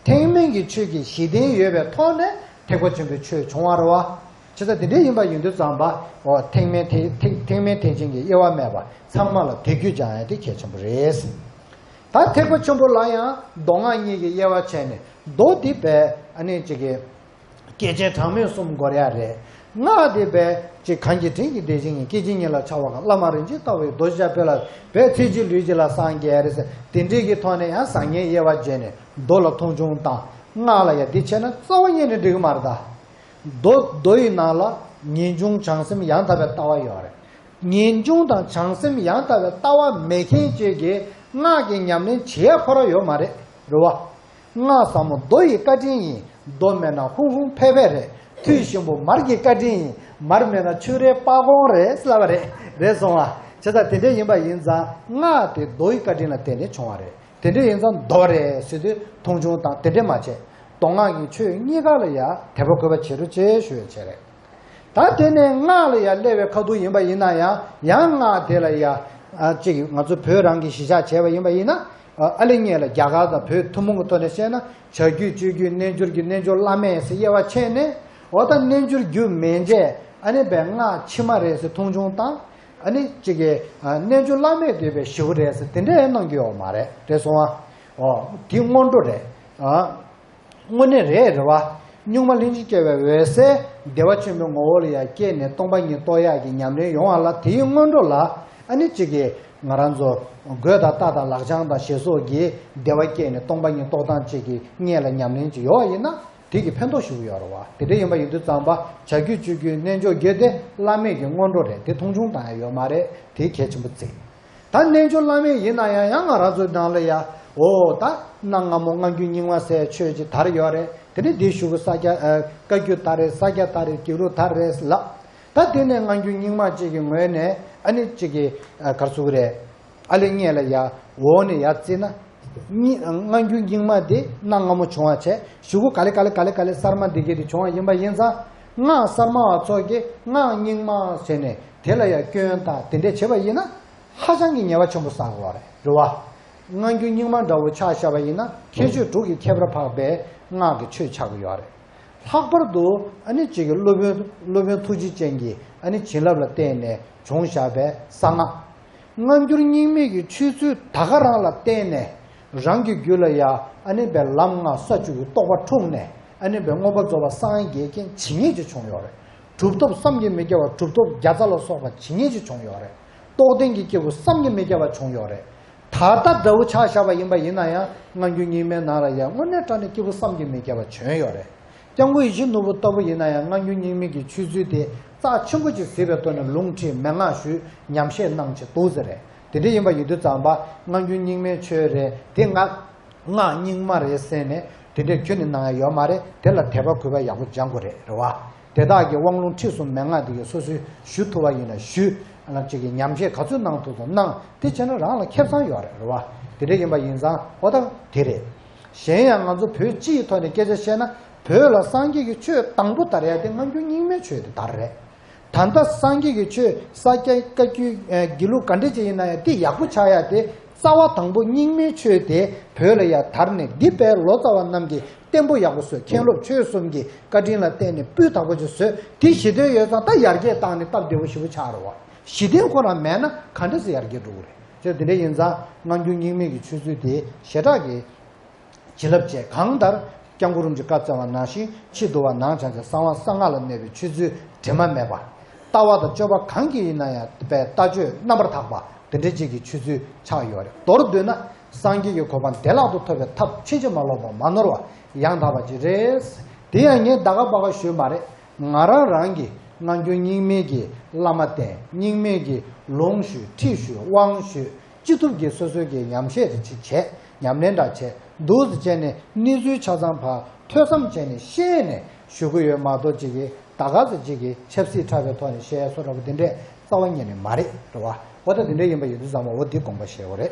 ཐེག་དམན་གྱི་ཆོས་ཀྱི་གཞི་རྟེན་ཡོད་པའི་ཐོག་ནས་ཐེག་པ་ཆེན་པོའི་ཆོས་བྱུང་བ་རེད་བ། བྱས་ཙང་དེ་འདྲ་ཡིན་པ་ཡིན་དུས་ཙམ་པ། འོ་ཐེག་དམན་ཐེག་ཐེག་ཐེག་དམན་ཐེག་ཆེན་གྱི་དབྱེ་བ་མེད་པ། ཚང་མ་ལ་དད་གུས་སྦྱང་ཡ་དེ་གལ་ཆེན་པོ་རེད། ད་ཐེག་པ་ཆེན་པོ་ལ་ཡང་མདོ་སྔགས་གཉིས་ཀྱི་དབྱེ་བ་ཕྱེ་ནས། མདོ་འདི་བས་ཨ་ནི་ཅིག་གི་བསྐལ་ཆེན་གྲངས་མེད་གསུམ་འགོར་ཡ་རེད། སྔགས་འདི་བས་ཅིག་གང་གི་དྲིན་གྱིས་དེ་བཞིན་ཉིད། སྐྱེ་འཆི་གཉིས་ལ་འཆར་བ་གང་། བླ་མ་རིན་ཆེན་ལྟ་བུའི་མདོ་ཞེས་བྱ། དཔེ་ལ་བས་ཚེ་གཅིག་ལུས་གཅིག་ལ་སངས་རྒྱས་རེད་ཟེར། དེ་འདྲའི་གི་ཐོག་ནས་ཡང་བཟང་ངན་དབྱེ་བ་འབྱེད་ནས་མདོ་ལ་མཐོང་ཆུང་བཏང་། སྔགས་ལ་ཡང་འདི་བྱས་ན་རྩ་བ་ཉིད་ནས་འགྲིག་གི་མ་རེད་ད། མདོ་མདོ་ཡི་ནང་ལ་ངེས་འབྱུང་བྱང་སེམས་ཡང་དག་པའི་ལྟ་བ་ཡོད་རེད། ངེས་འབྱུང་དང་བྱང་སེམས་ཡང་དག་པའི་ལྟ་བ་མེད་མཁན་ཅིག་གིས་སྔགས་ཀྱི་ཉམས་ལེན་བྱེད་ཡ་ཁོ་རང་ཡོད་མ་རེད། རེད་བ། སྔགས་ཟབ་མོ་མདོ་ཡི་བཀའ་དྲིན་ཡིན། མདོ་མེད་ན་ཧུན་ཧུན་ཕེ་ཕེ་རེད། ཐུན་ཞིམ་པོ་མར་གྱི་བཀའ་དྲིན་ཡིན། མར་མེད་ན་ཆུ་རའི་སྤགས་ཀོང་རེད་ཟེར་ལབ་པ་རེད། རེད་སོང་བ། བྱས་ཙང་དེ་འདྲ་ཡིན་པ་ཡིན་ཙང་སྔགས་དེ་མདོ་ཡི་བཀའ་དྲིན་ལ་བརྟེན་ནས་བྱུང་བ་རེད། དེ་འདྲ་ཡིན་ཙང་མདོ་རེད་ཟེར་དུས་མཐོང་ཆུང་དང་དེ་འདྲ་མ་བྱེད། མདོ་སྔགས་ཀྱི་ཆོས་གཉིས་ཀ་ལ་ཡ་དད་པ་དགོས་པ་བྱེད་རོགས་བྱེད་ཞུ་ཡ་བྱས་རེད། ད་དེ་ནས་སྔགས་ལ་ཡ་སླེབས་པའི་ཁ་ཐུག་ཡིན་པ་ཡིན་ན་ཡང་། ཡང་སྔགས་དེ་ལ་ཡ་ཨ་ཅིག་ང་ཚོ་བོད་རང་གི་གཞིས་ཆགས་བྱས་པ་ཡིན་པ་ཡིན་ན། ཨ་ཨ་ལེ་ངེད་ལ་རྒྱ་གར་དང་བོད་ཐུན་མོང་གི་ཐོག་ནས་བཤད་ན། བྱ་རྒྱུད་སྤྱོད་རྒྱུད་རྣལ་འབྱོར་རྒྱུད་རྣལ་འབྱོར་བླ་མེད་ཟེར་དབྱེ་བ་ཕྱེ་ནས། འོ་ད་རྣལ་འབྱོར་རྒྱུད་མན་ཆད་ཨ་ནི་བས་སྔགས་ཕྱི་མ་རེད་ཟེར་མཐོང་ཆུང་བཏང་། ཨ་ནི་ཅིག་གིས་ཨ་རྣལ་འབྱོར་བླ་མེད་དེ་བས་ཞེ་པོ་རེད་ཟེར་དེ་འདྲ་གནང་རྒྱུ་ཡོད་མ་རེད། རེད་སོང་ཨ། འོ་དེ་སྔོན་འགྲོ་རེད། ཨ། དངོས་གནས་རེད། རེད་བ། གཉུག་མ་ལྷན་ཅིག་སྐྱེས་པའི་འོད་གསལ་བདེ་བ་ཆེན་པོའི་ངོ་བོ་ལ་ཡང་སྐྱེས་ནས་སྟོང་པ་ཉིད་རྟོགས་ཡག་གི་ཉམས་ལེན་ཡོང་བ་ལ། དེའི་སྔོན་འགྲོ་ལ་ཨ་ནི་གཅིག་གིས་ང་རང་ཚོ་གོས་དང་རྟ་དང་ལག་ཆང་དང་ཞེས་སོགས་ཀྱིས་བདེ་བ་སྐྱེས་ནས་སྟོང་པ་ཉིད་རྟོགས་སྟངས་གཅིག་གི་སྔོན་ལ་ཉམས་ལེན་ཅིག་ཡོད་པ་ཡིན་ན། དེ་གི་ཕན་ཐོགས་ཞེ་པོ་ཡོད་རེད་བ། དེ་འདྲ་ཡིན་པ་ཡིན་དུས་ཙམ་པ་བྱ་རྒྱུད་སྤྱོད་རྒྱུད་རྣལ་འབྱོར་རྒྱུད་དེ་བླ་མེད་ཀྱི་སྔོན་འགྲོ་རེད། དེ་མཐོང་ཆུང་བཏང་ཡ་ཡོད་མ་རེད། དེ་གལ་ཆེན་པོ་བརྩི། ད་རྣལ་འབྱོར་བླ་མེད་ཡིན་ན་ཡང་། ཡང་ང་རང་ཚོའི་ནང་ལ་ཡ། འོ་ད་གནའ་སྔ་མོ་སྔ་འགྱུར་རྙིང་མ་ཟེར་ཆོས་ཅིག་དར་ཡོད་རེད། དེ་ནས་འདིའི་གཞུག་གུ་ས་སྐྱ་ཨ་བཀའ་བརྒྱུད་དར་རེད། ས་སྐྱ་དར་རེད། གྱི་ལུགས་དར་རེད་ལབ། ད་དེ་ནས་སྔ་འགྱུར་རྙིང་མ་གཅིག་གི་ངོས་ནས་ཨ་ནི་གཅིག་གི་ཨ་གར་སུ་རེད། ཨ་ལེ་ངེད་ལ་ཡ་འོག་ནས་ཡ་བརྩིས་ན། སྔ་འགྱུར་རྙིང་མ་དེ་གནའ་སྔ་མོ་བྱུང་བ་བྱས། གཞུག་གུ་ག་ལེ་ག་ལེ་ག་ལེ་ག་ལེ་གསར་མ་འདི་གས་དེ་བྱུང་བ་ཡིན་པ་ཡིན་ཙང་། སྔགས་གསར་མ་བ་ཚོ་གིས་སྔགས་རྙིང་མ་ཟེར་ནས་དེ་ལ་ཡ་སྐྱོན་དང་དེ་འདྲས་བྱས་པ་ཡིན་ན། ཧ་ཅང་གི་ཉེས་པ་ཆེན་པོ་བསགས་དགོས་པ་རེད། རེད་བ། སྔ་འགྱུར་རྙིང་མ་འདྲ་བོ་ཆ་བཞག་པ་ཡིན་ན། ཁྱད་ཆོས་དྲུག་གི་ཁྱད་པར་འཕགས་པའི་སྔགས་ཀྱི་ཆོས་ཆགས་ཀྱི་ཡོད་རེད། ལྷག་པར་དུ་ཨ་ནི་གཅིག་གི་སློབ་དཔོན་སློབ་དཔོན་ཐུགས་རྗེ་ཅན་གྱི་ཨ་ནི་བྱིན་རླབས་ལ་བརྟེན་ནས་བྱུང་བཞག་པའི་གསང་སྔགས། སྔ་འགྱུར་རྙིང་མའི་གི་ཆོས་ཚུལ་ད་ག་རང་ལ་བརྟེན་ནས། རང་གི་རྒྱུད་ལ་ཡ་ཨ་ནི་པའི་ལམ་ལྔ་ས་བཅུ་གི་རྟོགས་པ་འཁྲུངས་ནས། ཨ་ནི་པའི་མངོན་པར་རྫོགས་པ་སངས་རྒྱས་མཁན་ཇི་སྙེད་ཅིག་བྱུང་ཡོད་རེད། གྲུབ་ཐོབ་བསམ་གྱིས་མི་ཁྱབ་པ། གྲུབ་ཐོབ་བརྒྱ་རྩ་ལ་སོགས་པ་ཇི་སྙེད་ཅིག་བྱུང་ཡོད་རེད། རྟོགས་ལྡན་གྱི་སྐྱེས་བུ་བསམ་གྱིས་མི་ཁྱབ་པ་བྱུང་ཡོད་རེད། ད་ལྟ་འདྲ་བོ་ཆ་བཞག་པ་ཡིན་པ་ཡིན་ན་ཡང་། སྔ་འགྱུར་རྙིང་མའི་ནང་ལ་ཡང་དངོས་གནས་དྲང་གནས་སྐྱེས་བུ་བསམ་གྱིས་མི་ཁྱབ་པ་བྱོན་ཡོད་རེད། སྐྱབས་མགོན་ཡིད་བཞིན་ནོར་བུ་ལྟ་བུ་ཡིན་ན་ཡང་། སྔ་འགྱུར་རྙིང་མའི་གི་ཆོས་ཚུལ་དེ་རྩ་ཆེན་པོ་ཅིག་གཟིགས་པའི་ཐོག་ནས་ལུང་ཁྲིད་མན་ངག་ཞུས། ཉམས་བཞེས་གནང་བྱས་འདུག་ཟེར་རེད། དེ་འདྲ་ཡིན་པ་ཡིན་དུས་ཙམ་པ། སྔ་འགྱུར་རྙིང་མའི་ཆོས་རེད། དེ་སྔ་སྔགས་རྙིང་མ་རེད་ཟེར་ནས་དེ་འདྲས་ཁྱོན་ནས་གནང་ཡ་ཡོད་མ་རེད། དེ་ལ་དད་པ་གུས་པ་ཡག་པོ་སྦྱང་དགོས་རེད། རེད་བ། དེ་དག་གི་དབང་ལུང་ཁྲིད་གསུམ་མན་ངག་འདི་གའི་སོ་སོས་ཞུ་ཐུབ་པ་ཡིན་ན་ཞུ། ཨ་ནི་གཅིག་གི་ཉམས་བཞེས་ག་ཚོད་གནང་ཐུབ་ཐུབ་གནང་། དེ་བྱས་ན་རང་ལ་ཁེ་བཟང་ཡོད་རེད། རེད་བ། དེ་འདྲ་ཡིན་པ་ཡིན་ཙང་། འོ་ད་དེ་རེད། གཞན་ཡང་ང་ཚོ་བོད་སྤྱི་ཡི་ཐོག་ནས་སྐད་ཆ་བཤད་ན། བོད་ལ་སངས་རྒྱས་ཀྱི་ཆོས་དང་པོ་དར་ཡ་དེ་སྔ་འགྱུར་རྙིང་མའི་ཆོས་དེ་དར་རེད། ད་ལྟ་སངས་རྒྱས་ཀྱི་ཆོས། ས་སྐྱ་བཀའ་བརྒྱུད་ཨ་དགེ་ལུགས་ག་འདྲ་ཅིག་ཡིན་ན་ཡང་། དེ་ཡག་པོ་ཆགས་ཡ་དེ་རྩ་བ་དང་པོ་རྙིང་མའི་ཆོས་དེ་བོད་ལ་ཡ་དར་ནས། འདི་དཔལ་ལོ་ཙཱ་བ་རྣམས་ཀྱིས་བརྟན་པོ་ཡག་པོ་བཟོས། མཁན་སློབ་ཆོས་གསུམ་གྱི་བཀའ་དྲིན་ལ་བརྟེན་ནས་སྤུས་དག་པོ་ཅིག་བཟོས། དེ་གཞི་རྟེན་ཡོད་ཙང་། ད་ཡར་རྒྱས་བཏང་ནས་སྟབས་བདེ་པོ་ཞེ་པོ་ཆགས་རེད་བ། གཞི་རྟེན་ཁོ་རང་མེད་ན་ག་འདྲ་སེ་ཡར་རྒྱས་འགྲོ་གི་རེད། ཅེས་དེ་འདྲ་ཡིན་ཙང་། སྔ་འགྱུར་རྙིང་མའི་གི་ཆོས་ཚུལ་དེ་ཞེ་དྲག་གི་བྱིན་རླབས་ཆེ། གང་ལྟར་སྐྱབས་མགོན་རིན་པོ་ཆེས་བཀའ་སྩལ་བ་ནང་བཞིན། ཕྱི་འདུལ་བ་ནང་བྱང་ཆེན་གསང་བ་གསང་སྔགས་ལ་གནས་པའི་ཆོས་ཚུལ་དྲི་མ་མེད་པ། ལྟ་བ་དང་སྤྱོད་པ་གང་གིས་ཡིན་ན་ཡང་། དཔེ་ལྟ་སྤྱོད་རྣམ་པར་དག་པ་དེ་འདྲ་ཅིག་གི་ཆོས་ཚུལ་ཆགས་ཡོད་རེད། མདོར་བསྡུས་ན། སངས་རྒྱས་ཀྱི་གོ་འཕང་བདེ་བླག་ཏུ་ཐོབ་པའི་ཐབས་ཕྱིན་ཅི་མ་ལོག་པ་མ་ནོར་བ་ཡང་དག་པ་ཅིག་རེད། དེ་ཡང་ངས་ད་ག་པ་ག་ཞུས་མ་རེད། ང་རང་རང་གིས་སྔ་འགྱུར་རྙིང་མའི་གི་བླ་མ་བསྟེན། རྙིང་མའི་གི་ལུང་ཞུས། ཁྲིད་ཞུས། དབང་ཞུས། ཅི་ཐུབ་ཀྱིས་སོ་སོའི་གི་ཉམས་བཞེས་དེ་ཅིག་བྱས། ཉམས་ལེན་འདྲ་བྱས། འདུག་སེ་བྱས་ནས་གནས་ཚུལ་ཆ་ཚང་ཕར་ཐོས་བསམ་བྱས་ནས་ཤེས་ནས་ཞུ་གི་ཡོད་མ་གཏོགས། ཅིག་གིས་ད་ག་ཟེ་ཅིག་གིས་ཆབ་སྲིད་འཁྲབ་པའི་ཐོག་ནས་བཤད་སོ་འདྲ་པོ་དེ་འདྲས་རྩ་བ་ཉིད་ནས་མ་རེད། རེད་བ། འོ་ད་དེ་འདྲས་ཡིན་པ་ཡིན་དུས་ཙམ་པ། འོ་འདི་དགོངས་པ་བཞེས་དགོས་རེད།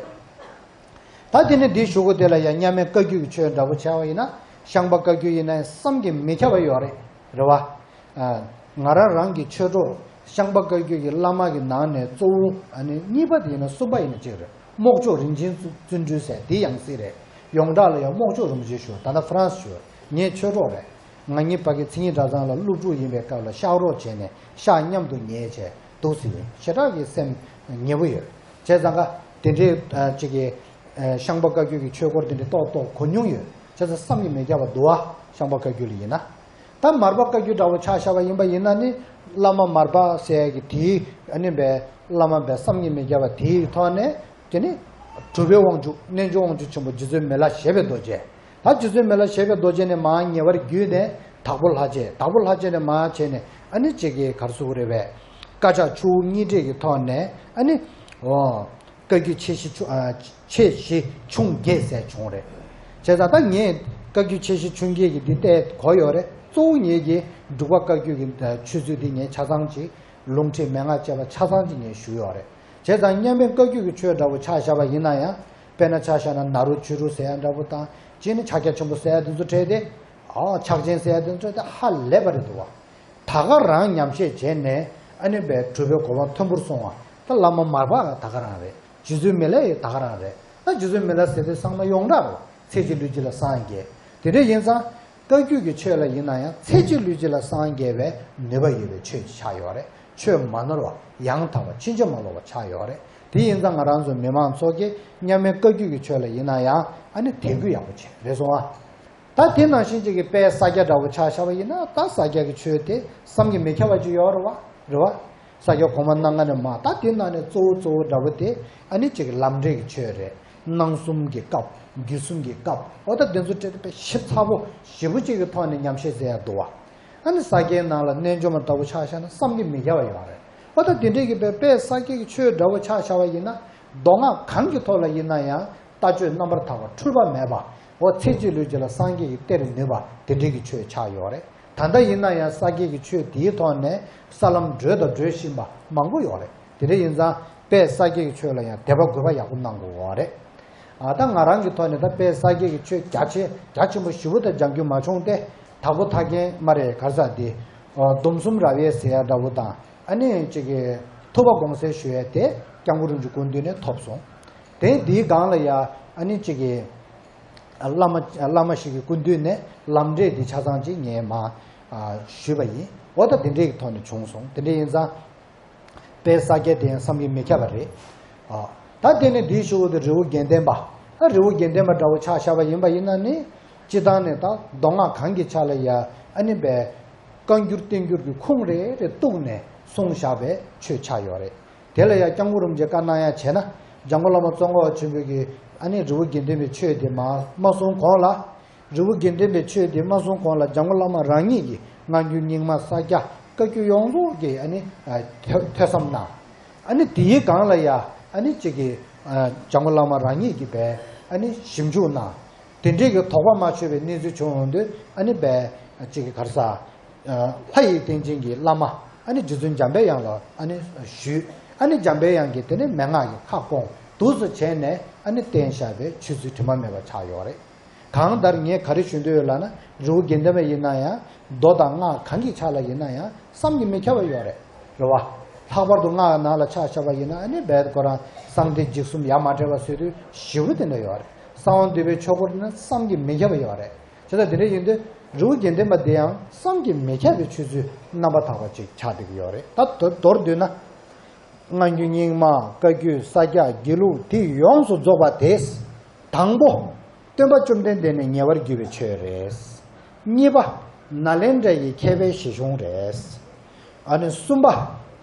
ད་དེ་ནས་འདིའི་གཞུག་གུ་དེ་ལ་ཡང་མཉམ་མེད་བཀའ་བརྒྱུད་ཀྱི་ཆོས་འདྲ་པོ་ཆགས་པ་ཡིན་ན། ཤངས་པ་བཀའ་བརྒྱུད་ཡིན་ན་བསམ་གྱིས་མི་ཁྱབ་པ་ཡོད་རེད། རེད་བ། ང་རང་རང་གི་ཆོས་གྲོགས་ཤངས་པ་བཀའ་བརྒྱུད་ཀྱི་བླ་མ་གི་ནང་ནས་གཙོ་བོ། ཨ་ནི་གཉིས་པ་དེ་ཡིན་ན་གསུམ་པ་ཡིན་ན་གཅིག་རེད། རྨོག་ལྕོག་རིན་ཆེན་བརྩོན་འགྲུས་ཟེར་དེ་ཡང་སྲིད་རེད། ཡོངས་གྲགས་ལ་ཡང་རྨོག་ལྕོག་རིན་པོ་ཆེ་ཞུ། ད་ལྟ་ཧྥ་རན་སི་ཞུ། ངའི་ཆོས་གྲོགས་རེད། ང་གཉིས་ཕ་གི་མཚན་ཉིད་གྲྭ་ཚང་ལ་སློབ་ཕྲུག་ཡིན་པའི་སྐབས་ལ་ཤག་རོགས་བྱས་ནས་ཤག་མཉམ་དུ་ཉལ་བྱས་འདུག་སེ་ཡིན། ཞེ་དྲག་གི་སེམས་ཉེ་པོ་ཡོད། བྱས་ཙང་ཀ་དེ་འདྲའི་ཅིག་གི་ཤངས་པ་བཀའ་བརྒྱུད་ཀྱི་ཆོས་སྐོར་དེ་འདྲའི་ཏོག་ཏོག་གོ་མྱོང་ཡོད། བྱས་ཙང་བསམ་གྱིས་མི་ཁྱབ་པ་འདུག་བ། ཤངས་པ་བཀའ་བརྒྱུད་ལ་ཡིན་ན། ད་མར་པ་བཀའ་བརྒྱུད་འདྲ་བོ་ཆ་བཞག་པ་ཡིན་པ་ཡིན་ན་ནི། བླ་མ་མར་པ་ཟེར་ཡ་གི་དེའི་ཨ་ནི་པའི་བླ་མ་པའི་བསམ་གྱིས་མི་ཁྱབ་པ་དེའི་ཐོག་ནས། དེ་ནི་གྲུབ་པའི་དབང་ཕྱུག་རྣལ་འབྱོར་དབང་ཕྱུག་ཆེན་པོ་རྗེ་བཙུན་མི་ལ་བཞད་པའི་རྡོ་རྗེ། ད་རྗེ་བཙུན་མི་ལ་བཞད་པའི་རྡོ་རྗེ་ནས་མར་ཉེ་བར་བརྒྱུད་ནས་དྭགས་པོ་ལྷ་རྗེ། དྭགས་པོ་ལྷ་རྗེ་ནས་མར་བྱས་ནས་ཨ་ནི་ཅིག་གི་ག་རེ་ཟེར་དགོས་རེད་པས། བཀའ་ཕྱག་ཆུ་བོ་གཉིས་འདྲེས་ཀྱི་ཐོག་ནས་ཨ་ནི། འོ། བཀའ་བརྒྱུད་ཆེ་བཞི་ཆུང་། ཨ། ཆེ་བཞི་ཆུང་བརྒྱད་ཟེར་བྱུང་རེད། བྱས་ཙང་ད་ངས་བཀའ་བརྒྱུད་ཆེ་བཞི་ཆུང་བརྒྱད་ཀྱི་འདི་བལྟས་གོ་ཡོད་རེད། གཙོ་བོ་ངེད་ཀྱི་འབྲུག་པ་བཀའ་བརྒྱུད་ཀྱི་ཆོས་ཚུལ་འདི་ངས་ཆ་ཚང་ཅིག་ལུང་ཁྲིད་མན་ངག་བཅས་པ་ཆ་ཚང་ཅིག་ངས་ཞུས་ཡོད་རེད། བྱས་ཙང་མཉམ་མེད་བཀའ་བརྒྱུད་ཀྱི་ཆོས་འདྲ་བོ་ཆ་བཞག་པ་ཡིན་ན་ཡང་། དཔེར་ན་ཆ་བཞག་ན་ནཱ་རོ་བཅུ་དྲུག་ཟེར་ཡ་འདྲ་བོ་དང་། གཅིག་ནི་ཕྱག་རྒྱ་ཆེན་པོ་ཟེར་ཡ་འདི་ཚོ་བྲིས་ཏེ། ཨ། ཕྱག་ཆེན་ཟེར་ཡ་འདི་ཚོ་བྲིས་ཏེ་ཧ་ལས་པ་རེད་འདུག་བ། ད་ག་རང་ཉམས་བཞེས་བྱས་ནས་ཨ་ནི་པའི་གྲུབ་པའི་གོ་འཕང་མཐོན་པོར་སོང་བ། ད་བླ་མ་མར་པ་ད་ག་རང་རེད། རྗེ་བཙུན་མི་ལ་ཡི་ད་ག་རང་རེད། ད་རྗེ་བཙུན་མི་ལ་ཟེར་དུས་ཚང་མ་ཡོངས་གྲགས་རེད། ཚེ་གཅིག་ལུས་གཅིག་ལ་སངས་རྒྱས། དེ་འདྲ་ཡིན་ཙང་། བཀའ་བརྒྱུད་ཀྱི་ཆོས་ལ་ཡིན་ན་ཡང་ཚེ་གཅིག་ལུས་གཅིག་ལ་སངས་རྒྱས་པའི་ནུས་པ་ཡོད་པའི་ཆོས་ཅིག་ཆགས་ཡོད་རེད། ཆོས་མ་ནོར་བ་ཡང་དག་པ་ཕྱིན་ཅི་མ་ལོག་པ་ཆགས་ཡོད་རེད། དེ་ཡིན་ཙང་ང་རང་ཚོ་མི་མང་ཚོ་གིས་མཉམ་མེད་བཀའ་བརྒྱུད་ཀྱི་ཆོས་ལ་ཡིན་ན་ཡང་ཨ་ནི་དད་གུས་ཡག་པོ་བྱེད་རེད་སོང་ཨ། ད་དེ་ནང་བཞིན་ཅིག་གི་དཔལ་ས་སྐྱ་འདྲ་བོ་ཆ་བཞག་པ་ཡིན་ན། ད་ས་སྐྱ་གི་ཆོས་དེ་བསམ་གྱིས་མི་ཁྱབ་པ་ཅིག་ཡོད་རེད་བ། རེད་བ། ས་སྐྱ་གོང་མ་སྣ་ལྔ་ནས་མར། ད་དེ་ནང་ནས་གཙོ་བོ་གཙོ་བོ་འདྲ་བོ་དེ་ཨ་ནི་ཅིག་གི་ལམ་འབྲས་ཀྱི་ཆོས་རེད། སྣང་གསུམ་གྱི་སྐབས། རྒྱུད་གསུམ་གྱི་སྐབས། འོ་ད་དེ་ཚོ་སྤྲད་དེ་དཔེ་ཞིབ་ཚགས་པོ་ཞེ་པོ་ཅིག་གི་ཐོག་ནས་ཉམས་བཞེས་མཛད་ཡ་འདུག་བ། ཨ་ནི་ས་སྐྱའི་ནང་ལ་རྣལ་འབྱོར་མ་འདྲ་བོ་ཆ་བཞག་ན་བསམ་གྱིས་མི་ཁྱབ་པ་ཡོད་རེད། འོ་ད་དེ་འདྲས་ཀྱི་དཔེ་དཔལ་ས་སྐྱའི་ཆོས་འདྲ་བོ་ཆ་བཞག་པ་ཡིན་ན། མདོ་སྔགས་གང་གི་ཐོག་ལ་ཡིན་ན་ཡང་། ལྟ་སྤྱོད་རྣམ་པར་དག་པ་འཁྲུལ་པ་མེད་པ། འོ་ཚེ་གཅིག་ལུས་གཅིག་ལ་སངས་རྒྱས་ཀྱི་གཏེར་ནུས་པ་དེ་འདྲའི་གི་ཆོས་ཆགས་ཡོད་རེད། ད་ལྟ་ཡིན་ན་ཡང་ས་དགེ་གི་ཆོས་དེའི་ཐོག་ནས་ས་ལམ་བགྲོད་དང་བགྲོད་བཞིན་པ་མང་པོ་ཡོད་རེད། དེ་འདྲ་ཡིན་ཙང་དཔལ་ས་དགེ་གི་ཆོས་ལ་ཡང་དད་པ་གུས་པ་ཡག་པོ་གནང་དགོས་ཡོད་རེད། ཨ་ད་ང་རང་གི་ཐོག་ནས་ད་དཔལ་ས་སྐྱ་གི་ཆོས་རྒྱ་ཆེ་རྒྱ་ཆེན་པོ་ཞེ་པོ་ད་སྦྱང་རྒྱུ་མ་བྱུང་སྟེ། དྭགས་པོ་ཐར་མཁན་མ་རེད་ག་རེ་ཟེར་དེ། ཨ་སྡོམ་གསུམ་རབ་དབྱེ་ཟེར་ཡ་འདྲ་བོ་དང་། ཨ་ནི་གཅིག་གི་ཐུབ་པ་དགོངས་གསལ་ཞུ་ཡ་དེ་སྐྱབས་མགོན་རིན་པོ་ཆེ་སྐུ་མདུན་ནས་ཐོབ་སོང་། དེ་འདིའི་སྒང་ལ་ཡ་ཨ་ནི་གཅིག་གི་ཨ་བླ་མ་བླ་མ་ཞིག་གི་སྐུ་མདུན་ནས་ལམ་འབྲས་འདི་ཆ་ཚང་ཅིག་ངས་མར་ཨ་ཞུས་པ་ཡིན། འོ་ད་དེ་འདྲའི་གི་ཐོག་ནས་བྱུང་སོང་། དེ་འདྲ་ཡིན་ཙང་། དཔལ་ས་སྐྱ་དེ་ཡང་བསམ་གྱིས་མི་ཁྱབ་པ་རེད། ཨ། ད་དེ་ནས་དེའི་ཤོག་བུ་དེ་རི་བོ་དགེ་ལྡན་པ། ཨ་རི་བོ་དགེ་ལྡན་པ་འདྲ་བོ་ཆ་བཞག་པ་ཡིན་པ་ཡིན་ན་ནི། སྤྱི་བཏང་ནས་ད་མདོ་སྔགས་གང་གི་ཆ་ལ་ཡ་ཨ་ནི་པའི་བཀའ་འགྱུར་བསྟན་འགྱུར་གྱི་ཁུངས་རེ་རེ་གཏུགས་ནས་གསུངས་བཞག་པའི་ཆོས་ཆགས་ཡོད་རེད། དེ་ལ་ཡ་སྐྱབས་མགོན་རིན་པོ་ཆེས་བཀའ་གནང་ཡ་བྱས་ན། འཇམ་མགོན་བླ་མ་ཙོང་ཁ་པ་ཆེན་པོས་ཀྱི་ཨ་ནི་རི་བོ་དགེ་ལྡན་པའི་ཆོས་དེ་མ་མ་གསུང་གོང་ལ། རི་བོ་དགེ་ལྡན་པའི་ཆོས་དེ་མ་གསུང་གོང་ལ་འཇམ་མགོན་བླ་མ་རང་ཉིད་ཀྱིས་སྔ་འགྱུར་རྙིང་མ་ས་སྐྱ་བཀའ་བརྒྱུད་ཡོངས་རྫོགས་ཀྱི་ཨ་ནི་ཨ་ཐོས་ཐོས་བསམ་གནང་། ཨ་ནི་དེའི་སྒང་ལ་ཡ་ཨ་ནི་གཅིག་གི་ཨ་འཇམ་མགོན་བླ་མ་རང་ཉིད་ཀྱིས་པའི་ཨ་ནི་ཞིབ་འཇུག་གནང་། དེ་འདྲའི་གི་དོགས་པ་མ་ཆོད་པའི་གནས་ཚུལ་བྱུང་ཡོང་དུས་ཨ་ནི་པའི་གཅིག་གི་ག་རེ་ཟ། ལྷ་ཡི་རྟེན་ཅན་གྱི་བླ་མ་ཨ་ནི་རྗེ་བཙུན་འཇམ་པའི་དབྱངས་ལ་ཨ་ནི་ཞུས། ཨ་ནི་འཇམ་པའི་དབྱངས་ཀྱིས་དེ་ནས་མན་ངག་གི་ཁ་སྐོང་འདུག་སེ་བྱས་ནས་ཨ་ནི་བསྟན་བཞག་པའི་ཆོས་ཚུལ་དྲི་མ་མེད་པ་ཆགས་ཡོད་རེད། གང་ལྟར་ངས་ག་རེ་ཞུ་འདོད་ཡོད་ལབ་ན། རི་བོ་དགེ་ལྡན་པ་ཡིན་ན་ཡང་མདོ་དང་སྔགས་གང་གི་ཆ་ལ་ཡིན་ན་ཡང་བསམ་གྱིས་མི་ཁྱབ་པ་ཡོད་རེད། རེད་བ། ལྷག་པར་དུ་སྔགས་ནང་ལ་ཆ་བཞག་པ་ཡིན་ན་ཨ་ནི་རྦད་ཁོ་རང་གསང་བདེ་འཇིགས་གསུམ་ཡ་མ་བྲལ་བ་ཟེར་དུས་ཞེ་པོ་དེ་འདྲ་ཡོད་རེད། གསང་བ་འདུས་པའི་ཆོས་སྐོར་ནི་བསམ་གྱིས་མི་ཁྱབ་པ་ཡོད་རེད། བྱས་ཙང་དེ་འདྲ་ཡིན་དུས་རི་བོ་དགེ་ལྡན་པ་འདི་ཡང་བསམ་གྱིས་མི་ཁྱབ་པའི་ཆོས་ཚུལ་རྣམ་པ་དག་པ་ཅིག་ཆགས་བསྡད་ཀྱི་ཡོད་རེད། ད་མདོར་བསྡུས་ན། སྔ་འགྱུར་རྙིང་མ་བཀའ་བརྒྱུད་ས་སྐྱ་དགེ་ལུགས་དེ་ཡོངས་སུ་རྫོགས་པ་དེ། དང་པོ། སྟོན་པ་བཅོམ་ལྡན་འདས་ནས་ཉེ་བར་བརྒྱུད་པའི་ཆོས་རེད། གཉིས་པ། ནཱ་ལེནྡྲ་ཡི་མཁས་པའི་བཞེད་གཞུང་རེད། ཨ་ནི་གསུམ་པ།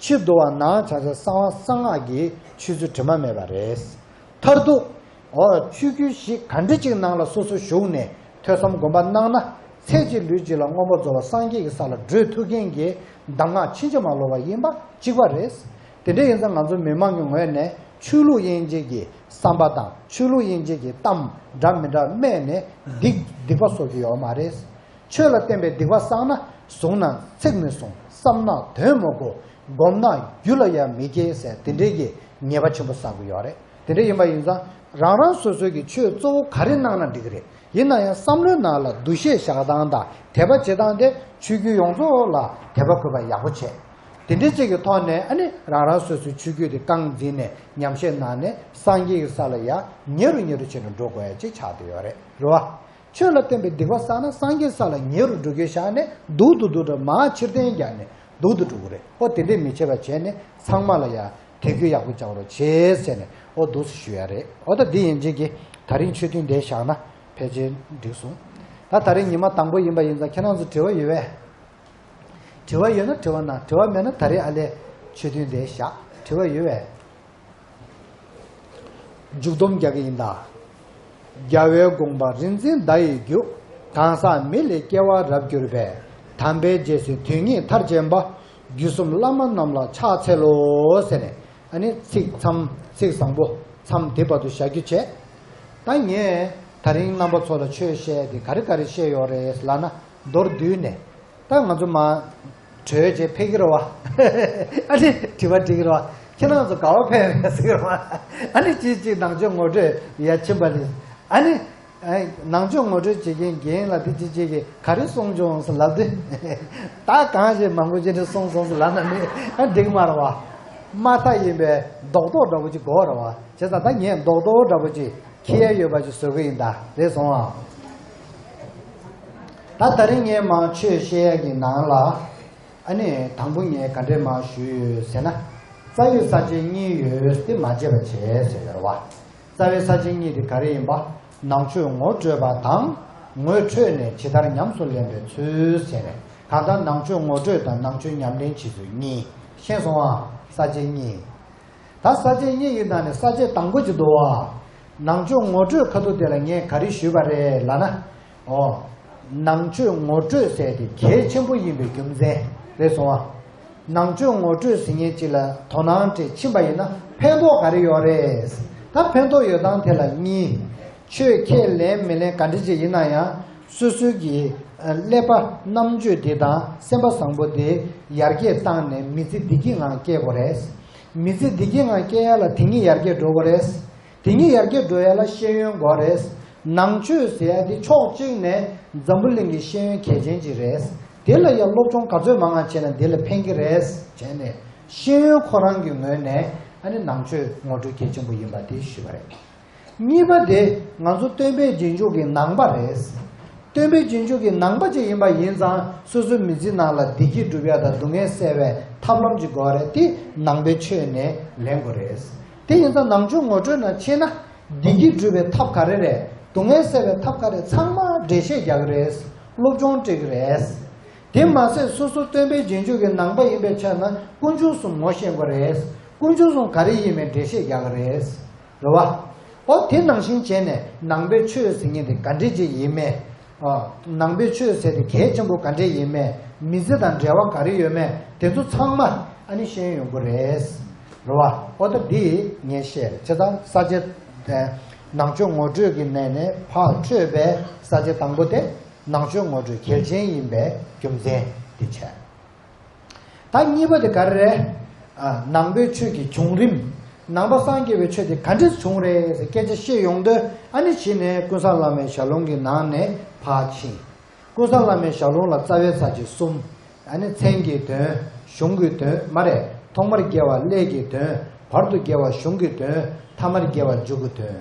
ཕྱིས་བསྡུ་བ་ནང་ཆ་ཆ་གསང་བ་གསང་སྔགས་ཀྱི་ཆོས་ཚུལ་དྲི་མ་མེད་པ་རེད། མཐར་ཐུག་འོ་ཆོས་བརྒྱུད་བཞི་ག་འདྲ་ཅིག་ནང་ལ་སོ་སོ་ཞུགས་ནས་ཐོས་བསམ་སྒོམ་པ་གནང་ན་ཚེ་གཅིག་ལུས་གཅིག་ལ་མངོན་པར་རྫོགས་པ་སངས་རྒྱས་ཀྱི་ས་ལ་བགྲོད་ཐུབ་མཁན་གྱི་གདམས་ངག་ཕྱིན་ཅི་མ་ལོག་པ་ཡིན་པ་གཅིག་པ་རེད། དེ་འདྲ་ཡིན་ཙང་ང་ཚོ་མི་མང་གི་ངོས་ནས་ཆོས་ལུགས་དབྱེ་འབྱེད་ཀྱི་བསམ་པ་དང་ཆོས་ལུགས་དབྱེ་འབྱེད་ཀྱི་གཏམ་འདྲ་མི་འདྲ་སྨྲས་ནས་སྡིག་སྡིག་པ་གསོག་རྒྱུ་ཡོད་མ་རེད། ཆོས་ལ་བརྟེན་པའི་སྡིག་པ་བསགས་ན་བཟུང་ན་ཚིག་མི་གསུང་བསམ་ན་དོན་མི་གོ་སྒོམ་ན་རྒྱུད་ལ་ཡང་མི་སྐྱེ་ཟེར་དེ་འདྲའི་གི་ཉེས་པ་ཆེན་པོ་བསགས་ཀྱི་ཡོད་རེད། དེ་འདྲ་ཡིན་པ་ཡིན་ཙང་རང་རང་སོ་སོའི་གི་ཆོས་གཙོ་བོ་ག་རེ་གནང་ན་འགྲིག་གི་རེད། ཡིན་ན་ཡང་བསམ་བློའི་ནང་ལ་འདུ་ཤེས་བཞག་སྟངས་དང་དད་པ་བྱེད་སྟངས་དེ་ཆོས་བརྒྱུད་ཡོངས་རྫོགས་ལ་དད་པ་གུས་པ་ཡག་པོ་བྱས། དེ་འདྲའི་ཅིག་གི་ཐོག་ནས་ཨ་ནི་རང་རང་སོ་སོའི་ཆོས་བརྒྱུད་དེ་རྐང་འཛིན་ནས་ཉམས་བཞེས་གནང་ནས་སངས་རྒྱས་ཀྱི་ས་ལ་ཡང་ཉེ་རུ་ཉེ་རུ་བྱས་ནས་འགྲོ་དགོས་ཡ་ཅིག་ཆགས་བསྡད་ཡོད་རེད། རེད་བ། ཆོས་ལ་བརྟེན་པའི་སྡིག་པ་བསགས་ན་སངས་རྒྱས་ས་ལ་ཉེ་རུ་འགྲོ་རྒྱུ་བཞག་ནས་སྡུག་ཏུ་སྡུག་འགྲོ་མར་ཕྱིར་འཐེན་རྒྱག་ནས་སྡུག་ཏུ་འགྲོ་གི་རེད། ཨོ་དེ་འདྲས་མི་བྱེད་པ་བྱས་ནས་ཚང་མ་ལ་ཡ་དད་གུས་ཡག་པོ་བྱ་རོགས་བྱེད་ཟེར་ནས་ཨོ་འདུག་སེ་ཞུ་ཡ་རེད། ཨོ་ད་འདི་ཡིན་གཅིག་གི་ད་རིང་ཆོས་ཐུན་འདིར་བཞག་ན་ཕལ་ཆེར་འགྲིག་སོང་། ད་ད་རིང་ཉི་མ་དང་པོ་ཡིན་པ་ཡིན་ཙང་ཁྱེད་རང་ཚོ་དྲི་བ་ཡོད་པས། དྲི་བ་ཡོད་ན་དྲི་བ་གནང་། དྲི་བ་མེད་ན་ད་རེས་ཨ་ལས་ཆོས་ཐུན་འདིར་བཞག་དྲི་བ་ཡོད་པས། མཇུག་སྡོམ་རྒྱག་གི་ཡིན་ད། རྒྱལ་བའི་དགོངས་པ་རིག་འཛིན་བརྡ་ཡི་རྒྱུ། གང་ཟག་མི་ལས་སྐྱེ་བ་རབ་གྱུར་པའི། དམ་པའི་རྗེས་སུ་དོན་གཉིས་མཐར་ཕྱིན་པ། བརྒྱུད་གསུམ་བླ་མ་རྣམས་ལ་ཕྱག་འཚལ་ལོ། ཟེར་ནས་ཨ་ནི་ཚིག་མཚམས་ཚིག་བཟང་པོ་མཚམས་འདི་བར་དུ་བཞག་རྒྱུ་བྱས། ད་ངས་ད་རིང་རྣམ་པ་ཚོ་ལ་ཆོས་བཤད་དེ་ག་རེ་ག་རེ་བཤད་ཡོད་རེད་ལབ་ན་མདོར་བསྡུས་ནས། ད་ང་ཚོ་མ་གྲོས་བྱས་ཕེབས་ཀྱི་རེད་བ། ཨ་ནི་དྲི་བ་འདྲི་གི་རེད་བ། ཁྱེད་རང་ཚོ་ག་བ་ཕེབས་རེད་ཟེར་གི་རེད་བ། ཨ་ནི་གཅིག་གཅིག་ནང་ཆོས་ངོ་སྤྲོད་ཡ་ཕྱིན་པ་རེད། ཨ་ནི་ཨ་ནང་ཆོས་ངོ་སྤྲོད་བྱེད་མཁན་རྒན་ལ་འདི་གཅིག་གཅིག་གིས་ག་རེ་གསུངས་བྱུང་ཟེར་ལབ་དུས། ད་གང་ཞིག་མང་པོ་ཅིག་ནས་གསུངས་སོང་ཟེར་ལབ་ན་ནི་ཨ་འགྲིག་མ་རེད་བ། མ་མཐའ་ཡིན་པའི་རྡོག་རྡོག་འདྲ་པོ་ཅིག་དགོས་རེད་བ། བྱས་ཙང་ད་ངས་རྡོག་རྡོག་འདྲ་པོ་ཅིག་ཁྱེར་ཡ་ཡོད་པ་ཅིག་བཟོ་གི་ཡིན་ད། རེད་སོང་ཨ། ད་ད་རིང་ངས་མར་ཆོས་བཤད་ཡ་གི་ནང་ལ། ཨ་ནི་དང་པོ་ངས་ག་འདྲས་མར་ཞུས་ཡོད་ཟེར་ན། རྩ་བའི་ས་བཅད་གཉིས་ཡོད་དེ་མ་བརྗེད་པ་བྱས་ཟེར་ཡོད་རེད་བ། རྩ་བའི་ས་བཅད་གཉིས་དེ་ག་རེ་ཡིན་པ། ནང་ཆོས་ངོ་སྤྲོད་པ་དང་། ངོ་འཕྲོད་ནས་ཇི་ལྟར་ཉམས་སུ་ལེན་པའི་ཚུལ་ཟེར་ནས། གང་ལྟར་ནང་ཆོས་ངོ་སྤྲོད་དང་ནང་ཆོས་ཉམས་ལེན་བྱེད་ཚུལ་གཉིས། ཤེས་སོང་ཨ། ས་བཅད་གཉིས། ད་ས་བཅད་གཉིས་ཀྱི་ནང་ནས་ས་བཅད་དང་པོ་ཅིག་འདུག་བ། ནང་ཆོས་ངོ་སྤྲོད་ཁ་ཐུག་དེ་ལ་ངས་ག་རེ་ཞུས་པ་རེད་ལབ་ན། ཨོ། ནང་ཆོས་ངོ་སྤྲོད་ཟེར་དེ་གལ་ཆེན་པོ་ཡིན་པའི་རྒྱུ་མཚན་རེད་སོང་བ། ནང་ཆོས་ངོ་སྤྲོད་ཟེར་མཁན་ཅིག་ལ་དོ་སྣང་སྤྲད་ཕྱིན་པ་ཡིན་ན་ཕན་ཐོགས་ག་རེ་ཡོད་རེད། ད་ཕན་ཐོགས་ཡོད་སྟངས་དེ་ལ་གཉིས། ཆོས་ཁས་ལེན་མི་ལེན་ག་འདྲ་ཅིག་ཡིན་ན་ཡང་། སོ་སོའི་གི་ཀླད་པ་རྣམ་དཔྱོད་དེ་དང་སེམས་པ་བཟང་པོ་དེ་ཡར་རྒྱས་བཏང་ནས་མི་ཚེ་བདེ་སྐྱིད་ངང་སྐྱེལ་དགོས་རེད། མི་ཚེ་བདེ་སྐྱིད་ངང་སྐྱེལ་ཡ་ལ་དེ་ཉིད་ཡར་རྒྱས་འགྲོ་དགོས་རེད། དེ་ཉིད་ཡར་རྒྱས་འགྲོ་ཡ་ལ་ཤེས་ཡོན་དགོས་རེད། ནང་ཆོས་ཟེར་ཡ་དེ་ཕྱོགས་གཅིག་ནས་འཛམ་བུ་གླིང་གི་ཤེས་ཡོན་གལ་ཆེན་ཅིག་རེད། དེ་ལ་ཡང་སློབ་སྦྱོང་ག་ཚོད་མང་ང་བྱས་ན་དེ་ལ་ཕན་གྱི་རེད་བྱས་ནས། ཤེས་ཡོན་ཁོ་རང་གི་ངོས་ནས་ཨ་ནི་ནང་ཆོས་ངོ་སྤྲོད་གལ་ཆེན་པོ་ཡིན་པ་དེ་ཞུས་པ་རེད། གཉིས་པ་དེ་ང་ཚོ་སྟོན་པའི་རྗེས་འཇུག་གི་ནང་པ་རེད། སྟོན་པའི་རྗེས་འཇུག་གི་ནང་པ་ཅིག་ཡིན་པ་ཡིན་ཙང་སོ་སོའི་མི་ཚེ་ནང་ལ་བདེ་སྐྱིད་སྒྲུབ་ཡ་དང་སྡུག་བསྔལ་སེལ་བའི་ཐབས་ལམ་ཅིག་དགོས་རེད། དེ་ནང་པའི་ཆོས་ནས་ལེན་དགོས་རེད། དེ་ཡིན་ཙང་ནང་ཆོས་ངོ་སྤྲོད་ནང་ཕྱིན་ན། བདེ་སྐྱིད་སྒྲུབ་པའི་ཐབས་ག་རེ་རེད། སྡུག་བསྔལ་སེལ་བའི་ཐབས་ག་རེ། ཚང་མ་འགྲེལ་བཤད་རྒྱག་གི་རེད། སློབ་སྦྱོང་སྤྲད་ཀྱི་རེད། དེ་མ་ཟད་སོ་སོ་སྟོན་པའི་རྗེས་འཇུག་གི་ནང་པ་ཡིན་པའི་ཆ་ན་དཀོན་མཆོག་གསུམ་ངོ་ཤེས་དགོས་རེད། དཀོན་མཆོག་གསུམ་ག་རེ་ཡིན་མིན་འགྲེལ་བཤད་རྒྱག་གི་རེད། རེད་བ། ཨོ་དེ་ནང་བཞིན་བྱས་ནས་ནང་པའི་ཆོས་ཟེར་མཁན་དེ་ག་འདྲས་ཅིག་ཡིན་མིན། ཨ། ནང་པའི་ཆོས་ཟེར་དེ་གལ་ཆེན་པོ་ག་འདྲས་ཡིན་མིན། མི་ཚེ་དང་འབྲེལ་བ་ག་རེ་ཡོད་མེད་དེ་ཚོ་ཚང་མ་ཨ་ནི་ཤེས་ཡོན་ཡོང་གི་རེད། རེད་བ། ཨོ་ད་འདི་ངས་བཤད་རེད། བྱས་ཙང་ས་བཅད་དེ་ནང་ཆོས་ངོ་སྤྲོད་ཀྱི་ནང་ནས་ཕར་འཕྲོས་པའི་ས་བཅད་དང་པོ་དེ་ནང་ཆོས་ངོ་སྤྲོད་གལ་ཆེན་ཡིན་པའི་རྒྱུ་མཚན་འདི་བྱས། ད་གཉིས་པ་དེ་ག་རེ་རེད། ཨ། ནང་པའི་ཆོས་ཀྱི་བྱུང་རིམ། ནང་པ་སངས་རྒྱས་པའི་ཆོས་དེ་ག་འདྲས་བྱུང་རེད་ཟེར་སྐད་ཆ་བཤད་ཡོང་དུས། ཨ་ནི་གཞི་ནས་ཀུན་བཟང་བླ་མའི་ཞལ་ལུང་གི་ནང་ནས་ཕར་ཕྱིན། ཀུན་བཟང་བླ་མའི་ཞལ་ལུང་ལ་རྩ་བའི་ས་བཅད་གསུམ། ཨ་ནི་མཚན་གྱི་དོན། གཞུང་གི་དོན་མ་རེད། ཐོག་མར་དགེ་བ་ཀླད་ཀྱི་དོན། བར་དུ་དགེ་བ་གཞུང་གི་དོན། ཐ་མར་དགེ་བ་མཇུག་གི་དོན།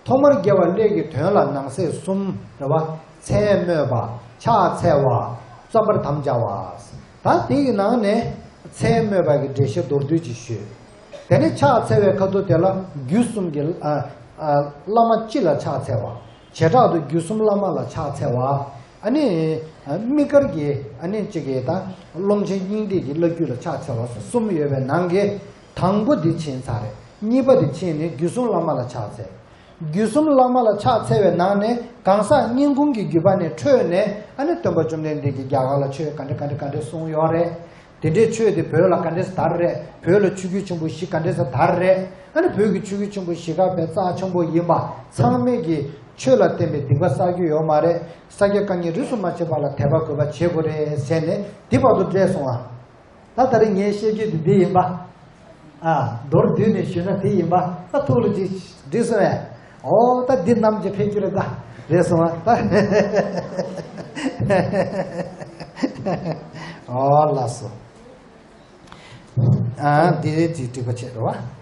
ཐོག་མར་དགེ་བ་ཀླད་ཀྱི་དོན་ལ་ནང་གསེས་གསུམ་རེད་བ། མཚན་སྨོས་པ། ཕྱག་འཚལ་བ། བསམ་པར་དམ་བཅའ་བ། ད་དེ་ཡི་ནང་ནས་མཚན་སྨོས་པ་གི་འགྲེལ་བཤད་མདོར་བསྡུས་ཅིག་ཞུས། དེ་ནས་ཕྱག་འཚལ་བའི་ཁ་ཐུག་དེ་ལ་རྒྱུད་གསུམ་གྱི་ཨ་ཨ་བླ་མ་སྤྱི་ལ་ཕྱག་འཚལ་བ། བྱེ་བྲག་ཏུ་རྒྱུད་གསུམ་བླ་མ་ལ་ཕྱག་འཚལ་བ། ཨ་ནི་དམིགས་བཀར་གྱི་ཨ་ནི་གཅིག་གི་ད་ཀློང་ཆེན་སྙིང་ཐིག་གི་བླ་རྒྱུད་ལ་ཕྱག་འཚལ་བ་སོགས་གསུམ་ཡོད་པའི་ནང་གི་དང་པོ་འདི་ཕྱིན་ཚར་རེད། གཉིས་པ་འདི་ཕྱིན་ནས་རྒྱུད་གསུམ་བླ་མ་ལ་ཕྱག་འཚལ། རྒྱུད་གསུམ་བླ་མ་ལ་ཕྱག་འཚལ་བའི་ནང་ནས་གང་ཟག་སྙན་ཁུང་གི་བརྒྱུད་པ་ནས་འཕྲོས་ནས་ཨ་ནི་སྟོན་པ་བཅོམ་ལྡན་འདས་ཀྱིས་རྒྱ་གར་ལ་ཆོས་ག་འདྲ་ག་འདྲ་ག་འདྲ་གསུངས་ཡོད་རེད། དེ་འདྲའི་ཆོས་དེ་བོད་ལ་ག་འདྲས་དར་རེད། བོད་ལ་ཆོས་བརྒྱུད་ཆེན་པོ་བཞི་ག་འདྲས་དར་རེད། ཨ་ནི་བོད་ཀྱི་ཆོས་བརྒྱུད་ཆེན་པོ་བཞི་ག་པའི་རྩ་ཆེན་པོ་ཡིན་པ་ཚང་མས་ཀྱི་ཆོས་ལ་བརྟེན་པའི་སྡིག་པ་བསགས་རྒྱུ་ཡོད་མ་རེད། ས་སྐྱ་བཀའ་རྙིང་རིས་སུ་མ་ཆད་པ་ལ་དད་པ་གུས་པ་བྱེད་དགོས་རེད་ཟེར་ནས་འདི་བར་དུ་བཀྲལ་སོང་ཨ། ད་ད་རེས་ངས་བཤད་རྒྱུ་དེ་འདི་ཡིན་པ། ཨ། མདོར་བསྡུས་ནས་ཞུས་ན་དེ་ཡིན་པ་ད་ཐུགས་ལ་ཅིག་འགྲིག་སོང་ངས། ཨོ་ད་འདི་ནམ་གྱི་ཕེབས་རྒྱུ་རེད་ད། རེད་སོང་ཨ་ད། ཨོ་ལགས་སོ། ཨ་འདི་རེད་ཅིག་འགྲིག་པ་བྱེད་རོགས།